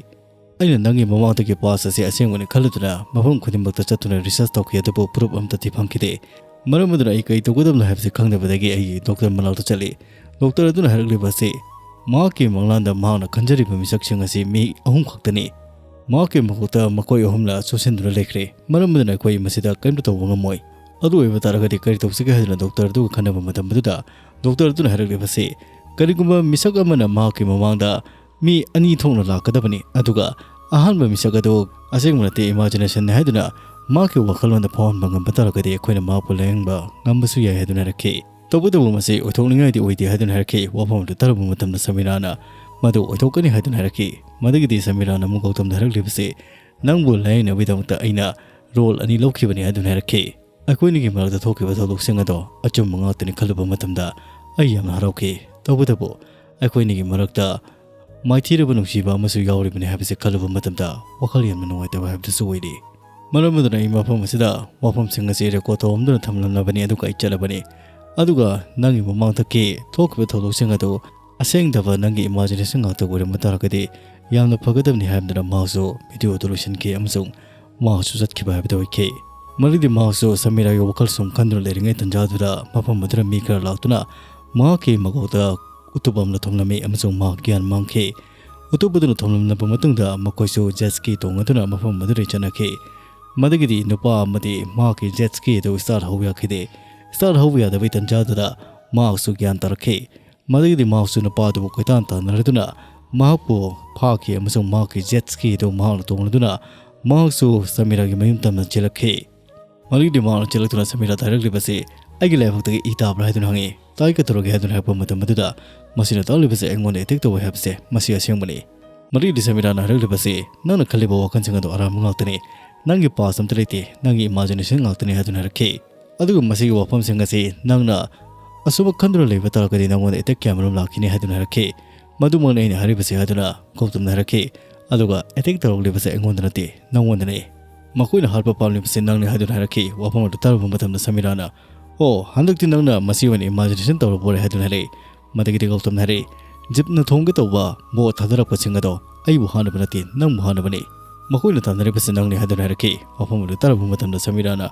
ꯑꯩꯅ ꯅꯪꯒꯤ ꯃꯃꯥꯡꯗꯒꯤ past ꯑꯁꯤ ꯑꯁꯦꯡꯕꯅꯤ ꯈꯜꯂꯗꯨꯅ ꯃꯐꯝ ꯈꯨꯗꯤꯡꯃꯛꯇ ꯆꯠꯇꯨꯅ research ꯇꯧꯈꯤ, ꯑꯗꯨꯕꯨ proof ꯑꯃꯠꯇꯗꯤ ꯐꯪꯈꯤꯗꯦ꯫ ꯃꯔꯝ ꯑꯗꯨꯅ ꯑꯩ ꯀꯔꯤ ꯇꯧꯒꯗꯕꯅꯣ ꯍꯥꯏꯕꯁꯤ ꯈꯪꯗꯕꯗꯒꯤ ꯑꯩꯒꯤ doctor ꯃꯅꯥꯛꯇ ꯆꯠꯂꯤ꯫ Doctor ꯑꯗꯨꯅ ꯍꯥꯏꯔꯛꯂꯤꯕ ꯑꯁꯤ, ꯃꯍꯥꯛꯀꯤ ꯃꯪꯂꯥꯟꯗ ꯃꯍꯥꯛꯅ ꯈꯟꯖꯔꯤꯕ ꯃꯤꯁꯛꯁꯤꯡ ꯑꯁꯤ ꯃꯤ ꯑꯍꯨꯝ ꯈꯛꯇꯅꯤ꯫ ꯃꯍꯥꯛꯀꯤ ꯃꯀꯣꯛꯇ ꯃꯈꯣꯏ ꯑꯍꯨꯝꯅ ꯆꯨꯁꯤꯟꯗꯨꯅ ꯂꯩꯈ꯭ꯔꯦ꯫ ꯃꯔꯝ ꯑꯗꯨꯅ ꯑꯩꯈꯣꯏ ꯃꯁꯤꯗ ꯀꯔꯤꯝꯇ ꯇꯧꯕ ꯉꯝꯃꯣꯏ꯫ ꯑꯗꯨ ꯑꯣꯏꯕ ꯇꯥꯔꯒꯗꯤ ꯀꯔꯤ ꯇꯧꯁꯤꯒꯦ ꯍꯥꯏꯗꯨꯅ ꯗꯣꯛꯇꯔ ꯑꯗꯨꯒ ꯈꯟꯅꯕ ꯃꯇꯝ ꯑꯗꯨꯗ ꯗꯣꯛꯇꯔ ꯑꯗꯨꯅ ꯍꯥꯏꯔꯛꯂꯤꯕꯁꯤ, ꯀꯔꯤꯒꯨꯝꯕ ꯃꯤꯁꯛ ꯑꯃꯅ ꯃꯍꯥꯛꯀꯤ ꯃꯃꯥꯡꯗ ꯃꯤ ꯑꯅꯤ ꯊꯣꯛꯅ ꯂꯥꯛꯀꯗꯕꯅꯤ, ꯑꯗꯨꯒ ꯑꯍꯥꯟꯕ ꯃꯤꯁꯛ ꯑꯗꯨ ꯑꯁꯦꯡꯕ ꯅꯠꯇꯦ, ꯏꯃꯥꯖꯤꯅꯦꯁꯟꯅꯤ ꯍꯥꯏꯗꯨꯅ ꯃꯍꯥꯛꯀꯤ ꯋꯥꯈꯜꯂꯣꯟꯗ ꯐꯥꯎꯍꯟꯕ ꯉꯝꯕ ꯇꯥꯔꯒꯗꯤ ꯑꯩꯈꯣꯏꯅ ꯃꯍꯥꯛꯄꯨ ꯂꯥꯌꯦꯡꯕ ꯉꯝꯕꯁꯨ ꯌꯥꯏ ꯍꯥꯏꯗꯨꯅ ꯍꯥꯏꯔꯛꯈꯤ꯫ ꯇꯧꯕꯇꯕꯨ ꯃꯁꯤ ꯑꯣꯏꯊꯣꯛꯅꯤꯡꯉꯥꯏꯗꯤ ꯑꯣꯏꯗꯦ ꯍꯥꯏꯗꯨꯅ ꯍꯥꯏꯔꯛꯈꯤ꯫ ꯋꯥꯐꯝ ꯑꯗꯨ ꯇꯥꯔꯨꯕ ꯃꯇꯝꯗ ꯁꯃꯤꯔꯥꯅ ꯃꯗꯨ ꯑꯣꯏꯊꯣꯛꯀꯅꯤ ꯍꯥꯏꯗꯨꯅ ꯍꯥꯏꯔꯛꯈꯤ꯫ ꯃꯗꯨꯒꯤꯗꯤ ꯁꯃꯤꯔꯥꯅ ꯑꯃꯨꯛ ꯒꯧꯇꯝꯗ ꯍꯥꯏꯔꯛꯂꯤꯕꯁꯤ, "ꯅꯪꯕꯨ ꯂꯥꯌꯦꯡꯅꯕꯒꯤꯗꯃꯛꯇ ꯑꯩꯅ ꯔꯣꯜ ꯑꯅꯤ ꯂꯧꯈꯤꯕꯅꯤ" ꯍꯥꯏꯗꯨꯅ ꯍꯥꯏꯔꯛꯈꯤ꯫ ꯑꯩꯈꯣꯏꯅꯤꯒꯤ ꯃꯔꯛꯇ ꯊꯣꯛꯈꯤꯕ ꯊꯧꯗꯣꯛꯁꯤꯡ ꯑꯗꯣ ꯑꯆꯨꯝꯕ ꯉꯥꯛꯇꯅꯤ ꯈꯜꯂꯨꯕ ꯃꯇꯝꯗ ꯑꯩ ꯌꯥꯝꯅ ꯍꯔꯥꯎꯈꯤ꯫ ꯇꯧꯕꯇꯕꯨ ꯑꯩꯈꯣꯏꯅꯤꯒꯤ ꯃꯔꯛꯇ ꯃꯥꯏꯊꯤꯔꯕ ꯅꯨꯡꯁꯤꯕ ꯑꯃꯁꯨ ꯌꯥꯎꯔꯤꯕꯅꯤ ꯍꯥꯏꯕꯁꯤ ꯈꯜꯂꯨꯕ ꯃꯇꯝꯗ ꯋꯥꯈꯜ ꯌꯥꯝꯅ ꯅꯨꯡꯉꯥꯏꯇꯕ ꯍꯥꯏꯕꯗꯨꯁꯨ ꯑꯣꯏꯔꯤ꯫ ꯃꯔꯝ ꯑꯗꯨꯅ ꯑꯩ ꯃꯐꯝ ꯑꯁꯤꯗ ꯋꯥꯐꯝꯁꯤꯡ ꯑꯁꯤ ꯔꯦꯀꯣꯔꯗ ꯇꯧꯔꯝꯗꯨꯅ ꯊꯝꯂꯝꯂꯕꯅꯤ, ꯑꯗꯨꯒ ꯑꯩ ꯆꯠꯂꯕꯅꯤ꯫ ꯑꯗꯨꯒ ꯅꯪꯒꯤ ꯃꯃꯥꯡꯗꯒꯤ ꯊꯣꯛꯈꯤꯕ ꯊꯧꯗꯣꯛꯁꯤꯡ ꯑꯗꯨ ꯑꯁꯦꯡꯗꯕ ꯅꯪꯒꯤ ꯏꯃꯥꯖꯤꯅꯦꯁꯟ ꯉꯥꯛꯇ ꯑꯣꯏꯔꯝꯕ ꯇꯥꯔꯒꯗꯤ ꯌꯥꯝꯅ ꯐꯒꯗꯕꯅꯤ ꯍꯥꯏꯔꯝꯗꯨꯅ ꯃꯍꯥꯛꯁꯨ ꯚꯤꯗꯤꯑꯣ ꯑꯗꯨ ꯂꯣꯏꯁꯤꯟꯈꯤ ꯑꯃꯁꯨꯡ ꯃꯍꯥꯛꯁꯨ ꯆꯠꯈꯤꯕ ꯍꯥꯏꯕꯗꯨ ꯑꯣꯏꯈꯤ꯫ ꯃꯗꯨꯗꯤ ꯃꯍꯥꯛꯁꯨ ꯁꯃꯤꯔꯥꯒꯤ ꯋꯥꯈꯜ ꯁꯨꯝ ꯈꯟꯗꯨꯅ ꯂꯩꯔꯤꯉꯩ ꯇꯟꯖꯥꯗꯨꯗ ꯃꯐꯝ ꯑꯗꯨꯗ ꯃꯤ ꯈꯔ ꯂꯥꯛꯇꯨꯅ ꯃꯍꯥꯛꯀꯤ ꯃꯀꯣꯛꯇ ꯎꯇꯨꯞ ꯑꯃꯅ ꯊꯣꯝꯂꯝꯃꯤ ꯑꯃꯁꯨꯡ ꯃꯍꯥꯛ ꯒ꯭ꯌꯥꯟ ꯃꯥꯡꯈꯤ꯫ ꯎꯇꯨꯞ ꯑꯗꯨꯅ ꯊꯣꯝꯂꯝꯂꯕ ꯃꯇꯨꯡꯗ ꯃꯈꯣꯏꯁꯨ ꯖꯦꯠ ꯁ꯭ꯀꯤ ꯇꯣꯡꯂꯗꯨꯅ ꯃꯐꯝ ꯑꯗꯨꯗꯒꯤ ꯆꯠꯅꯈꯤ꯫ ꯃꯗꯨꯒꯤꯗꯤ ꯅꯨꯄꯥ ꯑꯃꯗꯤ ꯃꯍꯥꯛꯀꯤ ꯖꯦꯠ ꯁ꯭ꯀꯤ ꯑꯗꯨ ꯁ꯭ꯇꯥꯔꯠ ꯍꯧꯕ ꯌꯥꯈꯤꯗꯦ꯫ ꯁ꯭ꯇꯥꯔꯠ ꯍꯧꯕ ꯌꯥꯗꯕꯒꯤ ꯇꯟꯖꯥꯗꯨꯗ ꯃꯍꯥꯛꯁꯨ ꯒ꯭ꯌꯥꯟ ꯇꯥꯔꯛꯈꯤ꯫ ꯃꯗꯨꯒꯤꯗꯤ ꯃꯍꯥꯛꯁꯨ ꯅꯨꯄꯥ ꯑꯗꯨꯕꯨ ꯀꯣꯏꯇꯥꯟ ꯇꯥꯟꯅꯔꯗꯨꯅ ꯃꯍꯥꯛꯄꯨ ꯐꯥꯈꯤ ꯑꯃꯁꯨꯡ ꯃꯍꯥꯛꯀꯤ ꯖꯦꯠ ꯁ꯭ꯀꯤ ꯑꯗꯨ ꯃꯍꯥꯛꯅ ꯇꯣꯡꯂꯗꯨꯅ ꯃꯍꯥꯛꯁꯨ ꯁꯃꯤꯔꯥꯒꯤ ꯃꯌꯨꯝ ꯇꯝꯅ ꯆꯦꯜꯂꯛꯈꯤ꯫ ꯃꯗꯨꯒꯤꯗꯤ ꯃꯍꯥꯛꯅ ꯆꯦꯜꯂꯛꯇꯨꯅ ꯁꯃꯤꯔꯥꯗ ꯍꯥꯏꯔꯛꯂꯤꯕꯁꯤ, "ꯑꯩꯒꯤ ꯂꯥꯏꯕꯛꯇꯒꯤ ꯏ ꯇꯥꯕ꯭ꯔꯥ?" ꯍꯥꯏꯗꯨꯅ ꯍꯪꯉꯤ꯫ "ꯇꯥꯏ, ꯀꯩꯗꯧꯔꯒꯦ?" ꯍꯥꯏꯗꯨꯅ ꯍꯥꯏꯔꯛꯄ ꯃꯇꯝ ꯑꯗꯨꯗ ꯃꯁꯤꯅ ꯇꯥꯛꯂꯤꯕꯁꯤ ꯑꯩꯉꯣꯟꯗ ꯑꯦꯇꯦꯛ ꯇꯧꯋꯦ ꯍꯥꯏꯕꯁꯦ ꯃꯁꯤ ꯑꯁꯦꯡꯕꯅꯤ꯫ ꯃꯗꯨꯒꯤꯗꯤ ꯁꯃꯤꯔꯥꯅ ꯍꯥꯏꯔꯛꯂꯤꯕꯁꯤ, "ꯅꯪꯅ ꯈꯜꯂꯤꯕ ꯋꯥꯈꯜꯁꯤꯡ ꯑꯗꯨ ꯑꯔꯥꯟꯕ ꯉꯥꯛꯇꯅꯤ꯫ ꯅꯪꯒꯤ ꯄꯥꯁ ꯑꯝꯇ ꯂꯩꯇꯦ, ꯅꯪꯒꯤ ꯏꯃꯥꯖꯤꯅꯦꯁꯟ ꯉꯥꯛꯇꯅꯤ" ꯍꯥꯏꯗꯨꯅ ꯍꯥꯏꯔꯛꯈꯤ꯫ ꯑꯗꯨꯒ ꯃꯁꯤꯒꯤ ꯋꯥꯐꯝꯁꯤꯡ ꯑꯁꯤ ꯅꯪꯅ ꯑꯁꯨꯝꯕ ꯈꯟꯗꯨꯅ ꯂꯩꯕ ꯇꯥꯔꯒꯗꯤ ꯅꯪꯉꯣꯟꯗ ꯑꯦꯇꯦꯛ ꯀꯌꯥꯃꯔꯨꯝ ꯂꯥꯛꯈꯤꯅꯤ ꯍꯥꯏꯗꯨꯅ ꯍꯥꯏꯔꯛꯈꯤ꯫ "ꯃꯗꯨꯃꯛꯅ ꯑꯩꯅ ꯍꯥꯏꯔꯤꯕꯁꯤ" ꯍꯥꯏꯗꯨꯅ ꯒꯧꯇꯝꯅ ꯍꯥꯏꯔꯛꯈꯤ꯫ ꯑꯗꯨꯒ "ꯑꯦꯇꯦꯛ ꯇꯧꯔꯛꯂꯤꯕꯁꯦ ꯑꯩꯉꯣꯟꯗ ꯅꯠꯇꯦ, ꯅꯪꯉꯣꯟꯗꯅꯤ꯫ ꯃꯈꯣꯏꯅ ꯍꯥꯠꯄ ꯄꯥꯝꯂꯤꯕꯁꯤ ꯅꯪꯅꯤ" ꯍꯥꯏꯗꯨꯅ ꯍꯥꯏꯔꯛꯈꯤ꯫ ꯋꯥꯐꯝ ꯑꯗꯨ ꯇꯥꯔꯨꯕ ꯃꯇꯝꯗ ꯁꯃꯤꯔꯥꯅ, "ꯑꯣ, ꯍꯟꯗꯛꯇꯤ ꯅꯪꯅ ꯃꯁꯤ ꯑꯣꯏꯅ ꯏꯃꯥꯖꯤꯅꯦꯁꯟ ꯇꯧꯔꯕ ꯑꯣꯏꯔꯦ" ꯍꯥꯏꯗꯨꯅ ꯍꯥꯏꯔꯛꯏ꯫ ꯃꯗꯨꯒꯤꯗꯤ ꯒꯧꯇꯝꯅ ꯍꯥꯏꯔꯛꯏ, "ꯖꯤꯞꯅ ꯊꯣꯡꯒꯦ ꯇꯧꯕ ꯕꯣꯠ ꯊꯥꯗꯔꯛꯄꯁꯤꯡ ꯑꯗꯣ ꯑꯩꯕꯨ ꯍꯥꯠꯅꯕ ꯅꯠꯇꯦ, ꯅꯪꯕꯨ ꯍꯥꯠꯅꯕꯅꯤ꯫ ꯃꯈꯣꯏꯅ ꯇꯥꯟꯅꯔꯤꯕꯁꯤ ꯅꯪꯅꯤ" ꯍꯥꯏꯗꯨꯅ ꯍꯥꯏꯔꯛꯈꯤ꯫ ꯋꯥꯐꯝ ꯑꯗꯨ ꯇꯥꯔꯨꯕ ꯃꯇꯝꯗ ꯁꯃꯤꯔꯥꯅ,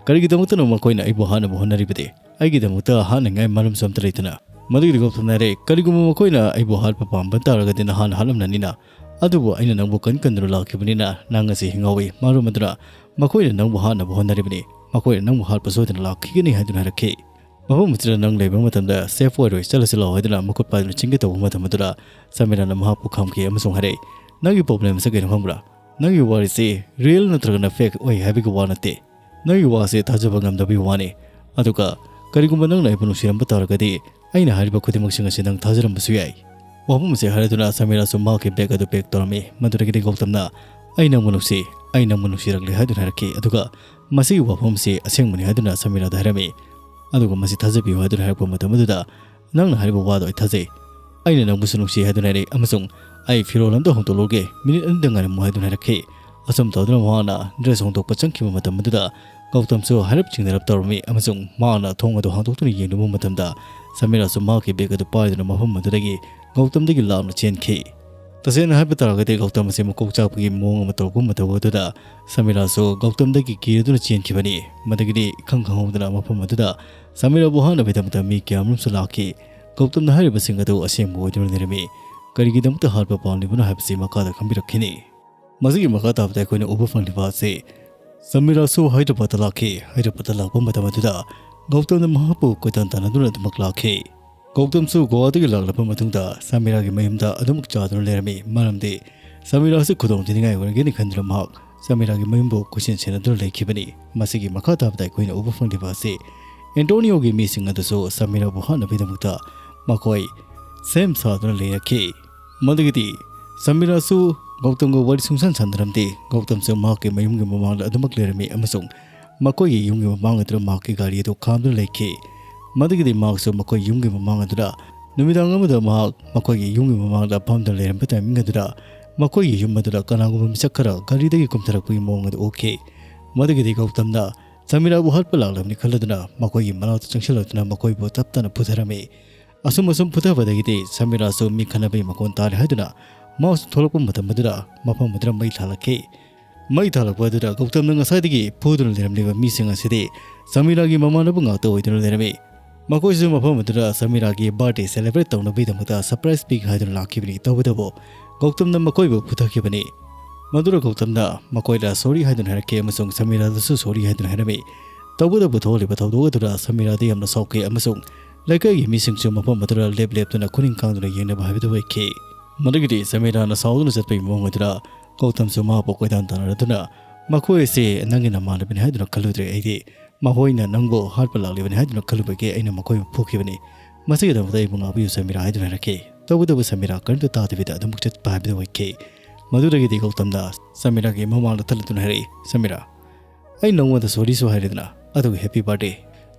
"ꯀꯔꯤꯒꯤꯗꯃꯛꯇꯅꯣ ꯃꯈꯣꯏꯅ ꯑꯩꯕꯨ ꯍꯥꯠꯅꯕ ꯍꯣꯠꯅꯔꯤꯕꯗꯤ? ꯑꯩꯒꯤꯗꯃꯛꯇ ꯍꯥꯠꯅꯤꯡꯉꯥꯏ ꯃꯔꯝꯁꯨ ꯑꯝꯇ ꯂꯩꯇꯅ"꯫ ꯃꯗꯨꯒꯤꯗꯤ ꯒꯧꯇꯝꯅ ꯍꯥꯏꯔꯦ, "ꯀꯔꯤꯒꯨꯝꯕ ꯃꯈꯣꯏꯅ ꯑꯩꯕꯨ ꯍꯥꯠꯄ ꯄꯥꯝꯕ ꯇꯥꯔꯒꯗꯤ ꯅꯍꯥꯟ ꯍꯥꯠꯂꯝꯂꯅꯤꯅ꯫ ꯑꯗꯨꯕꯨ ꯑꯩꯅ ꯅꯪꯕꯨ ꯀꯟ ꯀꯟꯗꯨꯅ ꯂꯥꯛꯈꯤꯕꯅꯤꯅ ꯅꯪ ꯉꯁꯤ ꯍꯤꯡꯍꯧꯏ꯫ ꯃꯔꯝ ꯑꯗꯨꯅ ꯃꯈꯣꯏꯅ ꯅꯪꯕꯨ ꯍꯥꯠꯅꯕ ꯍꯣꯠꯅꯔꯤꯕꯅꯤ"꯫ ꯃꯈꯣꯏꯅ ꯅꯪꯕꯨ ꯍꯥꯠꯄ ꯁꯣꯏꯗꯅ ꯂꯥꯛꯈꯤꯒꯅꯤ ꯍꯥꯏꯗꯨꯅ ꯍꯥꯏꯔꯛꯈꯤ꯫ ꯃꯐꯝ ꯑꯁꯤꯗ ꯅꯪ ꯂꯩꯕ ꯃꯇꯝꯗ ꯁꯦꯐ ꯑꯣꯏꯔꯣꯏ, ꯆꯠꯂꯁꯤ ꯂꯥꯛꯑꯣ ꯍꯥꯏꯗꯨꯅ ꯃꯈꯨꯠ ꯄꯥꯏꯗꯨꯅ ꯆꯤꯡꯒꯦ ꯇꯧꯕ ꯃꯇꯝ ꯑꯗꯨꯗ ꯁꯃꯤꯔꯥꯅ ꯃꯍꯥꯛꯄꯨ ꯈꯥꯝꯈꯤ ꯑꯃꯁꯨꯡ ꯍꯥꯏꯔꯛꯏ, "ꯅꯪꯒꯤ ꯄ꯭ꯔꯣꯕ꯭ꯂꯦꯝꯁꯦ ꯀꯩꯅꯣ ꯈꯪꯕ꯭ꯔꯥ? ꯅꯪꯒꯤ ꯋꯥꯔꯤꯁꯤ ꯔꯤꯌꯦꯜ ꯅꯠꯇ꯭ꯔꯒꯅ ꯐꯦꯛ ꯑꯣꯏ ꯍꯥꯏꯕꯒꯤ ꯋꯥ ꯅꯠꯇꯦ꯫ ꯅꯪꯒꯤ ꯋꯥꯁꯦ ꯊꯥꯖꯕ ꯉꯝꯗꯕꯒꯤ ꯋꯥꯅꯤ꯫ ꯑꯗꯨꯒ ꯀꯔꯤꯒꯨꯝꯕ ꯅꯪꯅ ꯑꯩꯕꯨ ꯅꯨꯡꯁꯤꯔꯝꯕ ꯇꯥꯔꯒꯗꯤ ꯑꯩꯅ ꯍꯥꯏꯔꯤꯕ ꯈꯨꯗꯤꯡꯃꯛꯁꯤꯡ ꯑꯁꯤ ꯅꯪ ꯊꯥꯖꯔꯝꯕꯁꯨ ꯌꯥꯏ"꯫ ꯋꯥꯐꯝ ꯑꯁꯤ ꯍꯥꯏꯔꯗꯨꯅ ꯁꯃꯤꯔꯥꯁꯨ ꯃꯍꯥꯛꯀꯤ ꯕꯦꯒ ꯑꯗꯨ ꯄꯦꯛ ꯇꯧꯔꯝꯃꯤ꯫ ꯃꯗꯨꯗꯒꯤꯗꯤ ꯒꯧꯇꯝꯅ, "ꯑꯩ ꯅꯪꯕꯨ ꯅꯨꯡꯁꯤ, ꯑꯩ ꯅꯪꯕꯨ ꯅꯨꯡꯁꯤꯔꯛꯂꯦ" ꯍꯥꯏꯗꯨꯅ ꯍꯥꯏꯔꯛꯈꯤ꯫ ꯑꯗꯨꯒ ꯃꯁꯤꯒꯤ ꯋꯥꯐꯝ ꯑꯁꯤ ꯑꯁꯦꯡꯕꯅꯤ ꯍꯥꯏꯗꯨꯅ ꯁꯃꯤꯔꯥꯗ ꯍꯥꯏꯔꯝꯃꯤ꯫ ꯑꯗꯨꯒ ꯃꯁꯤ ꯊꯥꯖꯕꯤꯌꯨ ꯍꯥꯏꯗꯨꯅ ꯍꯥꯏꯔꯛꯄ ꯃꯇꯝ ꯑꯗꯨꯗ, "ꯅꯪꯅ ꯍꯥꯏꯔꯤꯕ ꯋꯥꯗꯣ ꯑꯩ ꯊꯥꯖꯩ꯫ ꯑꯩꯅ ꯅꯪꯕꯨꯁꯨ ꯅꯨꯡꯁꯤ" ꯍꯥꯏꯗꯨꯅ ꯍꯥꯏꯔꯛꯏ ꯑꯃꯁꯨꯡ "ꯑꯩ ꯐꯤꯔꯣꯜ ꯑꯝꯇ ꯍꯣꯡꯗꯣꯛꯂꯨꯔꯒꯦ, ꯃꯤꯅꯤꯠ ꯑꯅꯤꯗ ꯉꯥꯏꯔꯝꯃꯨ" ꯍꯥꯏꯗꯨꯅ ꯍꯥꯏꯔꯛꯈꯤ꯫ ꯑꯁꯨꯝ ꯇꯧꯗꯨꯅ ꯃꯍꯥꯛꯅ ꯗ꯭ꯔꯦꯁ ꯍꯣꯡꯗꯣꯛꯄ ꯆꯪꯈꯤꯕ ꯃꯇꯝ ꯑꯗꯨꯗ ꯒꯧꯇꯝꯁꯨ ꯍꯥꯏꯔꯞ ꯆꯤꯡꯅꯔꯞ ꯇꯧꯔꯝꯃꯤ ꯑꯃꯁꯨꯡ ꯃꯍꯥꯛꯅ ꯊꯣꯡ ꯑꯗꯨ ꯍꯥꯡꯗꯣꯛꯇꯨꯅ ꯌꯦꯡꯂꯨꯕ ꯃꯇꯝꯗ ꯁꯃꯤꯔꯥꯁꯨ ꯃꯍꯥꯛꯀꯤ ꯕꯦꯒ ꯑꯗꯨ ꯄꯥꯏꯗꯨꯅ ꯃꯐꯝ ꯑꯗꯨꯗꯒꯤ ꯒꯧꯇꯝꯗꯒꯤ ꯂꯥꯞꯅ ꯆꯦꯟꯈꯤ꯫ ꯇꯁꯦꯡꯅ ꯍꯥꯏꯕ ꯇꯥꯔꯒꯗꯤ ꯒꯧꯇꯝ ꯑꯁꯤ ꯃꯀꯣꯛ ꯆꯥꯛꯄꯒꯤ ꯃꯑꯣꯡ ꯑꯃ ꯇꯧꯔꯛꯄ ꯃꯇꯝ ꯑꯗꯨꯗ ꯁꯃꯤꯔꯥꯁꯨ ꯒꯧꯇꯝꯗꯒꯤ ꯀꯤꯔꯗꯨꯅ ꯆꯦꯟꯈꯤꯕꯅꯤ꯫ ꯃꯗꯨꯒꯤꯗꯤ ꯏꯈꯪ ꯈꯪꯍꯧꯗꯅ ꯃꯐꯝ ꯑꯗꯨꯗ ꯁꯃꯤꯔꯥꯕꯨ ꯍꯥꯠꯅꯕꯒꯤꯗꯃꯛꯇ ꯃꯤ ꯀꯌꯥꯃꯔꯨꯝꯁꯨ ꯂꯥꯛꯈꯤ꯫ ꯒꯧꯇꯝꯅ ꯍꯥꯏꯔꯤꯕꯁꯤꯡ ꯑꯗꯨ ꯑꯁꯦꯡꯕ ꯑꯣꯏꯗꯨꯅ ꯂꯩꯔꯝꯃꯤ꯫ ꯀꯔꯤꯒꯤꯗꯃꯛꯇ ꯍꯥꯠꯄ ꯄꯥꯝꯂꯤꯕꯅꯣ ꯍꯥꯏꯕꯁꯤ ꯃꯈꯥꯗ ꯈꯪꯕꯤꯔꯛꯈꯤꯅꯤ꯫ ꯃꯁꯤꯒꯤ ꯃꯈꯥ ꯇꯥꯕꯗ ꯑꯩꯈꯣꯏꯅ ꯎꯕ ꯐꯪꯂꯤꯕ ꯑꯁꯤ ꯁꯃꯤꯔꯥꯁꯨ ꯍꯥꯏꯗ꯭ꯔꯕꯥꯗꯇ ꯂꯥꯛꯈꯤ꯫ ꯍꯥꯏꯗ꯭ꯔꯕꯥꯗꯇ ꯂꯥꯛꯄ ꯃꯇꯝ ꯑꯗꯨꯗ ꯒꯧꯇꯝꯅ ꯃꯍꯥꯛꯄꯨ ꯀꯣꯏꯇꯥꯟ ꯇꯥꯟꯅꯗꯨꯅ ꯑꯗꯨꯃꯛ ꯂꯥꯛꯈꯤ꯫ ꯒꯧꯇꯝꯁꯨ ꯒꯣꯋꯥꯗꯒꯤ ꯂꯥꯛꯂꯕ ꯃꯇꯨꯡꯗ ꯁꯃꯤꯔꯥꯒꯤ ꯃꯌꯨꯝꯗ ꯑꯗꯨꯃꯛ ꯆꯥꯗꯨꯅ ꯂꯩꯔꯝꯃꯤ, ꯃꯔꯝꯗꯤ ꯁꯃꯤꯔꯥꯁꯤ ꯈꯨꯗꯣꯡ ꯊꯤꯅꯤꯡꯉꯥꯏ ꯑꯣꯏꯔꯒꯅꯤ ꯈꯟꯗꯨꯅ ꯃꯍꯥꯛ ꯁꯃꯤꯔꯥꯒꯤ ꯃꯌꯨꯝꯕꯨ ꯀꯣꯏꯁꯦꯟ ꯁꯦꯟꯅꯗꯨꯅ ꯂꯩꯈꯤꯕꯅꯤ꯫ ꯃꯁꯤꯒꯤ ꯃꯈꯥ ꯇꯥꯕꯗ ꯑꯩꯈꯣꯏꯅ ꯎꯕ ꯐꯪꯂꯤꯕ ꯑꯁꯤ ꯑꯦꯟꯇꯣꯅꯤꯌꯣꯒꯤ ꯃꯤꯁꯤꯡ ꯑꯗꯨꯁꯨ ꯁꯃꯤꯔꯥꯕꯨ ꯍꯥꯠꯅꯕꯒꯤꯗꯃꯛꯇ ꯃꯈꯣꯏ ꯁꯦꯝ ꯁꯥꯗꯨꯅ ꯂꯩꯔꯛꯈꯤ꯫ ꯃꯗꯨꯒꯤꯗꯤ ꯁꯃꯤꯔꯥꯁꯨ ꯒꯧꯇꯝꯒ ꯋꯥꯔꯤ ꯁꯨꯡꯁꯥꯟ ꯁꯥꯟꯅꯔꯝꯗꯦ꯫ ꯒꯧꯇꯝꯁꯨ ꯃꯍꯥꯛꯀꯤ ꯃꯌꯨꯝꯒꯤ ꯃꯃꯥꯡꯗ ꯑꯗꯨꯃꯛ ꯂꯩꯔꯝꯃꯤ ꯑꯃꯁꯨꯡ ꯃꯈꯣꯏꯒꯤ ꯌꯨꯝꯒꯤ ꯃꯃꯥꯡ ꯑꯗꯨꯗ ꯃꯍꯥꯛꯀꯤ ꯒꯥꯔꯤ ꯑꯗꯨ ꯈꯥꯝꯗꯨꯅ ꯂꯩꯈꯤ꯫ ꯃꯗꯨꯒꯤꯗꯤ ꯃꯍꯥꯛꯁꯨ ꯃꯈꯣꯏ ꯌꯨꯝꯒꯤ ꯃꯃꯥꯡ ꯑꯗꯨꯗ ꯅꯨꯃꯤꯗꯥꯡ ꯑꯃꯗ ꯃꯍꯥꯛ ꯃꯈꯣꯏꯒꯤ ꯌꯨꯝꯒꯤ ꯃꯃꯥꯡꯗ ꯐꯝꯗꯨꯅ ꯂꯩꯔꯝꯕ ꯇꯥꯏꯃꯤꯡ ꯑꯗꯨꯗ ꯃꯈꯣꯏꯒꯤ ꯌꯨꯝ ꯑꯗꯨꯗ ꯀꯅꯥꯒꯨꯝꯕ ꯃꯤꯁꯛ ꯈꯔ ꯒꯥꯔꯤꯗꯒꯤ ꯀꯨꯝꯊꯔꯛꯄꯒꯤ ꯃꯑꯣꯡ ꯑꯗꯨ ꯎꯈꯤ꯫ ꯃꯗꯨꯒꯤꯗꯤ ꯒꯧꯇꯝꯅ ꯁꯃꯤꯔꯥꯕꯨ ꯍꯥꯠꯄ ꯂꯥꯛꯂꯕꯅꯤ ꯈꯜꯂꯗꯨꯅ ꯃꯈꯣꯏꯒꯤ ꯃꯅꯥꯛꯇ ꯆꯪꯁꯤꯜꯂꯛꯇꯨꯅ ꯃꯈꯣꯏꯕꯨ ꯇꯞ ꯇꯞꯅ ꯐꯨꯊꯔꯝꯃꯤ꯫ ꯑꯁꯨꯝ ꯑꯁꯨꯝ ꯐꯨꯊꯕꯗꯒꯤꯗꯤ ꯁꯃꯤꯔꯥꯁꯨ ꯃꯤ ꯈꯠꯅꯕꯒꯤ ꯃꯈꯣꯟ ꯇꯥꯔꯦ ꯍꯥꯏꯗꯨꯅ ꯃꯥꯁꯨ ꯊꯣꯛꯂꯛꯄ ꯃꯇꯝ ꯑꯗꯨꯗ ꯃꯐꯝ ꯑꯗꯨꯗ ꯃꯩ ꯊꯥꯜꯂꯛꯈꯤ꯫ ꯃꯩ ꯊꯥꯜꯂꯛꯄ ꯑꯗꯨꯗ ꯒꯧꯇꯝꯅ ꯉꯁꯥꯏꯗꯒꯤ ꯐꯨꯗꯨꯅ ꯂꯩꯔꯝꯂꯤꯕ ꯃꯤꯁꯤꯡ ꯑꯁꯤꯗꯤ ꯁꯃꯤꯔꯥꯒꯤ ꯃꯃꯥꯟꯅꯕ ꯉꯥꯛꯇ ꯑꯣꯏꯗꯨꯅ ꯂꯩꯔꯝꯃꯤ꯫ ꯃꯈꯣꯏꯁꯨ ꯃꯐꯝ ꯑꯗꯨꯗ ꯁꯃꯤꯔꯥꯒꯤ ꯕꯥꯔꯗꯦ ꯁꯦꯂꯦꯕ꯭ꯔꯦꯠ ꯇꯧꯅꯕꯒꯤꯗꯃꯛꯇ ꯁꯔꯄ꯭ꯔꯥꯏꯖ ꯄꯤꯒꯦ ꯍꯥꯏꯗꯨꯅ ꯂꯥꯛꯈꯤꯕꯅꯤ꯫ ꯇꯧꯕꯇꯕꯨ ꯒꯧꯇꯝꯅ ꯃꯈꯣꯏꯕꯨ ꯐꯨꯊꯈꯤꯕꯅꯤ꯫ ꯃꯗꯨꯗ ꯒꯧꯇꯝꯅ ꯃꯈꯣꯏꯗ ꯁꯣꯔꯤ ꯍꯥꯏꯗꯨꯅ ꯍꯥꯏꯔꯛꯈꯤ ꯑꯃꯁꯨꯡ ꯁꯃꯤꯔꯥꯗꯁꯨ ꯁꯣꯔꯤ ꯍꯥꯏꯗꯨꯅ ꯍꯥꯏꯔꯝꯃꯤ꯫ ꯇꯧꯕꯇꯕꯨ ꯊꯣꯛꯂꯤꯕ ꯊꯧꯗꯣꯛ ꯑꯗꯨꯗ ꯁꯃꯤꯔꯥꯗꯤ ꯌꯥꯝꯅ ꯁꯥꯎꯈꯤ ꯑꯃꯁꯨꯡ ꯂꯩꯀꯥꯏꯒꯤ ꯃꯤꯁꯤꯡꯁꯨ ꯃꯐꯝ ꯑꯗꯨꯗ ꯂꯦꯞ ꯂꯦꯞꯇꯨꯅ ꯈꯨꯅꯤꯡ ꯀꯥꯡꯗꯨꯅ ꯌꯦꯡꯅꯕ ꯍꯥꯏꯕꯗꯨ ꯑꯣꯏꯈꯤ꯫ ꯃꯗꯨꯒꯤꯗꯤ ꯁꯃꯤꯔꯥꯅ ꯁꯥꯎꯗꯨꯅ ꯆꯠꯄꯒꯤ ꯃꯑꯣꯡ ꯑꯗꯨꯗ ꯒꯧꯇꯝꯁꯨ ꯃꯍꯥꯛꯄꯨ ꯀꯣꯏꯇꯥꯟ ꯇꯥꯟꯅꯔꯗꯨꯅ, "ꯃꯈꯣꯏ ꯑꯁꯤ ꯅꯪꯒꯤ ꯅꯃꯥꯟꯅꯕꯅꯤ ꯍꯥꯏꯗꯨꯅ ꯈꯜꯂꯨꯗ꯭ꯔꯦ ꯑꯩꯗꯤ꯫ ꯃꯈꯣꯏꯅ ꯅꯪꯕꯨ ꯍꯥꯠꯄ ꯂꯥꯛꯂꯤꯕꯅꯤ ꯍꯥꯏꯗꯨꯅ ꯈꯜꯂꯨꯕꯒꯤ ꯑꯩꯅ ꯃꯈꯣꯏꯕꯨ ꯐꯨꯈꯤꯕꯅꯤ꯫ ꯃꯁꯤꯒꯤꯗꯃꯛꯇ ꯑꯩꯕꯨ ꯉꯥꯛꯄꯤꯌꯨ ꯁꯃꯤꯔꯥ" ꯍꯥꯏꯗꯨꯅ ꯍꯥꯏꯔꯛꯈꯤ꯫ ꯇꯧꯕꯇꯕꯨ ꯁꯃꯤꯔꯥ ꯀꯔꯤꯝꯇ ꯇꯥꯗꯕꯤꯗ ꯑꯗꯨꯃꯛ ꯆꯠꯄ ꯍꯥꯏꯕꯗꯨ ꯑꯣꯏꯈꯤ꯫ ꯃꯗꯨꯗꯒꯤꯗꯤ ꯒꯧꯇꯝꯅ ꯁꯃꯤꯔꯥꯒꯤ ꯃꯃꯥꯡꯗ ꯊꯠꯂꯗꯨꯅ ꯍꯥꯏꯔꯛꯏ, "ꯁꯃꯤꯔꯥ, ꯑꯩ ꯅꯉꯣꯟꯗ ꯁꯣꯔꯤꯁꯨ ꯍꯥꯏꯔꯦꯗꯅ, ꯑꯗꯨꯒ ꯍꯦꯄꯤ ꯕꯥꯔꯗꯦ꯫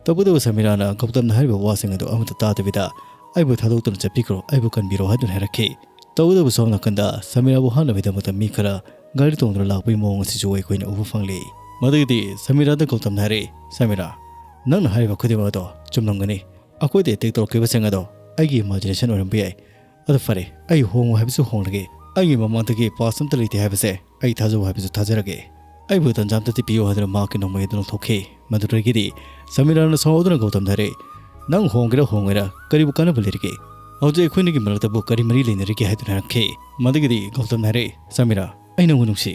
ꯇꯧꯕꯇꯕꯨ ꯁꯃꯤꯔꯥꯅ ꯒꯧꯇꯝꯅ ꯍꯥꯏꯔꯤꯕ ꯋꯥꯁꯤꯡ ꯑꯗꯨ ꯑꯃꯠꯇ ꯇꯥꯗꯕꯤꯗ ꯑꯩꯕꯨ ꯊꯥꯗꯣꯛꯇꯨꯅ ꯆꯠꯄꯤꯈ꯭ꯔꯣ, ꯑꯩꯕꯨ ꯀꯟꯕꯤꯔꯣ" ꯍꯥꯏꯗꯨꯅ ꯍꯥꯏꯔꯛꯈꯤ꯫ ꯇꯧꯕꯇꯕꯨ ꯁꯣꯝ ꯅꯥꯀꯟꯗ ꯁꯃꯤꯔꯥꯕꯨ ꯍꯥꯠꯅꯕꯒꯤꯗꯃꯛꯇ ꯃꯤ ꯈꯔ ꯒꯥꯔꯤ ꯇꯣꯡꯗꯨꯅ ꯂꯥꯛꯄꯒꯤ ꯃꯑꯣꯡ ꯑꯁꯤꯁꯨ ꯑꯩꯈꯣꯏꯅ ꯎꯕ ꯐꯪꯂꯤ꯫ ꯃꯗꯨꯒꯤꯗꯤ ꯁꯃꯤꯔꯥꯗ ꯒꯧꯇꯝꯅ ꯍꯥꯏꯔꯛꯏ, "ꯁꯃꯤꯔꯥ, ꯅꯪꯅ ꯍꯥꯏꯔꯤꯕ ꯈꯨꯗꯤꯡꯃꯛ ꯑꯗꯣ ꯆꯨꯝꯂꯝꯒꯅꯤ꯫ ꯑꯩꯈꯣꯏꯗ ꯑꯦꯇꯦꯛ ꯇꯧꯔꯛꯈꯤꯕꯁꯤꯡ ꯑꯗꯣ ꯑꯩꯒꯤ ꯏꯃꯥꯖꯤꯅꯦꯁꯟ ꯑꯣꯏꯔꯝꯕ ꯌꯥꯏ꯫ ꯑꯗꯣ ꯐꯔꯦ, ꯑꯩ ꯍꯣꯡꯉꯨ ꯍꯥꯏꯕꯁꯨ ꯍꯣꯡꯂꯒꯦ꯫ ꯑꯩꯒꯤ ꯃꯃꯥꯡꯗꯒꯤ ꯄꯥꯁ ꯑꯝꯇ ꯂꯩꯇꯦ ꯍꯥꯏꯕꯁꯦ ꯑꯩ ꯊꯥꯖꯧ ꯍꯥꯏꯕꯁꯨ ꯊꯥꯖꯔꯒꯦ꯫ ꯑꯩꯕꯨ ꯇꯟꯖꯥ ꯑꯝꯇ ꯄꯤꯕꯤꯌꯨ" ꯍꯥꯏꯗꯨꯅ ꯃꯍꯥꯛꯀꯤ ꯅꯣꯡꯃꯩ ꯑꯗꯨ ꯂꯪꯊꯣꯛꯈꯤ꯫ ꯃꯗꯨꯗꯒꯤꯗꯤ ꯁꯃꯤꯔꯥꯅ ꯁꯥꯎꯗꯨꯅ ꯒꯧꯇꯝꯗ ꯍꯥꯏꯔꯛꯏ, "ꯅꯪ ꯍꯣꯡꯒꯦꯔꯥ ꯍꯣꯡꯉꯣꯏꯔꯥ ꯀꯔꯤꯕꯨ ꯀꯥꯟꯅꯕ ꯂꯩꯔꯤꯒꯦ? ꯍꯧꯖꯤꯛ ꯑꯩꯈꯣꯏꯅꯤꯒꯤ ꯃꯔꯛꯇꯕꯨ ꯀꯔꯤ ꯃꯔꯤ ꯂꯩꯅꯔꯤꯒꯦ?" ꯍꯥꯏꯗꯨꯅ ꯍꯥꯏꯔꯛꯈꯤ꯫ ꯃꯗꯨꯒꯤꯗꯤ ꯒꯧꯇꯝꯅ ꯍꯥꯏꯔꯛꯏ, "ꯁꯃꯤꯔꯥ, ꯑꯩ ꯅꯪꯕꯨ ꯅꯨꯡꯁꯤ꯫"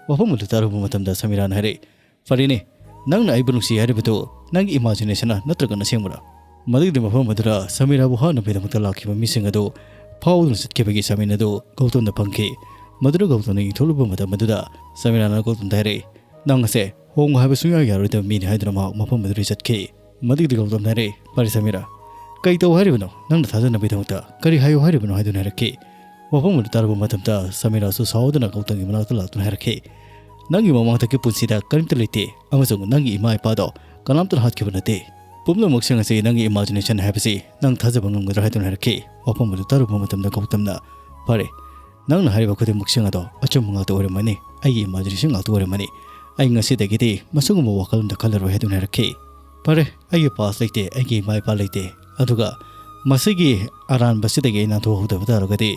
ꯋꯥꯐꯝ ꯑꯗꯨ ꯇꯥꯔꯨꯕ ꯃꯇꯝꯗ ꯁꯃꯤꯔꯥꯅ ꯍꯥꯏꯔꯛꯏ, "ꯐꯔꯦꯅꯦ, ꯅꯪꯅ ꯑꯩꯕꯨ ꯅꯨꯡꯁꯤ ꯍꯥꯏꯔꯤꯕꯗꯨ ꯅꯪꯒꯤ ꯏꯃꯥꯖꯤꯅꯦꯁꯟꯅ ꯅꯠꯇ꯭ꯔꯒ ꯑꯁꯦꯡꯕꯔꯥ?" ꯃꯗꯨꯒꯤ ꯃꯐꯝ ꯑꯗꯨꯗ ꯁꯃꯤꯔꯥꯕꯨ ꯍꯥꯠꯅꯕꯒꯤꯗꯃꯛꯇ ꯂꯥꯛꯈꯤꯕ ꯃꯤꯁꯤꯡ ꯑꯗꯨ ꯐꯥꯎꯗꯨꯅ ꯆꯠꯈꯤꯕꯒꯤ ꯁꯥꯃꯤꯟ ꯑꯗꯨ ꯒꯧꯇꯝꯗ ꯐꯪꯈꯤ꯫ ꯃꯗꯨꯗ ꯒꯧꯇꯝꯅ ꯌꯦꯡꯊꯣꯛꯂꯨꯕ ꯃꯇꯝ ꯑꯗꯨꯗ ꯁꯃꯤꯔꯥꯅ ꯒꯧꯇꯝꯗ ꯍꯥꯏꯔꯛꯏ, "ꯅꯪ ꯑꯁꯦ ꯍꯣꯡꯉꯨ ꯍꯥꯏꯕ ꯁꯨꯡꯌꯥ ꯌꯥꯔꯣꯏꯗꯕ ꯃꯤꯅꯤ" ꯍꯥꯏꯗꯨꯅ ꯃꯍꯥꯛ ꯃꯐꯝ ꯑꯗꯨꯗꯒꯤ ꯆꯠꯈꯤ꯫ ꯃꯗꯨꯒꯤꯗꯤ ꯒꯧꯇꯝꯅ ꯍꯥꯏꯔꯛꯏ, "ꯐꯔꯦ ꯁꯃꯤꯔꯥ, ꯀꯩ ꯇꯧ ꯍꯥꯏꯔꯤꯕꯅꯣ? ꯅꯪꯅ ꯊꯥꯖꯅꯕꯒꯤꯗꯃꯛꯇ ꯀꯔꯤ ꯍꯥꯏꯌꯨ ꯍꯥꯏꯔꯤꯕꯅꯣ?" ꯍꯥꯏꯗꯨꯅ ꯍꯥꯏꯔꯛꯈꯤ꯫ ꯋꯥꯐꯝ ꯑꯗꯨ ꯇꯥꯔꯕ ꯃꯇꯝꯗ ꯁꯃꯤꯔꯥꯁꯨ ꯁꯥꯎꯗꯨꯅ ꯒꯧꯇꯝꯒꯤ ꯃꯅꯥꯛꯇ ꯂꯥꯛꯇꯨꯅ ꯍꯥꯏꯔꯛꯈꯤ, "ꯅꯪꯒꯤ ꯃꯃꯥꯡꯊꯛꯀꯤ ꯄꯨꯟꯁꯤꯗ ꯀꯔꯤꯝꯇ ꯂꯩꯇꯦ ꯑꯃꯁꯨꯡ ꯅꯪꯒꯤ ꯏꯃꯥ ꯏꯄꯥꯗꯣ ꯀꯅꯥꯝꯇꯅ ꯍꯥꯠꯈꯤꯕ ꯅꯠꯇꯦ꯫ ꯄꯨꯝꯅꯃꯛꯁꯤꯡ ꯑꯁꯤ ꯅꯪꯒꯤ ꯏꯃꯥꯖꯤꯅꯦꯁꯟ ꯍꯥꯏꯕꯁꯤ ꯅꯪ ꯊꯥꯖꯕ ꯉꯝꯒꯗ꯭ꯔꯥ?" ꯍꯥꯏꯗꯨꯅ ꯍꯥꯏꯔꯛꯈꯤ꯫ ꯋꯥꯐꯝ ꯑꯗꯨ ꯇꯥꯔꯨꯕ ꯃꯇꯝꯗ ꯒꯧꯇꯝꯅ, "ꯐꯔꯦ, ꯅꯪꯅ ꯍꯥꯏꯔꯤꯕ ꯈꯨꯗꯤꯡꯃꯛꯁꯤꯡ ꯑꯗꯣ ꯑꯆꯨꯝꯕ ꯉꯥꯛꯇ ꯑꯣꯏꯔꯝꯃꯅꯤ, ꯑꯩꯒꯤ ꯏꯃꯥꯖꯤꯅꯦꯁꯟ ꯉꯥꯛꯇ ꯑꯣꯏꯔꯝꯃꯅꯤ꯫ ꯑꯩ ꯉꯁꯤꯗꯒꯤꯗꯤ ꯃꯁꯤꯒꯨꯝꯕ ꯋꯥꯈꯜ ꯑꯝꯇ ꯈꯜꯂꯔꯣꯏ" ꯍꯥꯏꯗꯨꯅ ꯍꯥꯏꯔꯛꯈꯤ꯫ "ꯐꯔꯦ, ꯑꯩꯒꯤ ꯄꯥꯁ ꯂꯩꯇꯦ, ꯑꯩꯒꯤ ꯏꯃꯥ ꯏꯄꯥ ꯂꯩꯇꯦ, ꯑꯗꯨꯒ ꯃꯁꯤꯒꯤ ꯑꯔꯥꯟꯕꯁꯤꯗꯒꯤ ꯑꯩ ꯅꯥꯟꯊꯣꯛꯍꯧꯗꯕ ꯇꯥꯔꯒꯗꯤ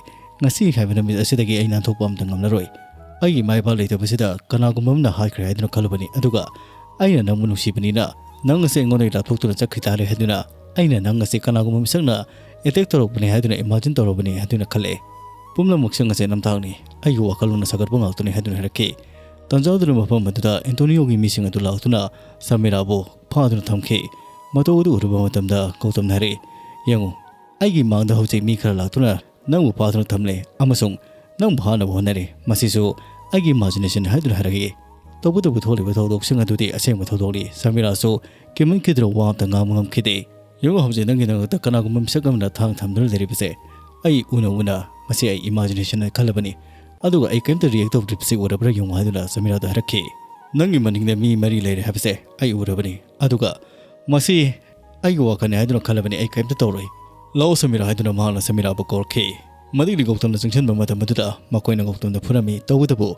ꯉꯁꯤ ꯍꯥꯏꯕ ꯅꯨꯃꯤꯠ ꯑꯁꯤꯗꯒꯤ ꯑꯩ ꯅꯥꯟꯊꯣꯛꯄ ꯑꯝꯇ ꯉꯝꯂꯔꯣꯏ꯫ ꯑꯩꯒꯤ ꯏꯃꯥ ꯏꯄꯥ ꯂꯩꯇꯕꯁꯤꯗ ꯀꯅꯥꯒꯨꯝꯕ ꯑꯃꯅ ꯍꯥꯠꯈ꯭ꯔꯦ ꯍꯥꯏꯗꯨꯅ ꯈꯜꯂꯨꯕꯅꯤ, ꯑꯗꯨꯒ ꯑꯩꯅ ꯅꯪꯕꯨ ꯅꯨꯡꯁꯤꯕꯅꯤꯅ ꯅꯪ ꯑꯁꯤ ꯑꯩꯉꯣꯟꯗꯒꯤ ꯂꯥꯞꯊꯣꯛꯇꯨꯅ ꯆꯠꯈꯤ ꯇꯥꯔꯦ ꯍꯥꯏꯗꯨꯅ ꯑꯩꯅ ꯅꯪ ꯑꯁꯤ ꯀꯅꯥꯒꯨꯝꯕ ꯃꯤꯁꯛꯅ ꯑꯦꯇꯦꯛ ꯇꯧꯔꯛꯄꯅꯤ ꯍꯥꯏꯗꯨꯅ ꯏꯃꯥꯖꯤꯟ ꯇꯧꯔꯕꯅꯤ ꯍꯥꯏꯗꯨꯅ ꯈꯜꯂꯛꯑꯦ꯫ ꯄꯨꯝꯅꯃꯛꯁꯤꯡ ꯑꯁꯦ ꯅꯝꯊꯥꯛꯅꯤ, ꯑꯩꯒꯤ ꯋꯥꯈꯜꯂꯣꯟꯅ ꯁꯥꯒꯠꯄ ꯉꯥꯛꯇꯅꯤ ꯍꯥꯏꯗꯨꯅ ꯍꯥꯏꯔꯛꯈꯤ꯫ ꯇꯥꯟꯖꯥꯗꯨꯅ ꯃꯐꯝ ꯑꯗꯨꯗ ꯑꯦꯟꯇꯣꯅꯤꯌꯣꯒꯤ ꯃꯤꯁꯤꯡ ꯑꯗꯨ ꯂꯥꯛꯇꯨꯅ ꯁꯃꯤꯔꯥꯕꯨ ꯐꯥꯗꯨꯅ ꯊꯝꯈꯤ꯫ ꯃꯇꯧ ꯑꯗꯨ ꯎꯔꯨꯕ ꯃꯇꯝꯗ ꯒꯧꯇꯝꯅ ꯍꯥꯏꯔꯛꯏ, "ꯌꯦꯡꯉꯨ, ꯑꯩꯒꯤ ꯃꯥꯡꯗ ꯍꯧꯖꯤꯛ ꯃꯤ ꯈꯔ ꯂꯥꯛꯇꯨꯅ ꯅꯪꯕꯨ ꯐꯥꯗꯨꯅ ꯊꯝꯂꯦ ꯑꯃꯁꯨꯡ ꯅꯪꯕꯨ ꯍꯥꯠꯅꯕ ꯍꯣꯠꯅꯔꯤ꯫ ꯃꯁꯤꯁꯨ ꯑꯩꯒꯤ ꯏꯃꯥꯖꯤꯅꯦꯁꯟ ꯍꯥꯏꯗꯨꯅ ꯍꯥꯏꯔꯛꯏ꯫ ꯇꯧꯕꯇꯕꯨ ꯊꯣꯛꯂꯤꯕ ꯊꯧꯗꯣꯛꯁꯤꯡ ꯑꯗꯨꯗꯤ ꯑꯁꯦꯡꯕ ꯊꯧꯗꯣꯛꯅꯤ꯫" ꯁꯃꯤꯔꯥꯁꯨ ꯀꯤꯃꯟꯈꯤꯗ꯭ꯔ ꯋꯥ ꯑꯝꯇ ꯉꯥꯡꯕ ꯉꯝꯈꯤꯗꯦ꯫ "ꯌꯦꯡꯉꯨ, ꯍꯧꯖꯤꯛ ꯅꯪꯒꯤ ꯅꯥꯛꯇ ꯀꯅꯥꯒꯨꯝꯕ ꯃꯤꯁꯛ ꯑꯃꯅ ꯊꯥꯡ ꯊꯝꯗꯨꯅ ꯂꯩꯔꯤꯕꯁꯦ ꯑꯩ ꯎꯅ ꯎꯅ ꯃꯁꯤ ꯑꯩ ꯏꯃꯥꯖꯤꯅꯦꯁꯟꯅ ꯈꯜꯂꯕꯅꯤ꯫ ꯑꯗꯨꯒ ꯑꯩ ꯀꯔꯤꯝꯇ ꯔꯤꯌꯦꯛ ꯇꯧꯗ꯭ꯔꯤꯕꯁꯤ ꯎꯔꯕ꯭ꯔꯥ ꯌꯦꯡꯉꯨ" ꯍꯥꯏꯗꯨꯅ ꯁꯃꯤꯔꯥꯗ ꯍꯥꯏꯔꯛꯈꯤ꯫ "ꯅꯪꯒꯤ ꯃꯅꯤꯡꯗ ꯃꯤ ꯃꯔꯤ ꯂꯩꯔꯦ ꯍꯥꯏꯕꯁꯦ ꯑꯩ ꯎꯔꯕꯅꯤ꯫ ꯑꯗꯨꯒ ꯃꯁꯤ ꯑꯩꯒꯤ ꯋꯥꯈꯜꯅꯤ ꯍꯥꯏꯗꯨꯅ ꯈꯜꯂꯕꯅꯤ, ꯑꯩ ꯀꯔꯤꯝꯇ ꯇꯧꯔꯣꯏ꯫ ꯂꯥꯛꯑꯣ ꯁꯃꯤꯔꯥ" ꯍꯥꯏꯗꯨꯅ ꯃꯍꯥꯛꯅ ꯁꯃꯤꯔꯥꯕꯨ ꯀꯧꯔꯛꯈꯤ꯫ ꯃꯗꯨꯒꯤꯗꯤ ꯒꯧꯇꯝꯅ ꯆꯪꯁꯤꯟꯕ ꯃꯇꯝ ꯑꯗꯨꯗ ꯃꯈꯣꯏꯅ ꯒꯧꯇꯝꯗ ꯐꯨꯔꯝꯃꯤ꯫ ꯇꯧꯕꯇꯕꯨ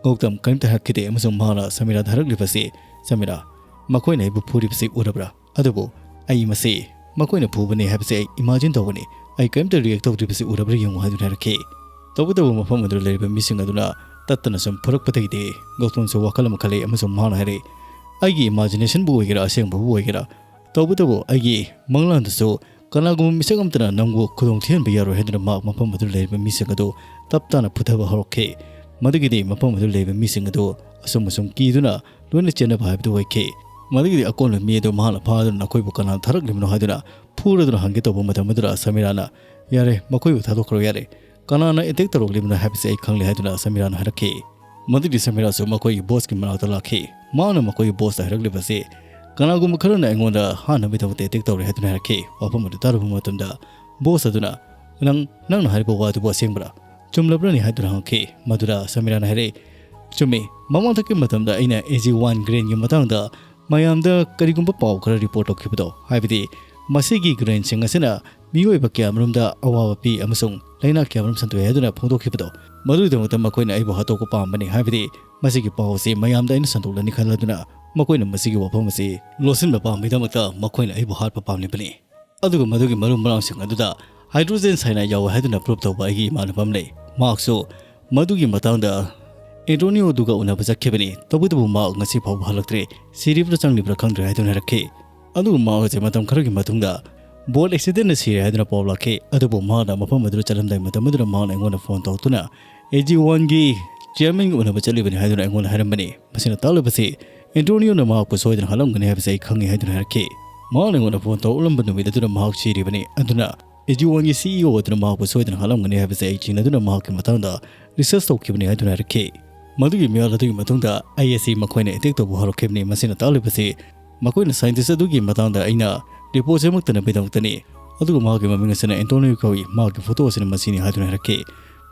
ꯒꯧꯇꯝ ꯀꯔꯤꯝꯇ ꯍꯥꯏꯔꯛꯈꯤꯗꯦ ꯑꯃꯁꯨꯡ ꯃꯍꯥꯛꯅ ꯁꯃꯤꯔꯥꯗ ꯍꯥꯏꯔꯛꯂꯤꯕꯁꯤ, "ꯁꯃꯤꯔꯥ, ꯃꯈꯣꯏꯅ ꯑꯩꯕꯨ ꯐꯨꯔꯤꯕꯁꯤ ꯎꯔꯕ꯭ꯔꯥ? ꯑꯗꯨꯕꯨ ꯑꯩ ꯃꯁꯤ ꯃꯈꯣꯏꯅ ꯐꯨꯕꯅꯤ ꯍꯥꯏꯕꯁꯤ ꯑꯩ ꯏꯃꯥꯖꯤꯟ ꯇꯧꯕꯅꯤ꯫ ꯑꯩ ꯀꯔꯤꯝꯇ ꯔꯤꯌꯦꯛ ꯇꯧꯗ꯭ꯔꯤꯕꯁꯤ ꯎꯔꯕ꯭ꯔꯥ ꯌꯦꯡꯉꯨ" ꯍꯥꯏꯗꯨꯅ ꯍꯥꯏꯔꯛꯈꯤ꯫ ꯇꯧꯕꯇꯕꯨ ꯃꯐꯝ ꯑꯗꯨꯗ ꯂꯩꯔꯤꯕ ꯃꯤꯁꯤꯡ ꯑꯗꯨꯅ ꯇꯠꯇꯅ ꯁꯨꯝ ꯐꯨꯔꯛꯄꯗꯒꯤꯗꯤ ꯒꯧꯇꯝꯁꯨ ꯋꯥꯈꯜ ꯑꯃ ꯈꯜꯂꯛꯏ ꯑꯃꯁꯨꯡ ꯃꯍꯥꯛꯅ ꯍꯥꯏꯔꯛꯏ, "ꯑꯩꯒꯤ ꯏꯃꯥꯖꯤꯅꯦꯁꯟꯕꯨ ꯑꯣꯏꯒꯦꯔꯥ ꯑꯁꯦꯡꯕꯕꯨ ꯑꯣꯏꯒꯦꯔꯥ, ꯇꯧꯕꯇꯕꯨ ꯑꯩꯒꯤ ꯃꯪꯂꯥꯟꯗꯁꯨ ꯀꯅꯥꯒꯨꯝꯕ ꯃꯤꯁꯛ ꯑꯃꯠꯇꯅ ꯅꯪꯕꯨ ꯈꯨꯗꯣꯡ ꯊꯤꯍꯟꯕ ꯌꯥꯔꯣꯏ" ꯍꯥꯏꯗꯨꯅ ꯃꯍꯥꯛ ꯃꯐꯝ ꯑꯗꯨꯗ ꯂꯩꯔꯤꯕ ꯃꯤꯁꯤꯡ ꯑꯗꯨ ꯇꯞ ꯇꯥꯅ ꯐꯨꯊꯕ ꯍꯧꯔꯛꯈꯤ꯫ ꯃꯗꯨꯒꯤꯗꯤ ꯃꯐꯝ ꯑꯗꯨꯗ ꯂꯩꯔꯤꯕ ꯃꯤꯁꯤꯡ ꯑꯗꯨ ꯑꯁꯨꯝ ꯑꯁꯨꯝ ꯀꯤꯗꯨꯅ ꯂꯣꯏꯅ ꯆꯦꯟꯅꯕ ꯍꯥꯏꯕꯗꯨ ꯑꯣꯏꯈꯤ꯫ ꯃꯗꯨꯒꯤꯗꯤ ꯑꯀꯣꯟꯕ ꯃꯤ ꯑꯗꯨ ꯃꯍꯥꯛꯅ ꯐꯥꯗꯨꯅ "ꯅꯈꯣꯏꯕꯨ ꯀꯅꯥꯅ ꯊꯥꯔꯛꯂꯤꯕꯅꯣ?" ꯍꯥꯏꯗꯨꯅ ꯐꯨꯔꯗꯨꯅ ꯍꯪꯒꯦ ꯇꯧꯕ ꯃꯇꯝ ꯑꯗꯨꯗ ꯁꯃꯤꯔꯥꯅ, "ꯌꯥꯔꯦ, ꯃꯈꯣꯏꯕꯨ ꯊꯥꯗꯣꯛꯈ꯭ꯔꯣ ꯌꯥꯔꯦ꯫ ꯀꯅꯥꯅ ꯑꯦꯇꯦꯛ ꯇꯧꯔꯛꯂꯤꯕꯅꯣ ꯍꯥꯏꯕꯁꯤ ꯑꯩ ꯈꯪꯂꯦ" ꯍꯥꯏꯗꯨꯅ ꯁꯃꯤꯔꯥꯅ ꯍꯥꯏꯔꯛꯈꯤ꯫ ꯃꯗꯨꯒꯤ ꯁꯃꯤꯔꯥꯁꯨ ꯃꯈꯣꯏꯒꯤ ꯕꯣꯁꯀꯤ ꯃꯅꯥꯛꯇ ꯂꯥꯛꯈꯤ꯫ ꯃꯍꯥꯛꯅ ꯃꯈꯣꯏꯒꯤ ꯕꯣꯁꯇ ꯍꯥꯏꯔꯛꯂꯤꯕꯁꯤ, "ꯀꯅꯥꯒꯨꯝꯕ ꯈꯔꯅ ꯑꯩꯉꯣꯟꯗ ꯍꯥꯠꯅꯕꯒꯤꯗꯃꯛꯇ ꯑꯦꯇꯦꯛ ꯇꯧꯔꯦ" ꯍꯥꯏꯗꯨꯅ ꯍꯥꯏꯔꯛꯈꯤ꯫ ꯋꯥꯐꯝ ꯑꯗꯨ ꯇꯥꯔꯨꯕ ꯃꯇꯝꯗ ꯕꯣꯁ ꯑꯗꯨꯅ, "ꯅꯪ, ꯅꯪꯅ ꯍꯥꯏꯔꯤꯕ ꯋꯥ ꯑꯗꯨꯕꯨ ꯑꯁꯦꯡꯕ꯭ꯔꯥ? ꯆꯨꯝꯂꯕ꯭ꯔꯅꯤ?" ꯍꯥꯏꯗꯨꯅ ꯍꯪꯉꯛꯈꯤ꯫ ꯃꯗꯨꯗ ꯁꯃꯤꯔꯥꯅ ꯍꯥꯏꯔꯛꯏ, "ꯆꯨꯝꯃꯤ, ꯃꯃꯥꯡꯊꯛꯀꯤ ꯃꯇꯝꯗ ꯑꯩꯅ ꯑꯦ ꯖꯤ ꯋꯥꯟ ꯒ꯭ꯔꯦꯟꯒꯤ ꯃꯇꯥꯡꯗ ꯃꯌꯥꯝꯗ ꯀꯔꯤꯒꯨꯝꯕ ꯄꯥꯎ ꯈꯔ ꯔꯤꯄꯣꯔꯠ ꯇꯧꯈꯤꯕꯗꯣ, ꯍꯥꯏꯕꯗꯤ ꯃꯁꯤꯒꯤ ꯒ꯭ꯔꯦꯟꯁꯤꯡ ꯑꯁꯤꯅ ꯃꯤꯑꯣꯏꯕ ꯀꯌꯥꯃꯔꯨꯝꯗ ꯑꯋꯥꯕ ꯄꯤ ꯑꯃꯁꯨꯡ ꯂꯥꯏꯅꯥ ꯀꯌꯥꯃꯔꯨꯝ ꯁꯟꯗꯣꯛꯑꯦ ꯍꯥꯏꯗꯨꯅ ꯐꯣꯡꯗꯣꯛꯈꯤꯕꯗꯣ, ꯃꯗꯨꯒꯤꯗꯃꯛꯇ ꯃꯈꯣꯏꯅ ꯑꯩꯕꯨ ꯍꯥꯠꯇꯣꯛꯄ ꯄꯥꯝꯕꯅꯤ, ꯍꯥꯏꯕꯗꯤ ꯃꯁꯤꯒꯤ ꯄꯥꯎ ꯑꯁꯤ ꯃꯌꯥꯝꯗ ꯑꯩꯅ ꯁꯟꯗꯣꯛꯂꯅꯤ ꯈꯜꯂꯗꯨꯅ ꯃꯈꯣꯏꯅ ꯃꯁꯤꯒꯤ ꯋꯥꯐꯝ ꯑꯁꯤ ꯂꯣꯠꯁꯤꯟꯕ ꯄꯥꯝꯕꯒꯤꯗꯃꯛꯇ ꯃꯈꯣꯏꯅ ꯑꯩꯕꯨ ꯍꯥꯠꯄ ꯄꯥꯝꯂꯤꯕꯅꯤ꯫ ꯑꯗꯨꯒ ꯃꯗꯨꯒꯤ ꯃꯔꯨ ꯃꯔꯥꯡꯁꯤꯡ ꯑꯗꯨꯗ ꯍꯥꯏꯗ꯭ꯔꯣꯖꯦꯟ ꯁꯥꯏꯅꯥꯏꯗ ꯌꯥꯎꯋꯦ ꯍꯥꯏꯗꯨꯅ ꯄ꯭ꯔꯨꯞ ꯇꯧꯕ ꯑꯩꯒꯤ ꯏꯃꯥꯟꯅꯕ ꯑꯃ ꯂꯩ꯫ ꯃꯍꯥꯛꯁꯨ ꯃꯗꯨꯒꯤ ꯃꯇꯥꯡꯗ ꯑꯦꯟꯇꯣꯅꯤꯑꯣꯗꯨꯒ ꯎꯅꯕ ꯆꯠꯈꯤꯕꯅꯤ꯫ ꯇꯧꯕꯇꯕꯨ ꯃꯍꯥꯛ ꯉꯁꯤ ꯐꯥꯎꯕ ꯍꯜꯂꯛꯇ꯭ꯔꯤ꯫ ꯁꯤꯔꯤꯕ꯭ꯔꯥ ꯆꯪꯂꯤꯕ꯭ꯔꯥ ꯈꯪꯗ꯭ꯔꯦ" ꯍꯥꯏꯗꯨꯅ ꯍꯥꯏꯔꯛꯈꯤ꯫ ꯑꯗꯨꯒ ꯃꯍꯥꯛ ꯑꯁꯦ ꯃꯇꯝ ꯈꯔꯒꯤ ꯃꯇꯨꯡꯗ ꯕꯣꯠ ꯑꯦꯛꯁꯤꯗꯦꯟꯅ ꯁꯤꯔꯦ ꯍꯥꯏꯗꯨꯅ ꯄꯥꯎ ꯂꯥꯛꯈꯤ꯫ ꯑꯗꯨꯕꯨ ꯃꯍꯥꯛꯅ ꯃꯐꯝ ꯑꯗꯨꯗ ꯆꯠꯂꯝꯗꯥꯏ ꯃꯇꯝ ꯑꯗꯨꯗ ꯃꯍꯥꯛꯅ ꯑꯩꯉꯣꯟꯗ ꯐꯣꯟ ꯇꯧꯔꯛꯇꯨꯅ ꯑꯦ ꯖꯤ ꯋꯥꯟꯒꯤ ꯆꯤꯌꯔꯃꯦꯟꯒ ꯎꯅꯕ ꯆꯠꯂꯤꯕꯅꯤ ꯍꯥꯏꯗꯨꯅ ꯑꯩꯉꯣꯟꯗ ꯍꯥꯏꯔꯝꯕꯅꯤ꯫ ꯃꯁꯤꯅ ꯇꯥꯛꯂꯤꯕꯁꯤ ꯑꯦꯟꯇꯣꯅꯤꯌꯣꯅ ꯃꯍꯥꯛꯄꯨ ꯁꯣꯏꯗꯅ ꯍꯥꯠꯂꯝꯒꯅꯤ ꯍꯥꯏꯕꯁꯤ ꯑꯩ ꯈꯪꯏ ꯍꯥꯏꯗꯨꯅ ꯍꯥꯏꯔꯛꯈꯤ꯫ ꯃꯍꯥꯛꯅ ꯑꯩꯉꯣꯟꯗ ꯐꯣꯟ ꯇꯧꯔꯛꯂꯝꯕ ꯅꯨꯃꯤꯠ ꯑꯗꯨꯗ ꯃꯍꯥꯛ ꯁꯤꯔꯤꯕꯅꯤ꯫ ꯑꯗꯨꯅ ꯑꯦ ꯖꯤ ꯋꯥꯟꯒꯤ ꯁꯤ ꯏ ꯑꯣ ꯑꯗꯨꯅ ꯃꯍꯥꯛꯄꯨ ꯁꯣꯏꯗꯅ ꯍꯥꯠꯂꯝꯒꯅꯤ ꯍꯥꯏꯕꯁꯤ ꯑꯩ ꯆꯤꯡꯅꯗꯨꯅ ꯃꯍꯥꯛꯀꯤ ꯃꯇꯥꯡꯗ ꯔꯤꯁꯔꯁ ꯇꯧꯈꯤꯕꯅꯤ ꯍꯥꯏꯗꯨꯅ ꯍꯥꯏꯔꯛꯈꯤ꯫ ꯃꯗꯨꯒꯤ ꯃꯤꯑꯣꯏ ꯑꯗꯨꯒꯤ ꯃꯇꯨꯡꯗ ꯑꯩ ꯑꯁꯤ ꯃꯈꯣꯏꯅ ꯑꯦꯇꯦꯛ ꯇꯧꯕ ꯍꯧꯔꯛꯈꯤꯕꯅꯤ꯫ ꯃꯁꯤꯅ ꯇꯥꯛꯂꯤꯕꯁꯤ ꯃꯈꯣꯏꯅ ꯁꯥꯏꯟꯇꯤꯁ ꯑꯗꯨꯒꯤ ꯃꯇꯥꯡꯗ ꯑꯩꯅ ꯔꯤꯄꯣꯔꯠ ꯁꯦꯝꯃꯛꯇꯅꯕꯒꯤꯗꯃꯛꯇꯅꯤ꯫ ꯑꯗꯨꯒ ꯃꯍꯥꯛꯀꯤ ꯃꯃꯤꯡ ꯑꯁꯤꯅ ꯑꯦꯟꯇꯣꯅꯤꯌꯣ ꯀꯧꯏ꯫ ꯃꯍꯥꯛꯀꯤ ꯐꯣꯇꯣ ꯑꯁꯤꯅ ꯃꯁꯤꯅꯤ ꯍꯥꯏꯗꯨꯅ ꯍꯥꯏꯔꯛꯈꯤ꯫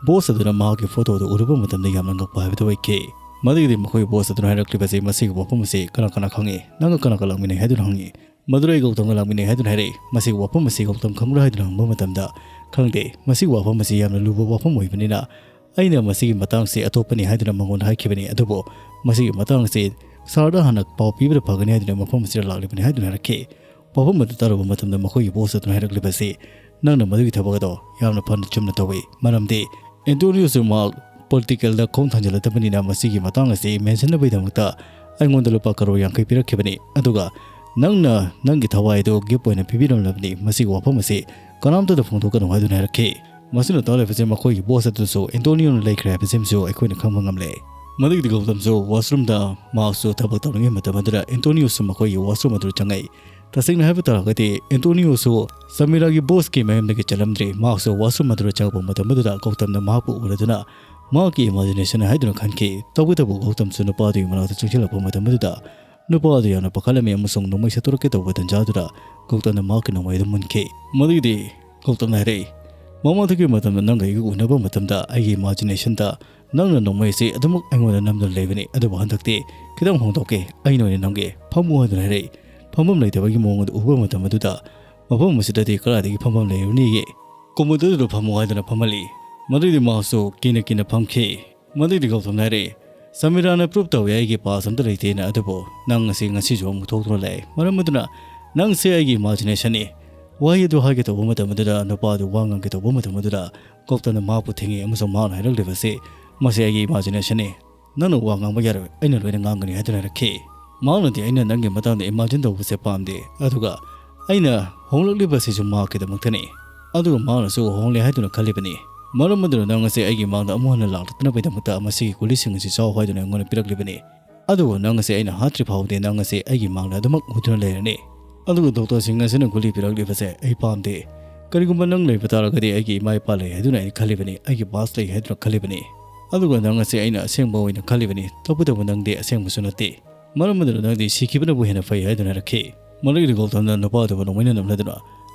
ꯕꯣꯁ ꯑꯗꯨꯅ ꯃꯍꯥꯛꯀꯤ ꯐꯣꯇꯣ ꯑꯗꯨ ꯎꯔꯨꯕ ꯃꯇꯝꯗ ꯌꯥꯝꯅ ꯉꯛꯄ ꯍꯥꯏꯕꯗꯨ ꯑꯣꯏꯈꯤ꯫ ꯃꯗꯨꯒꯤꯗꯤ ꯃꯈꯣꯏ ꯕꯣꯁ ꯑꯗꯨꯅ ꯍꯥꯏꯔꯛꯂꯤꯕꯁꯤ ꯃꯁꯤꯒꯤ ꯋꯥꯐꯝ ꯑꯁꯤ ꯀꯅꯥ ꯀꯅꯥ ꯈꯪꯏ? ꯅꯪꯒ ꯀꯅꯥꯒ ꯂꯥꯛꯃꯤꯟꯅꯩ ꯍꯥꯏꯗꯨꯅ ꯍꯪꯏ꯫ ꯃꯗꯨꯗ ꯑꯩ ꯒꯧꯇꯝꯒ ꯂꯥꯛꯃꯤꯟꯅꯩ ꯍꯥꯏꯗꯨꯅ ꯍꯥꯏꯔꯛꯏ꯫ ꯃꯁꯤꯒꯤ ꯋꯥꯐꯝ ꯑꯁꯤ ꯒꯧꯇꯝ ꯈꯪꯕ꯭ꯔꯥ ꯍꯥꯏꯗꯨꯅ ꯍꯪꯕ ꯃꯇꯝꯗ, ꯈꯪꯗꯦ, ꯃꯁꯤꯒꯤ ꯋꯥꯐꯝ ꯑꯁꯤ ꯌꯥꯝꯅ ꯂꯨꯕ ꯋꯥꯐꯝ ꯑꯣꯏꯕꯅꯤꯅ ꯑꯩꯅ ꯃꯁꯤꯒꯤ ꯃꯇꯥꯡꯁꯤ ꯑꯇꯣꯞꯄꯅꯤ ꯍꯥꯏꯗꯨꯅ ꯃꯉꯣꯟꯗ ꯍꯥꯏꯈꯤꯕꯅꯤ꯫ ꯑꯗꯨꯕꯨ ꯃꯁꯤꯒꯤ ꯃꯇꯥꯡꯁꯤ ꯁꯥꯔꯗ ꯍꯥꯟꯅ ꯄꯥꯎ ꯄꯤꯕꯅ ꯐꯒꯅꯤ ꯍꯥꯏꯗꯨꯅ ꯃꯐꯝ ꯑꯁꯤꯗ ꯂꯥꯛꯂꯤꯕꯅꯤ ꯍꯥꯏꯗꯨꯅ ꯍꯥꯏꯔꯛꯈꯤ꯫ ꯋꯥꯐꯝ ꯑꯗꯨ ꯇꯥꯔꯨꯕ ꯃꯇꯝꯗ ꯃꯈꯣꯏꯒꯤ ꯕꯣꯁ ꯑꯗꯨꯅ ꯍꯥꯏꯔꯛꯂꯤꯕꯁꯤ, ꯅꯪꯅ ꯃꯗꯨꯒꯤ ꯊꯕꯛ ꯑꯗꯣ ꯌꯥꯝꯅ ꯐꯅ ꯆꯨꯝꯅ ꯇꯧꯏ, ꯃꯔꯝꯗꯤ ꯑꯦꯟꯇꯣꯅꯤꯌꯣꯁꯨ ꯃꯍꯥꯛ ꯄꯣꯂꯤꯇꯤꯀꯦꯜꯗ ꯈꯣꯡ ꯊꯥꯡꯖꯤꯜꯂꯗꯕꯅꯤꯅ ꯃꯁꯤꯒꯤ ꯃꯇꯥꯡ ꯑꯁꯤ ꯃꯦꯟꯁꯤꯟꯅꯕꯒꯤꯗꯃꯛꯇ ꯑꯩꯉꯣꯟꯗ ꯂꯨꯄꯥ ꯀꯔꯣꯔ ꯌꯥꯡꯈꯩ ꯄꯤꯔꯛꯈꯤꯕꯅꯤ꯫ ꯑꯗꯨꯒ ꯅꯪꯅ ꯅꯪꯒꯤ ꯊꯋꯥꯏ ꯑꯗꯨ ꯒꯤꯐ ꯑꯣꯏꯅ ꯄꯤꯕꯤꯔꯝꯂꯕꯅꯤ꯫ ꯃꯁꯤꯒꯤ ꯋꯥꯐꯝ ꯑꯁꯤ ꯀꯅꯥꯝꯇꯗ ꯐꯣꯡꯗꯣꯛꯀꯅꯨ ꯍꯥꯏꯗꯨꯅ ꯍꯥꯏꯔꯛꯈꯤ꯫ ꯃꯁꯤꯅ ꯇꯥꯛꯂꯤꯕꯁꯤ ꯃꯈꯣꯏꯒꯤ ꯕꯣꯁ ꯑꯗꯨꯁꯨ ꯑꯦꯟꯇꯣꯅꯤꯌꯣꯅ ꯂꯩꯈ꯭ꯔꯦ ꯍꯥꯏꯕꯁꯤꯃꯁꯨ ꯑꯩꯈꯣꯏꯅ ꯈꯪꯕ ꯉꯝꯂꯦ꯫ ꯃꯗꯨꯒꯤꯗꯤ ꯒꯧꯇꯝꯁꯨ ꯋꯥꯁꯔꯨꯝꯗ ꯃꯍꯥꯛꯁꯨ ꯊꯕꯛ ꯇꯧꯔꯤꯉꯩ ꯃꯇꯝ ꯑꯗꯨꯗ ꯑꯦꯟꯇꯣꯅꯤꯌꯣꯁꯨ ꯃꯈꯣꯏꯒꯤ ꯋꯥꯁꯔꯨꯝ ꯑꯗꯨꯗ ꯆꯪꯉꯛꯏ꯫ ꯇꯁꯦꯡꯅ ꯍꯥꯏꯕ ꯇꯥꯔꯒꯗꯤ ꯑꯦꯟꯇꯣꯅꯤꯌꯣꯁꯨ ꯁꯃꯤꯔꯥꯒꯤ ꯕꯣꯁꯀꯤ ꯃꯌꯨꯝꯗꯒꯤ ꯆꯠꯂꯝꯗ꯭ꯔꯤ꯫ ꯃꯍꯥꯛꯁꯨ ꯋꯥꯁꯔꯨꯝ ꯑꯗꯨꯗ ꯆꯪꯉꯛꯄ ꯃꯇꯝ ꯑꯗꯨꯗ ꯒꯧꯇꯝꯅ ꯃꯍꯥꯛꯄꯨ ꯎꯔꯗꯨꯅ ꯃꯍꯥꯛꯀꯤ ꯏꯃꯥꯖꯤꯅꯦꯁꯟ ꯍꯥꯏꯗꯨꯅ ꯈꯟꯈꯤ꯫ ꯇꯧꯕꯇꯕꯨ ꯒꯧꯇꯝꯁꯨ ꯅꯨꯄꯥ ꯑꯗꯨꯒꯤ ꯃꯅꯥꯛꯇ ꯆꯪꯁꯤꯜꯂꯛꯄ ꯃꯇꯝ ꯑꯗꯨꯗ ꯅꯨꯄꯥ ꯑꯗꯨ ꯌꯥꯝꯅ ꯄꯥꯈꯠꯂꯝꯃꯤ ꯑꯃꯁꯨꯡ ꯅꯣꯡꯃꯩ ꯁꯠꯇꯣꯔꯛꯀꯦ ꯇꯧꯕ ꯇꯟꯖꯥ ꯑꯗꯨꯗ ꯒꯧꯇꯝꯅ ꯃꯍꯥꯛꯀꯤ ꯅꯣꯡꯃꯩ ꯑꯗꯨ ꯃꯨꯟꯈꯤ꯫ ꯃꯗꯨꯒꯤꯗꯤ ꯒꯧꯇꯝꯅ ꯍꯥꯏꯔꯛꯏ, "ꯃꯃꯥꯡꯗꯒꯤ ꯃꯇꯝꯗ ꯅꯪꯒ ꯑꯩꯒ ꯎꯅꯕ ꯃꯇꯝꯗ ꯑꯩꯒꯤ ꯏꯃꯥꯖꯤꯅꯦꯁꯟꯗ ꯅꯪꯅ ꯅꯣꯡꯃꯩ ꯑꯁꯤ ꯑꯗꯨꯃꯛ ꯑꯩꯉꯣꯟꯗ ꯅꯝꯗꯨꯅ ꯂꯩꯕꯅꯤ꯫ ꯑꯗꯨꯕꯨ ꯍꯟꯗꯛꯇꯤ ꯈꯤꯇꯪ ꯍꯣꯡꯗꯣꯛꯀꯦ, ꯑꯩꯅ ꯑꯣꯏꯅ ꯅꯝꯒꯦ꯫ ꯐꯝꯃꯨ" ꯍꯥꯏꯗꯨꯅ ꯍꯥꯏꯔꯛꯏ꯫ ꯐꯝꯐꯝ ꯂꯩꯇꯕꯒꯤ ꯃꯑꯣꯡ ꯑꯗꯨ ꯎꯕ ꯃꯇꯝ ꯑꯗꯨꯗ ꯃꯐꯝ ꯑꯁꯤꯗꯗꯤ ꯀꯗꯥꯏꯗꯒꯤ ꯐꯝꯐꯝ ꯂꯩꯔꯨꯅꯤꯒꯦ? ꯀꯣꯃꯣꯗ ꯑꯗꯨꯗ ꯐꯝꯃꯨ ꯍꯥꯏꯗꯨꯅ ꯐꯝꯍꯜꯂꯤ꯫ ꯃꯗꯨꯒꯤꯗꯤ ꯃꯍꯥꯛꯁꯨ ꯀꯤꯅ ꯀꯤꯅ ꯐꯝꯈꯤ꯫ ꯃꯗꯨꯒꯤꯗꯤ ꯒꯧꯇꯝꯅ ꯍꯥꯏꯔꯛꯏ, "ꯁꯃꯤꯔꯥꯅ ꯄ꯭ꯔꯨꯞ ꯇꯧꯏ ꯑꯩꯒꯤ ꯄꯥꯁ ꯑꯝꯇ ꯂꯩꯇꯦꯅ, ꯑꯗꯨꯕꯨ ꯅꯪ ꯑꯁꯤ ꯉꯁꯤꯁꯨ ꯑꯃꯨꯛ ꯊꯣꯛꯇꯨꯅ ꯂꯩ꯫ ꯃꯔꯝ ꯑꯗꯨꯅ ꯅꯪꯁꯦ ꯑꯩꯒꯤ ꯏꯃꯥꯖꯤꯅꯦꯁꯟꯅꯤ"꯫ ꯋꯥꯍꯩ ꯑꯗꯨ ꯍꯥꯏꯒꯦ ꯇꯧꯕ ꯃꯇꯝ ꯑꯗꯨꯗ ꯅꯨꯄꯥ ꯑꯗꯨ ꯋꯥ ꯉꯥꯡꯒꯦ ꯇꯧꯕ ꯃꯇꯝ ꯑꯗꯨꯗ ꯒꯧꯇꯝꯅ ꯃꯍꯥꯛꯄꯨ ꯊꯤꯡꯉꯤ ꯑꯃꯁꯨꯡ ꯃꯍꯥꯛꯅ ꯍꯥꯏꯔꯛꯂꯤꯕꯁꯤ, "ꯃꯁꯤ ꯑꯩꯒꯤ ꯏꯃꯥꯖꯤꯅꯦꯁꯟꯅꯤ꯫ ꯅꯪꯅ ꯋꯥ ꯉꯥꯡꯕ ꯌꯥꯔꯣꯏ, ꯑꯩꯅ ꯂꯣꯏꯅ ꯉꯥꯡꯒꯅꯤ" ꯍꯥꯏꯗꯨꯅ ꯍꯥꯏꯔꯛꯈꯤ꯫ ꯃꯍꯥꯛꯅꯗꯤ ꯑꯩꯅ ꯅꯪꯒꯤ ꯃꯇꯥꯡꯗ ꯏꯃꯥꯖꯤꯟ ꯇꯧꯕꯁꯦ ꯄꯥꯝꯗꯦ, ꯑꯗꯨꯒ ꯑꯩꯅ ꯍꯣꯡꯂꯛꯂꯤꯕꯁꯤꯁꯨ ꯃꯍꯥꯛꯀꯤꯗꯃꯛꯇꯅꯤ꯫ ꯑꯗꯨꯒ ꯃꯍꯥꯛꯅꯁꯨ ꯍꯣꯡꯂꯦ ꯍꯥꯏꯗꯨꯅ ꯈꯜꯂꯤꯕꯅꯤ꯫ ꯃꯔꯝ ꯑꯗꯨꯅ ꯅꯪ ꯑꯁꯤ ꯑꯩꯒꯤ ꯃꯥꯡꯗ ꯑꯃꯨꯛ ꯍꯟꯅ ꯂꯥꯛꯂꯛꯇꯅꯕꯒꯤꯗꯃꯛꯇ ꯃꯁꯤꯒꯤ ꯒꯨꯂꯤꯁꯤꯡ ꯑꯁꯤ ꯆꯥꯎ ꯍꯥꯏꯗꯨꯅ ꯑꯩꯉꯣꯟꯗ ꯄꯤꯔꯛꯂꯤꯕꯅꯤ꯫ ꯑꯗꯨꯕꯨ ꯅꯪ ꯑꯁꯤ ꯑꯩꯅ ꯍꯥꯠꯇ꯭ꯔꯤ ꯐꯥꯎꯕꯗꯤ ꯅꯪ ꯑꯁꯤ ꯑꯩꯒꯤ ꯃꯥꯡꯗ ꯑꯗꯨꯃꯛ ꯎꯗꯨꯅ ꯂꯩꯔꯅꯤ꯫ ꯑꯗꯨꯒ ꯗꯣꯛꯇꯔꯁꯤꯡ ꯑꯁꯤꯅ ꯒꯨꯂꯤ ꯄꯤꯔꯛꯂꯤꯕꯁꯦ ꯑꯩ ꯄꯥꯝꯗꯦ꯫ ꯀꯔꯤꯒꯨꯝꯕ ꯅꯪ ꯂꯩꯕ ꯇꯥꯔꯒꯗꯤ ꯑꯩꯒꯤ ꯏꯃꯥ ꯏꯄꯥ ꯂꯩ ꯍꯥꯏꯗꯨꯅ ꯑꯩ ꯈꯜꯂꯤꯕꯅꯤ, ꯑꯩꯒꯤ ꯕꯥꯁ ꯂꯩ ꯍꯥꯏꯗꯨꯅ ꯈꯜꯂꯤꯕꯅꯤ꯫ ꯑꯗꯨꯒ ꯅꯪ ꯑꯁꯤ ꯑꯩꯅ ꯑꯁꯦꯡꯕ ꯑꯣꯏꯅ ꯈꯜꯂꯤꯕꯅꯤ, ꯇꯧꯕꯇꯕꯨ ꯅꯪꯗꯤ ꯑꯁꯦꯡꯕꯁꯨ ꯅꯠꯇꯦ꯫ ꯃꯔꯝ ꯑꯗꯨꯅ ꯅꯪꯗꯤ ꯁꯤꯈꯤꯕꯅꯕꯨ ꯍꯦꯟꯅ ꯐꯩ ꯍꯥꯏꯗꯨꯅ ꯍꯥꯏꯔꯛꯈꯤ꯫ ꯃꯗꯨꯒꯤꯗꯤ ꯒꯧꯇꯝꯅ ꯅꯨꯄꯥ ꯑꯗꯨꯕꯨ ꯅꯣꯡꯃꯩꯅ ꯅꯝꯂꯗꯨꯅ,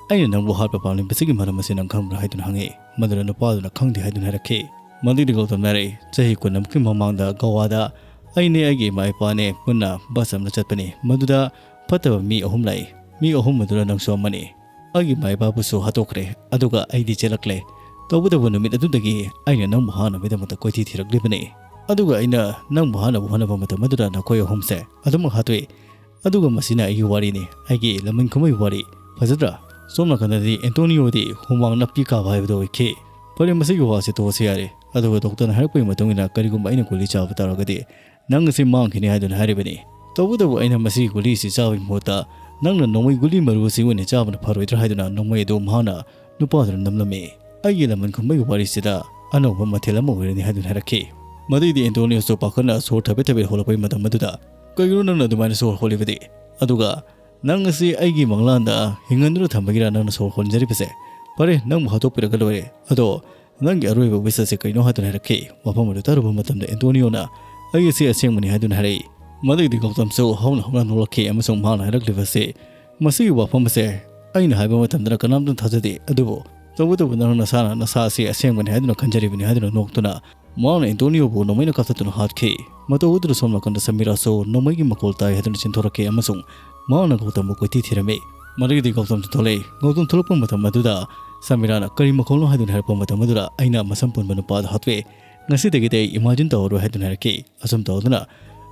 "ꯑꯩꯅ ꯅꯪꯕꯨ ꯍꯥꯠꯄ ꯄꯥꯝꯂꯤꯕꯁꯤꯒꯤ ꯃꯔꯝ ꯑꯁꯤ ꯅꯪ ꯈꯪꯕ꯭ꯔꯥ?" ꯍꯥꯏꯗꯨꯅ ꯍꯪꯉꯤ꯫ ꯃꯗꯨꯗ ꯅꯨꯄꯥ ꯑꯗꯨꯅ ꯈꯪꯗꯦ ꯍꯥꯏꯗꯨꯅ ꯍꯥꯏꯔꯛꯈꯤ꯫ ꯃꯗꯨꯒꯤꯗꯤ ꯒꯧꯇꯝꯅ ꯍꯥꯏꯔꯛꯏ, "ꯆꯍꯤ ꯀꯨꯟꯃꯨꯛꯀꯤ ꯃꯃꯥꯡꯗ ꯒꯋꯥꯗ ꯑꯩꯅꯦ ꯑꯩꯒꯤ ꯏꯃꯥ ꯏꯄꯥꯅꯦ ꯄꯨꯟꯅ ꯕꯁ ꯑꯃꯗ ꯆꯠꯄꯅꯤ꯫ ꯃꯗꯨꯗ ꯐꯠꯇꯕ ꯃꯤ ꯑꯍꯨꯝ ꯂꯥꯛꯏ꯫ ꯃꯤ ꯑꯍꯨꯝ ꯑꯗꯨꯗ ꯅꯪꯁꯨ ꯑꯃꯅꯤ꯫ ꯑꯩꯒꯤ ꯏꯃꯥ ꯏꯄꯥꯕꯨꯁꯨ ꯍꯥꯠꯇꯣꯛꯈ꯭ꯔꯦ, ꯑꯗꯨꯒ ꯑꯩꯗꯤ ꯆꯦꯜꯂꯛꯂꯦ꯫ ꯇꯧꯕꯇꯕꯨ ꯅꯨꯃꯤꯠ ꯑꯗꯨꯗꯒꯤ ꯑꯩꯅ ꯅꯪꯕꯨ ꯍꯥꯠꯅꯕꯒꯤꯗꯃꯛꯇ ꯀꯣꯏꯊꯤ ꯊꯤꯔꯛꯂꯤꯕꯅꯤ꯫ ꯑꯗꯨꯒ ꯑꯩꯅ ꯅꯪꯕꯨ ꯍꯥꯠꯅꯕ ꯍꯣꯠꯅꯕ ꯃꯇꯝ ꯑꯗꯨꯗ ꯅꯈꯣꯏ ꯑꯍꯨꯝꯁꯦ ꯑꯗꯨꯃꯛ ꯍꯥꯠꯇꯣꯛꯏ꯫ ꯑꯗꯨꯒ ꯃꯁꯤꯅ ꯑꯩꯒꯤ ꯋꯥꯔꯤꯅꯤ, ꯑꯩꯒꯤ ꯂꯃꯟ ꯈꯨꯝꯕꯒꯤ ꯋꯥꯔꯤ꯫ ꯐꯖꯗ꯭ꯔꯥ?" ꯁꯣꯝ ꯅꯥꯀꯟꯗꯗꯤ ꯑꯦꯟꯇꯣꯅꯤꯌꯣꯗꯤ ꯍꯨꯃꯥꯡ ꯅꯞꯄꯤ ꯀꯥꯕ ꯍꯥꯏꯕꯗꯨ ꯑꯣꯏꯈꯤ꯫ "ꯐꯔꯦ, ꯃꯁꯤꯒꯤ ꯋꯥꯁꯦ ꯇꯣꯛꯑꯁꯤ ꯌꯥꯔꯦ꯫ ꯑꯗꯨꯒ ꯗꯣꯛꯇꯔꯅ ꯍꯥꯏꯔꯛꯄꯒꯤ ꯃꯇꯨꯡ ꯏꯟꯅ ꯀꯔꯤꯒꯨꯝꯕ ꯑꯩꯅ ꯒꯨꯂꯤ ꯆꯥꯕ ꯇꯥꯔꯒꯗꯤ ꯅꯪ ꯑꯁꯤ ꯃꯥꯡꯈꯤꯅꯤ ꯍꯥꯏꯗꯨꯅ ꯍꯥꯏꯔꯤꯕꯅꯤ꯫ ꯇꯧꯕꯇꯕꯨ ꯑꯩꯅ ꯃꯁꯤꯒꯤ ꯒꯨꯂꯤ ꯑꯁꯤ ꯆꯥꯕꯒꯤ ꯃꯍꯨꯠꯇ ꯅꯪꯅ ꯅꯣꯡꯃꯩ ꯒꯨꯂꯤ ꯃꯔꯨ ꯑꯁꯤ ꯑꯣꯏꯅ ꯆꯥꯕꯅ ꯐꯔꯣꯏꯗ꯭ꯔꯥ?" ꯍꯥꯏꯗꯨꯅ ꯅꯣꯡꯃꯩ ꯑꯗꯨ ꯃꯍꯥꯛꯅ ꯅꯨꯄꯥꯗꯨꯅ ꯅꯝꯂꯝꯃꯤ꯫ ꯑꯩꯒꯤ ꯂꯃꯟ ꯈꯨꯝꯕꯒꯤ ꯋꯥꯔꯤꯁꯤꯗ ꯑꯅꯧꯕ ꯃꯊꯦꯜ ꯑꯃ ꯑꯣꯏꯔꯅꯤ ꯍꯥꯏꯗꯨꯅ ꯍꯥꯏꯔꯛꯈꯤ꯫ ꯃꯗꯨꯒꯤꯗꯤ ꯑꯦꯟꯇꯣꯅꯤꯌꯣꯁꯨ ꯄꯥꯈꯠꯅ ꯁꯣꯔ ꯊꯕꯦꯠ ꯊꯕꯦꯠ ꯍꯣꯜꯂꯛꯄꯒꯤ ꯃꯇꯝ ꯑꯗꯨꯗ, "ꯀꯩꯒꯤꯅꯣ ꯅꯪꯅ ꯑꯗꯨꯃꯥꯏꯅ ꯁꯣꯔ ꯍꯣꯜꯂꯤꯕꯗꯤ? ꯑꯗꯨꯒ ꯅꯪ ꯑꯁꯤ ꯑꯩꯒꯤ ꯃꯪꯂꯥꯟꯗ ꯍꯤꯡꯍꯟꯗꯨꯅ ꯊꯝꯕꯒꯤꯔ ꯅꯪꯅ ꯁꯣꯔ ꯍꯣꯟꯖꯔꯤꯕꯁꯦ? ꯐꯔꯦ, ꯅꯪꯕꯨ ꯍꯥꯠꯇꯣꯛꯄꯤꯔꯒ ꯂꯣꯏꯔꯦ꯫ ꯑꯗꯣ ꯅꯪꯒꯤ ꯑꯔꯣꯏꯕ ꯋꯤꯁ ꯑꯁꯤ ꯀꯩꯅꯣ?" ꯍꯥꯏꯗꯨꯅ ꯍꯥꯏꯔꯛꯈꯤ꯫ ꯋꯥꯐꯝ ꯑꯗꯨ ꯇꯥꯔꯨꯕ ꯃꯇꯝꯗ ꯑꯦꯟꯇꯣꯅꯤꯌꯣꯅ, "ꯑꯩ ꯑꯁꯤ ꯑꯁꯦꯡꯕꯅꯤ" ꯍꯥꯏꯗꯨꯅ ꯍꯥꯏꯔꯛꯏ꯫ ꯃꯗꯨꯒꯤꯗꯤ ꯒꯧꯇꯝꯁꯨ ꯍꯧꯅ ꯍꯧꯅ ꯅꯣꯛꯂꯛꯈꯤ ꯑꯃꯁꯨꯡ ꯃꯍꯥꯛꯅ ꯍꯥꯏꯔꯛꯂꯤꯕꯁꯤ, "ꯃꯁꯤꯒꯤ ꯋꯥꯐꯝ ꯑꯁꯦ ꯑꯩꯅ ꯍꯥꯏꯕ ꯃꯇꯝꯗ ꯀꯅꯥꯝꯇꯅ ꯊꯥꯖꯗꯦ, ꯑꯗꯨꯕꯨ ꯇꯧꯕꯇꯕꯨ ꯅꯪ ꯅꯁꯥꯅ ꯅꯁꯥ ꯑꯁꯤ ꯑꯁꯦꯡꯕꯅꯤ ꯍꯥꯏꯗꯨꯅ ꯈꯟꯖꯔꯤꯕꯅꯤ" ꯍꯥꯏꯗꯨꯅ ꯅꯣꯛꯇꯨꯅ ꯃꯍꯥꯛꯅ ꯑꯦꯟꯇꯣꯅꯤꯌꯣꯕꯨ ꯅꯣꯡꯃꯩꯅ ꯀꯥꯞꯊꯠꯇꯨꯅ ꯍꯥꯠꯈꯤ꯫ ꯃꯇꯧ ꯑꯗꯨꯗ ꯁꯣꯝ ꯅꯥꯀꯟꯗ ꯁꯃꯤꯔꯥꯁꯨ ꯅꯣꯡꯃꯩꯒꯤ ꯃꯈꯣꯜ ꯇꯥꯏ ꯍꯥꯏꯗꯨꯅ ꯆꯦꯟꯊꯣꯔꯛꯈꯤ ꯑꯃꯁꯨꯡ ꯃꯍꯥꯛꯅ ꯒꯧꯇꯝꯕꯨ ꯀꯣꯏꯊꯤ ꯊꯤꯔꯝꯃꯤ꯫ ꯃꯗꯨꯒꯤꯗꯤ ꯒꯧꯇꯝꯁꯨ ꯊꯣꯛꯂꯛꯏ꯫ ꯒꯧꯇꯝ ꯊꯣꯛꯂꯛꯄ ꯃꯇꯝ ꯑꯗꯨꯗ ꯁꯃꯤꯔꯥꯅ, "ꯀꯔꯤ ꯃꯈꯣꯜꯅꯣ?" ꯍꯥꯏꯗꯨꯅ ꯍꯥꯏꯔꯛꯄ ꯃꯇꯝ ꯑꯗꯨꯗ, "ꯑꯩꯅ ꯃꯁꯝ ꯄꯨꯟꯕ ꯅꯨꯄꯥꯗ ꯍꯥꯠꯇꯣꯛꯑꯦ꯫ ꯉꯁꯤꯗꯒꯤꯗꯤ ꯑꯩ ꯏꯃꯥꯖꯤꯟ ꯇꯧꯔꯔꯣꯏ" ꯍꯥꯏꯗꯨꯅ ꯍꯥꯏꯔꯛꯈꯤ꯫ ꯑꯁꯨꯝ ꯇꯧꯗꯨꯅ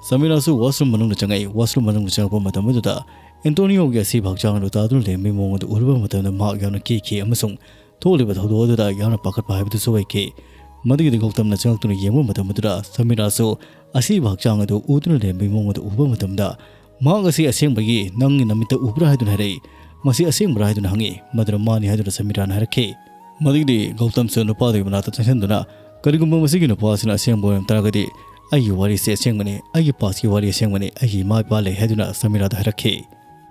ꯁꯃꯤꯔꯥꯁꯨ ꯋꯥꯁꯔꯨꯝ ꯃꯅꯨꯡꯗ ꯆꯪꯉꯛꯏ꯫ ꯋꯥꯁꯔꯨꯝ ꯃꯅꯨꯡꯗ ꯆꯪꯉꯛꯄ ꯃꯇꯝ ꯑꯗꯨꯗ ꯑꯦꯟꯇꯣꯅꯤꯌꯣꯒꯤ ꯑꯁꯤꯕ ꯍꯛꯆꯥꯡ ꯑꯗꯨ ꯇꯥꯗꯨꯅ ꯂꯩꯔꯝꯕꯒꯤ ꯃꯑꯣꯡ ꯑꯗꯨ ꯎꯔꯨꯕ ꯃꯇꯝꯗ ꯃꯍꯥꯛ ꯌꯥꯝꯅ ꯀꯤꯈꯤ ꯑꯃꯁꯨꯡ ꯊꯣꯛꯂꯤꯕ ꯊꯧꯗꯣꯛ ꯑꯗꯨꯗ ꯌꯥꯝꯅ ꯄꯥꯈꯠꯄ ꯍꯥꯏꯕꯗꯨꯁꯨ ꯑꯣꯏꯈꯤ꯫ ꯃꯗꯨꯒꯤꯗꯤ ꯒꯧꯇꯝꯅ ꯆꯪꯂꯛꯇꯨꯅ ꯌꯦꯡꯕ ꯃꯇꯝ ꯑꯗꯨꯗ ꯁꯃꯤꯔꯥꯁꯨ ꯑꯁꯤꯕ ꯍꯛꯆꯥꯡ ꯑꯗꯨ ꯎꯗꯨꯅ ꯂꯩꯔꯝꯕꯒꯤ ꯃꯑꯣꯡ ꯑꯗꯨ ꯎꯕ ꯃꯇꯝꯗ, "ꯃꯍꯥꯛ ꯑꯁꯤ ꯑꯁꯦꯡꯕꯒꯤ ꯅꯪꯒꯤ ꯅꯃꯤꯠꯇ ꯎꯕ꯭ꯔꯥ?" ꯍꯥꯏꯗꯨꯅ ꯍꯥꯏꯔꯛꯏ꯫ "ꯃꯁꯤ ꯑꯁꯦꯡꯕ꯭ꯔꯥ?" ꯍꯥꯏꯗꯨꯅ ꯍꯪꯉꯤ꯫ ꯃꯗꯨꯗ "ꯃꯥꯅꯤ" ꯍꯥꯏꯗꯨꯅ ꯁꯃꯤꯔꯥꯅ ꯍꯥꯏꯔꯛꯈꯤ꯫ ꯃꯗꯨꯒꯤꯗꯤ ꯒꯧꯇꯝꯁꯨ ꯅꯨꯄꯥꯗꯨꯒꯤ ꯃꯅꯥꯛꯇ ꯆꯪꯁꯤꯟꯗꯨꯅ, "ꯀꯔꯤꯒꯨꯝꯕ ꯃꯁꯤꯒꯤ ꯅꯨꯄꯥ ꯑꯁꯤꯅ ꯑꯁꯦꯡꯕ ꯑꯣꯏꯔꯝ ꯇꯥꯔꯒꯗꯤ, ꯑꯩꯒꯤ ꯋꯥꯔꯤꯁꯦ ꯑꯁꯦꯡꯕꯅꯤ, ꯑꯩꯒꯤ ꯄꯥꯁꯀꯤ ꯋꯥꯔꯤ ꯑꯁꯦꯡꯕꯅꯤ, ꯑꯩꯒꯤ ꯏꯃꯥ ꯏꯄꯥ ꯂꯩ" ꯍꯥꯏꯗꯨꯅ ꯁꯃꯤꯔꯥꯗ ꯍꯥꯏꯔꯛꯈꯤ꯫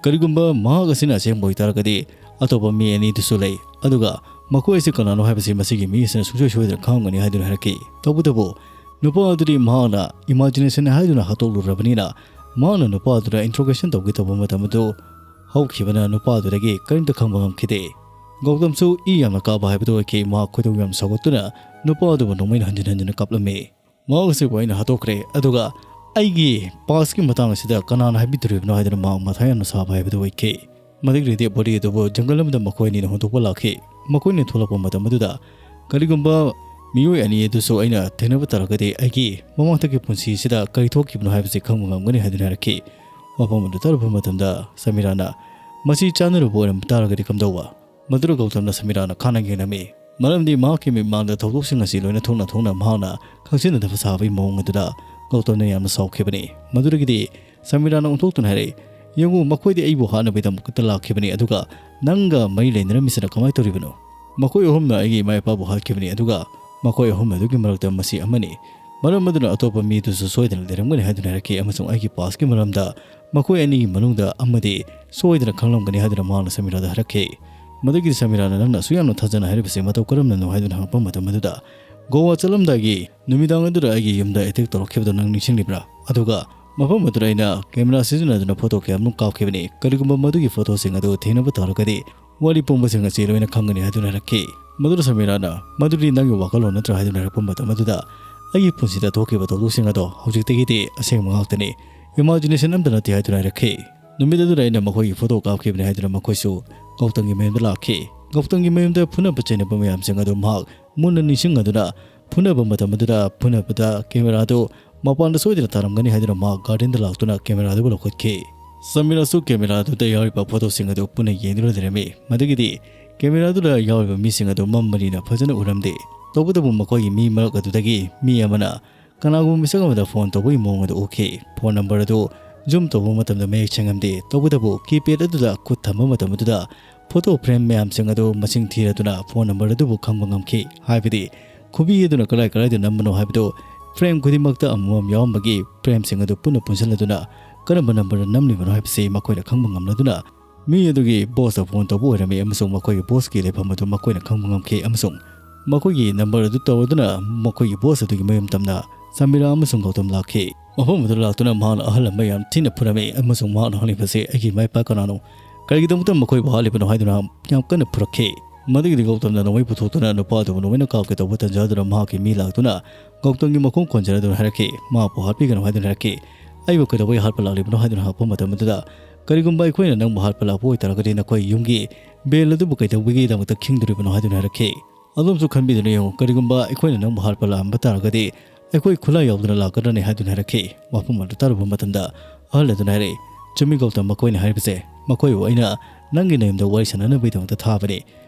"ꯀꯔꯤꯒꯨꯝꯕ ꯃꯍꯥꯛ ꯑꯁꯤꯅ ꯑꯁꯦꯡꯕ ꯑꯣꯏꯇꯥꯔꯒꯗꯤ, ꯑꯇꯣꯞꯄ ꯃꯤ ꯑꯅꯤꯗꯨꯁꯨ ꯂꯩ, ꯑꯗꯨꯒ ꯃꯈꯣꯏ ꯑꯁꯤ ꯀꯅꯥꯅꯣ ꯍꯥꯏꯕꯁꯤ ꯃꯁꯤꯒꯤ ꯃꯤ ꯑꯁꯤꯅ ꯁꯨꯡꯁꯣꯏ ꯁꯣꯏꯗꯅ ꯈꯪꯉꯝꯒꯅꯤ" ꯍꯥꯏꯗꯨꯅ ꯍꯥꯏꯔꯛꯈꯤ꯫ ꯇꯧꯕꯇꯕꯨ ꯅꯨꯄꯥ ꯑꯗꯨꯗꯤ ꯃꯍꯥꯛꯅ imagination ꯍꯥꯏꯗꯨꯅ ꯍꯥꯠꯇꯣꯛꯂꯨꯔꯕꯅꯤꯅ, ꯃꯍꯥꯛꯅ ꯅꯨꯄꯥ ꯑꯗꯨꯗ interrogation ꯇꯧꯒꯦ ꯇꯧꯕ ꯃꯇꯝ ꯑꯗꯨ ꯍꯧꯈꯤꯕꯅ ꯅꯨꯄꯥ ꯑꯗꯨꯗꯒꯤ ꯀꯔꯤꯝꯇ ꯈꯪꯕ ꯉꯝꯈꯤꯗꯦ꯫ ꯒꯧꯇꯝꯁꯨ ꯏ ꯌꯥꯝꯅ ꯀꯥꯕ ꯍꯥꯏꯕꯗꯨ ꯑꯣꯏꯈꯤ꯫ ꯃꯍꯥꯛ ꯈꯣꯏꯗꯧ ꯌꯥꯝ ꯁꯥꯎꯒꯠꯇꯨꯅ ꯅꯨꯄꯥ ꯑꯗꯨꯕꯨ ꯅꯣꯡꯃꯩꯅ ꯍꯟꯖꯤꯟ ꯍꯟꯖꯤꯟꯅ ꯀꯥꯞꯂꯝꯃꯤ꯫ "ꯃꯍꯥꯛ ꯑꯁꯤꯕꯨ ꯑꯩꯅ ꯍꯥꯠꯇꯣꯛꯈ꯭ꯔꯦ, ꯑꯗꯨꯒ ꯑꯩꯒꯤ ꯄꯥꯁꯀꯤ ꯃꯇꯥꯡ ꯑꯁꯤꯗ ꯀꯅꯥꯅ ꯍꯥꯏꯕꯤꯗꯣꯔꯤꯕꯅꯣ?" ꯍꯥꯏꯗꯨꯅ ꯃꯍꯥꯛ ꯃꯊꯥ ꯌꯥꯝꯅ ꯁꯥꯕ ꯍꯥꯏꯕꯗꯨ ꯑꯣꯏꯈꯤ꯫ ꯃꯗꯨꯒꯤ dead body ꯑꯗꯨꯕꯨ ꯖꯪꯒꯜ ꯑꯃꯗ ꯃꯈꯣꯏ ꯑꯅꯤꯅ ꯍꯨꯟꯗꯣꯛꯄ ꯂꯥꯛꯈꯤ꯫ ꯃꯈꯣꯏꯅ ꯊꯣꯛꯂꯛꯄ ꯃꯇꯝ ꯑꯗꯨꯗ, "ꯀꯔꯤꯒꯨꯝꯕ ꯃꯤꯑꯣꯏ ꯑꯅꯤ ꯑꯗꯨꯁꯨ ꯑꯩꯅ ꯊꯦꯡꯅꯕ ꯇꯥꯔꯒꯗꯤ, ꯑꯩꯒꯤ ꯃꯃꯥꯡꯊꯛꯀꯤ ꯄꯨꯟꯁꯤꯁꯤꯗ ꯀꯔꯤ ꯊꯣꯛꯈꯤꯕꯅꯣ ꯍꯥꯏꯕꯁꯤ ꯈꯪꯕ ꯉꯝꯒꯅꯤ" ꯍꯥꯏꯗꯨꯅ ꯍꯥꯏꯔꯛꯈꯤ꯫ ꯋꯥꯐꯝ ꯑꯗꯨ ꯇꯥꯔꯨꯕ ꯃꯇꯝꯗ ꯁꯃꯤꯔꯥꯅ, "ꯃꯁꯤ ꯆꯥꯅꯔꯨꯕ ꯑꯣꯏꯔꯝꯕ ꯇꯥꯔꯒꯗꯤ ꯀꯝꯗꯧꯕ?" ꯃꯗꯨꯗ ꯒꯧꯇꯝꯅ ꯁꯃꯤꯔꯥꯅ ꯈꯥꯅ ꯌꯦꯡꯂꯝꯃꯤ꯫ ꯃꯔꯝꯗꯤ ꯃꯍꯥꯛꯀꯤ ꯃꯤꯠꯃꯥꯡꯗ ꯊꯧꯗꯣꯛꯁꯤꯡ ꯑꯁꯤ ꯂꯣꯏꯅ ꯊꯣꯛꯅ ꯊꯣꯛꯅ ꯃꯍꯥꯛꯅ ꯈꯪꯖꯤꯟꯅꯗꯕ ꯁꯥꯕꯒꯤ ꯃꯑꯣꯡ ꯑꯗꯨꯗ ꯒꯧꯇꯝꯅ ꯌꯥꯝꯅ ꯁꯥꯎꯈꯤꯕꯅꯤ꯫ ꯃꯗꯨꯗꯒꯤꯗꯤ ꯁꯃꯤꯔꯥꯅ ꯑꯣꯟꯊꯣꯛꯇꯨꯅ ꯍꯥꯏꯔꯛꯏ, "ꯌꯦꯡꯉꯨ, ꯃꯈꯣꯏꯗꯤ ꯑꯩꯕꯨ ꯍꯥꯠꯅꯕꯒꯤꯗꯃꯛꯇ ꯂꯥꯛꯈꯤꯕꯅꯤ, ꯑꯗꯨꯒ ꯅꯪꯒ ꯃꯔꯤ ꯂꯩꯅꯔꯝꯃꯤꯁꯤꯅ ꯀꯃꯥꯏꯅ ꯇꯧꯔꯤꯕꯅꯣ? ꯃꯈꯣꯏ ꯑꯍꯨꯝꯅ ꯑꯩꯒꯤ ꯏꯃꯥ ꯏꯄꯥꯕꯨ ꯍꯥꯠꯈꯤꯕꯅꯤ, ꯑꯗꯨꯒ ꯃꯈꯣꯏ ꯑꯍꯨꯝ ꯑꯗꯨꯒꯤ ꯃꯔꯛꯇ ꯃꯁꯤ ꯑꯃꯅꯤ꯫ ꯃꯔꯝ ꯑꯗꯨꯅ ꯑꯇꯣꯞꯄ ꯃꯤꯗꯨꯁꯨ ꯁꯣꯏꯗꯅ ꯂꯩꯔꯝꯒꯅꯤ" ꯍꯥꯏꯗꯨꯅ ꯍꯥꯏꯔꯛꯈꯤ, ꯑꯃꯁꯨꯡ ꯑꯩꯒꯤ ꯄꯥꯁꯀꯤ ꯃꯔꯝꯗ ꯃꯈꯣꯏ ꯑꯅꯤꯒꯤ ꯃꯅꯨꯡꯗ ꯑꯃꯗꯤ ꯁꯣꯏꯗꯅ ꯈꯪꯂꯝꯒꯅꯤ ꯍꯥꯏꯗꯨꯅ ꯃꯍꯥꯛꯅ ꯁꯃꯤꯔꯥꯗ ꯍꯥꯏꯔꯛꯈꯤ꯫ ꯃꯗꯨꯒꯤ ꯁꯃꯤꯔꯥꯅ, "ꯅꯪꯅ ꯑꯁꯨꯛ ꯌꯥꯝꯅ ꯊꯥꯖꯅ ꯍꯥꯏꯔꯤꯕꯁꯤ ꯃꯇꯧ ꯀꯔꯝꯅꯅꯣ?" ꯍꯥꯏꯗꯨꯅ ꯍꯪꯂꯛꯄ ꯃꯇꯝ ꯑꯗꯨꯗ, "ꯒꯣꯋꯥ ꯆꯠꯂꯝꯗꯥꯏꯒꯤ ꯅꯨꯃꯤꯗꯥꯡ ꯑꯗꯨꯗ ꯑꯩꯒꯤ ꯌꯨꯝꯗ attack ꯇꯧꯔꯛꯈꯤꯕꯗꯨ ꯅꯪ ꯅꯤꯡꯁꯤꯡꯂꯤꯕ꯭ꯔꯥ? ꯑꯗꯨꯒ ꯃꯐꯝ ꯑꯗꯨꯗ ꯑꯩꯅ camera ꯁꯤꯖꯤꯟꯅꯗꯨꯅ photo ꯀꯌꯥꯃꯔꯨꯝ ꯀꯥꯞꯈꯤꯕꯅꯤ꯫ ꯀꯔꯤꯒꯨꯝꯕ ꯃꯗꯨꯒꯤ photoꯁꯤꯡ ꯑꯗꯨ ꯊꯦꯡꯅꯕ ꯇꯥꯔꯒꯗꯤ, ꯋꯥꯔꯤ ꯄꯨꯝꯕꯁꯤꯡ ꯑꯁꯤ ꯂꯣꯏꯅ ꯈꯪꯒꯅꯤ" ꯍꯥꯏꯗꯨꯅ ꯍꯥꯏꯔꯛꯈꯤ꯫ ꯃꯗꯨꯗ ꯁꯃꯤꯔꯥꯅ, "ꯃꯗꯨꯗꯤ ꯅꯪꯒꯤ ꯋꯥꯈꯜꯂꯣꯟ ꯅꯠꯇ꯭ꯔꯥ?" ꯍꯥꯏꯗꯨꯅ ꯍꯥꯏꯔꯛꯄ ꯃꯇꯝ ꯑꯗꯨꯗ, "ꯑꯩꯒꯤ ꯄꯨꯟꯁꯤꯗ ꯊꯣꯛꯈꯤꯕ ꯊꯧꯗꯣꯛꯁꯤꯡ ꯑꯗꯣ ꯍꯧꯖꯤꯛꯇꯒꯤꯗꯤ ꯑꯁꯦꯡꯕ ꯉꯥꯛꯇꯅꯤ, imagination ꯑꯝꯇ ꯅꯠꯇꯦ" ꯍꯥꯏꯗꯨꯅ ꯍꯥꯏꯔꯛꯈꯤ꯫ "ꯅꯨꯃꯤꯠ ꯑꯗꯨꯗ ꯑꯩꯅ ꯃꯈꯣꯏꯒꯤ photo ꯀꯥꯞꯈꯤꯕꯅꯤ" ꯍꯥꯏꯗꯨꯅ ꯃꯈꯣꯏꯁꯨ ꯒꯧꯇꯝꯒꯤ ꯃꯌꯨꯝꯗ ꯂꯥꯛꯈꯤ꯫ ꯒꯧꯇꯝꯒꯤ ꯃꯌꯨꯝꯗ ꯐꯨꯅꯕ ꯆꯩꯅꯕ ꯃꯌꯥꯝꯁꯤꯡ ꯑꯗꯨ ꯃꯍꯥꯛ ꯃꯨꯟꯅ ꯅꯤꯡꯁꯤꯡꯂꯗꯨꯅ, ꯐꯨꯅꯕ ꯃꯇꯝ ꯑꯗꯨꯗ ꯐꯨꯅꯕꯗ camera ꯑꯗꯨ ꯃꯄꯥꯟꯗ ꯁꯣꯏꯗꯅ ꯇꯥꯔꯝꯒꯅꯤ ꯍꯥꯏꯗꯨꯅ ꯃꯍꯥꯛ gardenꯗ ꯂꯥꯛꯇꯨꯅ camera ꯑꯗꯨꯕꯨ ꯂꯧꯈꯠꯈꯤ꯫ ꯁꯃꯤꯔꯥꯁꯨ camera ꯑꯗꯨꯗ ꯌꯥꯎꯔꯤꯕ photoꯁꯤꯡ ꯑꯗꯨ ꯄꯨꯟꯅ ꯌꯦꯡꯗꯨꯅ ꯂꯩꯔꯝꯃꯤ꯫ ꯃꯗꯨꯒꯤꯗꯤ camera ꯑꯗꯨꯗ ꯌꯥꯎꯔꯤꯕ ꯃꯤꯁꯤꯡ ꯑꯗꯨ ꯃꯝꯕꯅꯤꯅ ꯐꯖꯅ ꯎꯔꯝꯗꯦ꯫ ꯇꯧꯕꯇꯕꯨ ꯃꯈꯣꯏꯒꯤ ꯃꯤ ꯃꯔꯛ ꯑꯗꯨꯗꯒꯤ ꯃꯤ ꯑꯃꯅ ꯀꯅꯥꯒꯨꯝꯕ ꯃꯤꯁꯛ ꯑꯃꯗ phone ꯇꯧꯕꯒꯤ ꯃꯑꯣꯡ ꯑꯗꯨ ꯎꯈꯤ꯫ Phone number ꯑꯗꯨ ꯖꯨꯝ ꯇꯧꯕ ꯃꯇꯝꯗ ꯃꯌꯦꯛ ꯁꯦꯡꯉꯝꯗꯦ꯫ ꯇꯧꯕꯇꯕꯨ ꯀꯤꯄꯦꯗ ꯑꯗꯨꯗ ꯈꯨꯠ ꯊꯝꯕ ꯃꯇꯝ ꯑꯗꯨꯗ ꯐꯣꯇꯣ ꯐ꯭ꯔꯦꯝ ꯃꯌꯥꯝꯁꯤꯡ ꯑꯗꯨ ꯃꯁꯤꯡ ꯊꯤꯔꯗꯨꯅ ꯐꯣꯟ ꯅꯝꯕꯔ ꯑꯗꯨꯕꯨ ꯈꯪꯕ ꯉꯝꯈꯤ꯫ ꯍꯥꯏꯕꯗꯤ ꯈꯨꯕꯤ ꯑꯗꯨꯅ ꯀꯗꯥꯏ ꯀꯗꯥꯏꯗ ꯅꯝꯕꯅꯣ ꯍꯥꯏꯕꯗꯨ ꯐ꯭ꯔꯦꯝ ꯈꯨꯗꯤꯡꯃꯛꯇ ꯑꯃꯃꯝ ꯌꯥꯎꯔꯝꯕꯒꯤ ꯐ꯭ꯔꯦꯝꯁꯤꯡ ꯑꯗꯨ ꯄꯨꯟꯅ ꯄꯨꯟꯁꯤꯜꯂꯗꯨꯅ ꯀꯔꯝꯕ ꯅꯝꯕꯔꯗ ꯅꯝꯂꯤꯕꯅꯣ ꯍꯥꯏꯕꯁꯤ ꯃꯈꯣꯏꯅ ꯈꯪꯕ ꯉꯝꯂꯗꯨꯅ ꯃꯤ ꯑꯗꯨꯒꯤ ꯕꯣꯁꯇ ꯐꯣꯟ ꯇꯧꯕ ꯑꯣꯏꯔꯝꯃꯤ ꯑꯃꯁꯨꯡ ꯃꯈꯣꯏꯒꯤ ꯕꯣꯁꯀꯤ ꯂꯩꯐꯝ ꯑꯗꯨ ꯃꯈꯣꯏꯅ ꯈꯪꯕ ꯉꯝꯈꯤ ꯑꯃꯁꯨꯡ ꯃꯈꯣꯏꯒꯤ ꯅꯝꯕꯔ ꯑꯗꯨ ꯇꯧꯔꯗꯨꯅ ꯃꯈꯣꯏꯒꯤ ꯕꯣꯁ ꯑꯗꯨꯒꯤ ꯃꯌꯨꯝ ꯇꯝꯅ ꯁꯃꯤꯔꯥ ꯑꯃꯁꯨꯡ ꯒꯧꯇꯝ ꯂꯥꯛꯈꯤ꯫ ꯃꯐꯝ ꯑꯗꯨꯗ ꯂꯥꯛꯇꯨꯅ ꯃꯍꯥꯛꯅ ꯑꯍꯜ ꯑꯃ ꯌꯥꯝ ꯊꯤꯅ ꯐꯨꯔꯝꯃꯤ ꯑꯃꯁꯨꯡ ꯃꯍꯥꯛꯅ ꯍꯪꯂꯤꯕꯁꯤ, "ꯑꯩꯒꯤ ꯏꯃꯥ ꯏꯄꯥ ꯀꯅꯥꯅꯣ? ꯀꯔꯤꯒꯤꯗꯃꯛꯇ ꯃꯈꯣꯏꯕꯨ ꯍꯥꯠꯂꯤꯕꯅꯣ?" ꯍꯥꯏꯗꯨꯅ ꯌꯥꯝ ꯀꯟꯅ ꯐꯨꯔꯛꯈꯤ꯫ ꯃꯗꯨꯒꯤꯗꯤ ꯒꯧꯇꯝꯅ ꯅꯣꯡꯃꯩ ꯄꯨꯊꯣꯛꯇꯨꯅ ꯅꯨꯄꯥ ꯑꯗꯨꯕꯨ ꯅꯣꯡꯃꯩꯅ ꯀꯥꯞꯀꯦ ꯇꯧꯕ ꯇꯟꯖꯥꯗꯨꯗ ꯃꯍꯥꯛꯀꯤ ꯃꯤ ꯂꯥꯛꯇꯨꯅ ꯒꯧꯇꯝꯒꯤ ꯃꯈꯣꯡ ꯀꯣꯟꯖꯔꯗꯨꯅ ꯍꯥꯏꯔꯛꯈꯤ, "ꯃꯍꯥꯛꯄꯨ ꯍꯥꯠꯄꯤꯒꯅꯨ" ꯍꯥꯏꯗꯨꯅ ꯍꯥꯏꯔꯛꯈꯤ꯫ "ꯑꯩꯕꯨ ꯀꯩꯗꯧꯕꯩ ꯍꯥꯠꯄ ꯂꯥꯛꯂꯤꯕꯅꯣ?" ꯍꯥꯏꯗꯨꯅ ꯍꯪꯉꯛꯄ ꯃꯇꯝ ꯑꯗꯨꯗ, "ꯀꯔꯤꯒꯨꯝꯕ ꯑꯩꯈꯣꯏꯅ ꯅꯪꯕꯨ ꯍꯥꯠꯄ ꯂꯥꯛꯄ ꯑꯣꯏꯇꯥꯔꯒꯗꯤ ꯅꯈꯣꯏ ꯌꯨꯝꯒꯤ ꯕꯦꯜ ꯑꯗꯨꯕꯨ ꯀꯩꯗꯧꯕꯒꯤꯗꯃꯛꯇ ꯈꯤꯡꯗꯣꯔꯤꯕꯅꯣ?" ꯍꯥꯏꯗꯨꯅ ꯍꯥꯏꯔꯛꯈꯤ꯫ ꯑꯗꯣꯝꯁꯨ ꯈꯟꯕꯤꯗꯨꯅ ꯌꯦꯡꯉꯨ, ꯀꯔꯤꯒꯨꯝꯕ ꯑꯩꯈꯣꯏꯅ ꯅꯪꯕꯨ ꯍꯥꯠꯄ ꯂꯥꯛꯂꯝꯕ ꯇꯥꯔꯒꯗꯤ ꯑꯩꯈꯣꯏ ꯈꯨꯠꯂꯥꯏ ꯌꯥꯎꯗꯅ ꯂꯥꯛꯀꯗ꯭ꯔꯅꯤ ꯍꯥꯏꯗꯨꯅ ꯍꯥꯏꯔꯛꯈꯤ꯫ ꯋꯥꯐꯝ ꯑꯗꯨ ꯇꯥꯔꯨꯕ ꯃꯇꯝꯗ ꯑꯍꯜ ꯑꯗꯨꯅ ꯍꯥꯏꯔꯛꯏ, "ꯆꯨꯝꯃꯤ ꯒꯧꯇꯝ, ꯃꯈꯣꯏꯅ ꯍꯥꯏꯔꯤꯕꯁꯦ꯫ ꯃꯈꯣꯏꯕꯨ ꯑꯩꯅ ꯅꯪꯒꯤ ꯅꯌꯨꯝꯗ ꯋꯥꯔꯤ ꯁꯥꯟꯅꯅꯕꯒꯤꯗꯃꯛꯇ ꯊꯥꯕꯅꯤ꯫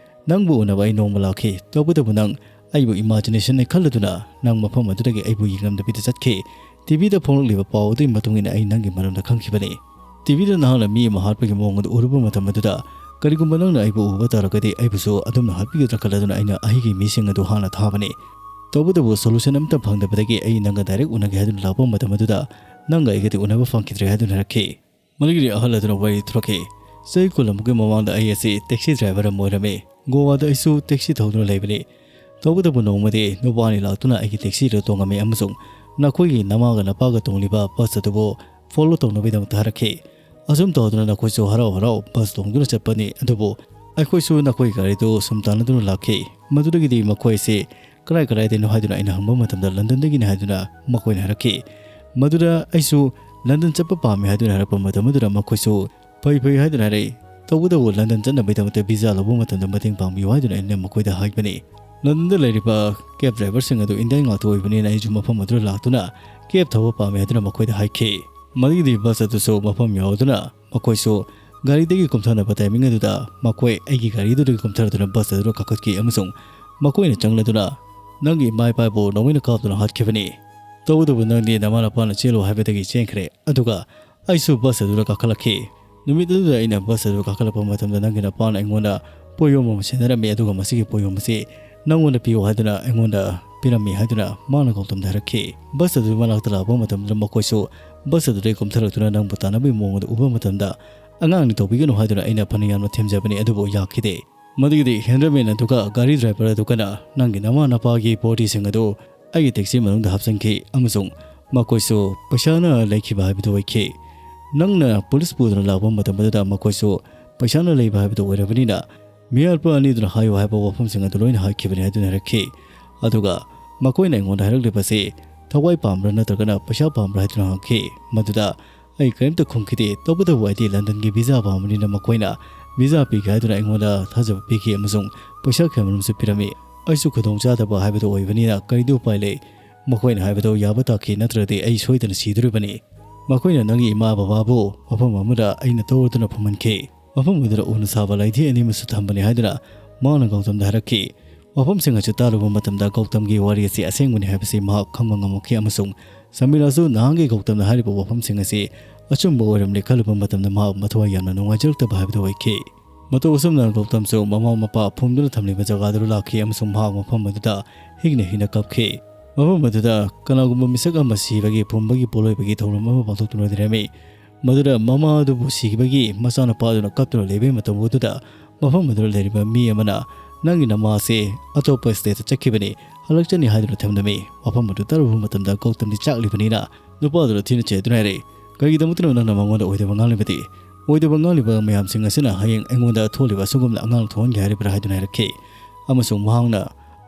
ꯅꯪꯕꯨ ꯎꯅꯕ ꯑꯩ ꯅꯣꯡꯃ ꯂꯥꯛꯈꯤ, ꯇꯧꯕꯇꯕꯨ ꯅꯪ ꯑꯩꯕꯨ ꯏꯃꯥꯖꯤꯅꯦꯁꯟꯅ ꯈꯜꯂꯗꯨꯅ ꯅꯪ ꯃꯐꯝ ꯑꯗꯨꯗꯒꯤ ꯑꯩꯕꯨ ꯌꯦꯡꯂꯝꯗꯕꯤꯗ ꯆꯠꯈꯤ꯫ ꯇꯤꯚꯤꯗ ꯐꯣꯡꯂꯛꯂꯤꯕ ꯄꯥꯎ ꯑꯗꯨꯒꯤ ꯃꯇꯨꯡ ꯏꯟꯅ ꯑꯩ ꯅꯪꯒꯤ ꯃꯔꯝꯗ ꯈꯪꯈꯤꯕꯅꯤ꯫ ꯇꯤꯚꯤꯗ ꯅꯍꯥꯛꯅ ꯃꯤ ꯑꯃ ꯍꯥꯠꯄꯒꯤ ꯃꯑꯣꯡ ꯑꯗꯨ ꯎꯔꯨꯕ ꯃꯇꯝ ꯑꯗꯨꯗ ꯀꯔꯤꯒꯨꯝꯕ ꯅꯪꯅ ꯑꯩꯕꯨ ꯎꯕ ꯇꯥꯔꯒꯗꯤ ꯑꯩꯕꯨꯁꯨ ꯑꯗꯨꯝꯅ ꯍꯥꯠꯄꯤꯒꯗ꯭ꯔꯥ ꯈꯜꯂꯗꯨꯅ ꯑꯩꯅ ꯑꯩꯒꯤ ꯃꯤꯁꯤꯡ ꯑꯗꯨ ꯍꯥꯟꯅ ꯊꯥꯕꯅꯤ꯫ ꯇꯧꯕꯇꯕꯨ ꯁꯣꯂꯨꯁꯟ ꯑꯃꯠꯇ ꯐꯪꯗꯕꯗꯒꯤ ꯑꯩ ꯅꯪꯒ ꯗꯥꯏꯔꯦꯛ ꯎꯅꯒꯦ ꯍꯥꯏꯗꯨꯅ ꯂꯥꯛꯄ ꯃꯇꯝ ꯑꯗꯨꯗ ꯅꯪꯒ ꯑꯩꯒꯗꯤ ꯎꯅꯕ ꯐꯪꯈꯤꯗ꯭ꯔꯦ" ꯍꯥꯏꯗꯨꯅ ꯍꯥꯏꯔꯛꯈꯤ꯫ ꯃꯗꯨꯒꯤꯗꯤ ꯑꯍꯜ ꯑꯗꯨꯅ ꯋꯥꯔꯤ ꯊꯣꯔꯛꯈꯤ꯫ ꯆꯍꯤ ꯀꯨꯟꯃꯨꯛꯀꯤ ꯃꯃꯥꯡꯗ ꯑꯩ ꯑꯁꯤ ꯇꯦꯛꯁꯤ ꯗ꯭ꯔꯥꯏꯚꯔ ꯑꯃ ꯑꯣꯏꯔꯝꯃꯤ꯫ ꯒꯣꯋꯥꯗ ꯑꯩꯁꯨ ꯇꯦꯛꯁꯤ ꯊꯧꯗꯨꯅ ꯂꯩꯕꯅꯤ꯫ ꯇꯧꯕꯇꯕꯨ ꯅꯣꯡꯃꯗꯤ ꯅꯨꯄꯥ ꯑꯅꯤ ꯂꯥꯛꯇꯨꯅ ꯑꯩꯒꯤ ꯇꯦꯛꯁꯤꯗ ꯇꯣꯡꯉꯝꯃꯤ ꯑꯃꯁꯨꯡ ꯅꯈꯣꯏꯒꯤ ꯅꯃꯥꯒ ꯅꯄꯥꯒ ꯇꯣꯡꯂꯤꯕ ꯕꯁ ꯑꯗꯨꯕꯨ ꯐꯣꯂꯣ ꯇꯧꯅꯕꯒꯤꯗꯃꯛꯇ ꯍꯥꯏꯔꯛꯈꯤ꯫ ꯑꯁꯨꯝ ꯇꯧꯗꯨꯅ ꯅꯈꯣꯏꯁꯨ ꯍꯔꯥꯎ ꯍꯔꯥꯎ ꯕꯁ ꯇꯣꯡꯗꯨꯅ ꯆꯠꯄꯅꯤ, ꯑꯗꯨꯕꯨ ꯑꯩꯈꯣꯏꯁꯨ ꯅꯈꯣꯏꯒꯤ ꯒꯥꯔꯤꯗꯨ ꯁꯨꯝ ꯇꯥꯟꯅꯗꯨꯅ ꯂꯥꯛꯈꯤ꯫ ꯃꯗꯨꯗꯒꯤꯗꯤ ꯃꯈꯣꯏꯁꯤ ꯀꯗꯥꯏ ꯀꯗꯥꯏꯗꯩꯅꯣ ꯍꯥꯏꯗꯨꯅ ꯑꯩꯅ ꯍꯪꯕ ꯃꯇꯝꯗ ꯂꯟꯗꯟꯗꯒꯤꯅꯤ ꯍꯥꯏꯗꯨꯅ ꯃꯈꯣꯏꯅ ꯍꯥꯏꯔꯛꯈꯤ꯫ ꯃꯗꯨꯗ ꯑꯩꯁꯨ ꯂꯟꯗꯟ ꯆꯠꯄ ꯄꯥꯝꯃꯤ ꯍꯥꯏꯗꯨꯅ ꯍꯥꯏꯔꯛꯄ ꯃꯇꯝ ꯑꯗꯨꯗ ꯃꯈꯣꯏꯁꯨ ꯐꯩ ꯐꯩ ꯍꯥꯏꯗꯨꯅ ꯍꯥꯏꯔꯛꯏ꯫ ꯇꯧꯕꯇꯕꯨ ꯂꯟꯗꯟ ꯆꯠꯅꯕꯒꯤꯗꯃꯛꯇ ꯚꯤꯖꯥ ꯂꯧꯕ ꯃꯇꯝꯗ ꯃꯇꯦꯡ ꯄꯥꯡꯕꯤꯌꯨ ꯍꯥꯏꯗꯨꯅ ꯑꯩꯅ ꯃꯈꯣꯏꯗ ꯍꯥꯏꯕꯅꯤ꯫ ꯂꯟꯗꯟꯗ ꯂꯩꯔꯤꯕ ꯀꯦꯕ ꯗ꯭ꯔꯥꯏꯚꯔꯁꯤꯡ ꯑꯗꯨ ꯏꯟꯗꯤꯌꯥꯟ ꯉꯥꯛꯇ ꯑꯣꯏꯕꯅꯤꯅ ꯑꯩꯁꯨ ꯃꯐꯝ ꯑꯗꯨꯗ ꯂꯥꯛꯇꯨꯅ ꯀꯦꯕ ꯊꯧꯕ ꯄꯥꯝꯃꯤ ꯍꯥꯏꯗꯨꯅ ꯃꯈꯣꯏꯗ ꯍꯥꯏꯈꯤ꯫ ꯃꯗꯨꯒꯤꯗꯤ ꯕꯁ ꯑꯗꯨꯁꯨ ꯃꯐꯝ ꯌꯧꯗꯨꯅ ꯃꯈꯣꯏꯁꯨ ꯒꯥꯔꯤꯗꯒꯤ ꯀꯨꯝꯊꯅꯕ ꯇꯥꯏꯃꯤꯡ ꯑꯗꯨꯗ ꯃꯈꯣꯏ ꯑꯩꯒꯤ ꯒꯥꯔꯤꯗꯨꯗꯒꯤ ꯀꯨꯝꯊꯔꯗꯨꯅ ꯕꯁ ꯑꯗꯨꯗ ꯀꯥꯈꯠꯈꯤ ꯑꯃꯁꯨꯡ ꯃꯈꯣꯏꯅ ꯆꯪꯂꯗꯨꯅ ꯅꯪꯒꯤ ꯏꯃꯥ ꯏꯄꯥꯕꯨ ꯅꯣꯡꯃꯩꯅ ꯀꯥꯞꯇꯨꯅ ꯍꯥꯠꯈꯤꯕꯅꯤ꯫ ꯇꯧꯕꯇꯕꯨ ꯅꯪꯗꯤ ꯅꯃꯥ ꯅꯄꯥꯅ ꯆꯦꯜꯂꯨ ꯍꯥꯏꯕꯗꯒꯤ ꯆꯦꯟꯈ꯭ꯔꯦ꯫ ꯑꯗꯨꯒ ꯑꯩꯁꯨ ꯕꯁ ꯑꯗꯨꯗ ꯀꯥꯈꯠꯂꯛꯈꯤ꯫ ꯅꯨꯃꯤꯠ ꯑꯗꯨꯗ ꯑꯩꯅ ꯕꯁ ꯑꯗꯨ ꯀꯥꯈꯠꯂꯛꯄ ꯃꯇꯝꯗ ꯅꯪꯒꯤ ꯅꯄꯥꯅ ꯑꯩꯉꯣꯟꯗ ꯄꯣꯠꯌꯣꯝ ꯑꯃ ꯁꯤꯟꯅꯔꯝꯃꯤ, ꯑꯗꯨꯒ ꯃꯁꯤꯒꯤ ꯄꯣꯠꯌꯣꯝ ꯑꯁꯤ ꯅꯪꯉꯣꯟꯗ ꯄꯤꯌꯨ ꯍꯥꯏꯗꯨꯅ ꯑꯩꯉꯣꯟꯗ ꯄꯤꯔꯝꯃꯤ ꯍꯥꯏꯗꯨꯅ ꯃꯥꯅ ꯒꯧꯇꯝꯗ ꯍꯥꯏꯔꯛꯈꯤ꯫ ꯕꯁ ꯑꯗꯨꯒꯤ ꯃꯅꯥꯛꯇ ꯂꯥꯛꯄ ꯃꯇꯝꯗ ꯃꯈꯣꯏꯁꯨ ꯕꯁ ꯑꯗꯨꯗꯒꯤ ꯀꯨꯝꯊꯔꯛꯇꯨꯅ ꯅꯪꯕꯨ ꯇꯥꯟꯅꯕꯒꯤ ꯃꯑꯣꯡ ꯑꯗꯨ ꯎꯕ ꯃꯇꯝꯗ, "ꯑꯉꯥꯡꯅꯤ, ꯇꯧꯕꯤꯒꯅꯨ" ꯍꯥꯏꯗꯨꯅ ꯑꯩꯅ ꯐꯅ ꯌꯥꯝꯅ ꯊꯦꯝꯖꯕꯅꯤ, ꯑꯗꯨꯕꯨ ꯌꯥꯈꯤꯗꯦ꯫ ꯃꯗꯨꯒꯤꯗꯤ ꯍꯦꯟꯗꯜꯃꯦꯟ ꯑꯗꯨꯒ ꯒꯥꯔꯤ ꯗ꯭ꯔꯥꯏꯚꯔ ꯑꯗꯨꯒꯅ ꯅꯪꯒꯤ ꯅꯃꯥ ꯅꯄꯥꯒꯤ ꯕꯣꯗꯤꯁꯤꯡ ꯑꯗꯨ ꯑꯩꯒꯤ ꯇꯦꯛꯁꯤ ꯃꯅꯨꯡꯗ ꯍꯥꯞꯆꯤꯟꯈꯤ, ꯑꯃꯁꯨꯡ ꯃꯈꯣꯏꯁꯨ ꯄꯩꯁꯥꯅ ꯂꯩꯈꯤꯕ ꯍꯥꯏꯕꯗꯨ ꯑꯣꯏꯈꯤ꯫ ꯅꯪꯅ ꯄꯨꯂꯤꯁ ꯄꯨꯗꯨꯅ ꯂꯥꯛꯄ ꯃꯇꯝ ꯑꯗꯨꯗ ꯃꯈꯣꯏꯁꯨ ꯄꯩꯁꯥꯅ ꯂꯩꯕ ꯍꯥꯏꯕꯗꯨ ꯑꯣꯏꯔꯕꯅꯤꯅ, ꯃꯤꯌꯥꯠꯄ ꯑꯅꯤꯗꯨꯅ ꯍꯥꯏꯌꯨ ꯍꯥꯏꯕ ꯋꯥꯐꯝꯁꯤꯡ ꯑꯗꯨ ꯂꯣꯏꯅ ꯍꯥꯏꯈꯤꯕꯅꯤ ꯍꯥꯏꯗꯨꯅ ꯍꯥꯏꯔꯛꯈꯤ꯫ ꯑꯗꯨꯒ ꯃꯈꯣꯏꯅ ꯑꯩꯉꯣꯟꯗ ꯍꯥꯏꯔꯛꯂꯤꯕꯁꯤ ꯊꯋꯥꯏ ꯄꯥꯝꯕ꯭ꯔꯥ ꯅꯠꯇ꯭ꯔꯒꯅ ꯄꯩꯁꯥ ꯄꯥꯝꯕ꯭ꯔꯥ ꯍꯥꯏꯗꯨꯅ ꯍꯪꯈꯤ꯫ ꯃꯗꯨꯗ ꯑꯩ ꯀꯔꯤꯝꯇ ꯈꯨꯝꯈꯤꯗꯦ꯫ ꯇꯧꯕꯇꯕꯨ ꯑꯩꯗꯤ ꯂꯟꯗꯟꯒꯤ ꯚꯤꯖꯥ ꯄꯥꯝꯕꯅꯤꯅ ꯃꯈꯣꯏꯅ ꯚꯤꯖꯥ ꯄꯤꯒꯦ ꯍꯥꯏꯗꯨꯅ ꯑꯩꯉꯣꯟꯗ ꯊꯥꯖꯕ ꯄꯤꯈꯤ ꯑꯃꯁꯨꯡ ꯄꯩꯁꯥ ꯈꯔ ꯃꯔꯨꯝꯁꯨ ꯄꯤꯔꯝꯃꯤ꯫ ꯑꯩꯁꯨ ꯈꯨꯗꯣꯡꯆꯥꯗꯕ ꯍꯥꯏꯕꯗꯨ ꯑꯣꯏꯕꯅꯤꯅ ꯀꯔꯤꯗꯤ ꯎꯄꯥꯏ ꯂꯩ? ꯃꯈꯣꯏꯅ ꯍꯥꯏꯕꯗꯨ ꯌꯥꯕ ꯇꯥꯈꯤ, ꯅꯠꯇ꯭ꯔꯗꯤ ꯑꯩ ꯁꯣꯏꯗꯅ ꯁꯤꯗꯣꯔꯤꯕꯅꯤ꯫ ꯃꯈꯣꯏꯅ ꯅꯪꯒꯤ ꯏꯃꯥ ꯕꯕꯥꯕꯨ ꯃꯐꯝ ꯑꯃꯗ ꯑꯩꯅ ꯇꯧꯔꯗꯨꯅ ꯐꯝꯍꯟꯈꯤ꯫ ꯃꯐꯝ ꯑꯗꯨꯗ ꯎꯅ ꯁꯥꯕ ꯂꯩꯊꯦꯡ ꯑꯅꯤ ꯑꯃꯁꯨ ꯊꯝꯕꯅꯤ ꯍꯥꯏꯗꯨꯅ ꯃꯥꯅ ꯒꯧꯇꯝꯗ ꯍꯥꯏꯔꯛꯈꯤ꯫ ꯋꯥꯐꯝꯁꯤꯡ ꯑꯁꯤ ꯇꯥꯔꯨꯕ ꯃꯇꯝꯗ ꯒꯧꯇꯝꯒꯤ ꯋꯥꯔꯤ ꯑꯁꯤ ꯑꯁꯦꯡꯕꯅꯤ ꯍꯥꯏꯕꯁꯤ ꯃꯍꯥꯛ ꯈꯪꯕ ꯉꯝꯃꯛꯈꯤ, ꯑꯃꯁꯨꯡ ꯁꯃꯤꯔꯥꯁꯨ ꯅꯍꯥꯟꯒꯤ ꯒꯧꯇꯝꯅ ꯍꯥꯏꯔꯤꯕ ꯋꯥꯐꯝꯁꯤꯡ ꯑꯁꯤ ꯑꯆꯨꯝꯕ ꯑꯣꯏꯔꯝꯂꯦ ꯈꯜꯂꯨꯕ ꯃꯇꯝꯗ ꯃꯍꯥꯛ ꯃꯊꯋꯥꯏ ꯌꯥꯝꯅ ꯅꯨꯡꯉꯥꯏꯖꯔꯛꯇꯕ ꯍꯥꯏꯕꯗꯨ ꯑꯣꯏꯈꯤ꯫ ꯃꯇꯧ ꯑꯁꯨꯝꯅ ꯒꯧꯇꯝꯁꯨ ꯃꯃꯥ ꯃꯄꯥ ꯐꯨꯝꯗꯨꯅ ꯊꯝꯂꯤꯕ ꯖꯒꯥꯗꯨꯗ ꯂꯥꯛꯈꯤ ꯑꯃꯁꯨꯡ ꯃꯍꯥꯛ ꯃꯐꯝ ꯑꯗꯨꯗ ꯍꯤꯡꯅ ꯍꯤꯡꯅ ꯀꯞꯈꯤ꯫ ꯃꯐꯝ ꯑꯗꯨꯗ ꯀꯅꯥꯒꯨꯝꯕ ꯃꯤꯁꯛ ꯑꯃ ꯁꯤꯕꯒꯤ ꯐꯨꯝꯕꯒꯤ ꯄꯣꯠꯂꯣꯏꯕꯒꯤ ꯊꯧꯔꯝ ꯑꯃ ꯄꯥꯡꯊꯣꯛꯇꯨꯅ ꯂꯩꯔꯝꯃꯤ꯫ ꯃꯗꯨꯗ ꯃꯃꯥ ꯑꯗꯨꯕꯨ ꯁꯤꯈꯤꯕꯒꯤ ꯃꯆꯥꯅꯨꯄꯥ ꯑꯗꯨꯅ ꯀꯞꯇꯨꯅ ꯂꯩꯕꯒꯤ ꯃꯇꯝ ꯑꯗꯨꯗ ꯃꯐꯝ ꯑꯗꯨꯗ ꯂꯩꯔꯤꯕ ꯃꯤ ꯑꯃꯅ "ꯅꯪꯒꯤ ꯅꯃꯥꯁꯦ ꯑꯇꯣꯞꯄ ꯁ꯭ꯇꯦꯠꯇ ꯆꯠꯈꯤꯕꯅꯤ, ꯍꯜꯂꯛꯆꯅꯤ" ꯍꯥꯏꯗꯨꯅ ꯊꯝꯂꯝꯃꯤ꯫ ꯋꯥꯐꯝ ꯑꯗꯨ ꯇꯥꯔꯨꯕ ꯃꯇꯝꯗ ꯒꯧꯇꯝꯗꯤ ꯆꯥꯛꯂꯤꯕꯅꯤꯅ ꯅꯨꯄꯥꯗꯨꯗ ꯊꯤꯅ ꯆꯩꯗꯨꯅ ꯍꯥꯏꯔꯛꯏ, "ꯀꯔꯤꯒꯤꯗꯃꯛꯇꯅꯣ ꯅꯪꯅ ꯃꯉꯣꯟꯗ ꯑꯣꯏꯗꯕ ꯉꯥꯡꯂꯤꯕꯗꯤ? ꯑꯣꯏꯗꯕ ꯉꯥꯡꯂꯤꯕ ꯃꯌꯥꯝꯁꯤꯡ ꯑꯁꯤꯅ ꯍꯌꯦꯡ ꯑꯩꯉꯣꯟꯗ ꯊꯣꯛꯂꯤꯕ ꯑꯁꯤꯒꯨꯝꯅ ꯑꯉꯥꯡ ꯊꯣꯛꯍꯟꯒꯦ ꯍꯥꯏꯔꯤꯕ꯭ꯔꯥ?" ꯍꯥꯏꯗꯨꯅ ꯍꯥꯏꯔꯛꯈꯤ꯫ ꯑꯃꯁꯨꯡ ꯃꯍꯥꯛꯅ,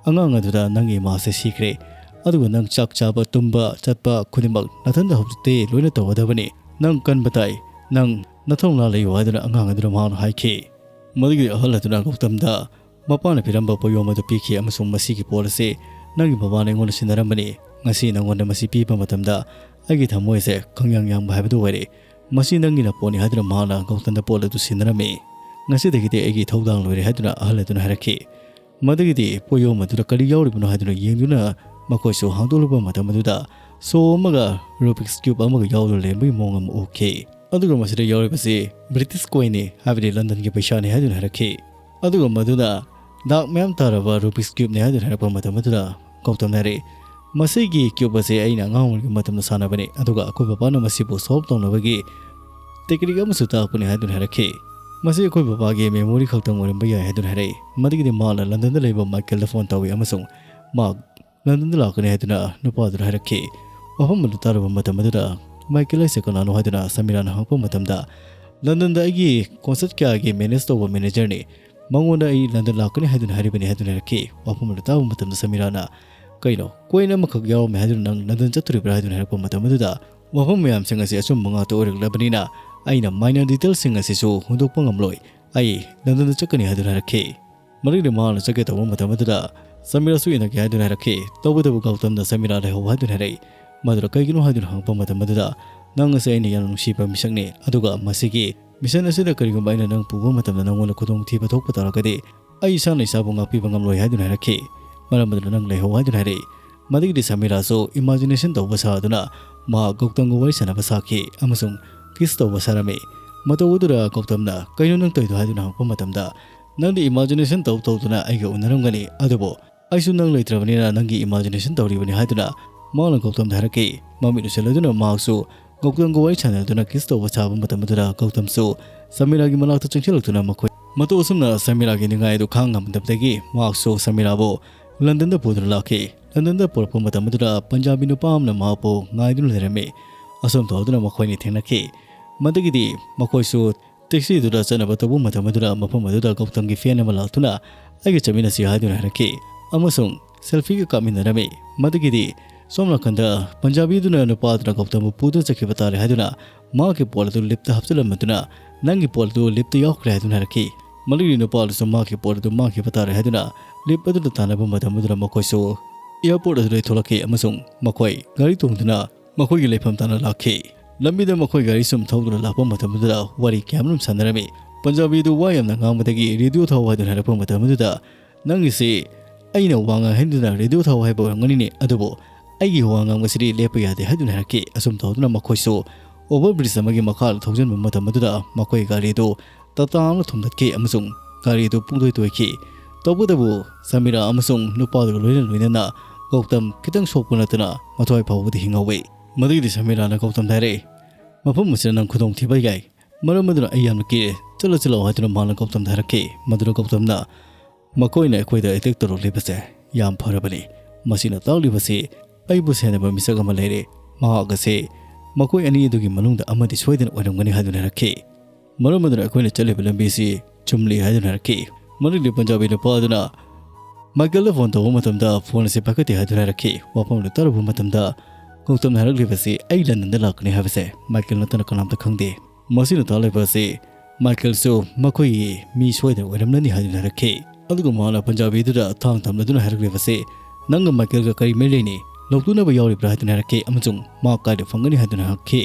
"ꯑꯉꯥꯡ ꯑꯗꯨꯗ ꯅꯪꯒꯤ ꯏꯃꯥꯁꯦ ꯁꯤꯈ꯭ꯔꯦ, ꯑꯗꯨꯒ ꯅꯪ ꯆꯥꯛ ꯆꯥꯕ, ꯇꯨꯝꯕ, ꯆꯠꯄ ꯈꯨꯗꯤꯡꯃꯛ ꯅꯊꯟꯗ ꯍꯧꯖꯤꯛꯇꯤ ꯂꯣꯏꯅ ꯇꯧꯒꯗꯕꯅꯤ꯫ ꯅꯪ ꯀꯟꯕ ꯇꯥꯏ, ꯅꯪ ꯅꯊꯧꯅꯥ ꯂꯩꯌꯨ" ꯍꯥꯏꯗꯨꯅ ꯑꯉꯥꯡ ꯑꯗꯨꯗ ꯃꯍꯥꯛꯅ ꯍꯥꯏꯈꯤ꯫ ꯃꯗꯨꯒꯤ ꯑꯍꯜ ꯑꯗꯨꯅ ꯒꯧꯇꯝꯗ ꯃꯄꯥꯅ ꯄꯤꯔꯝꯕ ꯄꯣꯠꯌꯣꯝ ꯑꯗꯨ ꯄꯤꯈꯤ ꯑꯃꯁꯨꯡ "ꯃꯁꯤꯒꯤ ꯄꯣꯠ ꯑꯁꯤ ꯅꯪꯒꯤ ꯕꯕꯥꯅ ꯑꯩꯉꯣꯟꯗ ꯁꯤꯟꯅꯔꯝꯕꯅꯤ꯫ ꯉꯁꯤ ꯅꯪꯉꯣꯟꯗ ꯃꯁꯤ ꯄꯤꯕ ꯃꯇꯝꯗ ꯑꯩꯒꯤ ꯊꯃꯣꯏꯁꯦ ꯈꯪꯌꯥꯡ ꯌꯥꯡꯕ ꯍꯥꯏꯕꯗꯨ ꯑꯣꯏꯔꯦ꯫ ꯃꯁꯤ ꯅꯪꯒꯤꯅ ꯄꯣꯠꯅꯤ" ꯍꯥꯏꯗꯨꯅ ꯃꯍꯥꯛꯅ ꯒꯧꯇꯝꯗ ꯄꯣꯠ ꯑꯗꯨ ꯁꯤꯟꯅꯔꯝꯃꯤ꯫ "ꯉꯁꯤꯗꯒꯤꯗꯤ ꯑꯩꯒꯤ ꯏꯊꯧꯗꯥꯡ ꯂꯣꯏꯔꯦ" ꯍꯥꯏꯗꯨꯅ ꯑꯍꯜ ꯑꯗꯨꯅ ꯍꯥꯏꯔꯛꯈꯤ꯫ ꯃꯗꯨꯒꯤꯗꯤ ꯄꯣꯠꯌꯣꯝ ꯑꯗꯨꯗ ꯀꯔꯤ ꯌꯥꯎꯔꯤꯕꯅꯣ ꯍꯥꯏꯗꯨꯅ ꯌꯦꯡꯗꯨꯅ ꯃꯈꯣꯏꯁꯨ ꯍꯥꯡꯗꯣꯛꯂꯨꯕ ꯃꯇꯝ ꯑꯗꯨꯗ ꯁꯣ ꯑꯃꯒ ꯔꯨꯕꯤꯛꯁ ꯀ꯭ꯌꯨꯕ ꯑꯃꯒ ꯌꯥꯎꯗꯨꯅ ꯂꯩꯔꯝꯕꯒꯤ ꯃꯑꯣꯡ ꯑꯃ ꯎꯈꯤ꯫ ꯑꯗꯨꯒ ꯃꯁꯤꯗ ꯌꯥꯎꯔꯤꯕꯁꯤ ꯕ꯭ꯔꯤꯇꯤꯁ ꯀꯣꯏꯟꯅꯤ, ꯍꯥꯏꯕꯗꯤ ꯂꯟꯗꯟꯒꯤ ꯄꯩꯁꯥꯅꯤ ꯍꯥꯏꯗꯨꯅ ꯍꯥꯏꯔꯛꯈꯤ꯫ ꯑꯗꯨꯒ ꯃꯗꯨꯅ ꯗꯥꯛ ꯃꯌꯥꯝ ꯇꯥꯔꯕ ꯔꯨꯕꯤꯛꯁ ꯀ꯭ꯌꯨꯕꯅꯤ ꯍꯥꯏꯗꯨꯅ ꯍꯥꯏꯔꯛꯄ ꯃꯇꯝ ꯑꯗꯨꯗ ꯒꯧꯇꯝꯅ ꯍꯥꯏꯔꯛꯏ, "ꯃꯁꯤꯒꯤ ꯀ꯭ꯌꯨꯕ ꯑꯁꯦ ꯑꯩꯅ ꯑꯉꯥꯡ ꯑꯣꯏꯔꯤꯉꯩ ꯃꯇꯝꯗ ꯁꯥꯟꯅꯕꯅꯤ, ꯑꯗꯨꯒ ꯑꯩꯈꯣꯏ ꯕꯕꯥꯅ ꯃꯁꯤꯕꯨ ꯁꯣꯜꯕ ꯇꯧꯅꯕꯒꯤ ꯇꯦꯛꯅꯤꯛ ꯑꯃꯁꯨ ꯇꯥꯛꯄꯅꯤ" ꯍꯥꯏꯗꯨꯅ ꯍꯥꯏꯔꯛꯈꯤ꯫ "ꯃꯁꯤ ꯑꯩꯈꯣꯏ ꯕꯕꯥꯒꯤ ꯃꯦꯃꯣꯔꯤ ꯈꯛꯇꯪ ꯑꯣꯏꯔꯝꯕ ꯌꯥꯏ" ꯍꯥꯏꯗꯨꯅ ꯍꯥꯏꯔꯛꯏ꯫ ꯃꯗꯨꯒꯤꯗꯤ ꯃꯥꯅ ꯂꯟꯗꯟꯗ ꯂꯩꯕ ꯃꯥꯏꯀꯦꯜꯗ ꯐꯣꯟ ꯇꯧꯏ ꯑꯃꯁꯨꯡ ꯃꯥ ꯂꯟꯗꯟꯗ ꯂꯥꯛꯀꯅꯤ ꯍꯥꯏꯗꯨꯅ ꯅꯨꯄꯥꯗꯨꯗ ꯍꯥꯏꯔꯛꯈꯤ꯫ ꯋꯥꯐꯝ ꯑꯗꯨ ꯇꯥꯔꯕ ꯃꯇꯝ ꯑꯗꯨꯗ ꯃꯥꯏꯀꯦꯜ ꯍꯥꯏꯁꯦ ꯀꯅꯥꯅꯣ ꯍꯥꯏꯗꯨꯅ ꯁꯃꯤꯔꯥꯅ ꯍꯪꯉꯛꯄ ꯃꯇꯝꯗ, "ꯂꯟꯗꯟꯗ ꯑꯩꯒꯤ ꯀꯣꯟꯁꯔꯠ ꯀꯌꯥꯒꯤ ꯃꯦꯅꯦꯖ ꯇꯧꯕ ꯃꯦꯅꯦꯖꯔꯅꯤ, ꯃꯉꯣꯟꯗ ꯑꯩ ꯂꯟꯗꯟ ꯂꯥꯛꯀꯅꯤ ꯍꯥꯏꯗꯨꯅ ꯍꯥꯏꯔꯤꯕꯅꯤ" ꯍꯥꯏꯗꯨꯅ ꯍꯥꯏꯔꯛꯈꯤ꯫ ꯋꯥꯐꯝ ꯑꯗꯨ ꯇꯥꯕ ꯃꯇꯝꯗ ꯁꯃꯤꯔꯥꯅ, "ꯀꯩꯅꯣ, ꯀꯣꯏꯟ ꯑꯃꯈꯛ ꯌꯥꯎꯔꯝꯃꯦ ꯍꯥꯏꯗꯨꯅ ꯅꯪ ꯂꯟꯗꯟ ꯆꯠꯇꯣꯔꯤꯕ꯭ꯔꯥ?" ꯍꯥꯏꯗꯨꯅ ꯍꯥꯏꯔꯛꯄ ꯃꯇꯝ ꯑꯗꯨꯗ, ꯋꯥꯐꯝ ꯃꯌꯥꯝꯁꯤꯡ ꯑꯁꯤ ꯑꯆꯨꯝꯕ ꯉꯥꯛꯇ ꯑꯣꯏꯔꯛꯂꯕꯅꯤꯅ ꯑꯩꯅ ꯃꯥꯏꯅꯔ ꯗꯤꯇꯦꯜꯁꯤꯡ ꯑꯁꯤꯁꯨ ꯍꯨꯟꯗꯣꯛꯄ ꯉꯝꯂꯣꯏ꯫ ꯑꯩ ꯂꯟꯗꯟꯗ ꯆꯠꯀꯅꯤ ꯍꯥꯏꯗꯨꯅ ꯍꯥꯏꯔꯛꯈꯤ꯫ ꯃꯔꯤꯗꯤ ꯃꯍꯥꯛꯅ ꯆꯠꯀꯦ ꯇꯧꯕ ꯃꯇꯝ ꯑꯗꯨꯗ ꯁꯃꯤꯔꯥꯁꯨ ꯏꯟꯅꯒꯦ ꯍꯥꯏꯗꯨꯅ ꯍꯥꯏꯔꯛꯈꯤ꯫ ꯇꯧꯕꯇꯕꯨ ꯒꯧꯇꯝꯅ ꯁꯃꯤꯔꯥ ꯂꯩꯍꯧ ꯍꯥꯏꯗꯨꯅ ꯍꯥꯏꯔꯛꯏ꯫ ꯃꯗꯨꯗ ꯀꯩꯒꯤꯅꯣ ꯍꯥꯏꯗꯨꯅ ꯍꯪꯉꯛꯄ ꯃꯇꯝ ꯑꯗꯨꯗ, "ꯅꯪ ꯑꯁꯤ ꯑꯩꯅ ꯌꯥꯝꯅ ꯅꯨꯡꯁꯤꯕ ꯃꯤꯁꯛꯅꯤ, ꯑꯗꯨꯒ ꯃꯁꯤꯒꯤ ꯃꯤꯁꯟ ꯑꯁꯤꯗ ꯀꯔꯤꯒꯨꯝꯕ ꯑꯩꯅ ꯅꯪ ꯄꯨꯕ ꯃꯇꯝꯗ ꯅꯪꯉꯣꯟꯗ ꯈꯨꯗꯣꯡꯊꯤꯕ ꯊꯣꯛꯄ ꯇꯥꯔꯒꯗꯤ ꯑꯩ ꯏꯁꯥꯅ ꯏꯁꯥꯕꯨ ꯉꯥꯛꯄꯤꯕ ꯉꯝꯂꯣꯏ" ꯍꯥꯏꯗꯨꯅ ꯍꯥꯏꯔꯛꯈꯤ꯫ ꯃꯔꯝ ꯑꯗꯨꯅ ꯅꯪ ꯂꯩꯍꯧ ꯍꯥꯏꯗꯨꯅ ꯍꯥꯏꯔꯛꯏ꯫ ꯃꯗꯨꯒꯤꯗꯤ ꯁꯃꯤꯔꯥꯁꯨ ꯏꯃꯥꯖꯤꯅꯦꯁꯟ ꯇꯧꯕ ꯁꯥꯗꯨꯅ ꯃꯍꯥꯛ ꯒꯧꯇꯝꯒ ꯋꯥꯔꯤ ꯁꯥꯟꯅꯕ ꯁꯥꯈꯤ ꯑꯃꯁꯨꯡ ꯀꯤꯁ ꯇꯧꯕ ꯁꯥꯔꯝꯃꯤ꯫ ꯃꯇꯧ ꯑꯗꯨꯗ ꯒꯧꯇꯝꯅ, "ꯀꯩꯅꯣ ꯅꯪ ꯇꯧꯔꯤꯗꯣ?" ꯍꯥꯏꯗꯨꯅ ꯍꯪꯉꯛꯄ ꯃꯇꯝꯗ, "ꯅꯪꯗꯤ ꯏꯃꯥꯖꯤꯅꯦꯁꯟ ꯇꯧ ꯇꯧꯗꯨꯅ ꯑꯩꯒ ꯎꯅꯔꯝꯒꯅꯤ, ꯑꯗꯨꯕꯨ ꯑꯩꯁꯨ ꯅꯪ ꯂꯩꯇ꯭ꯔꯕꯅꯤꯅ ꯅꯪꯒꯤ ꯏꯃꯥꯖꯤꯅꯦꯁꯟ ꯇꯧꯔꯤꯕꯅꯤ" ꯍꯥꯏꯗꯨꯅ ꯃꯥꯅ ꯒꯧꯇꯝꯗ ꯍꯥꯏꯔꯛꯈꯤ꯫ ꯃꯃꯤꯠ ꯎꯏꯁꯤꯜꯂꯗꯨꯅ ꯃꯍꯥꯛꯁꯨ ꯒꯧꯇꯝꯒ ꯋꯥꯔꯤ ꯁꯥꯟꯅꯗꯨꯅ ꯀꯤꯁ ꯇꯧꯕ ꯁꯥꯕ ꯃꯇꯝ ꯑꯗꯨꯗ ꯒꯧꯇꯝꯁꯨ ꯁꯃꯤꯔꯥꯒꯤ ꯃꯅꯥꯛꯇ ꯆꯪꯁꯤꯜꯂꯛꯇꯨꯅ ꯃꯈꯣꯏ ꯃꯇꯧ ꯑꯁꯨꯝꯅ ꯁꯃꯤꯔꯥꯒꯤ ꯅꯤꯡꯉꯥꯏ ꯑꯗꯨ ꯈꯥꯡ ꯉꯝꯗꯕꯗꯒꯤ ꯃꯍꯥꯛꯁꯨ ꯁꯃꯤꯔꯥꯕꯨ ꯂꯟꯗꯟꯗ ꯄꯨꯗꯨꯅ ꯂꯥꯛꯈꯤ꯫ ꯂꯟꯗꯟꯗ ꯄꯨꯔꯛꯄ ꯃꯇꯝ ꯑꯗꯨꯗ ꯄꯟꯖꯥꯕꯤ ꯅꯨꯄꯥ ꯑꯃꯅ ꯃꯍꯥꯛꯄꯨ ꯉꯥꯏꯗꯨꯅ ꯂꯩꯔꯝꯃꯤ꯫ ꯑꯁꯨꯝ ꯇꯧꯗꯨꯅ ꯃꯈꯣꯏꯅꯤ ꯊꯦꯡꯅꯈꯤ꯫ ꯃꯗꯨꯒꯤꯗꯤ ꯃꯈꯣꯏꯁꯨ ꯇꯦꯛꯁꯤꯗꯨꯗ ꯆꯠꯅꯕ ꯇꯧꯕ ꯃꯇꯝ ꯑꯗꯨꯗ ꯃꯐꯝ ꯑꯗꯨꯗ ꯒꯧꯇꯝꯒꯤ ꯐꯦꯟ ꯑꯃ ꯂꯥꯛꯇꯨꯅ ꯑꯩꯒ ꯆꯠꯃꯤꯟꯅꯁꯤ ꯍꯥꯏꯗꯨꯅ ꯍꯥꯏꯔꯛꯈꯤ ꯑꯃꯁꯨꯡ ꯁꯦꯜꯐꯤꯒ ꯀꯥꯞꯃꯤꯟꯅꯔꯝꯃꯤ꯫ ꯃꯗꯨꯒꯤꯗꯤ ꯁꯣꯝ ꯅꯥꯀꯟꯗ ꯄꯟꯖꯥꯕꯤꯗꯨꯅ ꯅꯨꯄꯥꯗꯨꯅ ꯒꯧꯇꯝꯕꯨ ꯄꯨꯗꯨꯅ ꯆꯠꯈꯤꯕ ꯇꯥꯔꯦ ꯍꯥꯏꯗꯨꯅ ꯃꯍꯥꯛꯀꯤ ꯄꯣꯠ ꯑꯗꯨ ꯂꯤꯞꯇ ꯍꯥꯞꯆꯤꯜꯂꯝꯕꯗꯨꯅ ꯅꯪꯒꯤ ꯄꯣꯠ ꯑꯗꯨ ꯂꯤꯞꯇ ꯌꯥꯎꯈ꯭ꯔꯦ ꯍꯥꯏꯗꯨꯅ ꯍꯥꯏꯔꯛꯈꯤ꯫ ꯃꯗꯨꯒꯤ ꯅꯨꯄꯥ ꯑꯗꯨꯁꯨ ꯃꯍꯥꯛꯀꯤ ꯄꯣꯠ ꯑꯗꯨ ꯃꯥꯡꯈꯤꯕ ꯇꯥꯔꯦ ꯍꯥꯏꯗꯨꯅ ꯂꯤꯞ ꯑꯗꯨꯗ ꯇꯥꯟꯅꯕ ꯃꯇꯝ ꯑꯗꯨꯗ ꯃꯈꯣꯏꯁꯨ ꯑꯦꯌꯥꯔꯄꯣꯔꯠ ꯑꯗꯨꯗꯒꯤ ꯊꯣꯛꯂꯛꯈꯤ ꯑꯃꯁꯨꯡ ꯃꯈꯣꯏ ꯒꯥꯔꯤ ꯇꯣꯡꯗꯨꯅ ꯃꯈꯣꯏꯒꯤ ꯂꯩꯐꯝ ꯇꯥꯟꯅ ꯂꯥꯛꯈꯤ꯫ ꯂꯝꯕꯤꯗ ꯃꯈꯣꯏ ꯒꯥꯔꯤ ꯁꯨꯝ ꯊꯧꯗꯨꯅ ꯂꯥꯛꯄ ꯃꯇꯝꯗꯨꯗ ꯋꯥꯔꯤ ꯀꯌꯥ ꯑꯃꯔꯣꯝ ꯁꯥꯟꯅꯔꯝꯃꯤ꯫ ꯄꯟꯖꯥꯕꯤꯗꯨ ꯋꯥ ꯌꯥꯝꯅ ꯉꯥꯡꯕꯗꯒꯤ ꯔꯦꯗꯤꯑꯣ ꯊꯥꯎ ꯍꯥꯏꯗꯨꯅ ꯍꯥꯏꯔꯛꯄ ꯃꯇꯝ ꯑꯗꯨꯗ, "ꯅꯪꯒꯤꯁꯤ ꯑꯩꯅ ꯋꯥ ꯉꯥꯡꯍꯟꯗꯨꯅ ꯔꯦꯗꯤꯑꯣ ꯊꯥꯎ ꯍꯥꯏꯕ ꯑꯣꯏꯔꯝꯒꯅꯤꯅꯦ, ꯑꯗꯨꯕꯨ ꯑꯩꯒꯤ ꯋꯥ ꯉꯥꯡꯕꯁꯤꯗꯤ ꯂꯦꯞꯄ ꯌꯥꯗꯦ ꯍꯥꯏꯗꯨꯅ ꯍꯥꯏꯔꯛꯈꯤ꯫ ꯑꯁꯨꯝ ꯇꯧꯗꯨꯅ ꯃꯈꯣꯏꯁꯨ over bridge ꯑꯃꯒꯤ ꯃꯈꯥꯗ ꯊꯧꯖꯤꯟꯕ ꯃꯇꯝ ꯑꯗꯨꯗ ꯃꯈꯣꯏ ꯒꯥꯔꯤ ꯑꯗꯨ ꯇꯇꯥ ꯑꯃꯅ ꯊꯣꯝꯗꯠꯈꯤ ꯑꯃꯁꯨꯡ ꯒꯥꯔꯤ ꯑꯗꯨ ꯄꯨꯡꯇꯣꯏ ꯇꯣꯏꯈꯤ꯫ ꯇꯧꯕꯇꯕꯨ ꯁꯃꯤꯔꯥ ꯑꯃꯁꯨꯡ ꯅꯨꯄꯥꯗꯨꯒ ꯂꯣꯏꯅ ꯂꯣꯏꯅꯅ ꯒꯧꯇꯝ ꯈꯤꯇꯪ ꯁꯣꯛꯄ ꯅꯠꯇꯅ ꯃꯊ꯭ꯋꯥꯏ ꯐꯥꯎꯕꯗꯤ ꯍꯤꯡꯍꯧꯋꯤ꯫ ꯃꯗꯨꯒꯤꯗꯤ ꯁꯃꯤꯔꯥꯅ ꯒꯧꯇꯝꯗ ꯍꯥꯏꯔꯛꯏ, "ꯃꯐꯝ ꯑꯁꯤꯗ ꯅꯪ ꯈꯨꯗꯣꯡꯊꯤꯕ ꯌꯥꯏ, ꯃꯔꯝ ꯑꯗꯨꯅ ꯑꯩ ꯌꯥꯝꯅ ꯀꯤꯔꯦ, ꯆꯠꯂꯁꯤ ꯂꯥꯛꯑꯣ" ꯍꯥꯏꯗꯨꯅ ꯃꯍꯥꯛꯅ ꯒꯧꯇꯝꯗ ꯍꯥꯏꯔꯛꯈꯤ꯫ ꯃꯗꯨꯗ ꯒꯧꯇꯝꯅ, "ꯃꯈꯣꯏꯅ ꯑꯩꯈꯣꯏꯗ attack ꯇꯧꯔꯛꯂꯤꯕꯁꯦ ꯌꯥꯝ ꯐꯔꯕꯅꯤ, ꯃꯁꯤꯅ ꯇꯥꯛꯂꯤꯕꯁꯤ ꯑꯩꯕꯨ ꯁꯦꯟꯅꯕ ꯃꯤꯁꯛ ꯑꯃ ꯂꯩꯔꯦ, ꯃꯍꯥꯛ ꯑꯁꯤ ꯃꯈꯣꯏ ꯑꯅꯤ ꯑꯗꯨꯒꯤ ꯃꯅꯨꯡꯗ ꯑꯃꯗꯤ ꯁꯣꯏꯗꯅ ꯑꯣꯏꯔꯝꯒꯅꯤ" ꯍꯥꯏꯗꯨꯅ ꯍꯥꯏꯔꯛꯈꯤ꯫ ꯃꯔꯝ ꯑꯗꯨꯅ ꯑꯩꯈꯣꯏꯅ ꯆꯠꯂꯤꯕ ꯂꯝꯕꯤꯁꯤ ꯆꯨꯝꯂꯤ ꯍꯥꯏꯗꯨꯅ ꯍꯥꯏꯔꯛꯈꯤ꯫ ꯃꯗꯨꯒꯤ ꯄꯟꯖꯥꯕꯤ ꯅꯨꯄꯥ ꯑꯗꯨꯅ ꯃꯥꯏꯀꯦꯜꯗ ꯐꯣꯟ ꯇꯧꯕ ꯃꯇꯝꯗ ꯐꯣꯟ ꯑꯁꯤ ꯄꯥꯏꯈꯠꯇꯦ ꯍꯥꯏꯗꯨꯅ ꯍꯥꯏꯔꯛꯈꯤ꯫ ꯋꯥꯐꯝ ꯑꯗꯨ ꯇꯥꯔꯨꯕ ꯃꯇꯝꯗ ꯒꯧꯇꯝꯅ ꯍꯥꯏꯔꯛꯂꯤꯕꯁꯤ, "ꯑꯩ ꯂꯟꯗꯟꯗ ꯂꯥꯛꯀꯅꯤ ꯍꯥꯏꯕꯁꯦ ꯃꯥꯏꯀꯦꯜ ꯅꯠꯇꯅ ꯀꯅꯥꯝꯇ ꯈꯪꯗꯦ꯫ ꯃꯁꯤꯅ ꯇꯥꯛꯂꯤꯕ ꯑꯁꯤ ꯃꯥꯏꯀꯦꯜꯁꯨ ꯃꯈꯣꯏꯒꯤ ꯃꯤ ꯁꯣꯏꯗꯅ ꯑꯣꯏꯔꯝꯂꯅꯤ" ꯍꯥꯏꯗꯨꯅ ꯍꯥꯏꯔꯛꯈꯤ꯫ ꯑꯗꯨꯒ ꯃꯍꯥꯛꯅ ꯄꯟꯖꯥꯕꯤꯗꯨꯗ ꯊꯥꯡ ꯊꯝꯂꯗꯨꯅ ꯍꯥꯏꯔꯛꯂꯤꯕꯁꯤ, "ꯅꯪꯒ ꯃꯥꯏꯀꯦꯜꯒ ꯀꯔꯤ ꯃꯔꯤ ꯂꯩꯅꯩ? ꯂꯧꯇꯨꯅꯕ ꯌꯥꯎꯔꯤꯕ꯭ꯔꯥ?" ꯍꯥꯏꯗꯨꯅ ꯍꯥꯏꯔꯛꯈꯤ ꯑꯃꯁꯨꯡ ꯃꯍꯥꯛ ꯀꯥꯏꯗ ꯐꯪꯒꯅꯤ ꯍꯥꯏꯗꯨꯅ ꯍꯪꯈꯤ꯫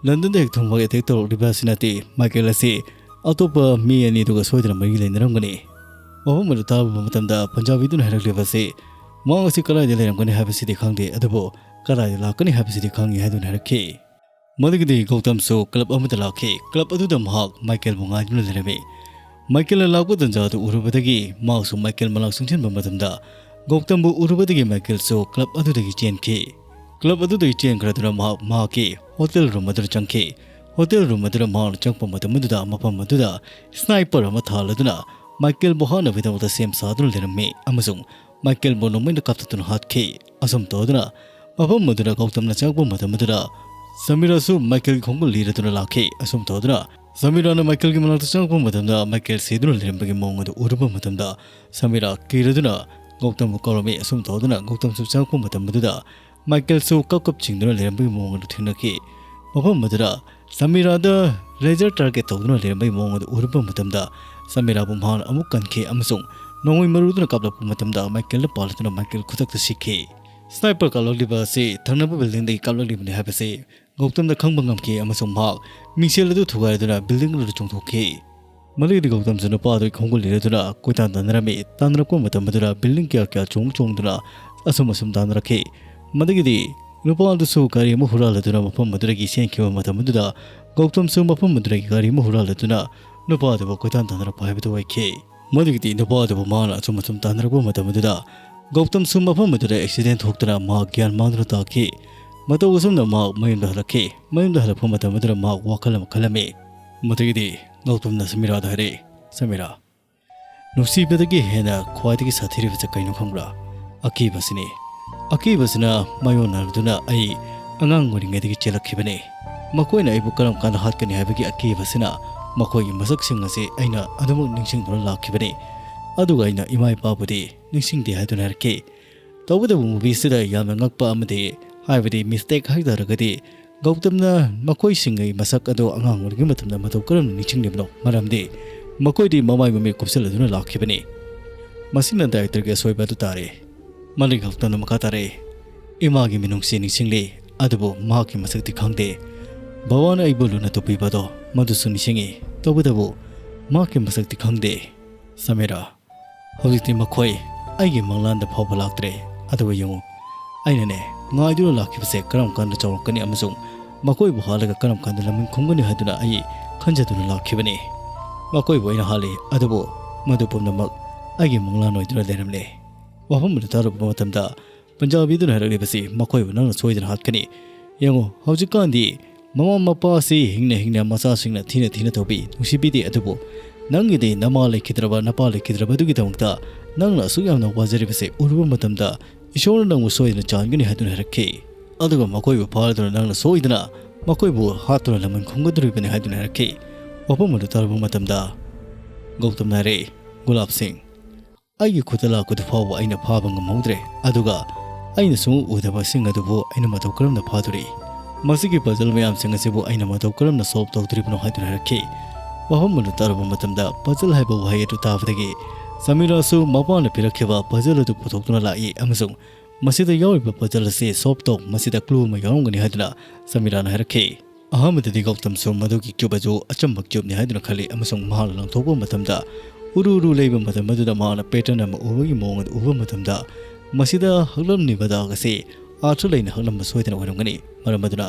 "ꯂꯟꯗꯟꯗ ꯍꯦꯛ ꯊꯨꯡꯕꯒ attack ꯇꯧꯔꯛꯂꯤꯕ ꯑꯁꯤ ꯅꯠꯇꯦ, ꯃꯥꯏꯀꯦꯜ ꯑꯁꯤ ꯑꯇꯣꯞꯄ ꯃꯤ ꯑꯅꯤꯗꯨꯒ ꯁꯣꯏꯗꯅ ꯃꯔꯤ ꯂꯩꯅꯔꯝꯒꯅꯤ꯫ ꯃꯐꯝ ꯑꯗꯨ ꯇꯥꯔꯨꯕ ꯃꯇꯝꯗ ꯄꯟꯖꯥꯕꯤꯗꯨꯅ ꯍꯥꯏꯔꯛꯂꯤꯕ ꯑꯁꯤ, ꯃꯍꯥꯛ ꯑꯁꯤ ꯀꯗꯥꯏꯗ ꯂꯩꯔꯝꯒꯅꯤ ꯍꯥꯏꯕꯁꯤꯗꯤ ꯈꯪꯗꯦ, ꯑꯗꯨꯕꯨ ꯀꯗꯥꯏꯗ ꯂꯥꯛꯀꯅꯤ ꯍꯥꯏꯕꯁꯤꯗꯤ ꯈꯪꯏ" ꯍꯥꯏꯗꯨꯅ ꯍꯥꯏꯔꯛꯈꯤ꯫ ꯃꯗꯨꯒꯤꯗꯤ ꯒꯧꯇꯝꯁꯨ club ꯑꯃꯗ ꯂꯥꯛꯈꯤ꯫ Club ꯑꯗꯨꯗ ꯃꯍꯥꯛ ꯃꯥꯏꯀꯦꯜꯕꯨ ꯉꯥꯏꯗꯨꯅ ꯂꯩꯔꯝꯃꯤ꯫ ꯃꯥꯏꯀꯦꯜꯅ ꯂꯥꯛꯄ ꯇꯟꯖꯥ ꯑꯗꯨ ꯎꯔꯨꯕꯗꯒꯤ ꯃꯍꯥꯛꯁꯨ ꯃꯥꯏꯀꯦꯜ ꯃꯅꯥꯛ ꯆꯪꯁꯤꯟꯕ ꯃꯇꯝꯗ ꯒꯧꯇꯝꯕꯨ ꯎꯔꯨꯕꯗꯒꯤ ꯃꯥꯏꯀꯦꯜꯁꯨ club ꯑꯗꯨꯗꯒꯤ ꯆꯦꯟꯈꯤ꯫ Club ꯑꯗꯨꯗꯒꯤ ꯆꯦꯟꯈ꯭ꯔꯗꯨꯅ ꯃꯍꯥꯛ ꯃꯍꯥꯛꯀꯤ hotel room ꯑꯗꯨꯗ ꯆꯪꯈꯤ꯫ Hotel room ꯑꯗꯨꯗ ꯃꯍꯥꯛꯅ ꯆꯪꯉꯛꯄ ꯃꯇꯝ ꯑꯗꯨꯗ ꯃꯐꯝ ꯑꯗꯨꯗ sniper ꯑꯃ ꯊꯥꯜꯂꯗꯨꯅ ꯃꯥꯏꯀꯦꯜꯕꯨ ꯍꯥꯠꯅꯕꯒꯤꯗꯃꯛꯇ ꯁꯦꯝ ꯁꯥꯗꯨꯅ ꯂꯩꯔꯝꯃꯤ ꯑꯃꯁꯨꯡ ꯃꯥꯏꯀꯦꯜꯕꯨ ꯅꯣꯡꯃꯩꯅ ꯀꯥꯞꯊꯠꯇꯨꯅ ꯍꯥꯠꯈꯤ꯫ ꯑꯁꯨꯝ ꯇꯧꯗꯨꯅ ꯃꯐꯝ ꯑꯗꯨꯗ ꯒꯧꯇꯝꯅ ꯆꯪꯉꯛꯄ ꯃꯇꯝ ꯑꯗꯨꯗ ꯁꯃꯤꯔꯥꯁꯨ ꯃꯥꯏꯀꯦꯜꯒꯤ ꯈꯣꯡꯒꯨꯜ ꯂꯤꯔꯗꯨꯅ ꯂꯥꯛꯈꯤ꯫ ꯑꯁꯨꯝ ꯇꯧꯗꯨꯅ ꯁꯃꯤꯔꯥꯅ ꯃꯥꯏꯀꯦꯜꯒꯤ ꯃꯅꯥꯛꯇ ꯆꯪꯉꯛꯄ ꯃꯇꯝꯗ ꯃꯥꯏꯀꯦꯜ ꯁꯤꯗꯨꯅ ꯂꯩꯔꯝꯕꯒꯤ ꯃꯑꯣꯡ ꯑꯗꯨ ꯎꯔꯨꯕ ꯃꯇꯝꯗ ꯁꯃꯤꯔꯥ ꯀꯤꯔꯗꯨꯅ ꯒꯧꯇꯝꯕꯨ ꯀꯧꯔꯝꯃꯤ꯫ ꯑꯁꯨꯝ ꯇꯧꯗꯨꯅ ꯒꯧꯇꯝꯁꯨ ꯆꯪꯉꯛꯄ ꯃꯇꯝ ꯑꯗꯨꯗ ꯃꯥꯏꯀꯦꯜꯁꯨ ꯀꯞ ꯀꯞ ꯆꯤꯡꯗꯨꯅ ꯂꯩꯔꯝꯕꯒꯤ ꯃꯑꯣꯡ ꯑꯗꯨ ꯊꯦꯡꯅꯈꯤ꯫ ꯃꯐꯝ ꯑꯗꯨꯗ ꯁꯃꯤꯔꯥꯗ laser target ꯇꯧꯗꯨꯅ ꯂꯩꯔꯝꯕꯒꯤ ꯃꯑꯣꯡ ꯑꯗꯨ ꯎꯔꯨꯕ ꯃꯇꯝꯗ ꯁꯃꯤꯔꯥꯕꯨ ꯃꯍꯥꯛꯅ ꯑꯃꯨꯛ ꯀꯟꯈꯤ ꯑꯃꯁꯨꯡ ꯅꯣꯡꯃꯩ ꯃꯔꯨꯗꯨꯅ ꯀꯥꯞꯂꯛꯄ ꯃꯇꯝꯗ ꯃꯥꯏꯀꯦꯜꯗ ꯄꯥꯜꯂꯗꯨꯅ ꯃꯥꯏꯀꯦꯜ ꯈꯨꯗꯛꯇ ꯁꯤꯈꯤ꯫ Sniper ꯀꯥꯞꯂꯛꯂꯤꯕ ꯑꯁꯤ ꯊꯪꯅꯕ buildingꯗꯒꯤ ꯀꯥꯞꯂꯛꯂꯤꯕꯅꯤ ꯍꯥꯏꯕꯁꯤ ꯒꯧꯇꯝꯗ ꯈꯪꯕ ꯉꯝꯈꯤ ꯑꯃꯁꯨꯡ ꯃꯍꯥꯛ ꯃꯤꯡꯁꯦꯜ ꯑꯗꯨ ꯊꯨꯒꯥꯏꯗꯨꯅ building ꯑꯗꯨꯗ ꯆꯣꯡꯊꯣꯛꯈꯤ꯫ ꯃꯗꯨꯒꯤꯗꯤ ꯒꯧꯇꯝꯁꯨ ꯅꯨꯄꯥ ꯑꯗꯨꯒꯤ ꯈꯣꯡꯒꯨꯜ ꯂꯤꯔꯗꯨꯅ ꯀꯣꯏꯇꯥꯟ ꯇꯥꯟꯅꯔꯝꯃꯤ꯫ ꯇꯥꯟꯅꯔꯛꯄ ꯃꯇꯝ ꯑꯗꯨꯗ building ꯀꯌꯥ ꯀꯌꯥ ꯆꯣꯡ ꯆꯣꯡꯗꯨꯅ ꯑꯁꯨꯝ ꯑꯁꯨꯝ ꯇꯥꯟꯅꯔꯛꯈꯤ꯫ ꯃꯗꯨꯒꯤꯗꯤ ꯅꯨꯄꯥ ꯑꯗꯨꯁꯨ ꯒꯥꯔꯤ ꯑꯃ ꯍꯨꯔꯥꯜꯂꯗꯨꯅ ꯃꯐꯝ ꯑꯗꯨꯗꯒꯤ ꯆꯦꯟꯈꯤꯕ ꯃꯇꯝ ꯑꯗꯨꯗ ꯒꯧꯇꯝꯁꯨ ꯃꯐꯝ ꯑꯗꯨꯗꯒꯤ ꯒꯥꯔꯤ ꯑꯃ ꯍꯨꯔꯥꯜꯂꯗꯨꯅ ꯅꯨꯄꯥ ꯑꯗꯨꯕꯨ ꯀꯣꯏꯇꯥꯟ ꯇꯥꯟꯅꯔꯛꯄ ꯍꯥꯏꯕꯗꯨ ꯑꯣꯏꯈꯤ꯫ ꯃꯗꯨꯒꯤꯗꯤ ꯅꯨꯄꯥ ꯑꯗꯨꯕꯨ ꯃꯍꯥꯛꯅ ꯑꯆꯨꯝ ꯑꯆꯨꯝ ꯇꯥꯟꯅꯔꯛꯄ ꯃꯇꯝ ꯑꯗꯨꯗ ꯒꯧꯇꯝꯁꯨ ꯃꯐꯝ ꯑꯗꯨꯗ ꯑꯦꯛꯁꯤꯗꯦꯟ ꯊꯣꯛꯇꯨꯅ ꯃꯍꯥꯛ ꯒ꯭ꯌꯥꯟ ꯃꯥꯡꯗꯨꯅ ꯇꯥꯈꯤ꯫ ꯃꯇꯧ ꯑꯁꯨꯝꯅ ꯃꯍꯥꯛ ꯃꯌꯨꯝꯗ ꯍꯜꯂꯛꯈꯤ꯫ ꯃꯌꯨꯝꯗ ꯍꯜꯂꯛꯄ ꯃꯇꯝ ꯑꯗꯨꯗ ꯃꯍꯥꯛ ꯋꯥꯈꯜ ꯑꯃ ꯈꯜꯂꯝꯃꯤ꯫ ꯃꯗꯨꯒꯤꯗꯤ ꯒꯧꯇꯝꯅ ꯁꯃꯤꯔꯥꯗ ꯍꯥꯏꯔꯛꯏ, "ꯁꯃꯤꯔꯥ, ꯅꯨꯡꯁꯤꯕꯗꯒꯤ ꯍꯦꯟꯅ ꯈ꯭ꯋꯥꯏꯗꯒꯤ ꯁꯥꯊꯤꯔꯤꯕꯁꯦ ꯀꯩꯅꯣ ꯈꯪꯕ꯭ꯔꯥ? ꯑꯀꯤꯕꯁꯤꯅꯤ꯫ ꯑꯀꯤꯕꯁꯤꯅ ꯃꯥꯌꯣꯟꯅꯔꯗꯨꯅ ꯑꯩ ꯑꯉꯥꯡ ꯑꯣꯏꯔꯤꯉꯩꯗꯒꯤ ꯆꯦꯜꯂꯛꯈꯤꯕꯅꯤ꯫ ꯃꯈꯣꯏꯅ ꯑꯩꯕꯨ ꯀꯔꯝ ꯀꯥꯟꯗ ꯍꯥꯠꯀꯅꯤ ꯍꯥꯏꯕꯒꯤ ꯑꯀꯤꯕꯁꯤꯅ ꯃꯈꯣꯏꯒꯤ ꯃꯁꯛꯁꯤꯡ ꯑꯁꯤ ꯑꯩꯅ ꯑꯗꯨꯃꯛ ꯅꯤꯡꯁꯤꯡꯗꯨꯅ ꯂꯥꯛꯈꯤꯕꯅꯤ꯫ ꯑꯗꯨꯒ ꯑꯩꯅ ꯏꯃꯥ ꯏꯄꯥꯕꯨꯗꯤ ꯅꯤꯡꯁꯤꯡꯗꯦ" ꯍꯥꯏꯗꯨꯅ ꯍꯥꯏꯔꯛꯈꯤ꯫ ꯇꯧꯕꯇꯕꯨ movieꯁꯤꯗ ꯌꯥꯝꯅ ꯉꯛꯄ ꯑꯃꯗꯤ, ꯍꯥꯏꯕꯗꯤ mistake ꯍꯥꯏꯇꯥꯔꯒꯗꯤ, ꯒꯧꯇꯝꯅ ꯃꯈꯣꯏꯁꯤꯡꯒꯤ ꯃꯁꯛ ꯑꯗꯨ ꯑꯉꯥꯡ ꯑꯣꯏꯔꯤꯉꯩ ꯃꯇꯝꯗ ꯃꯇꯧ ꯀꯔꯝꯅ ꯅꯤꯡꯁꯤꯡꯂꯤꯕꯅꯣ? ꯃꯔꯝꯗꯤ ꯃꯈꯣꯏꯗꯤ ꯃꯃꯥꯏ ꯃꯃꯤꯠ ꯀꯨꯞꯁꯤꯜꯂꯗꯨꯅ ꯂꯥꯛꯈꯤꯕꯅꯤ꯫ ꯃꯁꯤꯅ directorꯒꯤ ꯑꯁꯣꯏꯕ ꯑꯗꯨ ꯇꯥꯔꯦ꯫ ꯃꯥꯂꯦꯝ ꯒꯧꯇꯝꯅ ꯃꯈꯥ ꯇꯥꯔꯛꯏ, "ꯏꯃꯥꯒꯤ ꯃꯤꯅꯨꯡꯁꯤ ꯅꯤꯡꯁꯤꯡꯂꯤ, ꯑꯗꯨꯕꯨ ꯃꯍꯥꯛꯀꯤ ꯃꯁꯛꯇꯤ ꯈꯪꯗꯦ꯫ ꯕꯕꯥꯅ ꯑꯩꯕꯨ ꯂꯨꯅ ꯇꯧꯕꯤꯕꯗꯣ ꯃꯗꯨꯁꯨ ꯅꯤꯡꯁꯤꯡꯉꯤ, ꯇꯧꯕꯇꯕꯨ ꯃꯍꯥꯛꯀꯤ ꯃꯁꯛꯇꯤ ꯈꯪꯗꯦ꯫ ꯁꯃꯤꯔꯥ, ꯍꯧꯖꯤꯛꯇꯤ ꯃꯈꯣꯏ ꯑꯩꯒꯤ ꯃꯪꯂꯥꯟꯗ ꯐꯥꯎꯕ ꯂꯥꯛꯇ꯭ꯔꯦ꯫ ꯑꯗꯨꯒ ꯌꯦꯡꯉꯨ, ꯑꯩꯅꯅꯦ ꯉꯥꯏꯗꯨꯅ ꯂꯥꯛꯈꯤꯕꯁꯦ ꯀꯔꯝ ꯀꯥꯟꯗ ꯆꯥꯎꯔꯛꯀꯅꯤ ꯑꯃꯁꯨꯡ ꯃꯈꯣꯏꯕꯨ ꯍꯥꯠꯂꯒ ꯀꯔꯝ ꯀꯥꯟꯗ ꯂꯃꯟ ꯈꯨꯝꯒꯅꯤ ꯍꯥꯏꯗꯨꯅ ꯑꯩ ꯈꯟꯖꯗꯨꯅ ꯂꯥꯛꯈꯤꯕꯅꯤ꯫ ꯃꯈꯣꯏꯕꯨ ꯑꯩꯅ ꯍꯥꯠꯂꯤ, ꯑꯗꯨꯕꯨ ꯃꯗꯨ ꯄꯨꯝꯅꯃꯛ ꯑꯩꯒꯤ ꯃꯪꯂꯥꯟ ꯑꯣꯏꯗꯨꯅ ꯂꯩꯔꯝꯂꯦ"꯫ ꯋꯥꯐꯝ ꯑꯗꯨ ꯇꯥꯔꯨꯕ ꯃꯇꯝꯗ ꯄꯟꯖꯥꯕꯤꯗꯨꯅ ꯍꯥꯏꯔꯛꯂꯤꯕꯁꯤ, "ꯃꯈꯣꯏꯕꯨ ꯅꯪꯅ ꯁꯣꯏꯗꯅ ꯍꯥꯠꯀꯅꯤ꯫ ꯌꯦꯡꯉꯨ, ꯍꯧꯖꯤꯛꯀꯥꯟꯗꯤ ꯃꯃꯥ ꯃꯄꯥ ꯑꯁꯤ ꯍꯤꯡꯅ ꯍꯤꯡꯅ ꯃꯆꯥꯁꯤꯡꯅ ꯊꯤꯅ ꯊꯤꯅ ꯇꯧꯕꯤ, ꯅꯨꯡꯁꯤꯕꯤꯗꯦ, ꯑꯗꯨꯕꯨ ꯅꯪꯒꯤꯗꯤ ꯅꯃꯥ ꯂꯩꯈꯤꯗ꯭ꯔꯕ, ꯅꯄꯥ ꯂꯩꯈꯤꯗ꯭ꯔꯕ ꯑꯗꯨꯒꯤꯗꯃꯛꯇ ꯅꯪꯅ ꯑꯁꯨꯛ ꯌꯥꯝꯅ ꯋꯥꯖꯔꯤꯕꯁꯦ ꯎꯔꯨꯕ ꯃꯇꯝꯗ ꯏꯁꯣꯔꯅ ꯅꯪꯕꯨ ꯁꯣꯏꯗꯅ ꯆꯥꯟꯒꯅꯤ" ꯍꯥꯏꯗꯨꯅ ꯍꯥꯏꯔꯛꯈꯤ꯫ "ꯑꯗꯨꯒ ꯃꯈꯣꯏꯕꯨ ꯐꯥꯗꯨꯅ ꯅꯪꯅ ꯁꯣꯏꯗꯅ ꯃꯈꯣꯏꯕꯨ ꯍꯥꯠꯇꯨꯅ ꯂꯃꯟ ꯈꯨꯝꯒꯗꯧꯔꯤꯕꯅꯤ" ꯍꯥꯏꯗꯨꯅ ꯍꯥꯏꯔꯛꯈꯤ꯫ ꯋꯥꯐꯝ ꯑꯗꯨ ꯇꯥꯔꯨꯕ ꯃꯇꯝꯗ ꯒꯧꯇꯝꯅ ꯍꯥꯏꯔꯛꯏ, "ꯒꯨꯂꯥꯞ ꯁꯤꯡ, ꯑꯩꯒꯤ ꯈꯨꯠꯇ ꯂꯥꯛꯄꯗꯨ ꯐꯥꯎꯕ ꯑꯩꯅ ꯐꯥꯕ ꯉꯝꯍꯧꯗ꯭ꯔꯦ, ꯑꯗꯨꯒ ꯑꯩꯅ ꯁꯨꯡꯎ ꯎꯗꯕꯁꯤꯡ ꯑꯗꯨꯕꯨ ꯑꯩꯅ ꯃꯇꯧ ꯀꯔꯝꯅ ꯐꯥꯗꯣꯔꯤ? ꯃꯁꯤꯒꯤ puzzle ꯃꯌꯥꯝꯁꯤꯡ ꯑꯁꯤꯕꯨ ꯑꯩꯅ ꯃꯇꯧ ꯀꯔꯝꯅ solve ꯇꯧꯗꯣꯔꯤꯕꯅꯣ?" ꯍꯥꯏꯗꯨꯅ ꯍꯥꯏꯔꯛꯈꯤ꯫ ꯋꯥꯐꯝ ꯑꯗꯨ ꯇꯥꯔꯨꯕ ꯃꯇꯝꯗ puzzle ꯍꯥꯏꯕ ꯋꯥꯍꯩ ꯑꯗꯨ ꯇꯥꯕꯗꯒꯤ ꯁꯃꯤꯔꯥꯁꯨ ꯃꯄꯥꯅ ꯄꯤꯔꯛꯈꯤꯕ puzzle ꯑꯗꯨ ꯄꯨꯊꯣꯛꯇꯨꯅ ꯂꯥꯛꯏ ꯑꯃꯁꯨꯡ ꯃꯁꯤꯗ ꯌꯥꯎꯔꯤꯕ puzzle ꯑꯁꯤ solve ꯇꯧ, ꯃꯁꯤꯗ clue ꯑꯃ ꯌꯥꯎꯔꯝꯒꯅꯤ ꯍꯥꯏꯗꯨꯅ ꯁꯃꯤꯔꯥꯅ ꯍꯥꯏꯔꯛꯈꯤ꯫ ꯑꯍꯥꯟꯕꯗꯗꯤ ꯒꯧꯇꯝꯁꯨ ꯃꯗꯨꯒꯤ cube ꯑꯗꯨ ꯑꯆꯝꯕ cubeꯅꯤ ꯍꯥꯏꯗꯨꯅ ꯈꯜꯂꯤ ꯑꯃꯁꯨꯡ ꯃꯍꯥꯛꯅ ꯂꯪꯊꯣꯛꯄ ꯃꯇꯝꯗ ꯎꯔꯨ ꯎꯔꯨ ꯂꯩꯕ ꯃꯇꯝ ꯑꯗꯨꯗ ꯃꯍꯥꯛꯅ pattern ꯑꯃ ꯎꯕꯒꯤ ꯃꯑꯣꯡ ꯑꯗꯨ ꯎꯕ ꯃꯇꯝꯗ ꯃꯁꯤꯗ ꯍꯛꯂꯝꯂꯤꯕ ꯗꯥꯛ ꯑꯁꯤ ꯑꯥꯔꯊ ꯂꯩꯅ ꯍꯛꯂꯝꯕ ꯁꯣꯏꯗꯅ ꯑꯣꯏꯔꯝꯒꯅꯤ꯫ ꯃꯔꯝ ꯑꯗꯨꯅ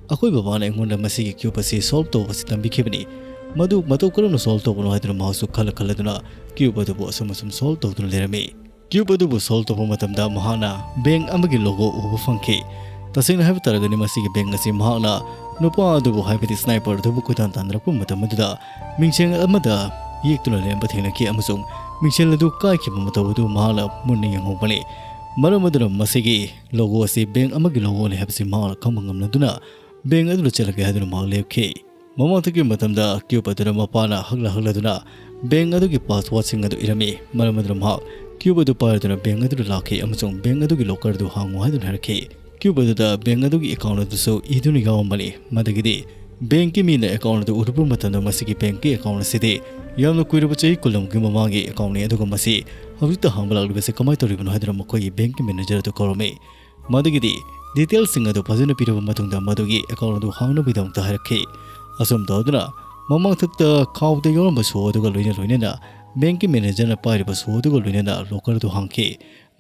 ꯑꯩꯈꯣꯏ ꯕꯕꯥꯅ ꯑꯩꯉꯣꯟꯗ ꯃꯁꯤꯒꯤ ꯀ꯭ꯌꯨꯕ ꯑꯁꯤ ꯁꯣꯜꯕ ꯇꯧꯕ ꯑꯁꯤ ꯇꯝꯕꯤꯈꯤꯕꯅꯤ꯫ ꯃꯗꯨ ꯃꯇꯧ ꯀꯔꯝꯅ ꯁꯣꯜꯕ ꯇꯧꯕꯅꯣ ꯍꯥꯏꯗꯨꯅ ꯃꯍꯥꯛꯁꯨ ꯈꯜꯂ ꯈꯜꯂꯗꯨꯅ ꯀ꯭ꯌꯨꯕ ꯑꯗꯨꯕꯨ ꯑꯁꯨꯝ ꯑꯁꯨꯝ ꯁꯣꯜꯕ ꯇꯧꯗꯨꯅ ꯂꯩꯔꯝꯃꯤ꯫ ꯀ꯭ꯌꯨꯕ ꯑꯗꯨꯕꯨ ꯁꯣꯜꯕ ꯇꯧꯕ ꯃꯇꯝꯗ ꯃꯍꯥꯛꯅ ꯕꯦꯡ ꯑꯃꯒꯤ ꯂꯣꯒꯣ ꯎꯕ ꯐꯪꯈꯤ꯫ ꯇꯁꯦꯡꯅ ꯍꯥꯏꯕ ꯇꯥꯔꯒꯗꯤ ꯃꯁꯤꯒꯤ ꯕꯦꯡ ꯑꯁꯤ ꯃꯍꯥꯛꯅ ꯅꯨꯄꯥ ꯑꯗꯨꯕꯨ, ꯍꯥꯏꯕꯗꯤ ꯁ꯭ꯅꯥꯏꯄꯔ ꯑꯗꯨꯕꯨ ꯀꯣꯏꯇꯥꯟ ꯇꯥꯟꯅꯔꯛꯄ ꯃꯇꯝ ꯑꯗꯨꯗ ꯃꯤꯡꯁꯦꯜ ꯑꯃꯗ ꯌꯦꯛꯇꯨꯅ ꯂꯩꯔꯝꯕ ꯊꯦꯡꯅꯈꯤ ꯑꯃꯁꯨꯡ ꯃꯤꯡꯁꯦꯜ ꯑꯗꯨ ꯀꯥꯏꯈꯤꯕ ꯃꯇꯧ ꯑꯗꯨ ꯃꯍꯥꯛꯅ ꯃꯨꯟꯅ ꯌꯦꯡꯍꯧꯕꯅꯤ꯫ ꯃꯔꯝ ꯑꯗꯨꯅ ꯃꯁꯤꯒꯤ ꯂꯣꯒꯣ ꯑꯁꯤ ꯕꯦꯡ ꯑꯃꯒꯤ ꯂꯣꯒꯣꯅꯤ ꯍꯥꯏꯕꯁꯤ ꯃꯍꯥꯛꯅ ꯈꯪꯕ ꯉꯝꯂꯗꯨꯅ ꯕꯦꯡ ꯑꯗꯨꯗ ꯆꯠꯂꯒꯦ ꯍꯥꯏꯗꯨꯅ ꯃꯍꯥꯛ ꯂꯦꯞꯈꯤ꯫ ꯃꯃꯥꯡꯊꯛꯀꯤ ꯃꯇꯝꯗ ꯀ꯭ꯌꯨꯕ ꯑꯗꯨꯅ ꯃꯄꯥꯅ ꯍꯛꯂ ꯍꯛꯂꯗꯨꯅ ꯕꯦꯡ ꯑꯗꯨꯒꯤ ꯄꯥꯁꯋꯥꯔꯗꯁꯤꯡ ꯑꯗꯨ ꯏꯔꯝꯃꯤ꯫ ꯃꯔꯝ ꯑꯗꯨꯅ ꯃꯍꯥꯛ ꯀ꯭ꯌꯨꯕ ꯑꯗꯨ ꯄꯥꯏꯔꯗꯨꯅ ꯕꯦꯡ ꯑꯗꯨꯗ ꯂꯥꯛꯈꯤ ꯑꯃꯁꯨꯡ ꯕꯦꯡ ꯑꯗꯨꯒꯤ ꯂꯣꯀꯔ ꯑꯗꯨ ꯍꯥꯡꯉꯨ ꯍꯥꯏꯗꯨꯅ ꯍꯥꯏꯔꯛꯈꯤ꯫ ꯀ꯭ꯌꯨꯕ ꯑꯗꯨꯗ ꯕꯦꯡ ꯑꯗꯨꯒꯤ ꯑꯦꯀꯥꯎꯟ ꯑꯗꯨꯁꯨ ꯏꯗꯨꯅ ꯌꯥꯎꯔꯝꯕꯅꯤ꯫ ꯃꯗꯨꯒꯤꯗꯤ ꯕꯦꯡꯀꯤ ꯃꯤꯅ ꯑꯦꯀꯥꯎꯟ ꯑꯗꯨ ꯎꯔꯨꯕ ꯃꯇꯝꯗ ꯃꯁꯤꯒꯤ ꯕꯦꯡꯀꯤ ꯑꯦꯀꯥꯎꯟ ꯑꯁꯤꯗꯤ ꯌꯥꯝꯅ ꯀꯨꯏꯔꯕ ꯆꯍꯤ ꯀꯨꯟ ꯂꯣꯝꯒꯤ ꯃꯃꯥꯡꯒꯤ ꯑꯦꯀꯥꯎꯟꯅꯤ, ꯑꯗꯨꯒ ꯃꯁꯤ ꯍꯧꯖꯤꯛꯇ ꯍꯥꯡꯕ ꯂꯥꯛꯂꯤꯕꯁꯤ ꯀꯃꯥꯏꯅ ꯇꯧꯔꯤꯕꯅꯣ ꯍꯥꯏꯗꯨꯅ ꯃꯈꯣꯏꯒꯤ ꯕꯦꯡꯀꯤ ꯃꯦꯅꯦꯖꯔ ꯑꯗꯨ ꯀꯧꯔꯝꯃꯤ꯫ ꯃꯗꯨꯒꯤꯗꯤ ꯗꯤꯇꯦꯜꯁꯤꯡ ꯑꯗꯨ ꯐꯖꯅ ꯄꯤꯔꯕ ꯃꯇꯨꯡꯗ ꯃꯗꯨꯒꯤ ꯑꯦꯀꯥꯎꯟ ꯑꯗꯨ ꯍꯥꯡꯅꯕꯒꯤꯗꯃꯛꯇ ꯍꯥꯏꯔꯛꯈꯤ꯫ ꯑꯁꯨꯝ ꯇꯧꯗꯨꯅ ꯃꯃꯥꯡꯊꯛꯇ ꯈꯥꯎꯗ ꯌꯥꯎꯔꯝꯕ ꯁꯣ ꯑꯗꯨꯒ ꯂꯣꯏꯅ ꯂꯣꯏꯅꯅ ꯕꯦꯡꯀꯤ ꯃꯦꯅꯦꯖꯔꯅ ꯄꯥꯏꯔꯤꯕ ꯁꯣ ꯑꯗꯨꯒ ꯂꯣꯏꯅꯅ ꯂꯣꯀꯔ ꯑꯗꯨ ꯍꯥꯡꯈꯤ꯫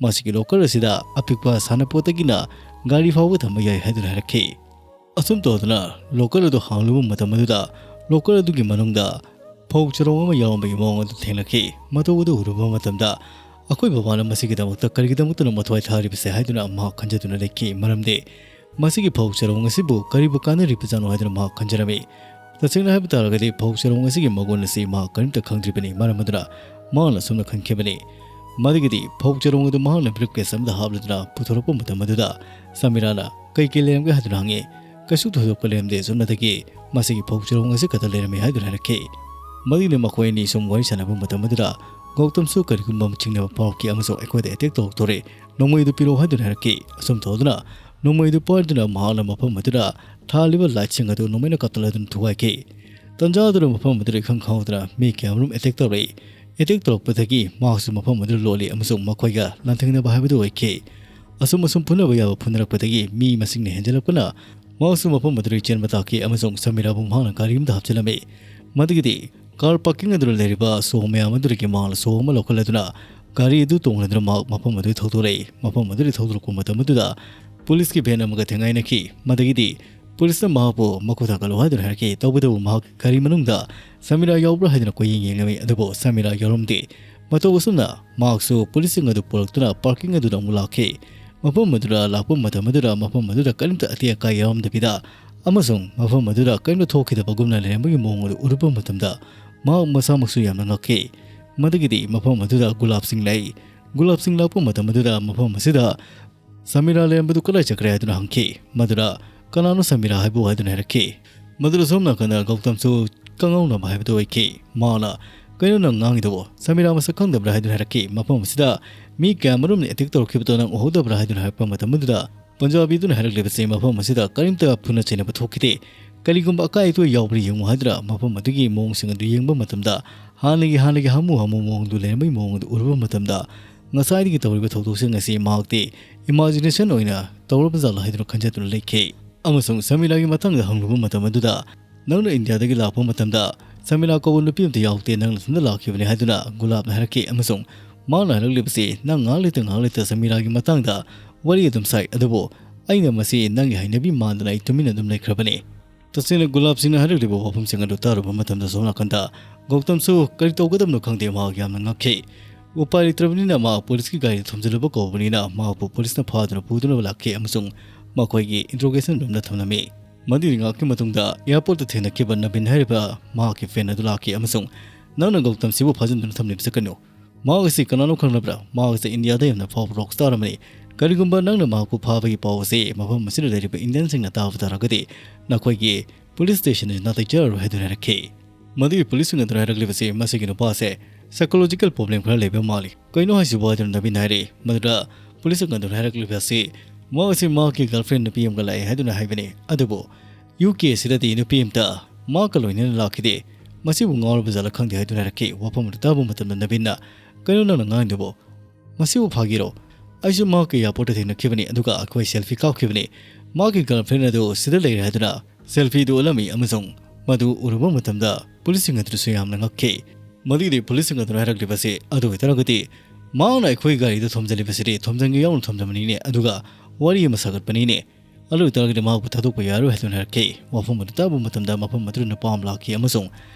ꯃꯁꯤꯒꯤ ꯂꯣꯀꯔ ꯑꯁꯤꯗ ꯑꯄꯤꯛꯄ ꯁꯥꯟꯅꯄꯣꯠꯇꯒꯤꯅ ꯒꯥꯔꯤ ꯐꯥꯎꯕ ꯊꯝꯕ ꯌꯥꯏ ꯍꯥꯏꯗꯨꯅ ꯍꯥꯏꯔꯛꯈꯤ꯫ ꯑꯁꯨꯝ ꯇꯧꯗꯨꯅ ꯂꯣꯀꯔ ꯑꯗꯨ ꯍꯥꯡꯂꯨꯕ ꯃꯇꯝ ꯑꯗꯨꯗ ꯂꯣꯀꯔ ꯑꯗꯨꯒꯤ ꯃꯅꯨꯡꯗ ꯐꯧ ꯆꯔꯣꯡ ꯑꯃ ꯌꯥꯎꯔꯝꯕꯒꯤ ꯃꯑꯣꯡ ꯑꯗꯨ ꯊꯦꯡꯅꯈꯤ꯫ ꯃꯇꯧ ꯑꯗꯨ ꯎꯔꯨꯕ ꯃꯇꯝꯗ ꯑꯩꯈꯣꯏ ꯕꯕꯥꯅ ꯃꯁꯤꯒꯤꯗꯃꯛꯇ ꯀꯔꯤꯒꯤꯗꯃꯛꯇꯅꯣ ꯃꯊ꯭ꯋꯥꯏ ꯊꯥꯔꯤꯕꯁꯦ ꯍꯥꯏꯗꯨꯅ ꯃꯍꯥꯛ ꯈꯟꯖꯗꯨꯅ ꯂꯩꯈꯤ꯫ ꯃꯔꯝꯗꯤ ꯃꯁꯤꯒꯤ ꯐꯧ ꯆꯔꯣꯡ ꯑꯁꯤꯕꯨ ꯀꯔꯤꯕꯨ ꯀꯥꯟꯅꯔꯤꯕꯖꯥꯠꯅꯣ ꯍꯥꯏꯗꯨꯅ ꯃꯍꯥꯛ ꯈꯟꯖꯔꯝꯃꯤ꯫ ꯇꯁꯦꯡꯅ ꯍꯥꯏꯕ ꯇꯥꯔꯒꯗꯤ ꯐꯧ ꯆꯔꯣꯡ ꯑꯁꯤꯒꯤ ꯃꯒꯨꯟ ꯑꯁꯤ ꯃꯍꯥꯛ ꯀꯔꯤꯝꯇ ꯈꯪꯗ꯭ꯔꯤꯕꯅꯤ꯫ ꯃꯔꯝ ꯑꯗꯨꯅ ꯃꯍꯥꯛꯅ ꯑꯁꯨꯝꯅ ꯈꯟꯈꯤꯕꯅꯤ꯫ ꯃꯗꯨꯒꯤꯗꯤ ꯐꯧ ꯆꯔꯣꯡ ꯑꯗꯨ ꯃꯍꯥꯛꯅ ꯕ꯭ꯔꯤꯐ ꯀꯦꯁ ꯑꯃꯗ ꯍꯥꯞꯂꯗꯨꯅ ꯄꯨꯊꯣꯔꯛꯄ ꯃꯇꯝ ꯑꯗꯨꯗ ꯁꯃꯤꯔꯥꯅ ꯀꯩ ꯀꯩ ꯂꯩꯔꯝꯒꯦ ꯍꯥꯏꯗꯨꯅ ꯍꯪꯉꯤ꯫ ꯀꯩꯁꯨ ꯊꯣꯏꯗꯣꯛꯄ ꯂꯩꯔꯝꯗꯦ, ꯆꯨꯝꯅꯗꯒꯤ ꯃꯁꯤꯒꯤ ꯐꯧ ꯆꯔꯣꯡ ꯑꯁꯤ ꯈꯛꯇ ꯂꯩꯔꯝꯃꯤ ꯍꯥꯏꯗꯨꯅ ꯍꯥꯏꯔꯛꯈꯤ꯫ ꯃꯗꯨꯒꯤꯗꯤ ꯃꯈꯣꯏ ꯑꯅꯤ ꯁꯨꯝ ꯋꯥꯔꯤ ꯁꯥꯟꯅꯕ ꯃꯇꯝ ꯑꯗꯨꯗ ꯒꯧꯇꯝꯁꯨ ꯀꯔꯤꯒꯨꯝꯕ ꯑꯃ ꯆꯤꯡꯅꯕ ꯐꯥꯎꯔꯛꯈꯤ ꯑꯃꯁꯨꯡ ꯑꯩꯈꯣꯏꯗ ꯑꯦꯇꯦꯛ ꯇꯧꯔꯛꯇꯣꯔꯦ, ꯅꯣꯡꯃꯩꯗꯨ ꯄꯤꯔꯛꯑꯣ ꯍꯥꯏꯗꯨꯅ ꯍꯥꯏꯔꯛꯈꯤ꯫ ꯑꯁꯨꯝ ꯇꯧꯗꯨꯅ ꯅꯣꯡꯃꯩꯗꯨ ꯄꯥꯏꯗꯨꯅ ꯃꯍꯥꯛꯅ ꯃꯐꯝ ꯑꯗꯨꯗ ꯊꯥꯜꯂꯤꯕ ꯂꯥꯏꯠꯁꯤꯡ ꯑꯗꯨ ꯅꯣꯡꯃꯩꯅ ꯀꯥꯞꯊꯠꯂꯗꯨꯅ ꯊꯨꯒꯥꯏꯈꯤ꯫ ꯇꯟꯖꯥ ꯑꯗꯨꯗ ꯃꯐꯝ ꯑꯗꯨꯗ ꯏꯈꯪ ꯈꯪꯍꯧꯗꯅ ꯃꯤ ꯀꯌꯥꯃꯔꯨꯝ ꯑꯦꯇꯦꯛ ꯇꯧꯔꯛꯏ꯫ ꯑꯦꯇꯦꯛ ꯇꯧꯔꯛꯄꯗꯒꯤ ꯃꯍꯥꯛꯁꯨ ꯃꯐꯝ ꯑꯗꯨꯗ ꯂꯣꯠꯂꯤ ꯑꯃꯁꯨꯡ ꯃꯈꯣꯏꯒ ꯂꯥꯟꯊꯦꯡꯅꯕ ꯍꯥꯏꯕꯗꯨ ꯑꯣꯏꯈꯤ꯫ ꯑꯁꯨꯝ ꯑꯁꯨꯝ ꯐꯨꯅꯕ ꯌꯥꯕ ꯐꯨꯅꯔꯛꯄꯗꯒꯤ ꯃꯤ ꯃꯁꯤꯡꯅ ꯍꯦꯟꯖꯜꯂꯛꯄꯅ ꯃꯍꯥꯛꯁꯨ ꯃꯐꯝ ꯑꯗꯨꯗꯒꯤ ꯆꯦꯟꯕ ꯇꯥꯈꯤ ꯑꯃꯁꯨꯡ ꯁꯃꯤꯔꯥꯕꯨ ꯃꯍꯥꯛꯅ ꯒꯥꯔꯤ ꯑꯃꯗ ꯍꯥꯞꯆꯤꯜꯂꯝꯃꯤ꯫ ꯃꯗꯨꯒꯤꯗꯤ ꯀꯥꯔ ꯄꯥꯔꯀꯤꯡ ꯑꯗꯨꯗ ꯂꯩꯔꯤꯕ ꯁꯣ ꯃꯌꯥꯝ ꯑꯗꯨꯗꯒꯤ ꯃꯍꯥꯛꯅ ꯁꯣ ꯑꯃ ꯂꯧꯈꯠꯂꯗꯨꯅ ꯒꯥꯔꯤ ꯑꯗꯨ ꯇꯣꯡꯂꯗꯨꯅ ꯃꯍꯥꯛ ꯃꯐꯝ ꯑꯗꯨꯗꯒꯤ ꯊꯧꯗꯣꯔꯛꯏ꯫ ꯃꯐꯝ ꯑꯗꯨꯗꯒꯤ ꯊꯧꯗꯣꯔꯛꯄ ꯃꯇꯝ ꯑꯗꯨꯗ ꯄꯨꯂꯤꯁꯀꯤ ꯚꯦꯟ ꯑꯃꯒ ꯊꯦꯡꯒꯥꯏꯅꯈꯤ꯫ ꯃꯗꯒꯤꯗꯤ ꯄꯨꯂꯤꯁꯅ ꯃꯍꯥꯛꯄꯨ ꯃꯈꯨ ꯊꯥꯡꯒꯠꯂꯨ ꯍꯥꯏꯗꯨꯅ ꯍꯥꯏꯔꯛꯈꯤ꯫ ꯇꯧꯕꯇꯕꯨ ꯃꯍꯥꯛ ꯒꯥꯔꯤ ꯃꯅꯨꯡꯗ ꯁꯃꯤꯔꯥ ꯌꯥꯎꯕ꯭ꯔꯥ ꯍꯥꯏꯗꯨꯅ ꯀꯣꯏꯌꯦꯡ ꯌꯦꯡꯂꯝꯃꯤ, ꯑꯗꯨꯕꯨ ꯁꯃꯤꯔꯥ ꯌꯥꯎꯔꯝꯗꯦ꯫ ꯃꯇꯧ ꯑꯁꯨꯝꯅ ꯃꯍꯥꯛꯁꯨ ꯄꯨꯂꯤꯁꯁꯤꯡ ꯑꯗꯨ ꯄꯨꯔꯛꯇꯨꯅ ꯄꯥꯔꯀꯤꯡ ꯑꯗꯨꯗ ꯑꯃꯨꯛ ꯂꯥꯛꯈꯤ꯫ ꯃꯐꯝ ꯑꯗꯨꯗ ꯂꯥꯛꯄ ꯃꯇꯝ ꯑꯗꯨꯗ ꯃꯐꯝ ꯑꯗꯨꯗ ꯀꯔꯤꯝꯇ ꯑꯇꯦꯛ ꯑꯀꯥꯏ ꯌꯥꯎꯔꯝꯗꯕꯤꯗ ꯑꯃꯁꯨꯡ ꯃꯐꯝ ꯑꯗꯨꯗ ꯀꯔꯤꯝꯇ ꯊꯣꯛꯈꯤꯗꯕꯒꯨꯝꯅ ꯂꯩꯔꯝꯕꯒꯤ ꯃꯑꯣꯡ ꯑꯗꯨ ꯎꯔꯨꯕ ꯃꯇꯝꯗ ꯃꯍꯥꯛ ꯃꯁꯥꯃꯛꯁꯨ ꯌꯥꯝꯅ ꯉꯛꯈꯤ꯫ ꯃꯗꯒꯤꯗꯤ ꯃꯐꯝ ꯑꯗꯨꯗ ꯒꯨꯂꯥꯞꯁꯤꯡ ꯂꯥꯛꯏ꯫ ꯒꯨꯂꯥꯞꯁꯤꯡ ꯂꯥꯛꯄ ꯃꯇꯝ ꯑꯗꯨꯗ ꯃꯐꯝ ꯑꯁꯤꯗ ꯁꯃꯤꯔꯥ ꯂꯩꯔꯝꯕꯗꯨ ꯀꯗꯥꯏ ꯆꯠꯈ꯭ꯔꯦ ꯍꯥꯏꯗꯨꯅ ꯍꯪꯈꯤ꯫ ꯃꯗꯨꯗ ꯀꯅꯥꯅꯣ ꯁꯃꯤꯔꯥ ꯍꯥꯏꯕꯨ ꯍꯥꯏꯗꯨꯅ ꯍꯥꯏꯔꯛꯈꯤ꯫ ꯃꯗꯨꯗ ꯁꯣꯝ ꯅꯥꯀꯟꯗ ꯒꯧꯇꯝꯁꯨ ꯀꯪꯉꯧꯅꯕ ꯍꯥꯏꯕꯗꯨ ꯑꯣꯏꯈꯤ꯫ ꯃꯥꯅ, "ꯀꯩꯅꯣ ꯅꯪ ꯉꯥꯡꯉꯤꯗꯨꯕꯣ? ꯁꯃꯤꯔꯥ ꯃꯁꯛ ꯈꯪꯗꯕ꯭ꯔꯥ?" ꯍꯥꯏꯗꯨꯅ ꯍꯥꯏꯔꯛꯈꯤ꯫ ꯃꯐꯝ ꯑꯁꯤꯗ ꯃꯤ ꯀꯌꯥ ꯃꯔꯨꯝꯅ ꯑꯦꯇꯦꯛ ꯇꯧꯔꯛꯈꯤꯕꯗꯣ ꯅꯪ ꯎꯍꯧꯗꯕ꯭ꯔꯥ ꯍꯥꯏꯗꯨꯅ ꯍꯥꯏꯔꯛꯄ ꯃꯇꯝ ꯑꯗꯨꯗ ꯄꯟꯖꯥꯕꯤꯗꯨꯅ ꯍꯥꯏꯔꯛꯂꯤꯕꯁꯤ ꯃꯐꯝ ꯑꯁꯤꯗ ꯀꯔꯤꯝꯇ ꯐꯨꯅ ꯆꯩꯅꯕ ꯊꯣꯛꯈꯤꯗꯦ꯫ ꯀꯔꯤꯒꯨꯝꯕ ꯑꯀꯥꯏ ꯑꯇꯣꯏ ꯌꯥꯎꯕ꯭ꯔꯥ ꯌꯦꯡꯉꯨ ꯍꯥꯏꯗꯨꯅ ꯃꯐꯝ ꯑꯗꯨꯒꯤ ꯃꯑꯣꯡꯁꯤꯡ ꯑꯗꯨ ꯌꯦꯡꯕ ꯃꯇꯝꯗ ꯍꯥꯟꯅꯒꯤ, ꯍꯥꯟꯅꯒꯤ ꯍꯥꯃꯨ ꯍꯥꯃꯨ ꯃꯑꯣꯡꯗꯨ ꯂꯩꯔꯝꯕꯒꯤ ꯃꯑꯣꯡ ꯑꯗꯨ ꯎꯔꯨꯕ ꯃꯇꯝꯗ ꯉꯁꯥꯏꯗꯒꯤ ꯇꯧꯔꯤꯕ ꯊꯧꯗꯣꯛꯁꯤꯡ ꯑꯁꯤ ꯃꯍꯥꯛꯇꯤ ꯏꯃꯥꯖꯤꯅꯦꯁꯟ ꯑꯣꯏꯅ ꯇꯧꯔꯕ ꯖꯥꯠꯂꯥ ꯍꯥꯏꯗꯨꯅ ꯈꯟꯖꯗꯨꯅ ꯂꯩꯈꯤ꯫ ꯑꯃꯁꯨꯡ ꯁꯃꯤꯔꯥꯒꯤ ꯃꯇꯥꯡꯗ ꯍꯪꯂꯨꯕ ꯃꯇꯝ ꯑꯗꯨꯗ, "ꯅꯪꯅ ꯏꯟꯗꯤꯌꯥꯗꯒꯤ ꯂꯥꯛꯄ ꯃꯇꯝꯗ ꯁꯃꯤꯔꯥ ꯀꯧꯕ ꯅꯨꯄꯤ ꯑꯃꯠꯇ ꯌꯥꯎꯗꯦ, ꯅꯪ ꯅꯊꯟꯇ ꯂꯥꯛꯈꯤꯕꯅꯤ" ꯍꯥꯏꯗꯨꯅ ꯒꯨꯂꯥꯞꯅ ꯍꯥꯏꯔꯛꯈꯤ꯫ ꯑꯃꯁꯨꯡ ꯃꯥꯅ ꯍꯥꯏꯔꯛꯂꯤꯕꯁꯤ, "ꯅꯪ ꯉꯥꯏꯍꯥꯛ ꯂꯩꯇ ꯉꯥꯏꯍꯥꯛ ꯂꯩꯇ ꯁꯃꯤꯔꯥꯒꯤ ꯃꯇꯥꯡꯗ ꯋꯥꯔꯤ ꯑꯗꯨꯝ ꯁꯥꯏ, ꯑꯗꯨꯕꯨ ꯑꯩꯅ ꯃꯁꯤ ꯅꯪꯒꯤ ꯍꯩꯅꯕꯤ ꯃꯥꯟꯗꯅ ꯑꯩ ꯇꯨꯃꯤꯟꯅ ꯑꯗꯨꯝ ꯂꯩꯈ꯭ꯔꯕꯅꯤ"꯫ ꯇꯁꯦꯡꯅ ꯒꯨꯂꯥꯞꯁꯤꯡꯅ ꯍꯥꯏꯔꯛꯂꯤꯕ ꯋꯥꯐꯝꯁꯤꯡ ꯑꯗꯨ ꯇꯥꯔꯨꯕ ꯃꯇꯝꯗ ꯁꯣꯝ ꯅꯥꯀꯟꯗ ꯒꯧꯇꯝꯁꯨ ꯀꯔꯤ ꯇꯧꯒꯗꯕꯅꯣ ꯈꯪꯗꯦ, ꯃꯍꯥꯛ ꯌꯥꯝꯅ ꯉꯛꯈꯤ꯫ ꯎꯄꯥꯏ ꯂꯩꯇ꯭ꯔꯕꯅꯤꯅ ꯃꯍꯥꯛ ꯄꯨꯂꯤꯁꯀꯤ ꯒꯥꯔꯤꯗ ꯊꯣꯝꯖꯤꯜꯂꯨꯕ ꯀꯧꯕꯅꯤꯅ ꯃꯍꯥꯛꯄꯨ ꯄꯨꯂꯤꯁꯅ ꯐꯥꯗꯨꯅ ꯄꯨꯗꯨꯅ ꯂꯥꯛꯈꯤ ꯑꯃꯁꯨꯡ ꯃꯈꯣꯏꯒꯤ ꯏꯟꯇ꯭ꯔꯣꯒꯦꯁꯟ ꯔꯨꯝꯗ ꯊꯝꯂꯝꯃꯤ꯫ ꯃꯗꯨꯒꯤ ꯉꯥꯏꯍꯥꯛꯀꯤ ꯃꯇꯨꯡꯗ ꯑꯦꯌꯥꯔꯄꯣꯔꯠꯇ ꯊꯦꯡꯅꯈꯤꯕ ꯅꯕꯤꯟ ꯍꯥꯏꯔꯤꯕ ꯃꯍꯥꯛꯀꯤ ꯐ꯭ꯔꯦꯟ ꯑꯗꯨ ꯂꯥꯛꯈꯤ ꯑꯃꯁꯨꯡ, "ꯅꯪꯅ ꯒꯧꯇꯝꯁꯤꯕꯨ ꯐꯥꯖꯤꯟꯗꯨꯅ ꯊꯝꯂꯤꯕꯁꯤ ꯀꯔꯤꯅꯣ? ꯃꯍꯥꯛ ꯑꯁꯤ ꯀꯅꯥꯅꯣ ꯈꯪꯂꯕ꯭ꯔꯥ? ꯃꯍꯥꯛ ꯑꯁꯤ ꯏꯟꯗꯤꯌꯥꯗ ꯌꯥꯝꯅ ꯐꯥꯎꯕ ꯔꯣꯛ ꯁ꯭ꯇꯥꯔ ꯑꯃꯅꯤ꯫ ꯀꯔꯤꯒꯨꯝꯕ ꯅꯪꯅ ꯃꯍꯥꯛꯄꯨ ꯐꯥꯕꯒꯤ ꯄꯥꯎ ꯑꯁꯤ ꯃꯐꯝ ꯑꯁꯤꯗ ꯂꯩꯔꯤꯕ ꯏꯟꯗꯤꯌꯟꯁꯤꯡꯅ ꯇꯥꯕ ꯇꯥꯔꯒꯗꯤ ꯅꯈꯣꯏꯒꯤ ꯄꯨꯂꯤꯁ ꯁ꯭ꯇꯦꯁꯟ ꯑꯁꯤ ꯅꯥꯇꯩ ꯆꯥꯔꯔꯣꯏ" ꯍꯥꯏꯗꯨꯅ ꯍꯥꯏꯔꯛꯈꯤ꯫ ꯃꯗꯨꯒꯤ ꯄꯨꯂꯤꯁꯁꯤꯡ ꯑꯗꯨꯅ ꯍꯥꯏꯔꯛꯂꯤꯕꯁꯤ, "ꯃꯁꯤꯒꯤ ꯅꯨꯄꯥ ꯑꯁꯦ ꯁꯥꯏꯀꯣꯂꯣꯖꯤꯀꯦꯜ ꯄ꯭ꯔꯣꯕ꯭ꯂꯦꯝ ꯈꯔ ꯂꯩꯕ ꯃꯥꯜꯂꯤ꯫ ꯀꯩꯅꯣ ꯍꯥꯏꯁꯤꯕꯨ?" ꯍꯥꯏꯗꯨꯅ ꯅꯕꯤꯟ ꯍꯥꯏꯔꯛꯏ꯫ ꯃꯗꯨꯗ ꯄꯨꯂꯤꯁꯁꯤꯡ ꯑꯗꯨꯅ ꯍꯥꯏꯔꯛꯂꯤꯕ ꯑꯁꯤ, "ꯃꯍꯥꯛ ꯑꯁꯤ ꯃꯍꯥꯛꯀꯤ ꯒꯔꯜꯐ꯭ꯔꯦꯟ ꯅꯨꯄꯤ ꯑꯃꯒ ꯂꯥꯛꯑꯦ" ꯍꯥꯏꯗꯨꯅ ꯍꯥꯏꯕꯅꯤ꯫ ꯑꯗꯨꯕꯨ ꯌꯨ ꯀꯦ ꯑꯁꯤꯗꯗꯤ ꯅꯨꯄꯤ ꯑꯃꯇ ꯃꯍꯥꯛꯀ ꯂꯣꯏꯅꯅ ꯂꯥꯛꯈꯤꯗꯦ꯫ "ꯃꯁꯤꯕꯨ ꯉꯥꯎꯔꯕ ꯖꯥꯠꯂ ꯈꯪꯗꯦ" ꯍꯥꯏꯗꯨꯅ ꯍꯥꯏꯔꯛꯈꯤ꯫ ꯋꯥꯐꯝ ꯑꯗꯨ ꯇꯥꯕ ꯃꯇꯝꯗ ꯅꯕꯤꯟꯅ, "ꯀꯩꯅꯣ ꯅꯪꯅ ꯉꯥꯡꯉꯤꯗꯨꯕꯣ? ꯃꯁꯤꯕꯨ ꯐꯥꯒꯤꯔꯣ? ꯑꯩꯁꯨ ꯃꯍꯥꯛꯀ ꯑꯦꯌꯥꯔꯄꯣꯔꯠꯇ ꯊꯦꯡꯅꯈꯤꯕꯅꯤ, ꯑꯗꯨꯒ ꯑꯩꯈꯣꯏ ꯁꯦꯜꯐꯤ ꯀꯥꯞꯈꯤꯕꯅꯤ꯫ ꯃꯍꯥꯛꯀꯤ ꯒꯔꯜꯐ꯭ꯔꯦꯟ ꯑꯗꯨ ꯁꯤꯗ ꯂꯩꯔꯦ" ꯍꯥꯏꯗꯨꯅ ꯁꯦꯜꯐꯤꯗꯨ ꯎꯠꯂꯝꯃꯤ ꯑꯃꯁꯨꯡ ꯃꯗꯨ ꯎꯔꯨꯕ ꯃꯇꯝꯗ ꯄꯨꯂꯤꯁꯁꯤꯡ ꯑꯗꯨꯁꯨ ꯌꯥꯝꯅ ꯉꯛꯈꯤ꯫ ꯃꯗꯨꯒꯤꯗꯤ ꯄꯨꯂꯤꯁꯁꯤꯡ ꯑꯗꯨꯅ ꯍꯥꯏꯔꯛꯂꯤꯕꯁꯤ, "ꯑꯗꯨ ꯑꯣꯏꯇꯥꯔꯒꯗꯤ ꯃꯍꯥꯛꯅ ꯑꯩꯈꯣꯏ ꯒꯥꯔꯤꯗ ꯊꯣꯝꯖꯤꯜꯂꯤꯕꯁꯤꯗꯤ ꯊꯣꯝꯖꯤꯟꯒꯦ ꯌꯥꯎꯅ ꯊꯣꯝꯖꯤꯟꯕꯅꯤꯅꯦ, ꯑꯗꯨꯒ ꯋꯥꯔꯤ ꯑꯃ ꯁꯥꯒꯠꯄꯅꯤꯅꯦ꯫ ꯑꯗꯨ ꯑꯣꯏꯇꯥꯔꯒꯗꯤ ꯃꯍꯥꯛꯄꯨ ꯊꯥꯗꯣꯛꯄ ꯌꯥꯔꯣꯏ ꯍꯥꯏꯗꯨꯅ ꯍꯥꯏꯔꯛꯈꯤ꯫ ꯋꯥꯐꯝ ꯑꯗꯨ ꯇꯥꯕ ꯃꯇꯝꯗ ꯃꯐꯝ ꯑꯗꯨꯗ ꯅꯨꯄꯥ ꯑꯃ ꯂꯥꯛꯈꯤ ꯑꯃꯁꯨꯡ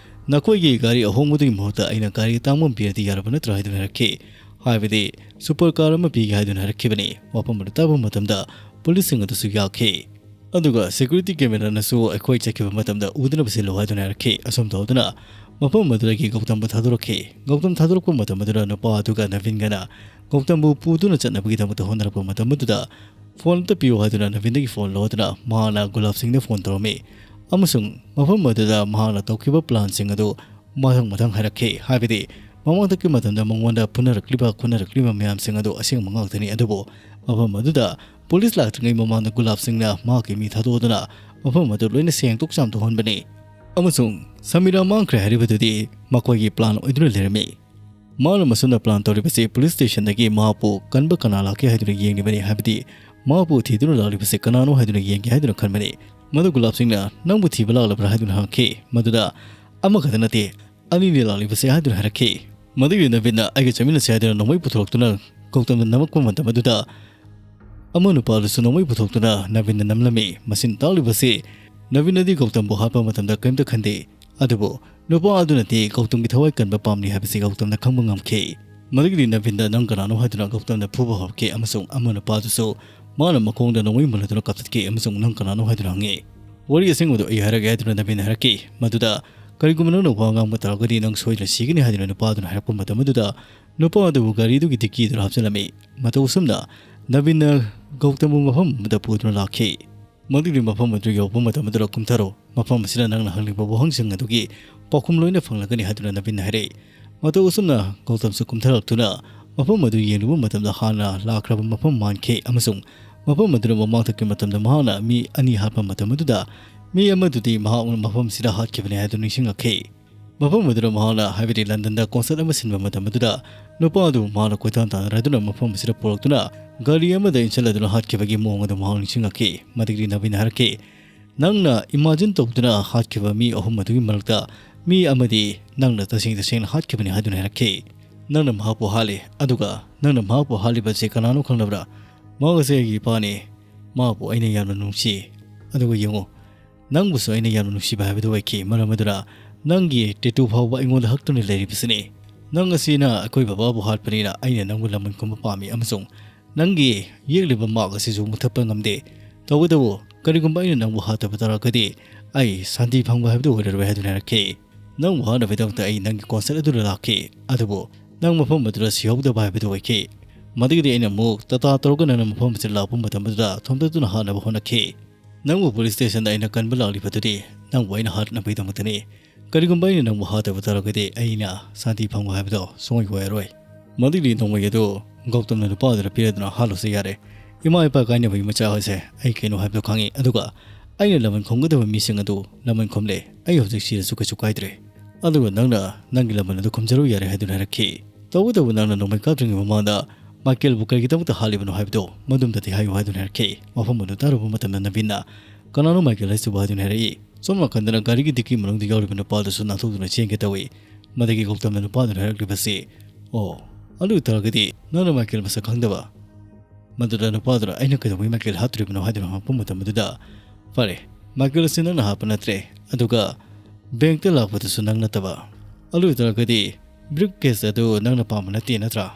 "ꯅꯈꯣꯏꯒꯤ ꯒꯥꯔꯤ ꯑꯍꯣꯡꯕꯗꯨꯒꯤ ꯃꯍꯨꯠꯇ ꯑꯩꯅ ꯒꯥꯔꯤ ꯑꯇꯥꯡꯕ ꯑꯃ ꯄꯤꯔꯗꯤ ꯌꯥꯔꯕ ꯅꯠꯇ꯭ꯔꯥ?" ꯍꯥꯏꯗꯨꯅ ꯍꯥꯏꯔꯛꯈꯤ꯫ ꯍꯥꯏꯕꯗꯤ ꯁꯨꯄꯔ ꯀꯥꯔ ꯑꯃ ꯄꯤꯒꯦ ꯍꯥꯏꯗꯨꯅ ꯍꯥꯏꯔꯛꯈꯤꯕꯅꯤ꯫ ꯋꯥꯐꯝ ꯑꯗꯨ ꯇꯥꯕ ꯃꯇꯝꯗ ꯄꯨꯂꯤꯁꯁꯤꯡ ꯑꯗꯨꯁꯨ ꯌꯥꯈꯤ꯫ ꯑꯗꯨꯒ ꯁꯦꯀ꯭ꯌꯨꯔꯤꯇꯤ ꯀꯦꯃꯦꯔꯥꯅꯁꯨ ꯑꯩꯈꯣꯏ ꯆꯠꯈꯤꯕ ꯃꯇꯝꯗ ꯎꯗꯅꯕ ꯁꯤꯜꯂꯨ ꯍꯥꯏꯗꯨꯅ ꯍꯥꯏꯔꯛꯈꯤ꯫ ꯑꯁꯨꯝ ꯇꯧꯗꯨꯅ ꯃꯐꯝ ꯑꯗꯨꯗꯒꯤ ꯒꯧꯇꯝꯕꯨ ꯊꯥꯗꯣꯔꯛꯈꯤ꯫ ꯒꯧꯇꯝ ꯊꯥꯗꯣꯔꯛꯄ ꯃꯇꯝ ꯑꯗꯨꯗ ꯅꯨꯄꯥ ꯑꯗꯨꯒ ꯅꯕꯤꯟꯒꯅ ꯒꯧꯇꯝꯕꯨ ꯄꯨꯗꯨꯅ ꯆꯠꯅꯕꯒꯤꯗꯃꯛꯇ ꯍꯣꯠꯅꯔꯛꯄ ꯃꯇꯝ ꯑꯗꯨꯗ "ꯐꯣꯟ ꯑꯝꯇ ꯄꯤꯌꯨ" ꯍꯥꯏꯗꯨꯅ ꯅꯕꯤꯟꯗꯒꯤ ꯐꯣꯟ ꯂꯧꯗꯨꯅ ꯃꯍꯥꯛꯅ ꯒꯨꯂꯥꯞ ꯁꯤꯡꯗ ꯐꯣꯟ ꯇꯧꯔꯝꯃꯤ꯫ ꯑꯃꯁꯨꯡ ꯃꯐꯝ ꯑꯗꯨꯗ ꯃꯍꯥꯛꯅ ꯇꯧꯈꯤꯕ ꯄ꯭ꯂꯥꯟꯁꯤꯡ ꯑꯗꯨ ꯃꯊꯪ ꯃꯊꯪ ꯍꯥꯏꯔꯛꯈꯤ꯫ ꯍꯥꯏꯕꯗꯤ ꯃꯃꯥꯡꯗꯒꯤ ꯃꯇꯝꯗ ꯃꯉꯣꯟꯗ ꯐꯨꯅꯔꯛꯂꯤꯕ ꯈꯣꯠꯅꯔꯛꯂꯤꯕ ꯃꯌꯥꯝꯁꯤꯡ ꯑꯗꯨ ꯑꯁꯦꯡꯕ ꯉꯥꯛꯇꯅꯤ꯫ ꯑꯗꯨꯕꯨ ꯃꯐꯝ ꯑꯗꯨꯗ ꯄꯨꯂꯤꯁ ꯂꯥꯛꯇ꯭ꯔꯤꯉꯩ ꯃꯃꯥꯡꯗ ꯒꯨꯂꯥꯞ ꯁꯤꯡꯅ ꯃꯍꯥꯛꯀꯤ ꯃꯤ ꯊꯥꯗꯣꯛꯇꯨꯅ ꯃꯐꯝ ꯑꯗꯨ ꯂꯣꯏꯅ ꯁꯦꯡꯗꯣꯛ ꯆꯥꯝꯊꯣꯛꯍꯟꯕꯅꯤ꯫ ꯑꯃꯁꯨꯡ ꯁꯃꯤꯔꯥ ꯃꯥꯡꯈ꯭ꯔꯦ ꯍꯥꯏꯔꯤꯕꯗꯨꯗꯤ ꯃꯈꯣꯏꯒꯤ ꯄ꯭ꯂꯥꯟ ꯑꯣꯏꯗꯨꯅ ꯂꯩꯔꯝꯃꯤ꯫ ꯃꯥꯅ ꯃꯁꯨꯝꯅ ꯄ꯭ꯂꯥꯟ ꯇꯧꯔꯤꯕꯁꯤ ꯄꯨꯂꯤꯁ ꯁ꯭ꯇꯦꯁꯟꯗꯒꯤ ꯃꯍꯥꯛꯄꯨ ꯀꯟꯕ ꯀꯅꯥ ꯂꯥꯛꯀꯦ ꯍꯥꯏꯗꯨꯅ ꯌꯦꯡꯂꯤꯕꯅꯤ꯫ ꯍꯥꯏꯕꯗꯤ ꯃꯍꯥꯛꯄꯨ ꯊꯤꯗꯨꯅ ꯂꯥꯛꯂꯤꯕꯁꯤ ꯀꯅꯥꯅꯣ ꯍꯥꯏꯗꯨꯅ ꯌꯦꯡꯒꯦ ꯍꯥꯏꯗꯨꯅ ꯈꯟꯕꯅꯤ꯫ ꯃꯗꯨ ꯒꯨꯂꯥꯞ ꯁꯤꯡꯅ "ꯅꯪꯕꯨ ꯊꯤꯕ ꯂꯥꯛꯂꯕ꯭ꯔꯥ?" ꯍꯥꯏꯗꯨꯅ ꯍꯪꯈꯤ꯫ ꯃꯗꯨꯗ "ꯑꯃꯈꯛꯇ ꯅꯠꯇꯦ, ꯑꯅꯤꯅꯤ ꯂꯥꯛꯂꯤꯕꯁꯦ" ꯍꯥꯏꯗꯨꯅ ꯍꯥꯏꯔꯛꯈꯤ꯫ ꯃꯗꯨꯒꯤ ꯅꯕꯤꯟꯅ "ꯑꯩꯒ ꯆꯠꯃꯤꯟꯅꯁꯤ" ꯍꯥꯏꯗꯨꯅ ꯅꯣꯡꯃꯩ ꯄꯨꯊꯣꯔꯛꯇꯨꯅ ꯒꯧꯇꯝꯗ ꯅꯝꯃꯛꯄ ꯃꯇꯝ ꯑꯗꯨꯗ ꯑꯃ ꯅꯨꯄꯥꯗꯨꯁꯨ ꯅꯣꯡꯃꯩ ꯄꯨꯊꯣꯛꯇꯨꯅ ꯅꯕꯤꯟꯗ ꯅꯝꯂꯝꯃꯤ꯫ ꯃꯁꯤꯅ ꯇꯥꯛꯂꯤꯕꯁꯤ ꯅꯕꯤꯟꯅꯗꯤ ꯒꯧꯇꯝꯕꯨ ꯍꯥꯠꯄ ꯃꯇꯝꯗ ꯀꯔꯤꯝꯇ ꯈꯟꯗꯦ꯫ ꯑꯗꯨꯕꯨ ꯅꯨꯄꯥ ꯑꯗꯨꯅꯗꯤ ꯒꯧꯇꯝꯒꯤ ꯊꯋꯥꯏ ꯀꯟꯕ ꯄꯥꯝꯂꯤ ꯍꯥꯏꯕꯁꯤ ꯒꯧꯇꯝꯅ ꯈꯪꯕ ꯉꯝꯈꯤ꯫ ꯃꯗꯨꯒꯤꯗꯤ ꯅꯕꯤꯟꯗ "ꯅꯪ ꯀꯅꯥꯅꯣ?" ꯍꯥꯏꯗꯨꯅ ꯒꯧꯇꯝꯗ ꯐꯨꯕ ꯍꯧꯔꯛꯈꯤ ꯑꯃꯁꯨꯡ ꯑꯃ ꯅꯨꯄꯥꯗꯨꯁꯨ ꯃꯥꯅ ꯃꯈꯣꯡꯗ ꯅꯣꯡꯃꯩ ꯃꯨꯜꯂꯗꯨꯅ ꯀꯥꯞꯊꯠꯈꯤ ꯑꯃꯁꯨꯡ "ꯅꯪ ꯀꯅꯥꯅꯣ?" ꯍꯥꯏꯗꯨꯅ ꯍꯪꯉꯤ꯫ "ꯋꯥꯔꯤ ꯑꯁꯦꯡꯕꯗꯨ ꯑꯩ ꯍꯥꯏꯔꯒꯦ" ꯍꯥꯏꯗꯨꯅ ꯅꯕꯤꯟꯅ ꯍꯥꯏꯔꯛꯈꯤ꯫ ꯃꯗꯨꯗ "ꯀꯔꯤꯒꯨꯝꯕ ꯅꯪꯅ ꯋꯥ ꯉꯥꯡꯕ ꯇꯥꯔꯒꯗꯤ ꯅꯪ ꯁꯣꯏꯗꯅ ꯁꯤꯒꯅꯤ" ꯍꯥꯏꯗꯨꯅ ꯅꯨꯄꯥ ꯑꯗꯨꯅ ꯍꯥꯏꯔꯛꯄ ꯃꯇꯝ ꯑꯗꯨꯗ ꯅꯨꯄꯥ ꯑꯗꯨꯕꯨ ꯒꯥꯔꯤꯗꯨꯒꯤ ꯗꯤꯛꯀꯤ ꯑꯗꯨꯗ ꯍꯥꯞꯆꯤꯜꯂꯝꯃꯤ꯫ ꯃꯇꯧ ꯑꯁꯨꯝꯅ ꯅꯕꯤꯟꯅ ꯒꯧꯇꯝꯕꯨ ꯃꯐꯝ ꯑꯃꯗ ꯄꯨꯗꯨꯅ ꯂꯥꯛꯈꯤ꯫ ꯃꯗꯨꯒꯤ ꯃꯐꯝ ꯑꯗꯨ ꯌꯧꯕ ꯃꯇꯝ ꯑꯗꯨꯗ "ꯀꯨꯝꯊꯔꯣ, ꯃꯐꯝ ꯑꯁꯤꯗ ꯅꯪꯅ ꯍꯪꯂꯤꯕ ꯋꯥꯍꯪꯁꯤꯡ ꯑꯗꯨꯒꯤ ꯄꯥꯎꯈꯨꯝ ꯂꯣꯏꯅ ꯐꯪꯂꯒꯅꯤ" ꯍꯥꯏꯗꯨꯅ ꯅꯕꯤꯟꯅ ꯍꯥꯏꯔꯛꯏ꯫ ꯃꯇꯧ ꯑꯁꯨꯝꯅ ꯒꯧꯇꯝꯁꯨ ꯀꯨꯝꯊꯔꯛꯇꯨꯅ ꯃꯐꯝ ꯑꯗꯨ ꯌꯦꯡꯂꯨꯕ ꯃꯇꯝꯗ ꯍꯥꯟꯅ ꯂꯥꯛꯈ꯭ꯔꯕ ꯃꯐꯝ ꯃꯥꯟꯈꯤ ꯑꯃꯁꯨꯡ ꯃꯐꯝ ꯑꯗꯨꯗ ꯃꯃꯥꯡ ꯊꯛꯀꯤ ꯃꯇꯝꯗ ꯃꯍꯥꯛꯅ ꯃꯤ ꯑꯅꯤ ꯍꯥꯠꯄ ꯃꯇꯝ ꯑꯗꯨꯗ ꯃꯤ ꯑꯃꯗꯨꯗꯤ ꯃꯍꯥꯛꯅ ꯃꯐꯝ ꯑꯁꯤꯗ ꯍꯥꯠꯈꯤꯕꯅꯤ ꯍꯥꯏꯗꯨ ꯅꯤꯡꯁꯤꯡꯂꯛꯈꯤ꯫ ꯃꯐꯝ ꯑꯗꯨꯗ ꯃꯍꯥꯛꯅ, ꯍꯥꯏꯕꯗꯤ ꯂꯟꯗꯟꯗ ꯀꯣꯟꯁꯔꯠ ꯑꯃ ꯁꯤꯟꯕ ꯃꯇꯝ ꯑꯗꯨꯗ ꯅꯨꯄꯥ ꯑꯗꯨ ꯃꯍꯥꯛꯅ ꯀꯣꯏꯇꯥꯟ ꯇꯥꯟꯅꯔꯗꯨꯅ ꯃꯐꯝ ꯑꯁꯤꯗ ꯄꯨꯔꯛꯇꯨꯅ ꯒꯥꯔꯤ ꯑꯃꯗ ꯏꯟꯁꯤꯜꯂꯗꯨꯅ ꯍꯥꯠꯈꯤꯕꯒꯤ ꯃꯑꯣꯡ ꯑꯗꯨ ꯃꯍꯥꯛ ꯅꯤꯡꯁꯤꯡꯂꯛꯈꯤ꯫ ꯃꯗꯨꯒꯤ ꯅꯕꯤꯟꯅ ꯍꯥꯏꯔꯛꯈꯤ, "ꯅꯪꯅ ꯏꯃꯥꯖꯤꯟ ꯇꯧꯗꯨꯅ ꯍꯥꯠꯈꯤꯕ ꯃꯤ ꯑꯍꯨꯝ ꯑꯗꯨꯒꯤ ꯃꯔꯛꯇ ꯃꯤ ꯑꯃꯗꯤ ꯅꯪꯅ ꯇꯁꯦꯡ ꯇꯁꯦꯡꯅ ꯍꯥꯠꯈꯤꯕꯅꯤ" ꯍꯥꯏꯗꯨꯅ ꯍꯥꯏꯔꯛꯈꯤ꯫ "ꯅꯪꯅ ꯃꯍꯥꯛꯄꯨ ꯍꯥꯠꯂꯤ, ꯑꯗꯨꯒ ꯅꯪꯅ ꯃꯍꯥꯛꯄꯨ ꯍꯥꯠꯂꯤꯕꯁꯤ ꯀꯅꯥꯅꯣ ꯈꯪꯂꯕ꯭ꯔꯥ?" ꯃꯍꯥꯛ ꯑꯁꯤ ꯑꯩꯒꯤ ꯏꯄꯥꯅꯤ꯫ ꯃꯍꯥꯛꯄꯨ ꯑꯩꯅ ꯌꯥꯝꯅ ꯅꯨꯡꯁꯤ꯫ ꯑꯗꯨꯒ ꯌꯦꯡꯉꯨ, ꯅꯪꯕꯨꯁꯨ ꯑꯩꯅ ꯌꯥꯝꯅ ꯅꯨꯡꯁꯤꯕ ꯍꯥꯏꯕꯗꯨ ꯑꯣꯏꯈꯤ꯫ ꯃꯔꯝ ꯑꯗꯨꯅ ꯅꯪꯒꯤ ꯇꯦꯇꯨ ꯐꯥꯎꯕ ꯑꯩꯉꯣꯟꯗ ꯍꯛꯇꯨꯅ ꯂꯩꯔꯤꯕꯁꯤꯅꯤ꯫ ꯅꯪ ꯑꯁꯤꯅ ꯑꯩꯈꯣꯏ ꯕꯕꯥꯕꯨ ꯍꯥꯠꯄꯅꯤꯅ ꯑꯩꯅ ꯅꯪꯕꯨ ꯂꯃꯟ ꯈꯨꯝꯕ ꯄꯥꯝꯃꯤ ꯑꯃꯁꯨꯡ ꯅꯪꯒꯤ ꯌꯦꯛꯂꯤꯕ ꯃꯥꯔꯛ ꯑꯁꯤꯁꯨ ꯃꯨꯊꯠꯄ ꯉꯝꯗꯦ꯫ ꯇꯧꯕꯇꯕꯨ ꯀꯔꯤꯒꯨꯝꯕ ꯑꯩꯅ ꯅꯪꯕꯨ ꯍꯥꯠꯇꯕ ꯇꯥꯔꯒꯗꯤ ꯑꯩ ꯁꯥꯟꯇꯤ ꯐꯪꯕ ꯍꯥꯏꯕꯗꯨ ꯑꯣꯏꯔꯔꯣꯏ ꯍꯥꯏꯗꯨꯅ ꯍꯥꯏꯔꯛꯈꯤ꯫ ꯅꯪꯕꯨ ꯍꯥꯠꯅꯕꯒꯤꯗꯃꯛꯇ ꯑꯩ ꯅꯪꯒꯤ ꯀꯣꯟꯁꯔꯠ ꯑꯗꯨꯗ ꯂꯥꯛꯈꯤ, ꯑꯗꯨꯕꯨ ꯅꯪ ꯃꯐꯝ ꯑꯗꯨꯗ ꯁꯤꯍꯧꯗꯕ ꯍꯥꯏꯕꯗꯨ ꯑꯣꯏꯈꯤ꯫ ꯃꯗꯨꯒꯤꯗꯤ ꯑꯩꯅ ꯑꯃꯨꯛ ꯇꯇꯥ ꯇꯧꯔꯒ ꯅꯪꯅ ꯃꯐꯝ ꯑꯁꯤꯗ ꯂꯥꯛꯄ ꯃꯇꯝ ꯑꯗꯨꯗ ꯊꯣꯝꯗꯠꯇꯨꯅ ꯍꯥꯠꯅꯕ ꯍꯣꯠꯅꯈꯤ꯫ ꯅꯪꯕꯨ ꯄꯨꯂꯤꯁ ꯁ꯭ꯇꯦꯁꯟꯗ ꯑꯩꯅ ꯀꯟꯕ ꯂꯥꯛꯂꯤꯕꯗꯨꯗꯤ ꯅꯪꯕꯨ ꯑꯩꯅ ꯍꯥꯠꯅꯕꯒꯤꯗꯃꯛꯇꯅꯤ꯫ ꯀꯔꯤꯒꯨꯝꯕ ꯑꯩꯅ ꯅꯪꯕꯨ ꯍꯥꯠꯇꯕ ꯇꯥꯔꯒꯗꯤ ꯑꯩꯅ ꯁꯥꯟꯇꯤ ꯐꯪꯕ ꯍꯥꯏꯕꯗꯣ ꯁꯨꯡꯑꯣꯏ ꯑꯣꯏꯔꯔꯣꯏ꯫ ꯃꯗꯨꯒꯤ ꯅꯣꯡꯃꯩ ꯑꯗꯨ ꯒꯧꯇꯝꯅ ꯅꯨꯄꯥ ꯑꯗꯨꯗ ꯄꯤꯔꯗꯨꯅ ꯍꯥꯠꯂꯨꯁꯨ ꯌꯥꯔꯦ꯫ ꯏꯃꯥ ꯏꯄꯥ ꯀꯥꯏꯅꯕꯒꯤ ꯃꯆꯥꯛ ꯑꯁꯦ ꯑꯩ ꯀꯩꯅꯣ ꯍꯥꯏꯕꯗꯨ ꯈꯪꯉꯤ, ꯑꯗꯨꯒ ꯑꯩꯅ ꯂꯃꯟ ꯈꯨꯝꯒꯗꯕ ꯃꯤꯁꯤꯡ ꯑꯗꯨ ꯂꯃꯟ ꯈꯨꯝꯂꯦ꯫ ꯑꯩ ꯍꯧꯖꯤꯛ ꯁꯤꯔꯁꯨ ꯀꯩꯁꯨ ꯀꯥꯏꯗ꯭ꯔꯦ꯫ ꯑꯗꯨꯒ ꯅꯪꯅ ꯅꯪꯒꯤ ꯂꯃꯟ ꯑꯗꯨ ꯈꯨꯝꯖꯔꯨ ꯌꯥꯔꯦ ꯍꯥꯏꯗꯨꯅ ꯍꯥꯏꯔꯛꯈꯤ꯫ ꯇꯧꯕꯇꯕꯨ ꯅꯪꯅ ꯅꯣꯡꯃꯩ ꯀꯥꯞꯇ꯭ꯔꯤꯉꯩ ꯃꯃꯥꯡꯗ ꯃꯥꯏꯀꯦꯜꯕꯨ ꯀꯔꯤꯒꯤꯗꯃꯛꯇ ꯍꯥꯠꯂꯤꯕꯅꯣ ꯍꯥꯏꯕꯗꯨ ꯃꯗꯨꯝꯇꯗꯤ ꯍꯥꯏꯌꯨ ꯍꯥꯏꯗꯨꯅ ꯍꯥꯏꯔꯛꯈꯤ꯫ ꯋꯥꯐꯝ ꯑꯗꯨ ꯇꯥꯔꯨꯕ ꯃꯇꯝꯗ ꯅꯕꯤꯟꯅ "ꯀꯅꯥꯅꯣ ꯃꯥꯏꯀꯦꯜ ꯍꯥꯏꯁꯤꯕꯨ?" ꯍꯥꯏꯗꯨꯅ ꯍꯥꯏꯔꯛꯏ꯫ ꯁꯣꯝ ꯅꯥꯀꯟꯗꯅ ꯒꯥꯔꯤꯒꯤ ꯗꯤꯛꯀꯤ ꯃꯅꯨꯡꯗ ꯌꯥꯎꯔꯤꯕ ꯅꯨꯄꯥꯗꯨꯁꯨ ꯅꯥꯟꯊꯣꯛꯇꯨꯅ ꯆꯦꯟꯒꯦ ꯇꯧꯏ꯫ ꯃꯗꯨꯒꯤ ꯒꯧꯇꯝꯅ ꯅꯨꯄꯥꯗꯨꯅ ꯍꯥꯏꯔꯛꯂꯤꯕꯁꯤ, "ꯑꯣ, ꯑꯗꯨ ꯑꯣꯏꯇꯥꯔꯒꯗꯤ ꯅꯪꯅ ꯃꯥꯏꯀꯦꯜ ꯃꯁꯛ ꯈꯪꯗꯕ?" ꯃꯗꯨꯗ ꯅꯨꯄꯥꯗꯨꯅ "ꯑꯩꯅ ꯀꯩꯗꯧꯕꯒꯤ ꯃꯥꯏꯀꯦꯜ ꯍꯥꯠꯇꯣꯔꯤꯕꯅꯣ?" ꯍꯥꯏꯗꯨꯅ ꯍꯪꯉꯛꯄ ꯃꯇꯝ ꯑꯗꯨꯗ, "ꯐꯔꯦ, ꯃꯥꯏꯀꯦꯜ ꯑꯁꯤ ꯅꯪꯅ ꯍꯥꯠꯄ ꯅꯠꯇ꯭ꯔꯦ, ꯑꯗꯨꯒ ꯕꯦꯡꯛꯇ ꯂꯥꯛꯄꯗꯨꯁꯨ ꯅꯪ ꯅꯠꯇꯕ꯫ ꯑꯗꯨ ꯑꯣꯏꯇꯥꯔꯒꯗꯤ ꯕ꯭ꯔꯤꯐ ꯀꯦꯁ ꯑꯗꯨ ꯅꯪꯅ ꯄꯥꯝꯕ ꯅꯠꯇꯦ ꯅꯠꯇ꯭ꯔꯥ?"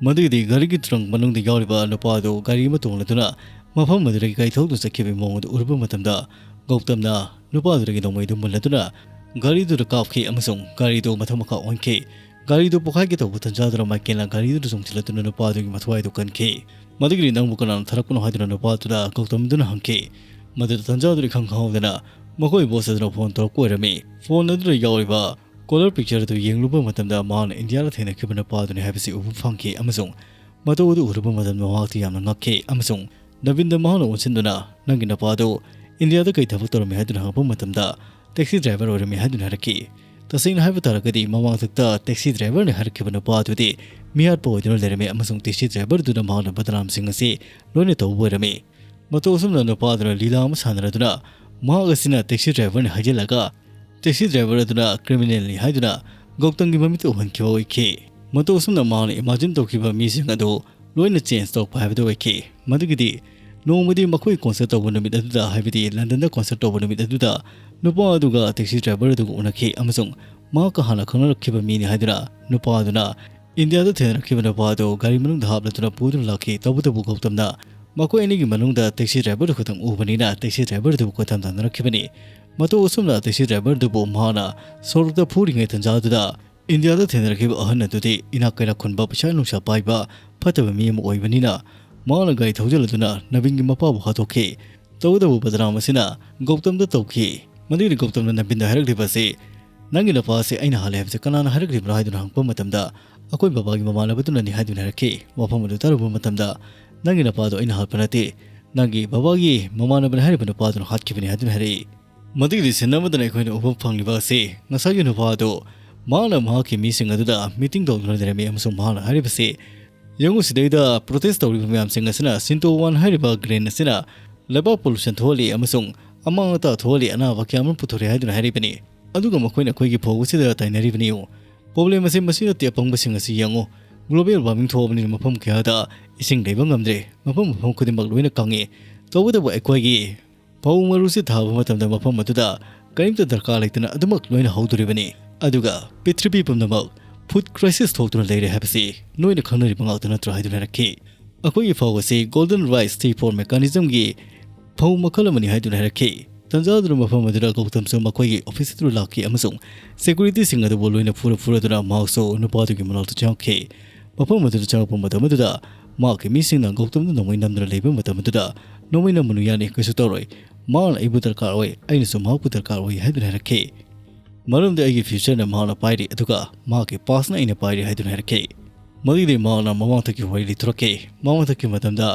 ꯃꯗꯨꯒꯤꯗꯤ ꯒꯥꯔꯤꯒꯤ ꯇ꯭ꯔꯪꯛ ꯃꯅꯨꯡꯗ ꯌꯥꯎꯔꯤꯕ ꯅꯨꯄꯥ ꯑꯗꯨ ꯒꯥꯔꯤ ꯑꯃ ꯇꯣꯡꯂꯗꯨꯅ ꯃꯐꯝ ꯑꯗꯨꯗꯒꯤ ꯒꯥꯔꯤ ꯊꯧꯗꯨꯅ ꯆꯠꯈꯤꯕꯒꯤ ꯃꯑꯣꯡ ꯑꯗꯨ ꯎꯔꯨꯕ ꯃꯇꯝꯗ, ꯒꯧꯇꯝꯅ ꯅꯨꯄꯥ ꯑꯗꯨꯗꯒꯤ ꯅꯣꯡꯃꯩꯗꯨ ꯃꯨꯜꯂꯗꯨꯅ ꯒꯥꯔꯤꯗꯨꯗ ꯀꯥꯞꯈꯤ ꯑꯃꯁꯨꯡ ꯒꯥꯔꯤꯗꯨ ꯃꯊꯛ ꯃꯈꯥ ꯑꯣꯟꯈꯤ꯫ ꯒꯥꯔꯤꯗꯨ ꯄꯣꯈꯥꯏꯒꯦ ꯇꯧꯕ ꯇꯟꯖꯥꯗꯨꯗ ꯃꯥꯏꯀꯦꯜꯅ ꯒꯥꯔꯤꯗꯨꯗ ꯆꯣꯡꯁꯤꯜꯂꯗꯨꯅ ꯅꯨꯄꯥꯗꯨꯒꯤ ꯃꯊ꯭ꯋꯥꯏꯗꯨ ꯀꯟꯈꯤ꯫ ꯃꯗꯨꯒꯤꯗꯤ "ꯅꯪꯕꯨ ꯀꯅꯥꯅ ꯊꯥꯔꯛꯄꯅꯣ?" ꯍꯥꯏꯗꯨꯅ ꯅꯨꯄꯥꯗꯨꯗ ꯒꯧꯇꯝꯗꯨꯅ ꯍꯪꯈꯤ꯫ ꯃꯗꯨꯗ ꯇꯟꯖꯥꯗꯨꯗ ꯏꯈꯪ ꯈꯪꯍꯧꯗꯅ ꯃꯈꯣꯏ ꯕꯣꯁ ꯑꯗꯨꯅ ꯐꯣꯟ ꯇꯧꯔꯛꯄ ꯑꯣꯏꯔꯝꯃꯤ꯫ ꯐꯣꯟ ꯑꯗꯨꯗ ꯌꯥꯎꯔꯤꯕ ꯀꯣꯂꯔ ꯄꯤꯛꯆꯔ ꯑꯗꯨ ꯌꯦꯡꯂꯨꯕ ꯃꯇꯝꯗ ꯃꯍꯥꯛꯅ ꯏꯟꯗꯤꯌꯥꯗ ꯊꯦꯡꯅꯈꯤꯕ ꯅꯨꯄꯥꯗꯨꯅꯤ ꯍꯥꯏꯕꯁꯤ ꯎꯕ ꯐꯪꯈꯤ ꯑꯃꯁꯨꯡ ꯃꯇꯧ ꯑꯗꯨ ꯎꯔꯨꯕ ꯃꯇꯝꯗ ꯃꯍꯥꯛꯇꯤ ꯌꯥꯝꯅ ꯉꯛꯈꯤ ꯑꯃꯁꯨꯡ ꯅꯕꯤꯟꯗ ꯃꯍꯥꯛꯅ ꯑꯣꯟꯁꯤꯟꯗꯨꯅ, "ꯅꯪꯒꯤ ꯅꯨꯄꯥ ꯑꯗꯨ ꯏꯟꯗꯤꯌꯥꯗ ꯀꯩ ꯊꯕꯛ ꯇꯧꯔꯝꯃꯤ?" ꯍꯥꯏꯗꯨꯅ ꯍꯪꯂꯛꯄ ꯃꯇꯝꯗ, "ꯇꯦꯛꯁꯤ ꯗ꯭ꯔꯥꯏꯚꯔ ꯑꯣꯏꯔꯝꯃꯤ" ꯍꯥꯏꯗꯨꯅ ꯍꯥꯏꯔꯛꯈꯤ꯫ ꯇꯁꯦꯡꯅ ꯍꯥꯏꯕ ꯇꯥꯔꯒꯗꯤ ꯃꯃꯥꯡꯊꯛꯇ ꯇꯦꯛꯁꯤ ꯗ꯭ꯔꯥꯏꯚꯔꯅꯤ ꯍꯥꯏꯔꯛꯈꯤꯕ ꯅꯨꯄꯥ ꯑꯗꯨꯗꯤ ꯃꯤꯍꯥꯠꯄ ꯑꯣꯏꯗꯨꯅ ꯂꯩꯔꯝꯃꯤ ꯑꯃꯁꯨꯡ ꯇꯦꯛꯁꯤ ꯗ꯭ꯔꯥꯏꯚꯔꯗꯨꯅ ꯃꯍꯥꯛꯅ ꯕꯗꯅꯥꯝꯁꯤꯡ ꯑꯁꯤ ꯂꯣꯏꯅ ꯇꯧꯕ ꯑꯣꯏꯔꯝꯃꯤ꯫ ꯃꯇꯧ ꯑꯁꯨꯝꯅ ꯅꯨꯄꯥ ꯑꯗꯨꯅ ꯂꯤꯂꯥ ꯑꯃ ꯁꯥꯟꯅꯔꯗꯨꯅ ꯃꯍꯥꯛ ꯑꯁꯤꯅ ꯇꯦꯛꯁꯤ ꯗ꯭ꯔꯥꯏꯚꯔꯅꯤ ꯍꯥꯏꯖꯤꯜꯂꯒ ꯇꯦꯛꯁꯤ ꯗ꯭ꯔꯥꯏꯚꯔ ꯑꯗꯨꯅ ꯀ꯭ꯔꯤꯃꯤꯅꯦꯜꯅꯤ ꯍꯥꯏꯗꯨꯅ ꯒꯧꯇꯝꯒꯤ ꯃꯃꯤꯠꯇ ꯎꯍꯟꯈꯤꯕ ꯑꯣꯏꯈꯤ꯫ ꯃꯇꯧ ꯑꯁꯨꯝꯅ ꯃꯍꯥꯛꯅ ꯏꯃꯥꯖꯤꯟ ꯇꯧꯈꯤꯕ ꯃꯤꯁꯤꯡ ꯑꯗꯨ ꯂꯣꯏꯅ ꯆꯦꯟꯖ ꯇꯧꯔꯛꯄ ꯍꯥꯏꯕꯗꯨ ꯑꯣꯏꯈꯤ꯫ ꯃꯗꯨꯒꯤꯗꯤ ꯅꯣꯡꯃꯗꯤ ꯃꯈꯣꯏ ꯀꯣꯟꯁꯔꯠ ꯇꯧꯕ ꯅꯨꯃꯤꯠ ꯑꯗꯨꯗ, ꯍꯥꯏꯕꯗꯤ ꯂꯟꯗꯟꯗ ꯀꯣꯟꯁꯔꯠ ꯇꯧꯕ ꯅꯨꯃꯤꯠ ꯑꯗꯨꯗ, ꯅꯨꯄꯥ ꯑꯗꯨꯒ ꯇꯦꯛꯁꯤ ꯗ꯭ꯔꯥꯏꯚꯔ ꯑꯗꯨꯒ ꯎꯅꯈꯤ ꯑꯃꯁꯨꯡ ꯃꯍꯥꯛꯀ ꯍꯥꯟꯅ ꯈꯪꯅꯔꯛꯈꯤꯕ ꯃꯤꯅꯤ ꯍꯥꯏꯗꯨꯅ ꯅꯨꯄꯥ ꯑꯗꯨꯅ ꯏꯟꯗꯤꯌꯥꯗ ꯊꯦꯡꯅꯔꯛꯈꯤꯕ ꯅꯨꯄꯥ ꯑꯗꯨ ꯒꯥꯔꯤ ꯃꯅꯨꯡꯗ ꯍꯥꯞꯂꯗꯨꯅ ꯄꯨꯗꯨꯅ ꯂꯥꯛꯈꯤ꯫ ꯇꯧꯕꯇꯕꯨ ꯒꯧꯇꯝꯅ ꯃꯈꯣꯏ ꯑꯅꯤꯒꯤ ꯃꯅꯨꯡꯗ ꯇꯦꯛꯁꯤ ꯗ꯭ꯔꯥꯏꯚꯔꯗꯨ ꯈꯛꯇꯪ ꯎꯕꯅꯤꯅ ꯇꯦꯛꯁꯤ ꯗ꯭ꯔꯥꯏꯚꯔꯗꯨꯕꯨ ꯈꯨꯠꯊꯝ ꯊꯝꯅꯔꯛꯈꯤꯕꯅꯤ꯫ ꯃꯇꯧ ꯑꯁꯨꯝꯅ ꯇꯦꯛꯁꯤ ꯗ꯭ꯔꯥꯏꯚꯔꯗꯨꯕꯨ ꯃꯍꯥꯛꯅ ꯁꯣꯔꯣꯛꯇ ꯐꯨꯔꯤꯉꯩ ꯇꯟꯖꯥꯗꯨꯗ ꯏꯟꯗꯤꯌꯥꯗ ꯊꯦꯡꯅꯔꯛꯈꯤꯕ ꯑꯍꯟ ꯑꯗꯨꯗꯤ ꯏꯅꯥꯛ ꯀꯩꯔꯥꯛ ꯈꯨꯟꯕ, ꯄꯩꯁꯥ ꯅꯨꯡꯁꯥ ꯄꯥꯏꯕ, ꯐꯠꯇꯕ ꯃꯤ ꯑꯃ ꯑꯣꯏꯕꯅꯤꯅ ꯃꯍꯥꯛꯅ ꯒꯥꯔꯤ ꯊꯧꯖꯤꯜꯂꯗꯨꯅ ꯅꯕꯤꯟꯒꯤ ꯃꯄꯥꯕꯨ ꯍꯥꯠꯇꯣꯛꯈꯤ꯫ ꯇꯧꯕꯇꯕꯨ ꯕꯗꯅꯥꯝ ꯑꯁꯤꯅ ꯒꯧꯇꯝꯗ ꯇꯧꯈꯤ꯫ ꯃꯗꯨꯒꯤ ꯒꯧꯇꯝꯅ ꯅꯕꯤꯟꯗ ꯍꯥꯏꯔꯛꯂꯤꯕ ꯑꯁꯤ, "ꯅꯪꯒꯤ ꯅꯄꯥ ꯑꯁꯤ ꯑꯩꯅ ꯍꯥꯠꯂꯦ ꯍꯥꯏꯕꯁꯤ ꯀꯅꯥꯅ ꯍꯥꯏꯔꯛꯂꯤꯕꯅꯣ?" ꯍꯥꯏꯗꯨꯅ ꯍꯪꯂꯛꯄ ꯃꯇꯝꯗ, "ꯑꯩꯈꯣꯏ ꯕꯕꯥꯒꯤ ꯃꯃꯥꯟꯅꯕꯗꯨꯅꯅꯤ" ꯍꯥꯏꯗꯨꯅ ꯍꯥꯏꯔꯛꯈꯤ꯫ ꯋꯥꯐꯝ ꯑꯗꯨ ꯇꯥꯔꯨꯕ ꯃꯇꯝꯗ, "ꯅꯪꯒꯤ ꯅꯄꯥꯗꯣ ꯑꯩꯅ ꯍꯥꯠꯄ ꯅꯠꯇꯦ, ꯅꯪꯒꯤ ꯕꯕꯥꯒꯤ ꯃꯃꯥꯟꯅꯕꯅꯤ ꯍꯥꯏꯔꯤꯕ ꯅꯨꯄꯥꯗꯨꯅ ꯍꯥꯠꯈꯤꯕꯅꯤ" ꯍꯥꯏꯗꯨꯅ ꯍꯥꯏꯔꯛꯏ꯫ ꯃꯗꯨꯒꯤꯗꯤ ꯁꯤꯟ ꯑꯃꯗꯅ ꯑꯩꯈꯣꯏꯅ ꯎꯕ ꯐꯪꯂꯤꯕ ꯑꯁꯤ ꯉꯁꯥꯏꯒꯤ ꯅꯨꯄꯥ ꯑꯗꯨ ꯃꯍꯥꯛꯅ ꯃꯍꯥꯛꯀꯤ ꯃꯤꯁꯤꯡ ꯑꯗꯨꯗ ꯃꯤꯇꯤꯡ ꯇꯧꯗꯨꯅ ꯂꯩꯔꯝꯃꯤ ꯑꯃꯁꯨꯡ ꯃꯍꯥꯛꯅ ꯍꯥꯏꯔꯤꯕꯁꯤ, "ꯌꯦꯡꯉꯨ, ꯁꯤꯗꯩꯗ ꯄ꯭ꯔꯣꯇꯦꯁ ꯇꯧꯔꯤꯕ ꯃꯌꯥꯝꯁꯤꯡ ꯑꯁꯤꯅ ꯁꯤꯟꯇꯣ ꯋꯥꯟ ꯍꯥꯏꯔꯤꯕ ꯒ꯭ꯔꯦꯟ ꯑꯁꯤꯅ ꯂꯩꯕꯥꯛ ꯄꯣꯂꯨꯁꯟ ꯊꯣꯛꯍꯜꯂꯤ ꯑꯃꯁꯨꯡ ꯑꯃꯥꯡ ꯑꯇꯥ ꯊꯣꯛꯍꯜꯂꯤ, ꯑꯅꯥꯕ ꯀꯌꯥ ꯑꯃ ꯄꯨꯊꯣꯔꯛꯏ" ꯍꯥꯏꯗꯨꯅ ꯍꯥꯏꯔꯤꯕꯅꯤ꯫ ꯑꯗꯨꯒ ꯃꯈꯣꯏꯅ ꯑꯩꯈꯣꯏꯒꯤ ꯐꯧ ꯑꯁꯤꯗ ꯇꯥꯏꯅꯔꯤꯕꯅꯤ꯫ ꯌꯦꯡꯉꯨ, ꯄ꯭ꯔꯣꯕ꯭ꯂꯦꯝ ꯑꯁꯤ ꯃꯁꯤ ꯅꯠꯇꯦ, ꯑꯄꯪꯕꯁꯤꯡ ꯑꯁꯤ ꯌꯦꯡꯉꯨ꯫ ꯒ꯭ꯂꯣꯕꯦꯜ ꯋꯥꯔꯃꯤꯡ ꯊꯣꯛꯑꯕꯅꯤꯅ ꯃꯐꯝ ꯀꯌꯥꯗ ꯏꯁꯤꯡ ꯂꯩꯕ ꯉꯝꯗ꯭ꯔꯦ, ꯃꯐꯝ ꯃꯐꯝ ꯈꯨꯗꯤꯡꯃꯛ ꯂꯣꯏꯅ ꯀꯪꯉꯤ꯫ ꯇꯧꯕꯇꯕꯨ ꯑꯩꯈꯣꯏꯒꯤ ꯐꯧ ꯃꯔꯨꯁꯤ ꯊꯥꯕ ꯃꯇꯝꯗ ꯃꯐꯝ ꯑꯗꯨꯗ ꯀꯔꯤꯝꯇ ꯗꯔꯀꯥꯔ ꯂꯩꯇꯅ ꯑꯗꯨꯃꯛ ꯂꯣꯏꯅ ꯍꯧꯗꯣꯔꯤꯕꯅꯤ꯫ ꯑꯗꯨꯒ ꯄ꯭ꯔꯤꯊꯤꯕꯤ ꯄꯨꯝꯅꯃꯛ ꯐꯨꯗ ꯀ꯭ꯔꯥꯏꯁꯤꯁ ꯊꯣꯛꯇꯨꯅ ꯂꯩꯔꯦ ꯍꯥꯏꯕꯁꯤ ꯅꯣꯏꯅ ꯈꯪꯅꯔꯤꯕ ꯉꯥꯛꯇ ꯅꯠꯇ꯭ꯔꯥ ꯍꯥꯏꯗꯨꯅ ꯍꯥꯏꯔꯛꯈꯤ꯫ ꯑꯩꯈꯣꯏꯒꯤ ꯐꯧ ꯑꯁꯤ ꯒꯣꯜꯗꯟ ꯔꯥꯏꯁ ꯇꯤ ꯐꯣꯔ ꯃꯦꯀꯥꯅꯤꯖꯝꯒꯤ ꯐꯧ ꯃꯈꯜ ꯑꯃꯅꯤ ꯍꯥꯏꯗꯨꯅ ꯍꯥꯏꯔꯛꯈꯤ꯫ ꯇꯟꯖꯥ ꯑꯗꯨꯅ ꯃꯐꯝ ꯑꯗꯨꯗ ꯒꯧꯇꯝꯁꯨ ꯃꯈꯣꯏꯒꯤ ꯑꯣꯐꯤꯁ ꯑꯗꯨꯗ ꯂꯥꯛꯈꯤ ꯑꯃꯁꯨꯡ ꯁꯦꯀ꯭ꯌꯨꯔꯤꯇꯤꯁꯤꯡ ꯑꯗꯨꯕꯨ ꯂꯣꯏꯅ ꯐꯨꯔ ꯐꯨꯔꯗꯨꯅ ꯃꯍꯥꯛꯁꯨ ꯅꯨꯄꯥꯗꯨꯒꯤ ꯃꯅꯥꯛꯇ ꯆꯪꯉꯛꯈꯤ꯫ ꯃꯐꯝ ꯑꯗꯨꯗ ꯆꯪꯉꯛꯄ ꯃꯇꯝ ꯑꯗꯨꯗ ꯃꯍꯥꯛꯀꯤ ꯃꯤꯁꯤꯡꯅ ꯒꯧꯇꯝꯗ ꯅꯣꯡꯃꯩ ꯅꯝꯗꯨꯅ ꯂꯩꯕ ꯃꯇꯝ ꯑꯗꯨꯗ, "ꯅꯣꯡꯃꯩ ꯅꯝꯃꯨꯅꯨ, ꯌꯥꯅꯤ, ꯀꯩꯁꯨ ꯇꯧꯔꯣꯏ꯫ ꯃꯍꯥꯛꯅ ꯑꯩꯕꯨ ꯗꯔꯀꯥꯔ ꯑꯣꯏ, ꯑꯩꯅꯁꯨ ꯃꯍꯥꯛꯄꯨ ꯗꯔꯀꯥꯔ ꯑꯣꯏ" ꯍꯥꯏꯗꯨꯅ ꯍꯥꯏꯔꯛꯈꯤ꯫ ꯃꯔꯝꯗꯤ ꯑꯩꯒꯤ ꯐ꯭ꯌꯨꯆꯔꯅ ꯃꯍꯥꯛꯅ ꯄꯥꯏꯔꯤ, ꯑꯗꯨꯒ ꯃꯍꯥꯛꯀꯤ ꯄꯥꯁꯅ ꯑꯩꯅ ꯄꯥꯏꯔꯤ ꯍꯥꯏꯗꯨꯅ ꯍꯥꯏꯔꯛꯈꯤ꯫ ꯃꯗꯨꯒꯤꯗꯤ ꯃꯍꯥꯛꯅ ꯃꯃꯥꯡꯊꯛꯀꯤ ꯋꯥꯔꯤ ꯂꯤꯊꯣꯔꯛꯈꯤ꯫ ꯃꯃꯥꯡꯊꯛꯀꯤ ꯃꯇꯝꯗ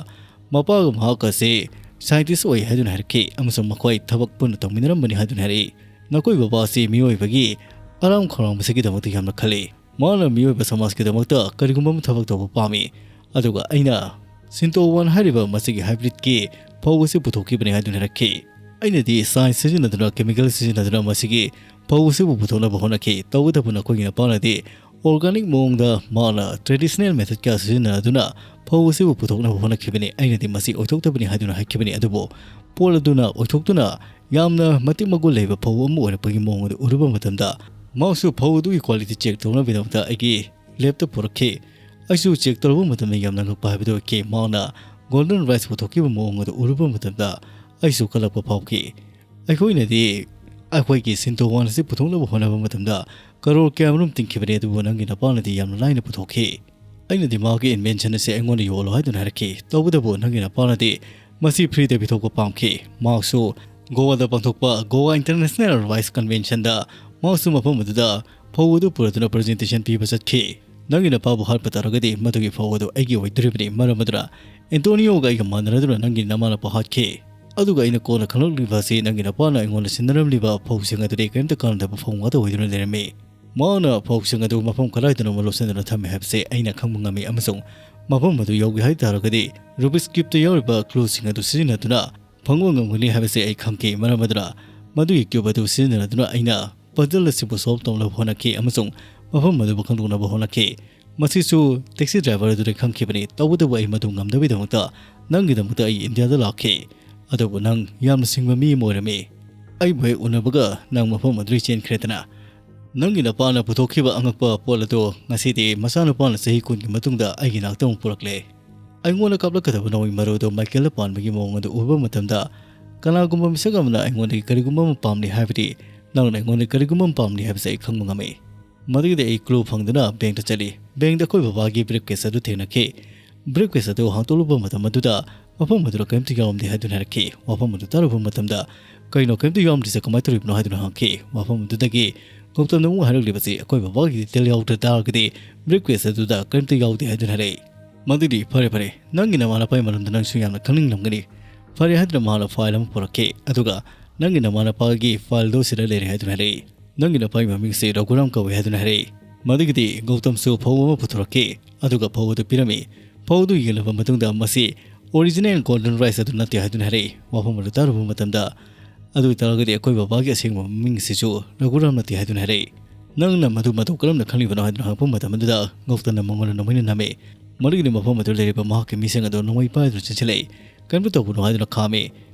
ꯃꯄꯥꯒ ꯃꯍꯥꯛ ꯑꯁꯤ ꯁꯥꯏꯟꯇꯤꯁ ꯑꯣꯏ ꯍꯥꯏꯗꯨꯅ ꯍꯥꯏꯔꯛꯈꯤ ꯑꯃꯁꯨꯡ ꯃꯈꯣꯏ ꯊꯕꯛ ꯄꯨꯟꯅ ꯇꯧꯃꯤꯟꯅꯔꯝꯕꯅꯤ ꯍꯥꯏꯗꯨꯅ ꯍꯥꯏꯔꯛꯏ꯫ "ꯅꯈꯣꯏ ꯕꯕꯥ ꯑꯁꯤ ꯃꯤꯑꯣꯏꯕꯒꯤ ꯑꯔꯥꯝ ꯈꯧꯔꯥꯡꯕꯁꯤꯒꯤꯗꯃꯛꯇ ꯌꯥꯝꯅ ꯈꯜꯂꯤ꯫ ꯃꯍꯥꯛꯅ ꯃꯤꯑꯣꯏꯕ ꯁꯃꯥꯖꯀꯤꯗꯃꯛꯇ ꯀꯔꯤꯒꯨꯝꯕ ꯑꯃ ꯊꯕꯛ ꯇꯧꯕ ꯄꯥꯝꯃꯤ꯫ ꯑꯗꯨꯒ ꯑꯩꯅ ꯁꯤꯟꯇꯣ ꯋꯥꯟ ꯍꯥꯏꯔꯤꯕ ꯃꯁꯤꯒꯤ ꯍꯥꯏꯕ꯭ꯔꯤꯠꯀꯤ ꯐꯧ ꯑꯁꯤ ꯄꯨꯊꯣꯛꯈꯤꯕꯅꯤ" ꯍꯥꯏꯗꯨꯅ ꯍꯥꯏꯔꯛꯈꯤ꯫ "ꯑꯩꯅꯗꯤ ꯁꯥꯏꯟꯁ ꯁꯤꯖꯤꯟꯅꯗꯨꯅ, ꯀꯦꯃꯤꯀꯦꯜ ꯁꯤꯖꯤꯟꯅꯗꯨꯅ ꯃꯁꯤꯒꯤ ꯐꯧ ꯑꯁꯤꯕꯨ ꯄꯨꯊꯣꯛꯅꯕ ꯍꯣꯠꯅꯈꯤ꯫ ꯇꯧꯕꯇꯕꯨ ꯅꯈꯣꯏꯒꯤ ꯅꯄꯥꯅꯗꯤ ꯑꯣꯔꯒꯥꯅꯤꯛ ꯃꯑꯣꯡꯗ ꯃꯍꯥꯛꯅ ꯇ꯭ꯔꯦꯗꯤꯁꯅꯦꯜ ꯃꯦꯊꯗ ꯀꯌꯥ ꯁꯤꯖꯤꯟꯅꯗꯨꯅ ꯐꯧ ꯑꯁꯤꯕꯨ ꯄꯨꯊꯣꯛꯅꯕ ꯍꯣꯠꯅꯈꯤꯕꯅꯤ꯫ ꯑꯩꯅꯗꯤ ꯃꯁꯤ ꯑꯣꯏꯊꯣꯛꯇꯕꯅꯤ ꯍꯥꯏꯗꯨꯅ ꯍꯥꯏꯈꯤꯕꯅꯤ, ꯑꯗꯨꯕꯨ ꯄꯣꯠ ꯑꯗꯨꯅ ꯑꯣꯏꯊꯣꯛꯇꯨꯅ ꯌꯥꯝꯅ ꯃꯇꯤꯛ ꯃꯒꯨꯟ ꯂꯩꯕ ꯐꯧ ꯑꯃ ꯑꯣꯏꯔꯛꯄꯒꯤ ꯃꯑꯣꯡ ꯑꯗꯨ ꯎꯔꯨꯕ ꯃꯇꯝꯗ, ꯃꯍꯥꯛꯁꯨ ꯐꯧ ꯑꯗꯨꯒꯤ ꯀ꯭ꯋꯥꯂꯤꯇꯤ ꯆꯦꯛ ꯇꯧꯅꯕꯒꯤꯗꯃꯛꯇ ꯑꯩꯒꯤ ꯂꯦꯞꯇ ꯄꯨꯔꯛꯈꯤ꯫ ꯑꯩꯁꯨ ꯆꯦꯛ ꯇꯧꯔꯨꯕ ꯃꯇꯝꯗ ꯌꯥꯝꯅ ꯉꯛꯄ ꯍꯥꯏꯕꯗꯨ ꯑꯣꯏꯈꯤ꯫ ꯃꯍꯥꯛꯅ ꯒꯣꯜꯗꯟ ꯔꯥꯏꯁ ꯄꯨꯊꯣꯛꯈꯤꯕ ꯃꯑꯣꯡ ꯑꯗꯨ ꯎꯔꯨꯕ ꯃꯇꯝꯗ ꯑꯩꯁꯨ ꯀꯜꯂꯛꯄ ꯐꯥꯎꯈꯤ꯫ ꯑꯩꯈꯣꯏꯅꯗꯤ ꯑꯩꯈꯣꯏꯒꯤ ꯁꯤꯟꯇꯣ ꯋꯥꯟ ꯑꯁꯤ ꯄꯨꯊꯣꯛꯅꯕ ꯍꯣꯠꯅꯕ ꯃꯇꯝꯗ ꯀꯔꯣꯔ ꯀꯌꯥꯃꯔꯨꯝ ꯇꯤꯡꯈꯤꯕꯅꯤ, ꯑꯗꯨꯕꯨ ꯅꯪꯒꯤ ꯅꯄꯥꯅꯗꯤ ꯌꯥꯝꯅ ꯂꯥꯏꯅ ꯄꯨꯊꯣꯛꯈꯤ꯫ ꯑꯩꯅꯗꯤ ꯃꯍꯥꯛꯀꯤ ꯏꯟꯚꯦꯟꯁꯟ ꯑꯁꯤ ꯑꯩꯉꯣꯟꯗ ꯌꯣꯜꯂꯣ ꯍꯥꯏꯗꯨꯅ ꯍꯥꯏꯔꯛꯈꯤ꯫ ꯇꯧꯕꯇꯕꯨ ꯅꯪꯒꯤ ꯅꯄꯥꯅꯗꯤ ꯃꯁꯤ ꯐ꯭ꯔꯤꯗ ꯄꯤꯊꯣꯛꯄ ꯄꯥꯝꯈꯤ꯫ ꯃꯍꯥꯛꯁꯨ ꯒꯣꯋꯥꯗ ꯄꯥꯡꯊꯣꯛꯄ ꯒꯣꯋꯥ ꯏꯟꯇꯔꯅꯦꯁꯅꯦꯜ ꯔꯥꯏꯁ ꯀꯟꯚꯦꯟꯁꯟꯗ ꯃꯍꯥꯛꯁꯨ ꯃꯐꯝ ꯑꯗꯨꯗ ꯐꯧ ꯑꯗꯨ ꯄꯨꯔꯗꯨꯅ ꯄ꯭ꯔꯖꯦꯟꯇꯦꯁꯟ ꯄꯤꯕ ꯆꯠꯈꯤ꯫ ꯅꯪꯒꯤ ꯅꯄꯥꯕꯨ ꯍꯥꯠꯄ ꯇꯥꯔꯒꯗꯤ ꯃꯗꯨꯒꯤ ꯐꯧ ꯑꯗꯨ ꯑꯩꯒꯤ ꯑꯣꯏꯗꯣꯔꯤꯕꯅꯤ꯫ ꯃꯔꯝ ꯑꯗꯨꯅ ꯑꯦꯟꯇꯣꯅꯤꯌꯣꯒ ꯑꯩꯒ ꯃꯥꯟꯅꯔꯗꯨꯅ ꯅꯪꯒꯤ ꯅꯃꯥ ꯅꯄꯥ ꯍꯥꯠꯈꯤ꯫ ꯑꯗꯨꯒ ꯑꯩꯅ ꯀꯣꯟꯅ ꯈꯪꯂꯛꯂꯤꯕ ꯑꯁꯤ ꯅꯪꯒꯤ ꯅꯄꯥꯅ ꯑꯩꯉꯣꯟꯗ ꯁꯤꯟꯅꯔꯝꯂꯤꯕ ꯐꯧꯁꯤꯡ ꯑꯗꯨꯗꯤ ꯀꯔꯤꯝꯇ ꯀꯥꯟꯅꯗꯕ ꯐꯧ ꯉꯥꯛꯇ ꯑꯣꯏꯗꯨꯅ ꯂꯩꯔꯝꯃꯤ꯫ ꯃꯍꯥꯛꯅ ꯐꯧꯁꯤꯡ ꯑꯗꯨ ꯃꯐꯝ ꯀꯗꯥꯏꯗꯅꯣꯃ ꯂꯣꯠꯁꯤꯟꯗꯨꯅ ꯊꯝꯃꯤ ꯍꯥꯏꯕꯁꯤ ꯑꯩꯅ ꯈꯪꯕ ꯉꯝꯃꯤ, ꯑꯃꯁꯨꯡ ꯃꯐꯝ ꯑꯗꯨ ꯌꯧꯒꯦ ꯍꯥꯏ ꯇꯥꯔꯒꯗꯤ ꯔꯨꯕꯤꯛꯁ ꯀ꯭ꯌꯨꯕꯇ ꯌꯥꯎꯔꯤꯕ ꯀ꯭ꯂꯨꯁꯤꯡ ꯑꯗꯨ ꯁꯤꯖꯤꯟꯅꯗꯨꯅ ꯐꯪꯕ ꯉꯝꯒꯅꯤ ꯍꯥꯏꯕꯁꯤ ꯑꯩ ꯈꯪꯈꯤ꯫ ꯃꯔꯝ ꯑꯗꯨꯅ ꯃꯗꯨꯒꯤ ꯀ꯭ꯌꯨꯕ ꯑꯗꯨ ꯁꯤꯖꯤꯟꯅꯗꯨꯅ ꯑꯩꯅ ꯄꯖꯜ ꯑꯁꯤꯕꯨ ꯁꯣꯜꯕ ꯇꯧꯅꯕ ꯍꯣꯠꯅꯈꯤ ꯑꯃꯁꯨꯡ ꯃꯐꯝ ꯑꯗꯨꯕꯨ ꯈꯪꯗꯣꯛꯅꯕ ꯍꯣꯠꯅꯈꯤ꯫ ꯃꯁꯤꯁꯨ ꯇꯦꯛꯁꯤ ꯗ꯭ꯔꯥꯏꯚꯔ ꯑꯗꯨꯗ ꯈꯪꯈꯤꯕꯅꯤ, ꯇꯧꯕꯇꯕꯨ ꯑꯩ ꯃꯗꯨ ꯉꯝꯗꯕꯒꯤꯗꯃꯛꯇ ꯅꯪꯒꯤꯗꯃꯛꯇ ꯑꯩ ꯏꯟꯗꯤꯌꯥꯗ ꯂꯥꯛꯈꯤ꯫ ꯑꯗꯨꯕꯨ ꯅꯪ ꯌꯥꯝꯅ ꯁꯤꯡꯕ ꯃꯤ ꯑꯃ ꯑꯣꯏꯔꯝꯃꯤ꯫ ꯑꯩꯕꯨ ꯍꯦꯛ ꯎꯅꯕꯒ ꯅꯪ ꯃꯐꯝ ꯑꯗꯨꯗꯒꯤ ꯆꯦꯟꯈ꯭ꯔꯦꯗꯅ꯫ ꯅꯪꯒꯤ ꯅꯄꯥꯅ ꯄꯨꯊꯣꯛꯈꯤꯕ ꯑꯉꯛꯄ ꯄꯣꯠ ꯑꯗꯨ ꯉꯁꯤꯗꯤ ꯃꯆꯥꯅꯨꯄꯥꯅ ꯆꯍꯤ ꯀꯨꯟꯒꯤ ꯃꯇꯨꯡꯗ ꯑꯩꯒꯤ ꯅꯥꯛꯇ ꯑꯃꯨꯛ ꯄꯨꯔꯛꯂꯦ꯫ ꯑꯩꯉꯣꯟꯗ ꯀꯥꯞꯂꯛꯀꯗꯕ ꯅꯥꯎꯃꯩ ꯃꯔꯨ ꯑꯗꯨ ꯃꯥꯏꯀꯦꯜꯗ ꯄꯥꯟꯕꯒꯤ ꯃꯑꯣꯡ ꯑꯗꯨ ꯎꯕ ꯃꯇꯝꯗ, ꯀꯅꯥꯒꯨꯝꯕ ꯃꯤꯁꯛ ꯑꯃꯅ ꯑꯩꯉꯣꯟꯗꯒꯤ ꯀꯔꯤꯒꯨꯝꯕ ꯑꯃ ꯄꯥꯝꯂꯤ ꯍꯥꯏꯕꯗꯤ, ꯅꯪꯅ ꯑꯩꯉꯣꯟꯗꯒꯤ ꯀꯔꯤꯒꯨꯝꯕ ꯑꯃ ꯄꯥꯝꯂꯤ ꯍꯥꯏꯕꯁꯤ ꯑꯩ ꯈꯪꯕ ꯉꯝꯃꯤ꯫ ꯃꯗꯨꯒꯤꯗꯤ ꯑꯩ ꯀ꯭ꯂꯨ ꯐꯪꯗꯨꯅ ꯕꯦꯡꯛꯇ ꯆꯠꯂꯤ꯫ ꯕꯦꯡꯛꯇ ꯑꯩꯈꯣꯏ ꯕꯕꯥꯒꯤ ꯕ꯭ꯔꯤꯐ ꯀꯦꯁ ꯑꯗꯨ ꯊꯦꯡꯅꯈꯤ꯫ ꯕ꯭ꯔꯤꯐ ꯀꯦꯁ ꯑꯗꯨ ꯍꯥꯡꯗꯣꯛꯂꯨꯕ ꯃꯇꯝ ꯑꯗꯨꯗ ꯃꯐꯝ ꯑꯗꯨꯗ ꯀꯔꯤꯝꯇ ꯌꯥꯎꯔꯝꯗꯦ ꯍꯥꯏꯗꯨꯅ ꯍꯥꯏꯔꯛꯈꯤ꯫ ꯋꯥꯐꯝ ꯑꯗꯨ ꯇꯥꯔꯨꯕ ꯃꯇꯝꯗ, "ꯀꯩꯅꯣ, ꯀꯔꯤꯝꯇ ꯌꯥꯎꯔꯝꯗ꯭ꯔꯤꯁꯦ ꯀꯃꯥꯏꯅ ꯇꯧꯔꯤꯕꯅꯣ?" ꯍꯥꯏꯗꯨꯅ ꯍꯪꯈꯤ꯫ ꯋꯥꯐꯝ ꯑꯗꯨꯗꯒꯤ ꯒꯧꯇꯝꯅ ꯑꯃꯨꯛ ꯍꯥꯏꯔꯛꯂꯤꯕꯁꯤ, "ꯑꯩꯈꯣꯏ ꯕꯕꯥꯒꯤ ꯗꯤꯇꯦꯜ ꯌꯥꯎꯗ꯭ꯔ ꯇꯥꯔꯒꯗꯤ ꯕ꯭ꯔꯤꯐ ꯀꯦꯁ ꯑꯗꯨꯗ ꯀꯔꯤꯝꯇ ꯌꯥꯎꯗꯦ" ꯍꯥꯏꯗꯨꯅ ꯍꯥꯏꯔꯛꯏ꯫ ꯃꯗꯨꯗꯤ ꯐꯔꯦ, ꯐꯔꯦ, ꯅꯪꯒꯤ ꯅꯃꯥ ꯅꯄꯥꯒꯤ ꯃꯔꯝꯗ ꯅꯪꯁꯨ ꯌꯥꯝꯅ ꯈꯪꯅꯤꯡꯂꯝꯒꯅꯤ꯫ ꯐꯔꯦ ꯍꯥꯏꯗꯨꯅ ꯃꯍꯥꯛꯅ ꯐꯥꯏꯜ ꯑꯃ ꯄꯨꯔꯛꯈꯤ, ꯑꯗꯨꯒ ꯅꯪꯒꯤ ꯅꯃꯥ ꯅꯄꯥꯒꯤ ꯐꯥꯏꯜꯗꯣ ꯁꯤꯗ ꯂꯩꯔꯦ ꯍꯥꯏꯗꯨꯅ ꯍꯥꯏꯔꯛꯏ꯫ "ꯅꯪꯒꯤ ꯅꯄꯥꯒꯤ ꯃꯃꯤꯡꯁꯤ ꯔꯘꯨꯔꯥꯝ ꯀꯧꯏ" ꯍꯥꯏꯗꯨꯅ ꯍꯥꯏꯔꯛꯏ꯫ ꯃꯗꯨꯒꯤꯗꯤ ꯒꯧꯇꯝꯁꯨ ꯐꯧ ꯑꯃ ꯄꯨꯊꯣꯔꯛꯈꯤ, ꯑꯗꯨꯒ ꯐꯧ ꯑꯗꯨ ꯄꯤꯔꯝꯃꯤ꯫ ꯐꯧ ꯑꯗꯨ ꯌꯦꯡꯂꯕ ꯃꯇꯨꯡꯗ, "ꯃꯁꯤ ꯑꯣꯔꯤꯖꯤꯅꯦꯜ ꯒꯣꯜꯗꯟ ꯔꯥꯏꯁ ꯑꯗꯨ ꯅꯠꯇꯦ" ꯍꯥꯏꯗꯨꯅ ꯍꯥꯏꯔꯛꯏ꯫ ꯋꯥꯐꯝ ꯑꯗꯨ ꯇꯥꯔꯨꯕ ꯃꯇꯝꯗ, "ꯑꯗꯨ ꯑꯣꯏꯇꯥꯔꯒꯗꯤ ꯑꯩꯈꯣꯏ ꯕꯕꯥꯒꯤ ꯑꯁꯦꯡꯕ ꯃꯃꯤꯡ ꯑꯁꯤꯁꯨ ꯔꯘꯨꯔꯥꯝ ꯅꯠꯇꯦ" ꯍꯥꯏꯗꯨꯅ ꯍꯥꯏꯔꯛꯏ꯫ "ꯅꯪꯅ ꯃꯗꯨ ꯃꯇꯧ ꯀꯔꯝꯅ ꯈꯪꯂꯤꯕꯅꯣ?" ꯍꯥꯏꯗꯨꯅ ꯍꯪꯉꯛꯄ ꯃꯇꯝ ꯑꯗꯨꯗ ꯒꯧꯇꯝꯅ ꯃꯉꯣꯟꯗ ꯅꯣꯡꯃꯩꯅ ꯅꯝꯃꯤ꯫ ꯃꯗꯨꯒꯤꯗꯤ ꯃꯐꯝ ꯑꯗꯨꯗ ꯂꯩꯔꯤꯕ ꯃꯍꯥꯛꯀꯤ ꯃꯤꯁꯤꯡ ꯑꯗꯨ ꯅꯣꯡꯃꯩ ꯄꯥꯏꯗꯨꯅ ꯆꯦꯟꯁꯤꯜꯂꯛꯏ꯫ "ꯀꯔꯤꯝꯇ ꯇꯧꯒꯅꯨ" ꯍꯥꯏꯗꯨꯅ ꯈꯥꯝꯃꯤ꯫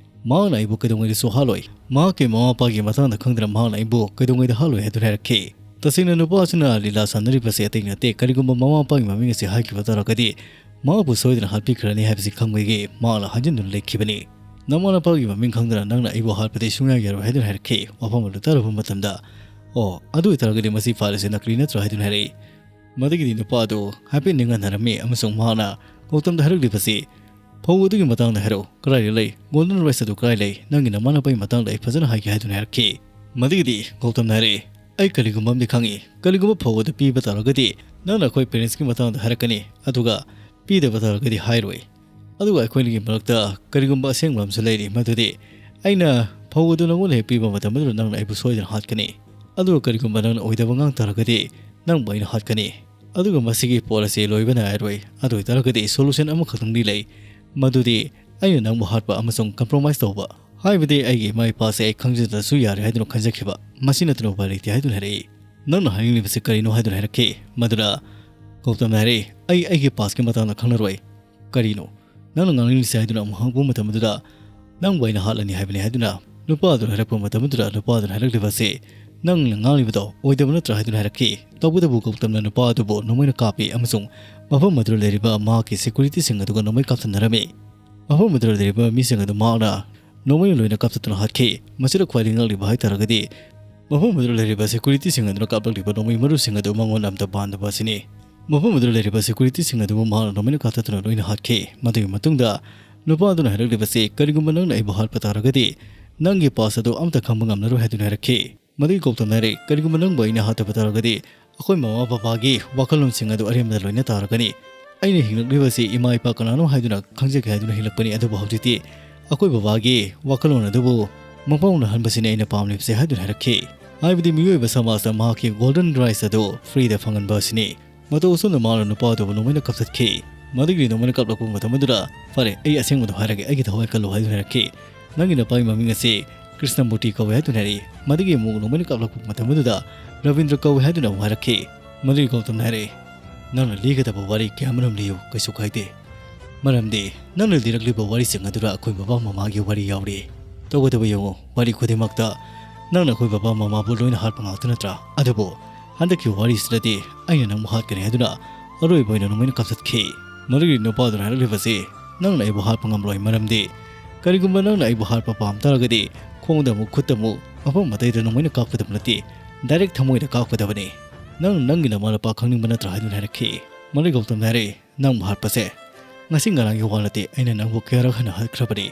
"ꯃꯍꯥꯛꯅ ꯑꯩꯕꯨ ꯀꯩꯗꯧꯉꯩꯗꯁꯨ ꯍꯥꯠꯂꯣꯏ꯫ ꯃꯍꯥꯛꯀꯤ ꯃꯃꯥ ꯃꯄꯥꯒꯤ ꯃꯇꯥꯡꯗ ꯈꯪꯗꯅ ꯃꯍꯥꯛꯅ ꯑꯩꯕꯨ ꯀꯩꯗꯧꯉꯩꯗ ꯍꯥꯠꯂꯣꯏ" ꯍꯥꯏꯗꯨꯅ ꯍꯥꯏꯔꯛꯈꯤ꯫ ꯇꯁꯦꯡꯅ ꯅꯨꯄꯥ ꯑꯁꯤꯅ ꯂꯤꯂꯥ ꯁꯥꯟꯅꯔꯤꯕꯁꯤ ꯑꯇꯩ ꯅꯠꯇꯦ꯫ ꯀꯔꯤꯒꯨꯝꯕ ꯃꯃꯥ ꯃꯄꯥꯒꯤ ꯃꯃꯤꯡ ꯑꯁꯤ ꯍꯥꯏꯈꯤꯕ ꯇꯥꯔꯒꯗꯤ ꯃꯍꯥꯛꯄꯨ ꯁꯣꯏꯗꯅ ꯍꯥꯠꯄꯤꯈ꯭ꯔꯅꯤ ꯍꯥꯏꯕꯁꯤ ꯈꯪꯕꯒꯤ ꯃꯍꯥꯛꯅ ꯍꯥꯏꯖꯤꯟꯗꯨꯅ ꯂꯩꯈꯤꯕꯅꯤ꯫ "ꯅꯃꯥ ꯅꯄꯥꯒꯤ ꯃꯃꯤꯡ ꯈꯪꯗꯅ ꯅꯪꯅ ꯑꯩꯕꯨ ꯍꯥꯠꯄꯗꯤ ꯁꯨꯡꯌꯥ ꯌꯥꯔꯣꯏ" ꯍꯥꯏꯗꯨꯅ ꯍꯥꯏꯔꯛꯈꯤ꯫ ꯋꯥꯐꯝ ꯑꯗꯨ ꯇꯥꯔꯨꯕ ꯃꯇꯝꯗ, "ꯑꯣ, ꯑꯗꯨ ꯑꯣꯏꯇꯥꯔꯒꯗꯤ ꯃꯁꯤ ꯐꯥꯏꯜ ꯑꯁꯤ ꯅꯀꯂꯤ ꯅꯠꯇ꯭ꯔꯥ?" ꯍꯥꯏꯗꯨꯅ ꯍꯥꯏꯔꯛꯏ꯫ ꯃꯗꯨꯒꯤꯗꯤ ꯅꯨꯄꯥ ꯑꯗꯨ ꯍꯥꯏꯐꯦꯠ ꯅꯤꯡꯍꯟꯅꯔꯝꯃꯤ ꯑꯃꯁꯨꯡ ꯃꯍꯥꯛꯅ ꯒꯧꯇꯝꯗ ꯍꯥꯏꯔꯛꯂꯤꯕꯁꯤ, "ꯐꯧ ꯑꯗꯨꯒꯤ ꯃꯇꯥꯡꯗ ꯍꯥꯏꯔꯛꯎ꯫ ꯀꯗꯥꯏꯗ ꯂꯩ? ꯒꯣꯜꯗꯟ ꯔꯥꯏꯁ ꯑꯗꯨ ꯀꯗꯥꯏ ꯂꯩ? ꯅꯪꯒꯤ ꯅꯃꯥ ꯅꯄꯥꯒꯤ ꯃꯇꯥꯡꯗ ꯑꯩ ꯐꯖꯅ ꯍꯥꯏꯒꯦ" ꯍꯥꯏꯗꯨꯅ ꯍꯥꯏꯔꯛꯈꯤ꯫ ꯃꯗꯨꯒꯤꯗꯤ ꯒꯧꯇꯝꯅ ꯍꯥꯏꯔꯛꯏ, "ꯑꯩ ꯀꯔꯤꯒꯨꯝꯕ ꯑꯃꯗꯤ ꯈꯪꯏ꯫ ꯀꯔꯤꯒꯨꯝꯕ ꯐꯧ ꯑꯗꯨ ꯄꯤꯕ ꯇꯥꯔꯒꯗꯤ ꯅꯪꯅ ꯑꯩꯈꯣꯏ ꯄꯦꯔꯦꯟꯁꯀꯤ ꯃꯇꯥꯡꯗ ꯍꯥꯏꯔꯛꯀꯅꯤ, ꯑꯗꯨꯒ ꯄꯤꯗꯕ ꯇꯥꯔꯒꯗꯤ ꯍꯥꯏꯔꯣꯏ꯫ ꯑꯗꯨꯒ ꯑꯩꯈꯣꯏꯒꯤ ꯃꯔꯛꯇ ꯀꯔꯤꯒꯨꯝꯕ ꯑꯁꯦꯡꯕ ꯑꯃꯁꯨ ꯂꯩꯔꯤ, ꯃꯗꯨꯗꯤ ꯑꯩꯅ ꯐꯧ ꯑꯗꯨ ꯅꯪꯉꯣꯟꯗ ꯍꯦꯛ ꯄꯤꯕ ꯃꯇꯝ ꯑꯗꯨꯗ ꯅꯪꯅ ꯑꯩꯕꯨ ꯁꯣꯏꯗꯅ ꯍꯥꯠꯀꯅꯤ꯫ ꯑꯗꯨꯒ ꯀꯔꯤꯒꯨꯝꯕ ꯅꯪꯅ ꯑꯣꯏꯗꯕ ꯉꯥꯡ ꯇꯥꯔꯒꯗꯤ ꯅꯪꯕꯨ ꯑꯩꯅ ꯍꯥꯠꯀꯅꯤ꯫ ꯑꯗꯨꯒ ꯃꯁꯤꯒꯤ ꯄꯣꯠ ꯑꯁꯤ ꯂꯣꯏꯕ ꯅꯥꯏꯔꯣꯏ꯫ ꯑꯗꯨ ꯑꯣꯏꯇꯥꯔꯒꯗꯤ ꯁꯣꯂꯨꯁꯟ ꯑꯃꯈꯛꯇꯪꯗꯤ ꯂꯩ, ꯃꯗꯨꯗꯤ ꯑꯩꯅ ꯅꯪꯕꯨ ꯍꯥꯠꯄ ꯑꯃꯁꯨꯡ ꯀꯝꯄ꯭ꯔꯣꯃꯥꯏꯁ ꯇꯧꯕ꯫ ꯍꯥꯏꯕꯗꯤ ꯑꯩꯒꯤ ꯏꯃꯥ ꯏꯄꯥꯁꯦ ꯑꯩ ꯈꯪꯖꯗ꯭ꯔꯁꯨ ꯌꯥꯔꯦ ꯍꯥꯏꯗꯨꯅ ꯈꯟꯖꯈꯤꯕ꯫ ꯃꯁꯤ ꯅꯠꯇꯅ ꯎꯄꯥꯏ ꯂꯩꯇꯦ" ꯍꯥꯏꯗꯨꯅ ꯍꯥꯏꯔꯛꯏ꯫ "ꯅꯪꯅ ꯍꯥꯏꯅꯤꯡꯂꯤꯕꯁꯤ ꯀꯔꯤꯅꯣ?" ꯍꯥꯏꯗꯨꯅ ꯍꯥꯏꯔꯛꯈꯤ꯫ ꯃꯗꯨꯗ ꯒꯧꯇꯝꯅ ꯍꯥꯏꯔꯛꯏ, "ꯑꯩ ꯑꯩꯒꯤ ꯄꯥꯁꯀꯤ ꯃꯇꯥꯡꯗ ꯈꯪꯂꯔꯣꯏ"꯫ "ꯀꯔꯤꯅꯣ ꯅꯪꯅ ꯉꯥꯡꯅꯤꯡꯂꯤꯁꯤ?" ꯍꯥꯏꯗꯨꯅ ꯑꯃꯨꯛ ꯍꯪꯉꯛꯄ ꯃꯇꯝ ꯑꯗꯨꯗ, "ꯅꯪꯕꯨ ꯑꯩꯅ ꯍꯥꯠꯂꯅꯤ ꯍꯥꯏꯕꯅꯤ" ꯍꯥꯏꯗꯨꯅ ꯅꯨꯄꯥ ꯑꯗꯨꯅ ꯍꯥꯏꯔꯛꯄ ꯃꯇꯝ ꯑꯗꯨꯗ ꯅꯨꯄꯥ ꯑꯗꯨꯅ ꯍꯥꯏꯔꯛꯂꯤꯕ ꯑꯁꯤ, "ꯅꯪꯅ ꯉꯥꯡꯂꯤꯕꯗꯣ ꯑꯣꯏꯗꯕ ꯅꯠꯇ꯭ꯔꯥ?" ꯍꯥꯏꯗꯨꯅ ꯍꯥꯏꯔꯛꯈꯤ꯫ ꯇꯧꯕꯇꯕꯨ ꯒꯧꯇꯝꯅ ꯅꯨꯄꯥ ꯑꯗꯨꯕꯨ ꯅꯣꯡꯃꯩꯅ ꯀꯥꯞꯄꯤ ꯑꯃꯁꯨꯡ ꯃꯐꯝ ꯑꯗꯨꯗ ꯂꯩꯔꯤꯕ ꯃꯍꯥꯛꯀꯤ ꯁꯦꯀ꯭ꯌꯨꯔꯤꯇꯤꯁꯤꯡ ꯑꯗꯨꯒ ꯅꯣꯡꯃꯩ ꯀꯥꯞꯊꯠꯅꯔꯝꯃꯤ꯫ ꯃꯐꯝ ꯑꯗꯨꯗ ꯂꯩꯔꯤꯕ ꯃꯤꯁꯤꯡ ꯑꯗꯨ ꯃꯍꯥꯛꯅ ꯅꯣꯡꯃꯩꯅ ꯂꯣꯏꯅ ꯀꯥꯞꯊꯠꯇꯨꯅ ꯍꯥꯠꯈꯤ꯫ ꯃꯁꯤꯗ ꯈ꯭ꯋꯥꯏꯗꯒꯤ ꯉꯛꯂꯤꯕ ꯍꯥꯏꯇꯥꯔꯒꯗꯤ, ꯃꯐꯝ ꯑꯗꯨꯗ ꯂꯩꯔꯤꯕ ꯁꯦꯀ꯭ꯌꯨꯔꯤꯇꯤꯁꯤꯡ ꯑꯗꯨꯅ ꯀꯥꯞꯂꯛꯂꯤꯕ ꯅꯣꯡꯃꯩ ꯃꯔꯨꯁꯤꯡ ꯑꯗꯨ ꯃꯉꯣꯟꯗ ꯑꯝꯇ ꯕꯥꯟꯗꯕ ꯑꯁꯤꯅꯤ꯫ ꯃꯐꯝ ꯑꯗꯨꯗ ꯂꯩꯔꯤꯕ ꯁꯦꯀ꯭ꯌꯨꯔꯤꯇꯤꯁꯤꯡ ꯑꯗꯨꯕꯨ ꯃꯍꯥꯛꯅ ꯅꯣꯡꯃꯩꯅ ꯀꯥꯞꯊꯠꯇꯨꯅ ꯂꯣꯏꯅ ꯍꯥꯠꯈꯤ꯫ ꯃꯗꯨꯒꯤ ꯃꯇꯨꯡꯗ ꯅꯨꯄꯥ ꯑꯗꯨꯅ ꯍꯥꯏꯔꯛꯂꯤꯕꯁꯤ, "ꯀꯔꯤꯒꯨꯝꯕ ꯅꯪꯅ ꯑꯩꯕꯨ ꯍꯥꯠꯄ ꯇꯥꯔꯒꯗꯤ, ꯅꯪꯒꯤ ꯄꯥꯁ ꯑꯗꯨ ꯑꯃꯠꯇ ꯈꯪꯕ ꯉꯝꯂꯔꯣꯏ" ꯍꯥꯏꯗꯨꯅ ꯍꯥꯏꯔꯛꯈꯤ꯫ ꯃꯗꯨꯒꯤ ꯒꯧꯇꯝꯅ ꯍꯥꯏꯔꯛꯏ, "ꯀꯔꯤꯒꯨꯝꯕ ꯅꯪꯕꯨ ꯑꯩꯅ ꯍꯥꯠꯇꯕ ꯇꯥꯔꯒꯗꯤ, ꯑꯩꯈꯣꯏ ꯃꯃꯥ ꯕꯕꯥꯒꯤ ꯋꯥꯈꯜꯂꯣꯟꯁꯤꯡ ꯑꯗꯨ ꯑꯔꯦꯝꯕꯗ ꯂꯣꯏꯅ ꯇꯥꯔꯒꯅꯤ꯫ ꯑꯩꯅ ꯍꯤꯡꯂꯛꯂꯤꯕꯁꯤ ꯏꯃꯥ ꯏꯄꯥ ꯀꯅꯥꯅꯣ ꯍꯥꯏꯗꯨꯅ ꯈꯪꯖꯒꯦ ꯍꯥꯏꯗꯨꯅ ꯍꯤꯡꯂꯛꯄꯅꯤ, ꯑꯗꯨꯕꯨ ꯍꯧꯖꯤꯛꯇꯤ ꯑꯩꯈꯣꯏ ꯕꯕꯥꯒꯤ ꯋꯥꯈꯜꯂꯣꯟ ꯑꯗꯨꯕꯨ ꯃꯄꯥꯎꯅꯍꯟꯕꯁꯤꯅꯤ ꯑꯩꯅ ꯄꯥꯝꯂꯤꯕꯁꯦ" ꯍꯥꯏꯗꯨꯅ ꯍꯥꯏꯔꯛꯈꯤ꯫ ꯍꯥꯏꯕꯗꯤ ꯃꯤꯑꯣꯏꯕ ꯁꯃꯥꯖꯇ ꯃꯍꯥꯛꯀꯤ ꯒꯣꯜꯗꯟ ꯔꯥꯏꯁ ꯑꯗꯨ ꯐ꯭ꯔꯤꯗ ꯐꯪꯍꯟꯕ ꯑꯁꯤꯅꯤ꯫ ꯃꯇꯧ ꯑꯁꯨꯝꯅ ꯃꯍꯥꯛꯅ ꯅꯨꯄꯥ ꯑꯗꯨꯕꯨ ꯅꯣꯡꯃꯩꯅ ꯀꯛꯊꯠꯈꯤ꯫ ꯃꯗꯨꯒꯤ ꯅꯣꯡꯃꯩꯅ ꯀꯥꯞꯂꯛꯄ ꯃꯇꯝ ꯑꯗꯨꯗ, "ꯐꯔꯦ, ꯑꯩ ꯑꯁꯦꯡꯕꯗꯣ ꯍꯥꯏꯔꯒꯦ, ꯑꯩꯒꯤ ꯊꯋꯥꯏ ꯀꯜꯂꯨ" ꯍꯥꯏꯗꯨꯅ ꯍꯥꯏꯔꯛꯈꯤ꯫ "ꯅꯪꯒꯤ ꯅꯄꯥꯒꯤ ꯃꯃꯤꯡ ꯑꯁꯤ ꯀ꯭ꯔꯤꯁꯅꯃꯨꯔꯇꯤ ꯀꯧꯏ" ꯍꯥꯏꯗꯨꯅ ꯍꯥꯏꯔꯛꯏ꯫ ꯃꯗꯨꯒꯤ ꯑꯃꯨꯛ ꯅꯣꯡꯃꯩꯅ ꯀꯥꯞꯂꯛꯄ ꯃꯇꯝ ꯑꯗꯨꯗ ꯔꯕꯤꯟꯗ꯭ꯔ ꯀꯧꯏ ꯍꯥꯏꯗꯨꯅ ꯑꯃꯨꯛ ꯍꯥꯏꯔꯛꯈꯤ꯫ ꯃꯗꯨꯒꯤ ꯒꯧꯇꯝꯅ ꯍꯥꯏꯔꯛꯏ, "ꯅꯪꯅ ꯂꯤꯒꯗꯕ ꯋꯥꯔꯤ ꯀꯌꯥꯃꯔꯨꯝ ꯂꯤꯌꯨ, ꯀꯩꯁꯨ ꯀꯥꯏꯗꯦ꯫ ꯃꯔꯝꯗꯤ ꯅꯪꯅ ꯂꯤꯔꯛꯂꯤꯕ ꯋꯥꯔꯤꯁꯤꯡ ꯑꯗꯨꯗ ꯑꯩꯈꯣꯏ ꯕꯕꯥ ꯃꯃꯥꯒꯤ ꯋꯥꯔꯤ ꯌꯥꯎꯔꯤ꯫ ꯇꯧꯕꯇꯕꯨ ꯌꯦꯡꯉꯨ, ꯋꯥꯔꯤ ꯈꯨꯗꯤꯡꯃꯛꯇ ꯅꯪꯅ ꯑꯩꯈꯣꯏ ꯕꯕꯥ ꯃꯃꯥꯕꯨ ꯂꯣꯏꯅ ꯍꯥꯠꯄ ꯉꯥꯛꯇ ꯅꯠꯇ꯭ꯔꯥ? ꯑꯗꯨꯕꯨ ꯍꯟꯗꯛꯀꯤ ꯋꯥꯔꯤꯁꯤꯗꯗꯤ ꯑꯩꯅ ꯅꯪꯕꯨ ꯍꯥꯠꯀꯅꯤ ꯍꯥꯏꯗꯨꯅ ꯑꯔꯣꯏꯕ ꯑꯣꯏꯅ ꯅꯣꯡꯃꯩꯅ ꯀꯥꯞꯊꯠꯈꯤ꯫" ꯃꯗꯨꯒꯤ ꯅꯨꯄꯥꯗꯨꯅ ꯍꯥꯏꯔꯛꯂꯤꯕꯁꯤ, "ꯅꯪꯅ ꯑꯩꯕꯨ ꯍꯥꯠꯄ ꯉꯝꯂꯣꯏ, ꯃꯔꯝꯗꯤ ꯀꯔꯤꯒꯨꯝꯕ ꯅꯪꯅ ꯑꯩꯕꯨ ꯍꯥꯠꯄ ꯄꯥꯝ ꯇꯥꯔꯒꯗꯤ ꯈꯣꯡꯗ ꯑꯃꯨꯛ, ꯈꯨꯠꯇ ꯑꯃꯨꯛ, ꯃꯐꯝ ꯑꯇꯩꯗ ꯅꯣꯡꯃꯩꯅ ꯀꯥꯞꯀꯗꯕ ꯅꯠꯇꯦ, ꯗꯥꯏꯔꯦꯛ ꯊꯃꯣꯏꯗ ꯀꯥꯞꯀꯗꯕꯅꯤ꯫ ꯅꯪ ꯅꯪꯒꯤ ꯅꯃꯥ ꯅꯄꯥ ꯈꯪꯅꯤꯡꯕ ꯅꯠꯇ꯭ꯔꯥ?" ꯍꯥꯏꯗꯨꯅ ꯍꯥꯏꯔꯛꯈꯤ꯫ ꯃꯗꯨꯒꯤ ꯒꯧꯇꯝꯅ ꯍꯥꯏꯔꯛꯏ, "ꯅꯪꯕꯨ ꯍꯥꯠꯄꯁꯦ ꯉꯁꯤ ꯉꯔꯥꯡꯒꯤ ꯋꯥ ꯅꯠꯇꯦ, ꯑꯩꯅ ꯅꯪꯕꯨ ꯀꯌꯥꯔꯛ ꯍꯟꯅ ꯍꯥꯠꯈ꯭ꯔꯕꯅꯤ꯫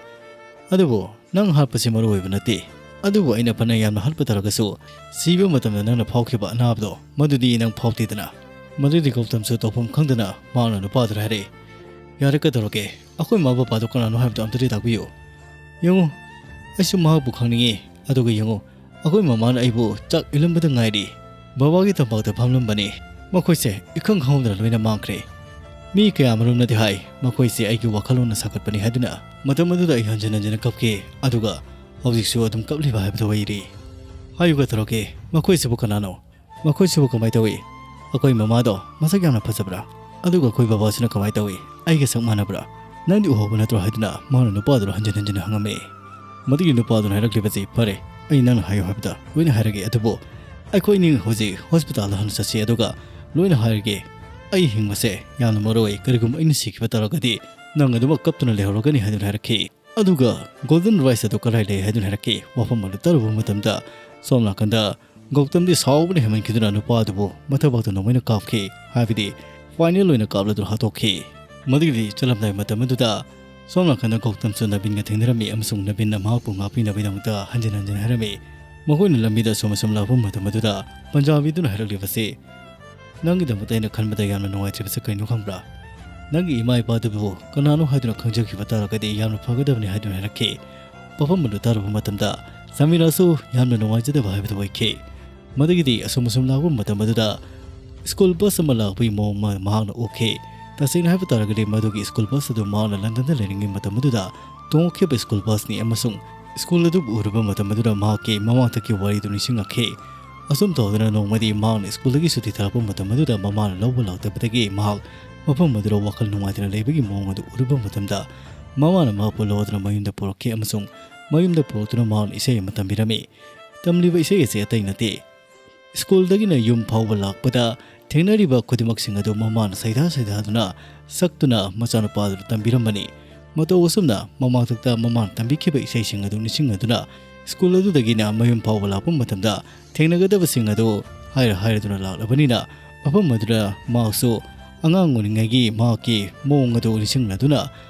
ꯑꯗꯨꯕꯨ ꯅꯪ ꯍꯥꯠꯄꯁꯤ ꯃꯔꯨ ꯑꯣꯏꯕ ꯅꯠꯇꯦ꯫ ꯑꯗꯨꯕꯨ ꯑꯩꯅ ꯐꯅ ꯌꯥꯝꯅ ꯍꯥꯠꯄ ꯇꯥꯔꯒꯁꯨ, ꯁꯤꯕ ꯃꯇꯝꯗ ꯅꯪꯅ ꯐꯥꯎꯈꯤꯕ ꯑꯅꯥꯕꯗꯣ, ꯃꯗꯨꯗꯤ ꯅꯪ ꯐꯥꯎꯗꯦꯗꯅ꯫" ꯃꯗꯨꯗꯤ ꯒꯧꯇꯝꯁꯨ ꯇꯧꯐꯝ ꯈꯪꯗꯅ ꯃꯍꯥꯛꯅ ꯅꯨꯄꯥꯗꯨꯗ ꯍꯥꯏꯔꯛꯏ, "ꯌꯥꯔꯦ, ꯀꯩꯗꯧꯔꯒꯦ? ꯑꯩꯈꯣꯏ ꯃꯃꯥ ꯕꯕꯥꯗꯣ ꯀꯅꯥꯅꯣ ꯍꯥꯏꯕꯗꯣ ꯑꯝꯇꯗꯤ ꯇꯥꯛꯄꯤꯌꯨ꯫ ꯌꯦꯡꯉꯨ, ꯑꯩꯁꯨ ꯃꯍꯥꯛꯄꯨ ꯈꯪꯅꯤꯡꯉꯤ꯫ ꯑꯗꯨꯒ ꯌꯦꯡꯉꯨ, ꯑꯩꯈꯣꯏ ꯃꯃꯥꯅ ꯑꯩꯕꯨ ꯆꯥꯛ ꯏꯜꯂꯝꯕꯗ ꯉꯥꯏꯔꯤ꯫ ꯕꯕꯥꯒꯤ ꯇꯝꯄꯥꯛꯇ ꯐꯝꯂꯝꯕꯅꯤ꯫ ꯃꯈꯣꯏꯁꯦ ꯏꯈꯪ ꯈꯪꯍꯧꯗꯅ ꯂꯣꯏꯅ ꯃꯥꯡꯈ꯭ꯔꯦ꯫ ꯃꯤ ꯀꯌꯥ ꯑꯃꯔꯣꯝꯅꯗꯤ ꯍꯥꯏ, ꯃꯈꯣꯏꯁꯦ ꯑꯩꯒꯤ ꯋꯥꯈꯜꯂꯣꯟꯅ ꯁꯥꯒꯠꯄꯅꯤ ꯍꯥꯏꯗꯨꯅ꯫ ꯃꯇꯝ ꯑꯗꯨꯗ ꯑꯩ ꯍꯟꯖꯤꯟ ꯍꯟꯖꯤꯟꯅ ꯀꯞꯈꯤ, ꯑꯗꯨꯒ ꯍꯧꯖꯤꯛꯁꯨ ꯑꯗꯨꯝ ꯀꯞꯂꯤꯕ ꯍꯥꯏꯕꯗꯨ ꯑꯣꯏꯔꯤ꯫ ꯍꯥꯏꯌꯨ, ꯀꯩꯗꯧꯔꯒꯦ? ꯃꯈꯣꯏꯁꯤꯕꯨ ꯀꯅꯥꯅꯣ? ꯃꯈꯣꯏꯁꯤꯕꯨ ꯀꯃꯥꯏ ꯇꯧꯏ? ꯑꯩꯈꯣꯏ ꯃꯃꯥꯗꯣ ꯃꯁꯛ ꯌꯥꯝꯅ ꯐꯖꯕ꯭ꯔꯥ? ꯑꯗꯨꯒ ꯑꯩꯈꯣꯏ ꯕꯕꯥꯁꯤꯅ ꯀꯃꯥꯏ ꯇꯧꯏ? ꯑꯩꯒ ꯁꯛ ꯃꯥꯟꯅꯕ꯭ꯔꯥ? ꯅꯪꯗꯤ ꯎꯍꯧꯕ ꯅꯠꯇ꯭ꯔꯣ?" ꯍꯥꯏꯗꯨꯅ ꯃꯍꯥꯛꯅ ꯅꯨꯄꯥꯗꯨꯗ ꯍꯟꯖꯤꯟ ꯍꯟꯖꯤꯟ ꯍꯪꯉꯝꯃꯤ꯫ ꯃꯗꯨꯒꯤ ꯅꯨꯄꯥꯗꯨꯅ ꯍꯥꯏꯔꯛꯂꯤꯕꯁꯤ, "ꯐꯔꯦ, ꯑꯩ ꯅꯪꯅ ꯍꯥꯏꯌꯨ ꯍꯥꯏꯕꯗ ꯂꯣꯏꯅ ꯍꯥꯏꯔꯒꯦ, ꯑꯗꯨꯕꯨ ꯑꯩꯈꯣꯏ ꯑꯅꯤ ꯍꯧꯖꯤꯛ ꯍꯣꯁꯄꯤꯇꯥꯜꯗ ꯍꯥꯟꯅ ꯆꯠꯁꯤ, ꯑꯗꯨꯒ ꯂꯣꯏꯅ ꯍꯥꯏꯔꯒꯦ꯫ ꯑꯩ ꯍꯤꯡꯕꯁꯦ ꯌꯥꯝꯅ ꯃꯔꯨ ꯑꯣꯏ, ꯀꯔꯤꯒꯨꯝꯕ ꯑꯩꯅ ꯁꯤꯈꯤꯕ ꯇꯥꯔꯒꯗꯤ ꯅꯪ ꯑꯗꯨꯃꯛ ꯀꯞꯇꯨꯅ ꯂꯩꯍꯧꯔꯒꯅꯤ" ꯍꯥꯏꯗꯨꯅ ꯍꯥꯏꯔꯛꯈꯤ꯫ ꯑꯗꯨꯒ ꯒꯣꯜꯗꯟ ꯔꯥꯏꯁ ꯑꯗꯨ ꯀꯗꯥꯏ ꯂꯩ ꯍꯥꯏꯗꯨꯅ ꯍꯥꯏꯔꯛꯈꯤ꯫ ꯋꯥꯐꯝ ꯑꯗꯨ ꯇꯥꯔꯨꯕ ꯃꯇꯝꯗ ꯁꯣꯝ ꯅꯥꯀꯟꯗ ꯒꯧꯇꯝꯗꯤ ꯁꯥꯎꯕꯅ ꯍꯦꯟꯃꯟꯈꯤꯗꯨꯅ ꯅꯨꯄꯥ ꯑꯗꯨꯕꯨ ꯃꯊꯕꯥꯛꯇ ꯅꯣꯡꯃꯩꯅ ꯀꯥꯞꯈꯤ, ꯍꯥꯏꯕꯗꯤ ꯐꯥꯏꯅꯦꯜ ꯑꯣꯏꯅ ꯀꯥꯞꯂꯗꯨꯅ ꯍꯥꯠꯇꯣꯛꯈꯤ꯫ ꯃꯗꯨꯒꯤꯗꯤ ꯆꯠꯂꯝꯗꯥꯏ ꯃꯇꯝ ꯑꯗꯨꯗ ꯁꯣꯝ ꯅꯥꯀꯟꯗ ꯒꯧꯇꯝꯁꯨ ꯅꯕꯤꯟꯒ ꯊꯦꯡꯅꯔꯝꯃꯤ ꯑꯃꯁꯨꯡ ꯅꯕꯤꯟꯅ ꯃꯍꯥꯛꯄꯨ ꯉꯥꯛꯄꯤꯅꯕꯒꯤꯗꯃꯛꯇ ꯍꯟꯖꯤꯟ ꯍꯟꯖꯤꯟ ꯍꯥꯏꯔꯝꯃꯤ꯫ ꯃꯈꯣꯏꯅ ꯂꯝꯕꯤꯗ ꯑꯁꯨꯝ ꯑꯁꯨꯝ ꯂꯥꯛꯄ ꯃꯇꯝ ꯑꯗꯨꯗ ꯄꯟꯖꯥꯕꯤꯗꯨꯅ ꯍꯥꯏꯔꯛꯂꯤꯕꯁꯤ, "ꯅꯪꯒꯤꯗꯃꯛꯇ ꯑꯩꯅ ꯈꯟꯕꯗ ꯌꯥꯝꯅ ꯅꯨꯡꯉꯥꯏꯇ꯭ꯔꯤꯕꯁꯦ ꯀꯩꯅꯣ ꯈꯪꯕ꯭ꯔꯥ? ꯅꯪꯒꯤ ꯏꯃꯥ ꯏꯄꯥꯗꯨꯕꯨ ꯀꯅꯥꯅꯣ ꯍꯥꯏꯗꯨꯅ ꯈꯪꯖꯈꯤꯕ ꯇꯥꯔꯒꯗꯤ ꯌꯥꯝꯅ ꯐꯒꯗꯕꯅꯤ" ꯍꯥꯏꯗꯨꯅ ꯍꯥꯏꯔꯛꯈꯤ꯫ ꯋꯥꯐꯝ ꯑꯗꯨ ꯇꯥꯔꯨꯕ ꯃꯇꯝꯗ ꯁꯃꯤꯔꯥꯁꯨ ꯌꯥꯝꯅ ꯅꯨꯡꯉꯥꯏꯖꯗꯕ ꯍꯥꯏꯕꯗꯨ ꯑꯣꯏꯈꯤ꯫ ꯃꯗꯨꯒꯤꯗꯤ ꯑꯁꯨꯝ ꯑꯁꯨꯝ ꯂꯥꯛꯄ ꯃꯇꯝ ꯑꯗꯨꯗ ꯁ꯭ꯀꯨꯜ ꯕꯁ ꯑꯃ ꯂꯥꯛꯄꯒꯤ ꯃꯑꯣꯡ ꯑꯃ ꯃꯍꯥꯛꯅ ꯎꯈꯤ꯫ ꯇꯁꯦꯡꯅ ꯍꯥꯏꯕ ꯇꯥꯔꯒꯗꯤ ꯃꯗꯨꯒꯤ ꯁ꯭ꯀꯨꯜ ꯕꯁ ꯑꯗꯨ ꯃꯍꯥꯛꯅ ꯂꯟꯗꯟꯗ ꯂꯩꯔꯤꯉꯩ ꯃꯇꯝ ꯑꯗꯨꯗ ꯇꯣꯡꯂꯛꯈꯤꯕ ꯁ꯭ꯀꯨꯜ ꯕꯁꯅꯤ ꯑꯃꯁꯨꯡ ꯁ꯭ꯀꯨꯜ ꯑꯗꯨꯕꯨ ꯎꯔꯨꯕ ꯃꯇꯝ ꯑꯗꯨꯗ ꯃꯍꯥꯛꯀꯤ ꯃꯃꯥꯡꯊꯛꯀꯤ ꯋꯥꯔꯤꯗꯨ ꯅꯤꯡꯁꯤꯡꯂꯛꯈꯤ꯫ ꯑꯁꯨꯝ ꯇꯧꯗꯅ ꯅꯣꯡꯃꯗꯤ ꯃꯍꯥꯛꯅ ꯁ꯭ꯀꯨꯜꯗꯒꯤ ꯁꯨꯇꯤ ꯊꯥꯔꯛꯄ ꯃꯇꯝ ꯑꯗꯨꯗ ꯃꯃꯥꯅ ꯂꯧꯕ ꯂꯥꯛꯇꯕꯗꯒꯤ ꯃꯍꯥꯛ ꯃꯐꯝ ꯑꯗꯨꯗ ꯋꯥꯈꯜ ꯅꯨꯡꯉꯥꯏꯇꯅ ꯂꯩꯕꯒꯤ ꯃꯑꯣꯡ ꯑꯗꯨ ꯎꯔꯨꯕ ꯃꯇꯝꯗ, ꯃꯃꯥꯅ ꯃꯍꯥꯛꯄꯨ ꯂꯧꯗꯨꯅ ꯃꯌꯨꯝꯗ ꯄꯨꯔꯛꯈꯤ ꯑꯃꯁꯨꯡ ꯃꯌꯨꯝꯗ ꯄꯨꯔꯛꯇꯨꯅ ꯃꯍꯥꯛꯅ ꯏꯁꯩ ꯑꯃ ꯇꯝꯕꯤꯔꯝꯃꯤ꯫ ꯇꯝꯂꯤꯕ ꯏꯁꯩ ꯑꯁꯤ ꯑꯇꯩ ꯅꯠꯇꯦ, ꯁ꯭ꯀꯨꯜꯗꯒꯤꯅ ꯌꯨꯝ ꯐꯥꯎꯕ ꯂꯥꯛꯄꯗ ꯊꯦꯡꯅꯔꯤꯕ ꯈꯨꯗꯤꯡꯃꯛꯁꯤꯡ ꯑꯗꯨ ꯃꯃꯥꯅ ꯁꯩꯊꯥ ꯁꯩꯊꯥꯗꯨꯅ ꯁꯛꯇꯨꯅ ꯃꯆꯥꯅꯨꯄꯥꯗꯨꯗ ꯇꯝꯕꯤꯔꯝꯕꯅꯤ꯫ ꯃꯇꯧ ꯑꯁꯨꯝꯅ ꯃꯃꯥꯡꯊꯛꯇ ꯃꯃꯥꯅ ꯇꯝꯕꯤꯈꯤꯕ ꯏꯁꯩꯁꯤꯡ ꯑꯗꯨ ꯅꯤꯡꯁꯤꯡꯂꯗꯨꯅ ꯁ꯭ꯀꯨꯜ ꯑꯗꯨꯗꯒꯤꯅ ꯃꯌꯨꯝ ꯐꯥꯎꯕ ꯂꯥꯛꯄ ꯃꯇꯝꯗ ꯊꯦꯡꯅꯒꯗꯕꯁꯤꯡ ꯑꯗꯨ ꯍꯥꯏꯔ ꯍꯥꯏꯔꯗꯨꯅ ꯂꯥꯛꯂꯕꯅꯤꯅ, ꯃꯐꯝ ꯑꯗꯨꯗ ꯃꯍꯥꯛꯁꯨ ꯑꯉꯥꯡ ꯑꯣꯏꯔꯤꯉꯩꯒꯤ ꯃꯍꯥꯛꯀꯤ ꯃꯑꯣꯡ ꯑꯗꯨ ꯅꯤꯡꯁꯤꯡꯂꯗꯨꯅ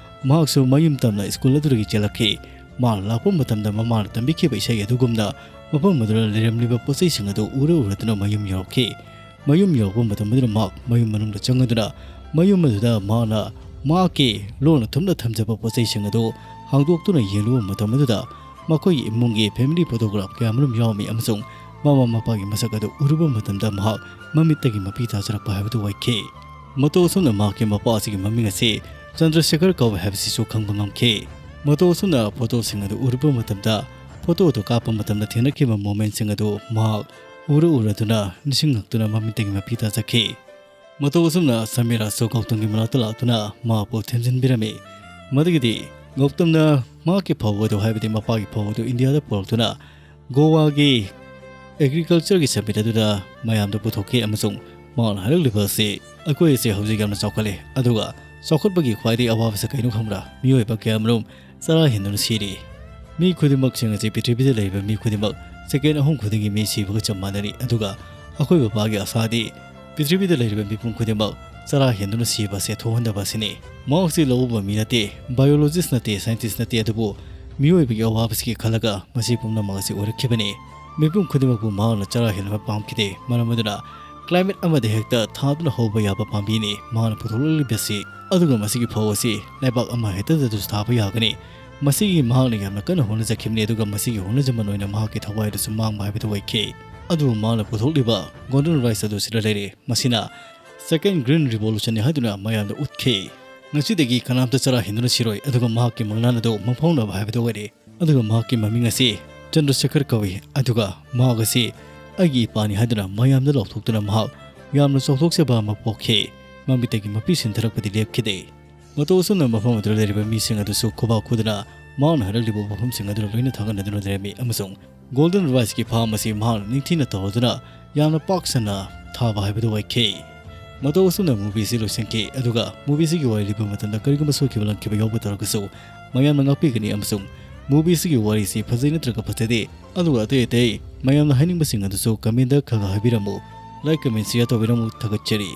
ꯃꯍꯥꯛꯁꯨ ꯃꯌꯨꯝ ꯇꯝꯅ ꯁ꯭ꯀꯨꯜ ꯑꯗꯨꯗꯒꯤ ꯆꯦꯜꯂꯛꯈꯤ꯫ ꯃꯥꯅ ꯂꯥꯛꯄ ꯃꯇꯝꯗ ꯃꯃꯥꯅ ꯇꯝꯕꯤꯈꯤꯕ ꯏꯁꯩ ꯑꯗꯨꯒꯨꯝꯅ ꯃꯐꯝ ꯑꯗꯨꯗ ꯂꯩꯔꯝꯂꯤꯕ ꯄꯣꯠ ꯆꯩꯁꯤꯡ ꯑꯗꯨ ꯎꯔ ꯎꯔꯗꯨꯅ ꯃꯌꯨꯝ ꯌꯧꯔꯛꯈꯤ꯫ ꯃꯌꯨꯝ ꯌꯧꯔꯛꯄ ꯃꯇꯝ ꯑꯗꯨꯗ ꯃꯍꯥꯛ ꯃꯌꯨꯝ ꯃꯅꯨꯡꯗ ꯆꯪꯉꯗꯨꯅ ꯃꯌꯨꯝ ꯑꯗꯨꯗ ꯃꯍꯥꯛꯅ ꯃꯍꯥꯛꯀꯤ ꯂꯣꯟꯅ ꯊꯨꯞꯅ ꯊꯝꯖꯕ ꯄꯣꯠ ꯆꯩꯁꯤꯡ ꯑꯗꯨ ꯍꯥꯡꯗꯣꯛꯇꯨꯅ ꯌꯦꯡꯂꯨꯕ ꯃꯇꯝ ꯑꯗꯨꯗ ꯃꯈꯣꯏꯒꯤ ꯏꯃꯨꯡꯒꯤ family photograph ꯀꯌꯥ ꯑꯃꯔꯣꯝ ꯌꯥꯎꯔꯝꯃꯤ ꯑꯃꯁꯨꯡ ꯃꯃꯥ ꯃꯄꯥꯒꯤ ꯃꯁꯛ ꯑꯗꯨ ꯎꯔꯨꯕ ꯃꯇꯝꯗ ꯃꯍꯥꯛ ꯃꯃꯤꯠꯇꯒꯤ ꯃꯄꯤ ꯇꯥꯖꯔꯛꯄ ꯍꯥꯏꯕꯗꯨ ꯑꯣꯏꯈꯤ꯫ ꯃꯇꯧ ꯑꯁꯨꯝꯅ ꯃꯍꯥꯛꯀꯤ ꯃꯄꯥ ꯑꯁꯤꯒꯤ ꯃꯃꯤꯡ ꯑꯁꯤ ꯆꯟꯗ꯭ꯔꯁꯦꯈꯔ ꯀꯧꯏ ꯍꯥꯏꯕꯁꯤꯁꯨ ꯈꯪꯕ ꯉꯝꯈꯤ꯫ ꯃꯇꯧ ꯑꯁꯨꯝꯅ photoꯁꯤꯡ ꯑꯗꯨ ꯎꯔꯨꯕ ꯃꯇꯝꯗ, photo ꯑꯗꯨ ꯀꯥꯞꯄ ꯃꯇꯝꯗ ꯊꯦꯡꯅꯈꯤꯕ momentꯁꯤꯡ ꯑꯗꯨ ꯃꯍꯥꯛ ꯎꯔ ꯎꯔꯗꯨꯅ ꯅꯤꯡꯁꯤꯡꯂꯛꯇꯨꯅ ꯃꯃꯤꯠꯇꯒꯤ ꯃꯄꯤ ꯇꯥꯖꯈꯤ꯫ ꯃꯇꯧ ꯑꯁꯨꯝꯅ ꯁꯃꯤꯔꯥꯁꯨ ꯒꯧꯇꯝꯒꯤ ꯃꯅꯥꯛꯇ ꯂꯥꯛꯇꯨꯅ ꯃꯍꯥꯛꯄꯨ ꯊꯦꯝꯖꯤꯟꯕꯤꯔꯝꯃꯤ꯫ ꯃꯗꯨꯒꯤꯗꯤ ꯒꯧꯇꯝꯅ ꯃꯍꯥꯛꯀꯤ ꯐꯧ ꯑꯗꯨ, ꯍꯥꯏꯕꯗꯤ ꯃꯄꯥꯒꯤ ꯐꯧ ꯑꯗꯨ ꯏꯟꯗꯤꯌꯥꯗ ꯄꯨꯔꯛꯇꯨꯅ ꯒꯣꯋꯥꯒꯤ agricultureꯒꯤ summit ꯑꯗꯨꯗ ꯃꯌꯥꯝꯗ ꯄꯨꯊꯣꯛꯈꯤ ꯑꯃꯁꯨꯡ ꯃꯍꯥꯛꯅ ꯍꯥꯏꯔꯛꯂꯤꯕ ꯑꯁꯤ, "ꯑꯩꯈꯣꯏ ꯑꯁꯤ ꯍꯧꯖꯤꯛ ꯌꯥꯝꯅ ꯆꯥꯎꯈꯠꯂꯦ, ꯑꯗꯨꯒ ꯆꯥꯎꯈꯠꯄꯒꯤ ꯈ꯭ꯋꯥꯏꯗꯒꯤ ꯑꯋꯥꯕꯁꯤ ꯀꯩꯅꯣ ꯈꯪꯕ꯭ꯔꯥ? ꯃꯤꯑꯣꯏꯕ ꯀꯌꯥꯃꯔꯨꯝ ꯆꯔꯥ ꯍꯦꯟꯗꯨꯅ ꯁꯤꯔꯤ꯫ ꯃꯤ ꯈꯨꯗꯤꯡꯃꯛꯁꯤꯡ ꯑꯁꯤ, ꯄ꯭ꯔꯤꯊꯤꯕꯤꯗ ꯂꯩꯔꯤꯕ ꯃꯤ ꯈꯨꯗꯤꯡꯃꯛ second ꯑꯍꯨꯝ ꯈꯨꯗꯤꯡꯒꯤ ꯃꯤ ꯁꯤꯕꯒ ꯆꯞ ꯃꯥꯟꯅꯔꯤ, ꯑꯗꯨꯒ ꯑꯩꯈꯣꯏ ꯕꯕꯥꯒꯤ ꯑꯁꯥꯗꯤ ꯄ꯭ꯔꯤꯊꯤꯕꯤꯗ ꯂꯩꯔꯤꯕ ꯃꯤꯄꯨꯝ ꯈꯨꯗꯤꯡꯃꯛ ꯆꯔꯥ ꯍꯦꯟꯗꯨꯅ ꯁꯤꯕ ꯑꯁꯤ ꯊꯣꯛꯍꯟꯗꯕ ꯑꯁꯤꯅꯤ꯫ ꯃꯍꯥꯛꯁꯤ ꯂꯧꯎꯕ ꯃꯤ ꯅꯠꯇꯦ, biologist ꯅꯠꯇꯦ, scientist ꯅꯠꯇꯦ, ꯑꯗꯨꯕꯨ ꯃꯤꯑꯣꯏꯕꯒꯤ ꯑꯋꯥꯕꯁꯤꯒꯤ ꯈꯜꯂꯒ ꯃꯁꯤ ꯄꯨꯝꯅꯃꯛ ꯑꯁꯤ ꯑꯣꯏꯔꯛꯈꯤꯕꯅꯤ꯫ ꯃꯤꯄꯨꯝ ꯈꯨꯗꯤꯡꯃꯛꯄꯨ ꯃꯍꯥꯛꯅ ꯆꯔꯥ ꯍꯦꯟꯅꯕ ꯄꯥꯝꯈꯤꯗꯦ, ꯃꯔꯝ ꯑꯗꯨꯅ climate ꯑꯃꯗ ꯍꯦꯛꯇ ꯊꯥꯗꯨꯅ ꯍꯧꯕ ꯌꯥꯕ ꯄꯥꯝꯕꯤꯅꯤ ꯃꯍꯥꯛꯅ ꯄꯨꯊꯣꯛꯂꯛꯂꯤꯕꯁꯤ, ꯑꯗꯨꯒ ꯃꯁꯤꯒꯤ ꯐꯧ ꯑꯁꯤ ꯂꯩꯕꯥꯛ ꯑꯃ ꯍꯦꯛꯇꯗꯁꯨ ꯊꯥꯕ ꯌꯥꯒꯅꯤ꯫ ꯃꯁꯤꯒꯤ ꯃꯍꯥꯛꯅ ꯌꯥꯝꯅ ꯀꯟꯅ ꯍꯣꯠꯅꯖꯈꯤꯕꯅꯤ, ꯑꯗꯨꯒ ꯃꯁꯤꯒꯤ ꯍꯣꯠꯅꯖꯃꯟ ꯑꯣꯏꯅ ꯃꯍꯥꯛꯀꯤ ꯊꯋꯥꯏ ꯑꯗꯨꯁꯨ ꯃꯥꯡꯕ ꯍꯥꯏꯕꯗꯨ ꯑꯣꯏꯈꯤ꯫ ꯑꯗꯨꯕꯨ ꯃꯍꯥꯛꯅ ꯄꯨꯊꯣꯛꯂꯤꯕ golden rice ꯑꯗꯨ ꯁꯤꯗ ꯂꯩꯔꯦ꯫ ꯃꯁꯤꯅ second green revolutionꯅꯤ ꯍꯥꯏꯗꯨꯅ ꯃꯌꯥꯝꯗ ꯎꯠꯈꯤ꯫ ꯉꯁꯤꯗꯒꯤ ꯀꯅꯥꯝꯇ ꯆꯔꯥ ꯍꯦꯟꯗꯨꯅ ꯁꯤꯔꯣꯏ, ꯑꯗꯨꯒ ꯃꯍꯥꯛꯀꯤ ꯃꯪꯂꯥꯟ ꯑꯗꯨ ꯃꯪꯐꯥꯎꯅꯕ ꯍꯥꯏꯕꯗꯨ ꯑꯣꯏꯔꯦ꯫ ꯑꯗꯨꯒ ꯃꯍꯥꯛꯀꯤ ꯃꯃꯤꯡ ꯑꯁꯤ ꯆꯟꯗ꯭ꯔꯁꯦꯈꯔ ꯀꯧꯏ, ꯑꯗꯨꯒ ꯃꯍꯥꯛ ꯑꯁꯤ "ꯑꯩꯒꯤ ꯏꯄꯥꯅꯤ" ꯍꯥꯏꯗꯨꯅ ꯃꯌꯥꯝꯗ ꯂꯥꯎꯊꯣꯛꯇꯨꯅ ꯃꯍꯥꯛ ꯌꯥꯝꯅ ꯆꯥꯎꯊꯣꯛꯆꯕ ꯑꯃ ꯄꯣꯛꯈꯤ꯫ ꯃꯃꯤꯠꯇꯒꯤ ꯃꯄꯤ ꯁꯤꯟꯊꯔꯛꯄꯗꯤ ꯂꯦꯞꯈꯤꯗꯦ꯫ ꯃꯇꯧ ꯑꯁꯨꯝꯅ ꯃꯐꯝ ꯑꯗꯨꯗ ꯂꯩꯔꯤꯕ ꯃꯤꯁꯤꯡ ꯑꯗꯨꯁꯨ ꯈꯨꯕꯥꯛ ꯈꯨꯗꯨꯅ ꯃꯍꯥꯛꯅ ꯍꯥꯏꯔꯛꯂꯤꯕ ꯋꯥꯐꯝꯁꯤꯡ ꯑꯗꯨꯗ ꯂꯣꯏꯅ ꯊꯥꯒꯠꯅꯗꯨꯅ ꯂꯩꯔꯝꯃꯤ, ꯑꯃꯁꯨꯡ Golden Riceꯀꯤ farm ꯑꯁꯤ ꯃꯍꯥꯛꯅ ꯅꯤꯡꯊꯤꯅ ꯇꯧꯗꯨꯅ ꯌꯥꯝꯅ ꯄꯥꯛ ꯁꯟꯅ ꯊꯥꯕ ꯍꯥꯏꯕꯗꯨ ꯑꯣꯏꯈꯤ꯫ ꯃꯇꯧ ꯑꯁꯨꯝꯅ movie ꯑꯁꯤ ꯂꯣꯏꯁꯤꯟꯈꯤ꯫ ꯑꯗꯨꯒ movie ꯑꯁꯤꯒꯤ ꯋꯥꯔꯤ ꯂꯤꯕ ꯃꯇꯝꯗ ꯀꯔꯤꯒꯨꯝꯕ ꯁꯣꯏꯈꯤꯕ ꯂꯥꯟꯈꯤꯕ ꯌꯥꯎꯕ ꯇꯥꯔꯒꯁꯨ ꯃꯌꯥꯝꯅ ꯉꯥꯛꯄꯤꯒꯅꯤ, ꯑꯃꯁꯨꯡ movie ꯑꯁꯤꯒꯤ ꯋꯥꯔꯤꯁꯤ ꯐꯖꯩ ꯅꯠꯇ꯭ꯔꯒ ꯐꯖꯗꯦ, ꯑꯗꯨꯒ ꯑꯇꯩ ꯑꯇꯩ ꯃꯌꯥꯝꯅ ꯍꯥꯏꯅꯤꯡꯕꯁꯤꯡ ꯑꯗꯨꯁꯨ commentꯗ ꯈꯔ ꯈꯔ ꯍꯥꯏꯕꯤꯔꯝꯃꯨ꯫ Like, comment, share ꯇꯧꯕꯤꯔꯝꯃꯨ꯫ ꯊꯥꯒꯠꯆꯔꯤ꯫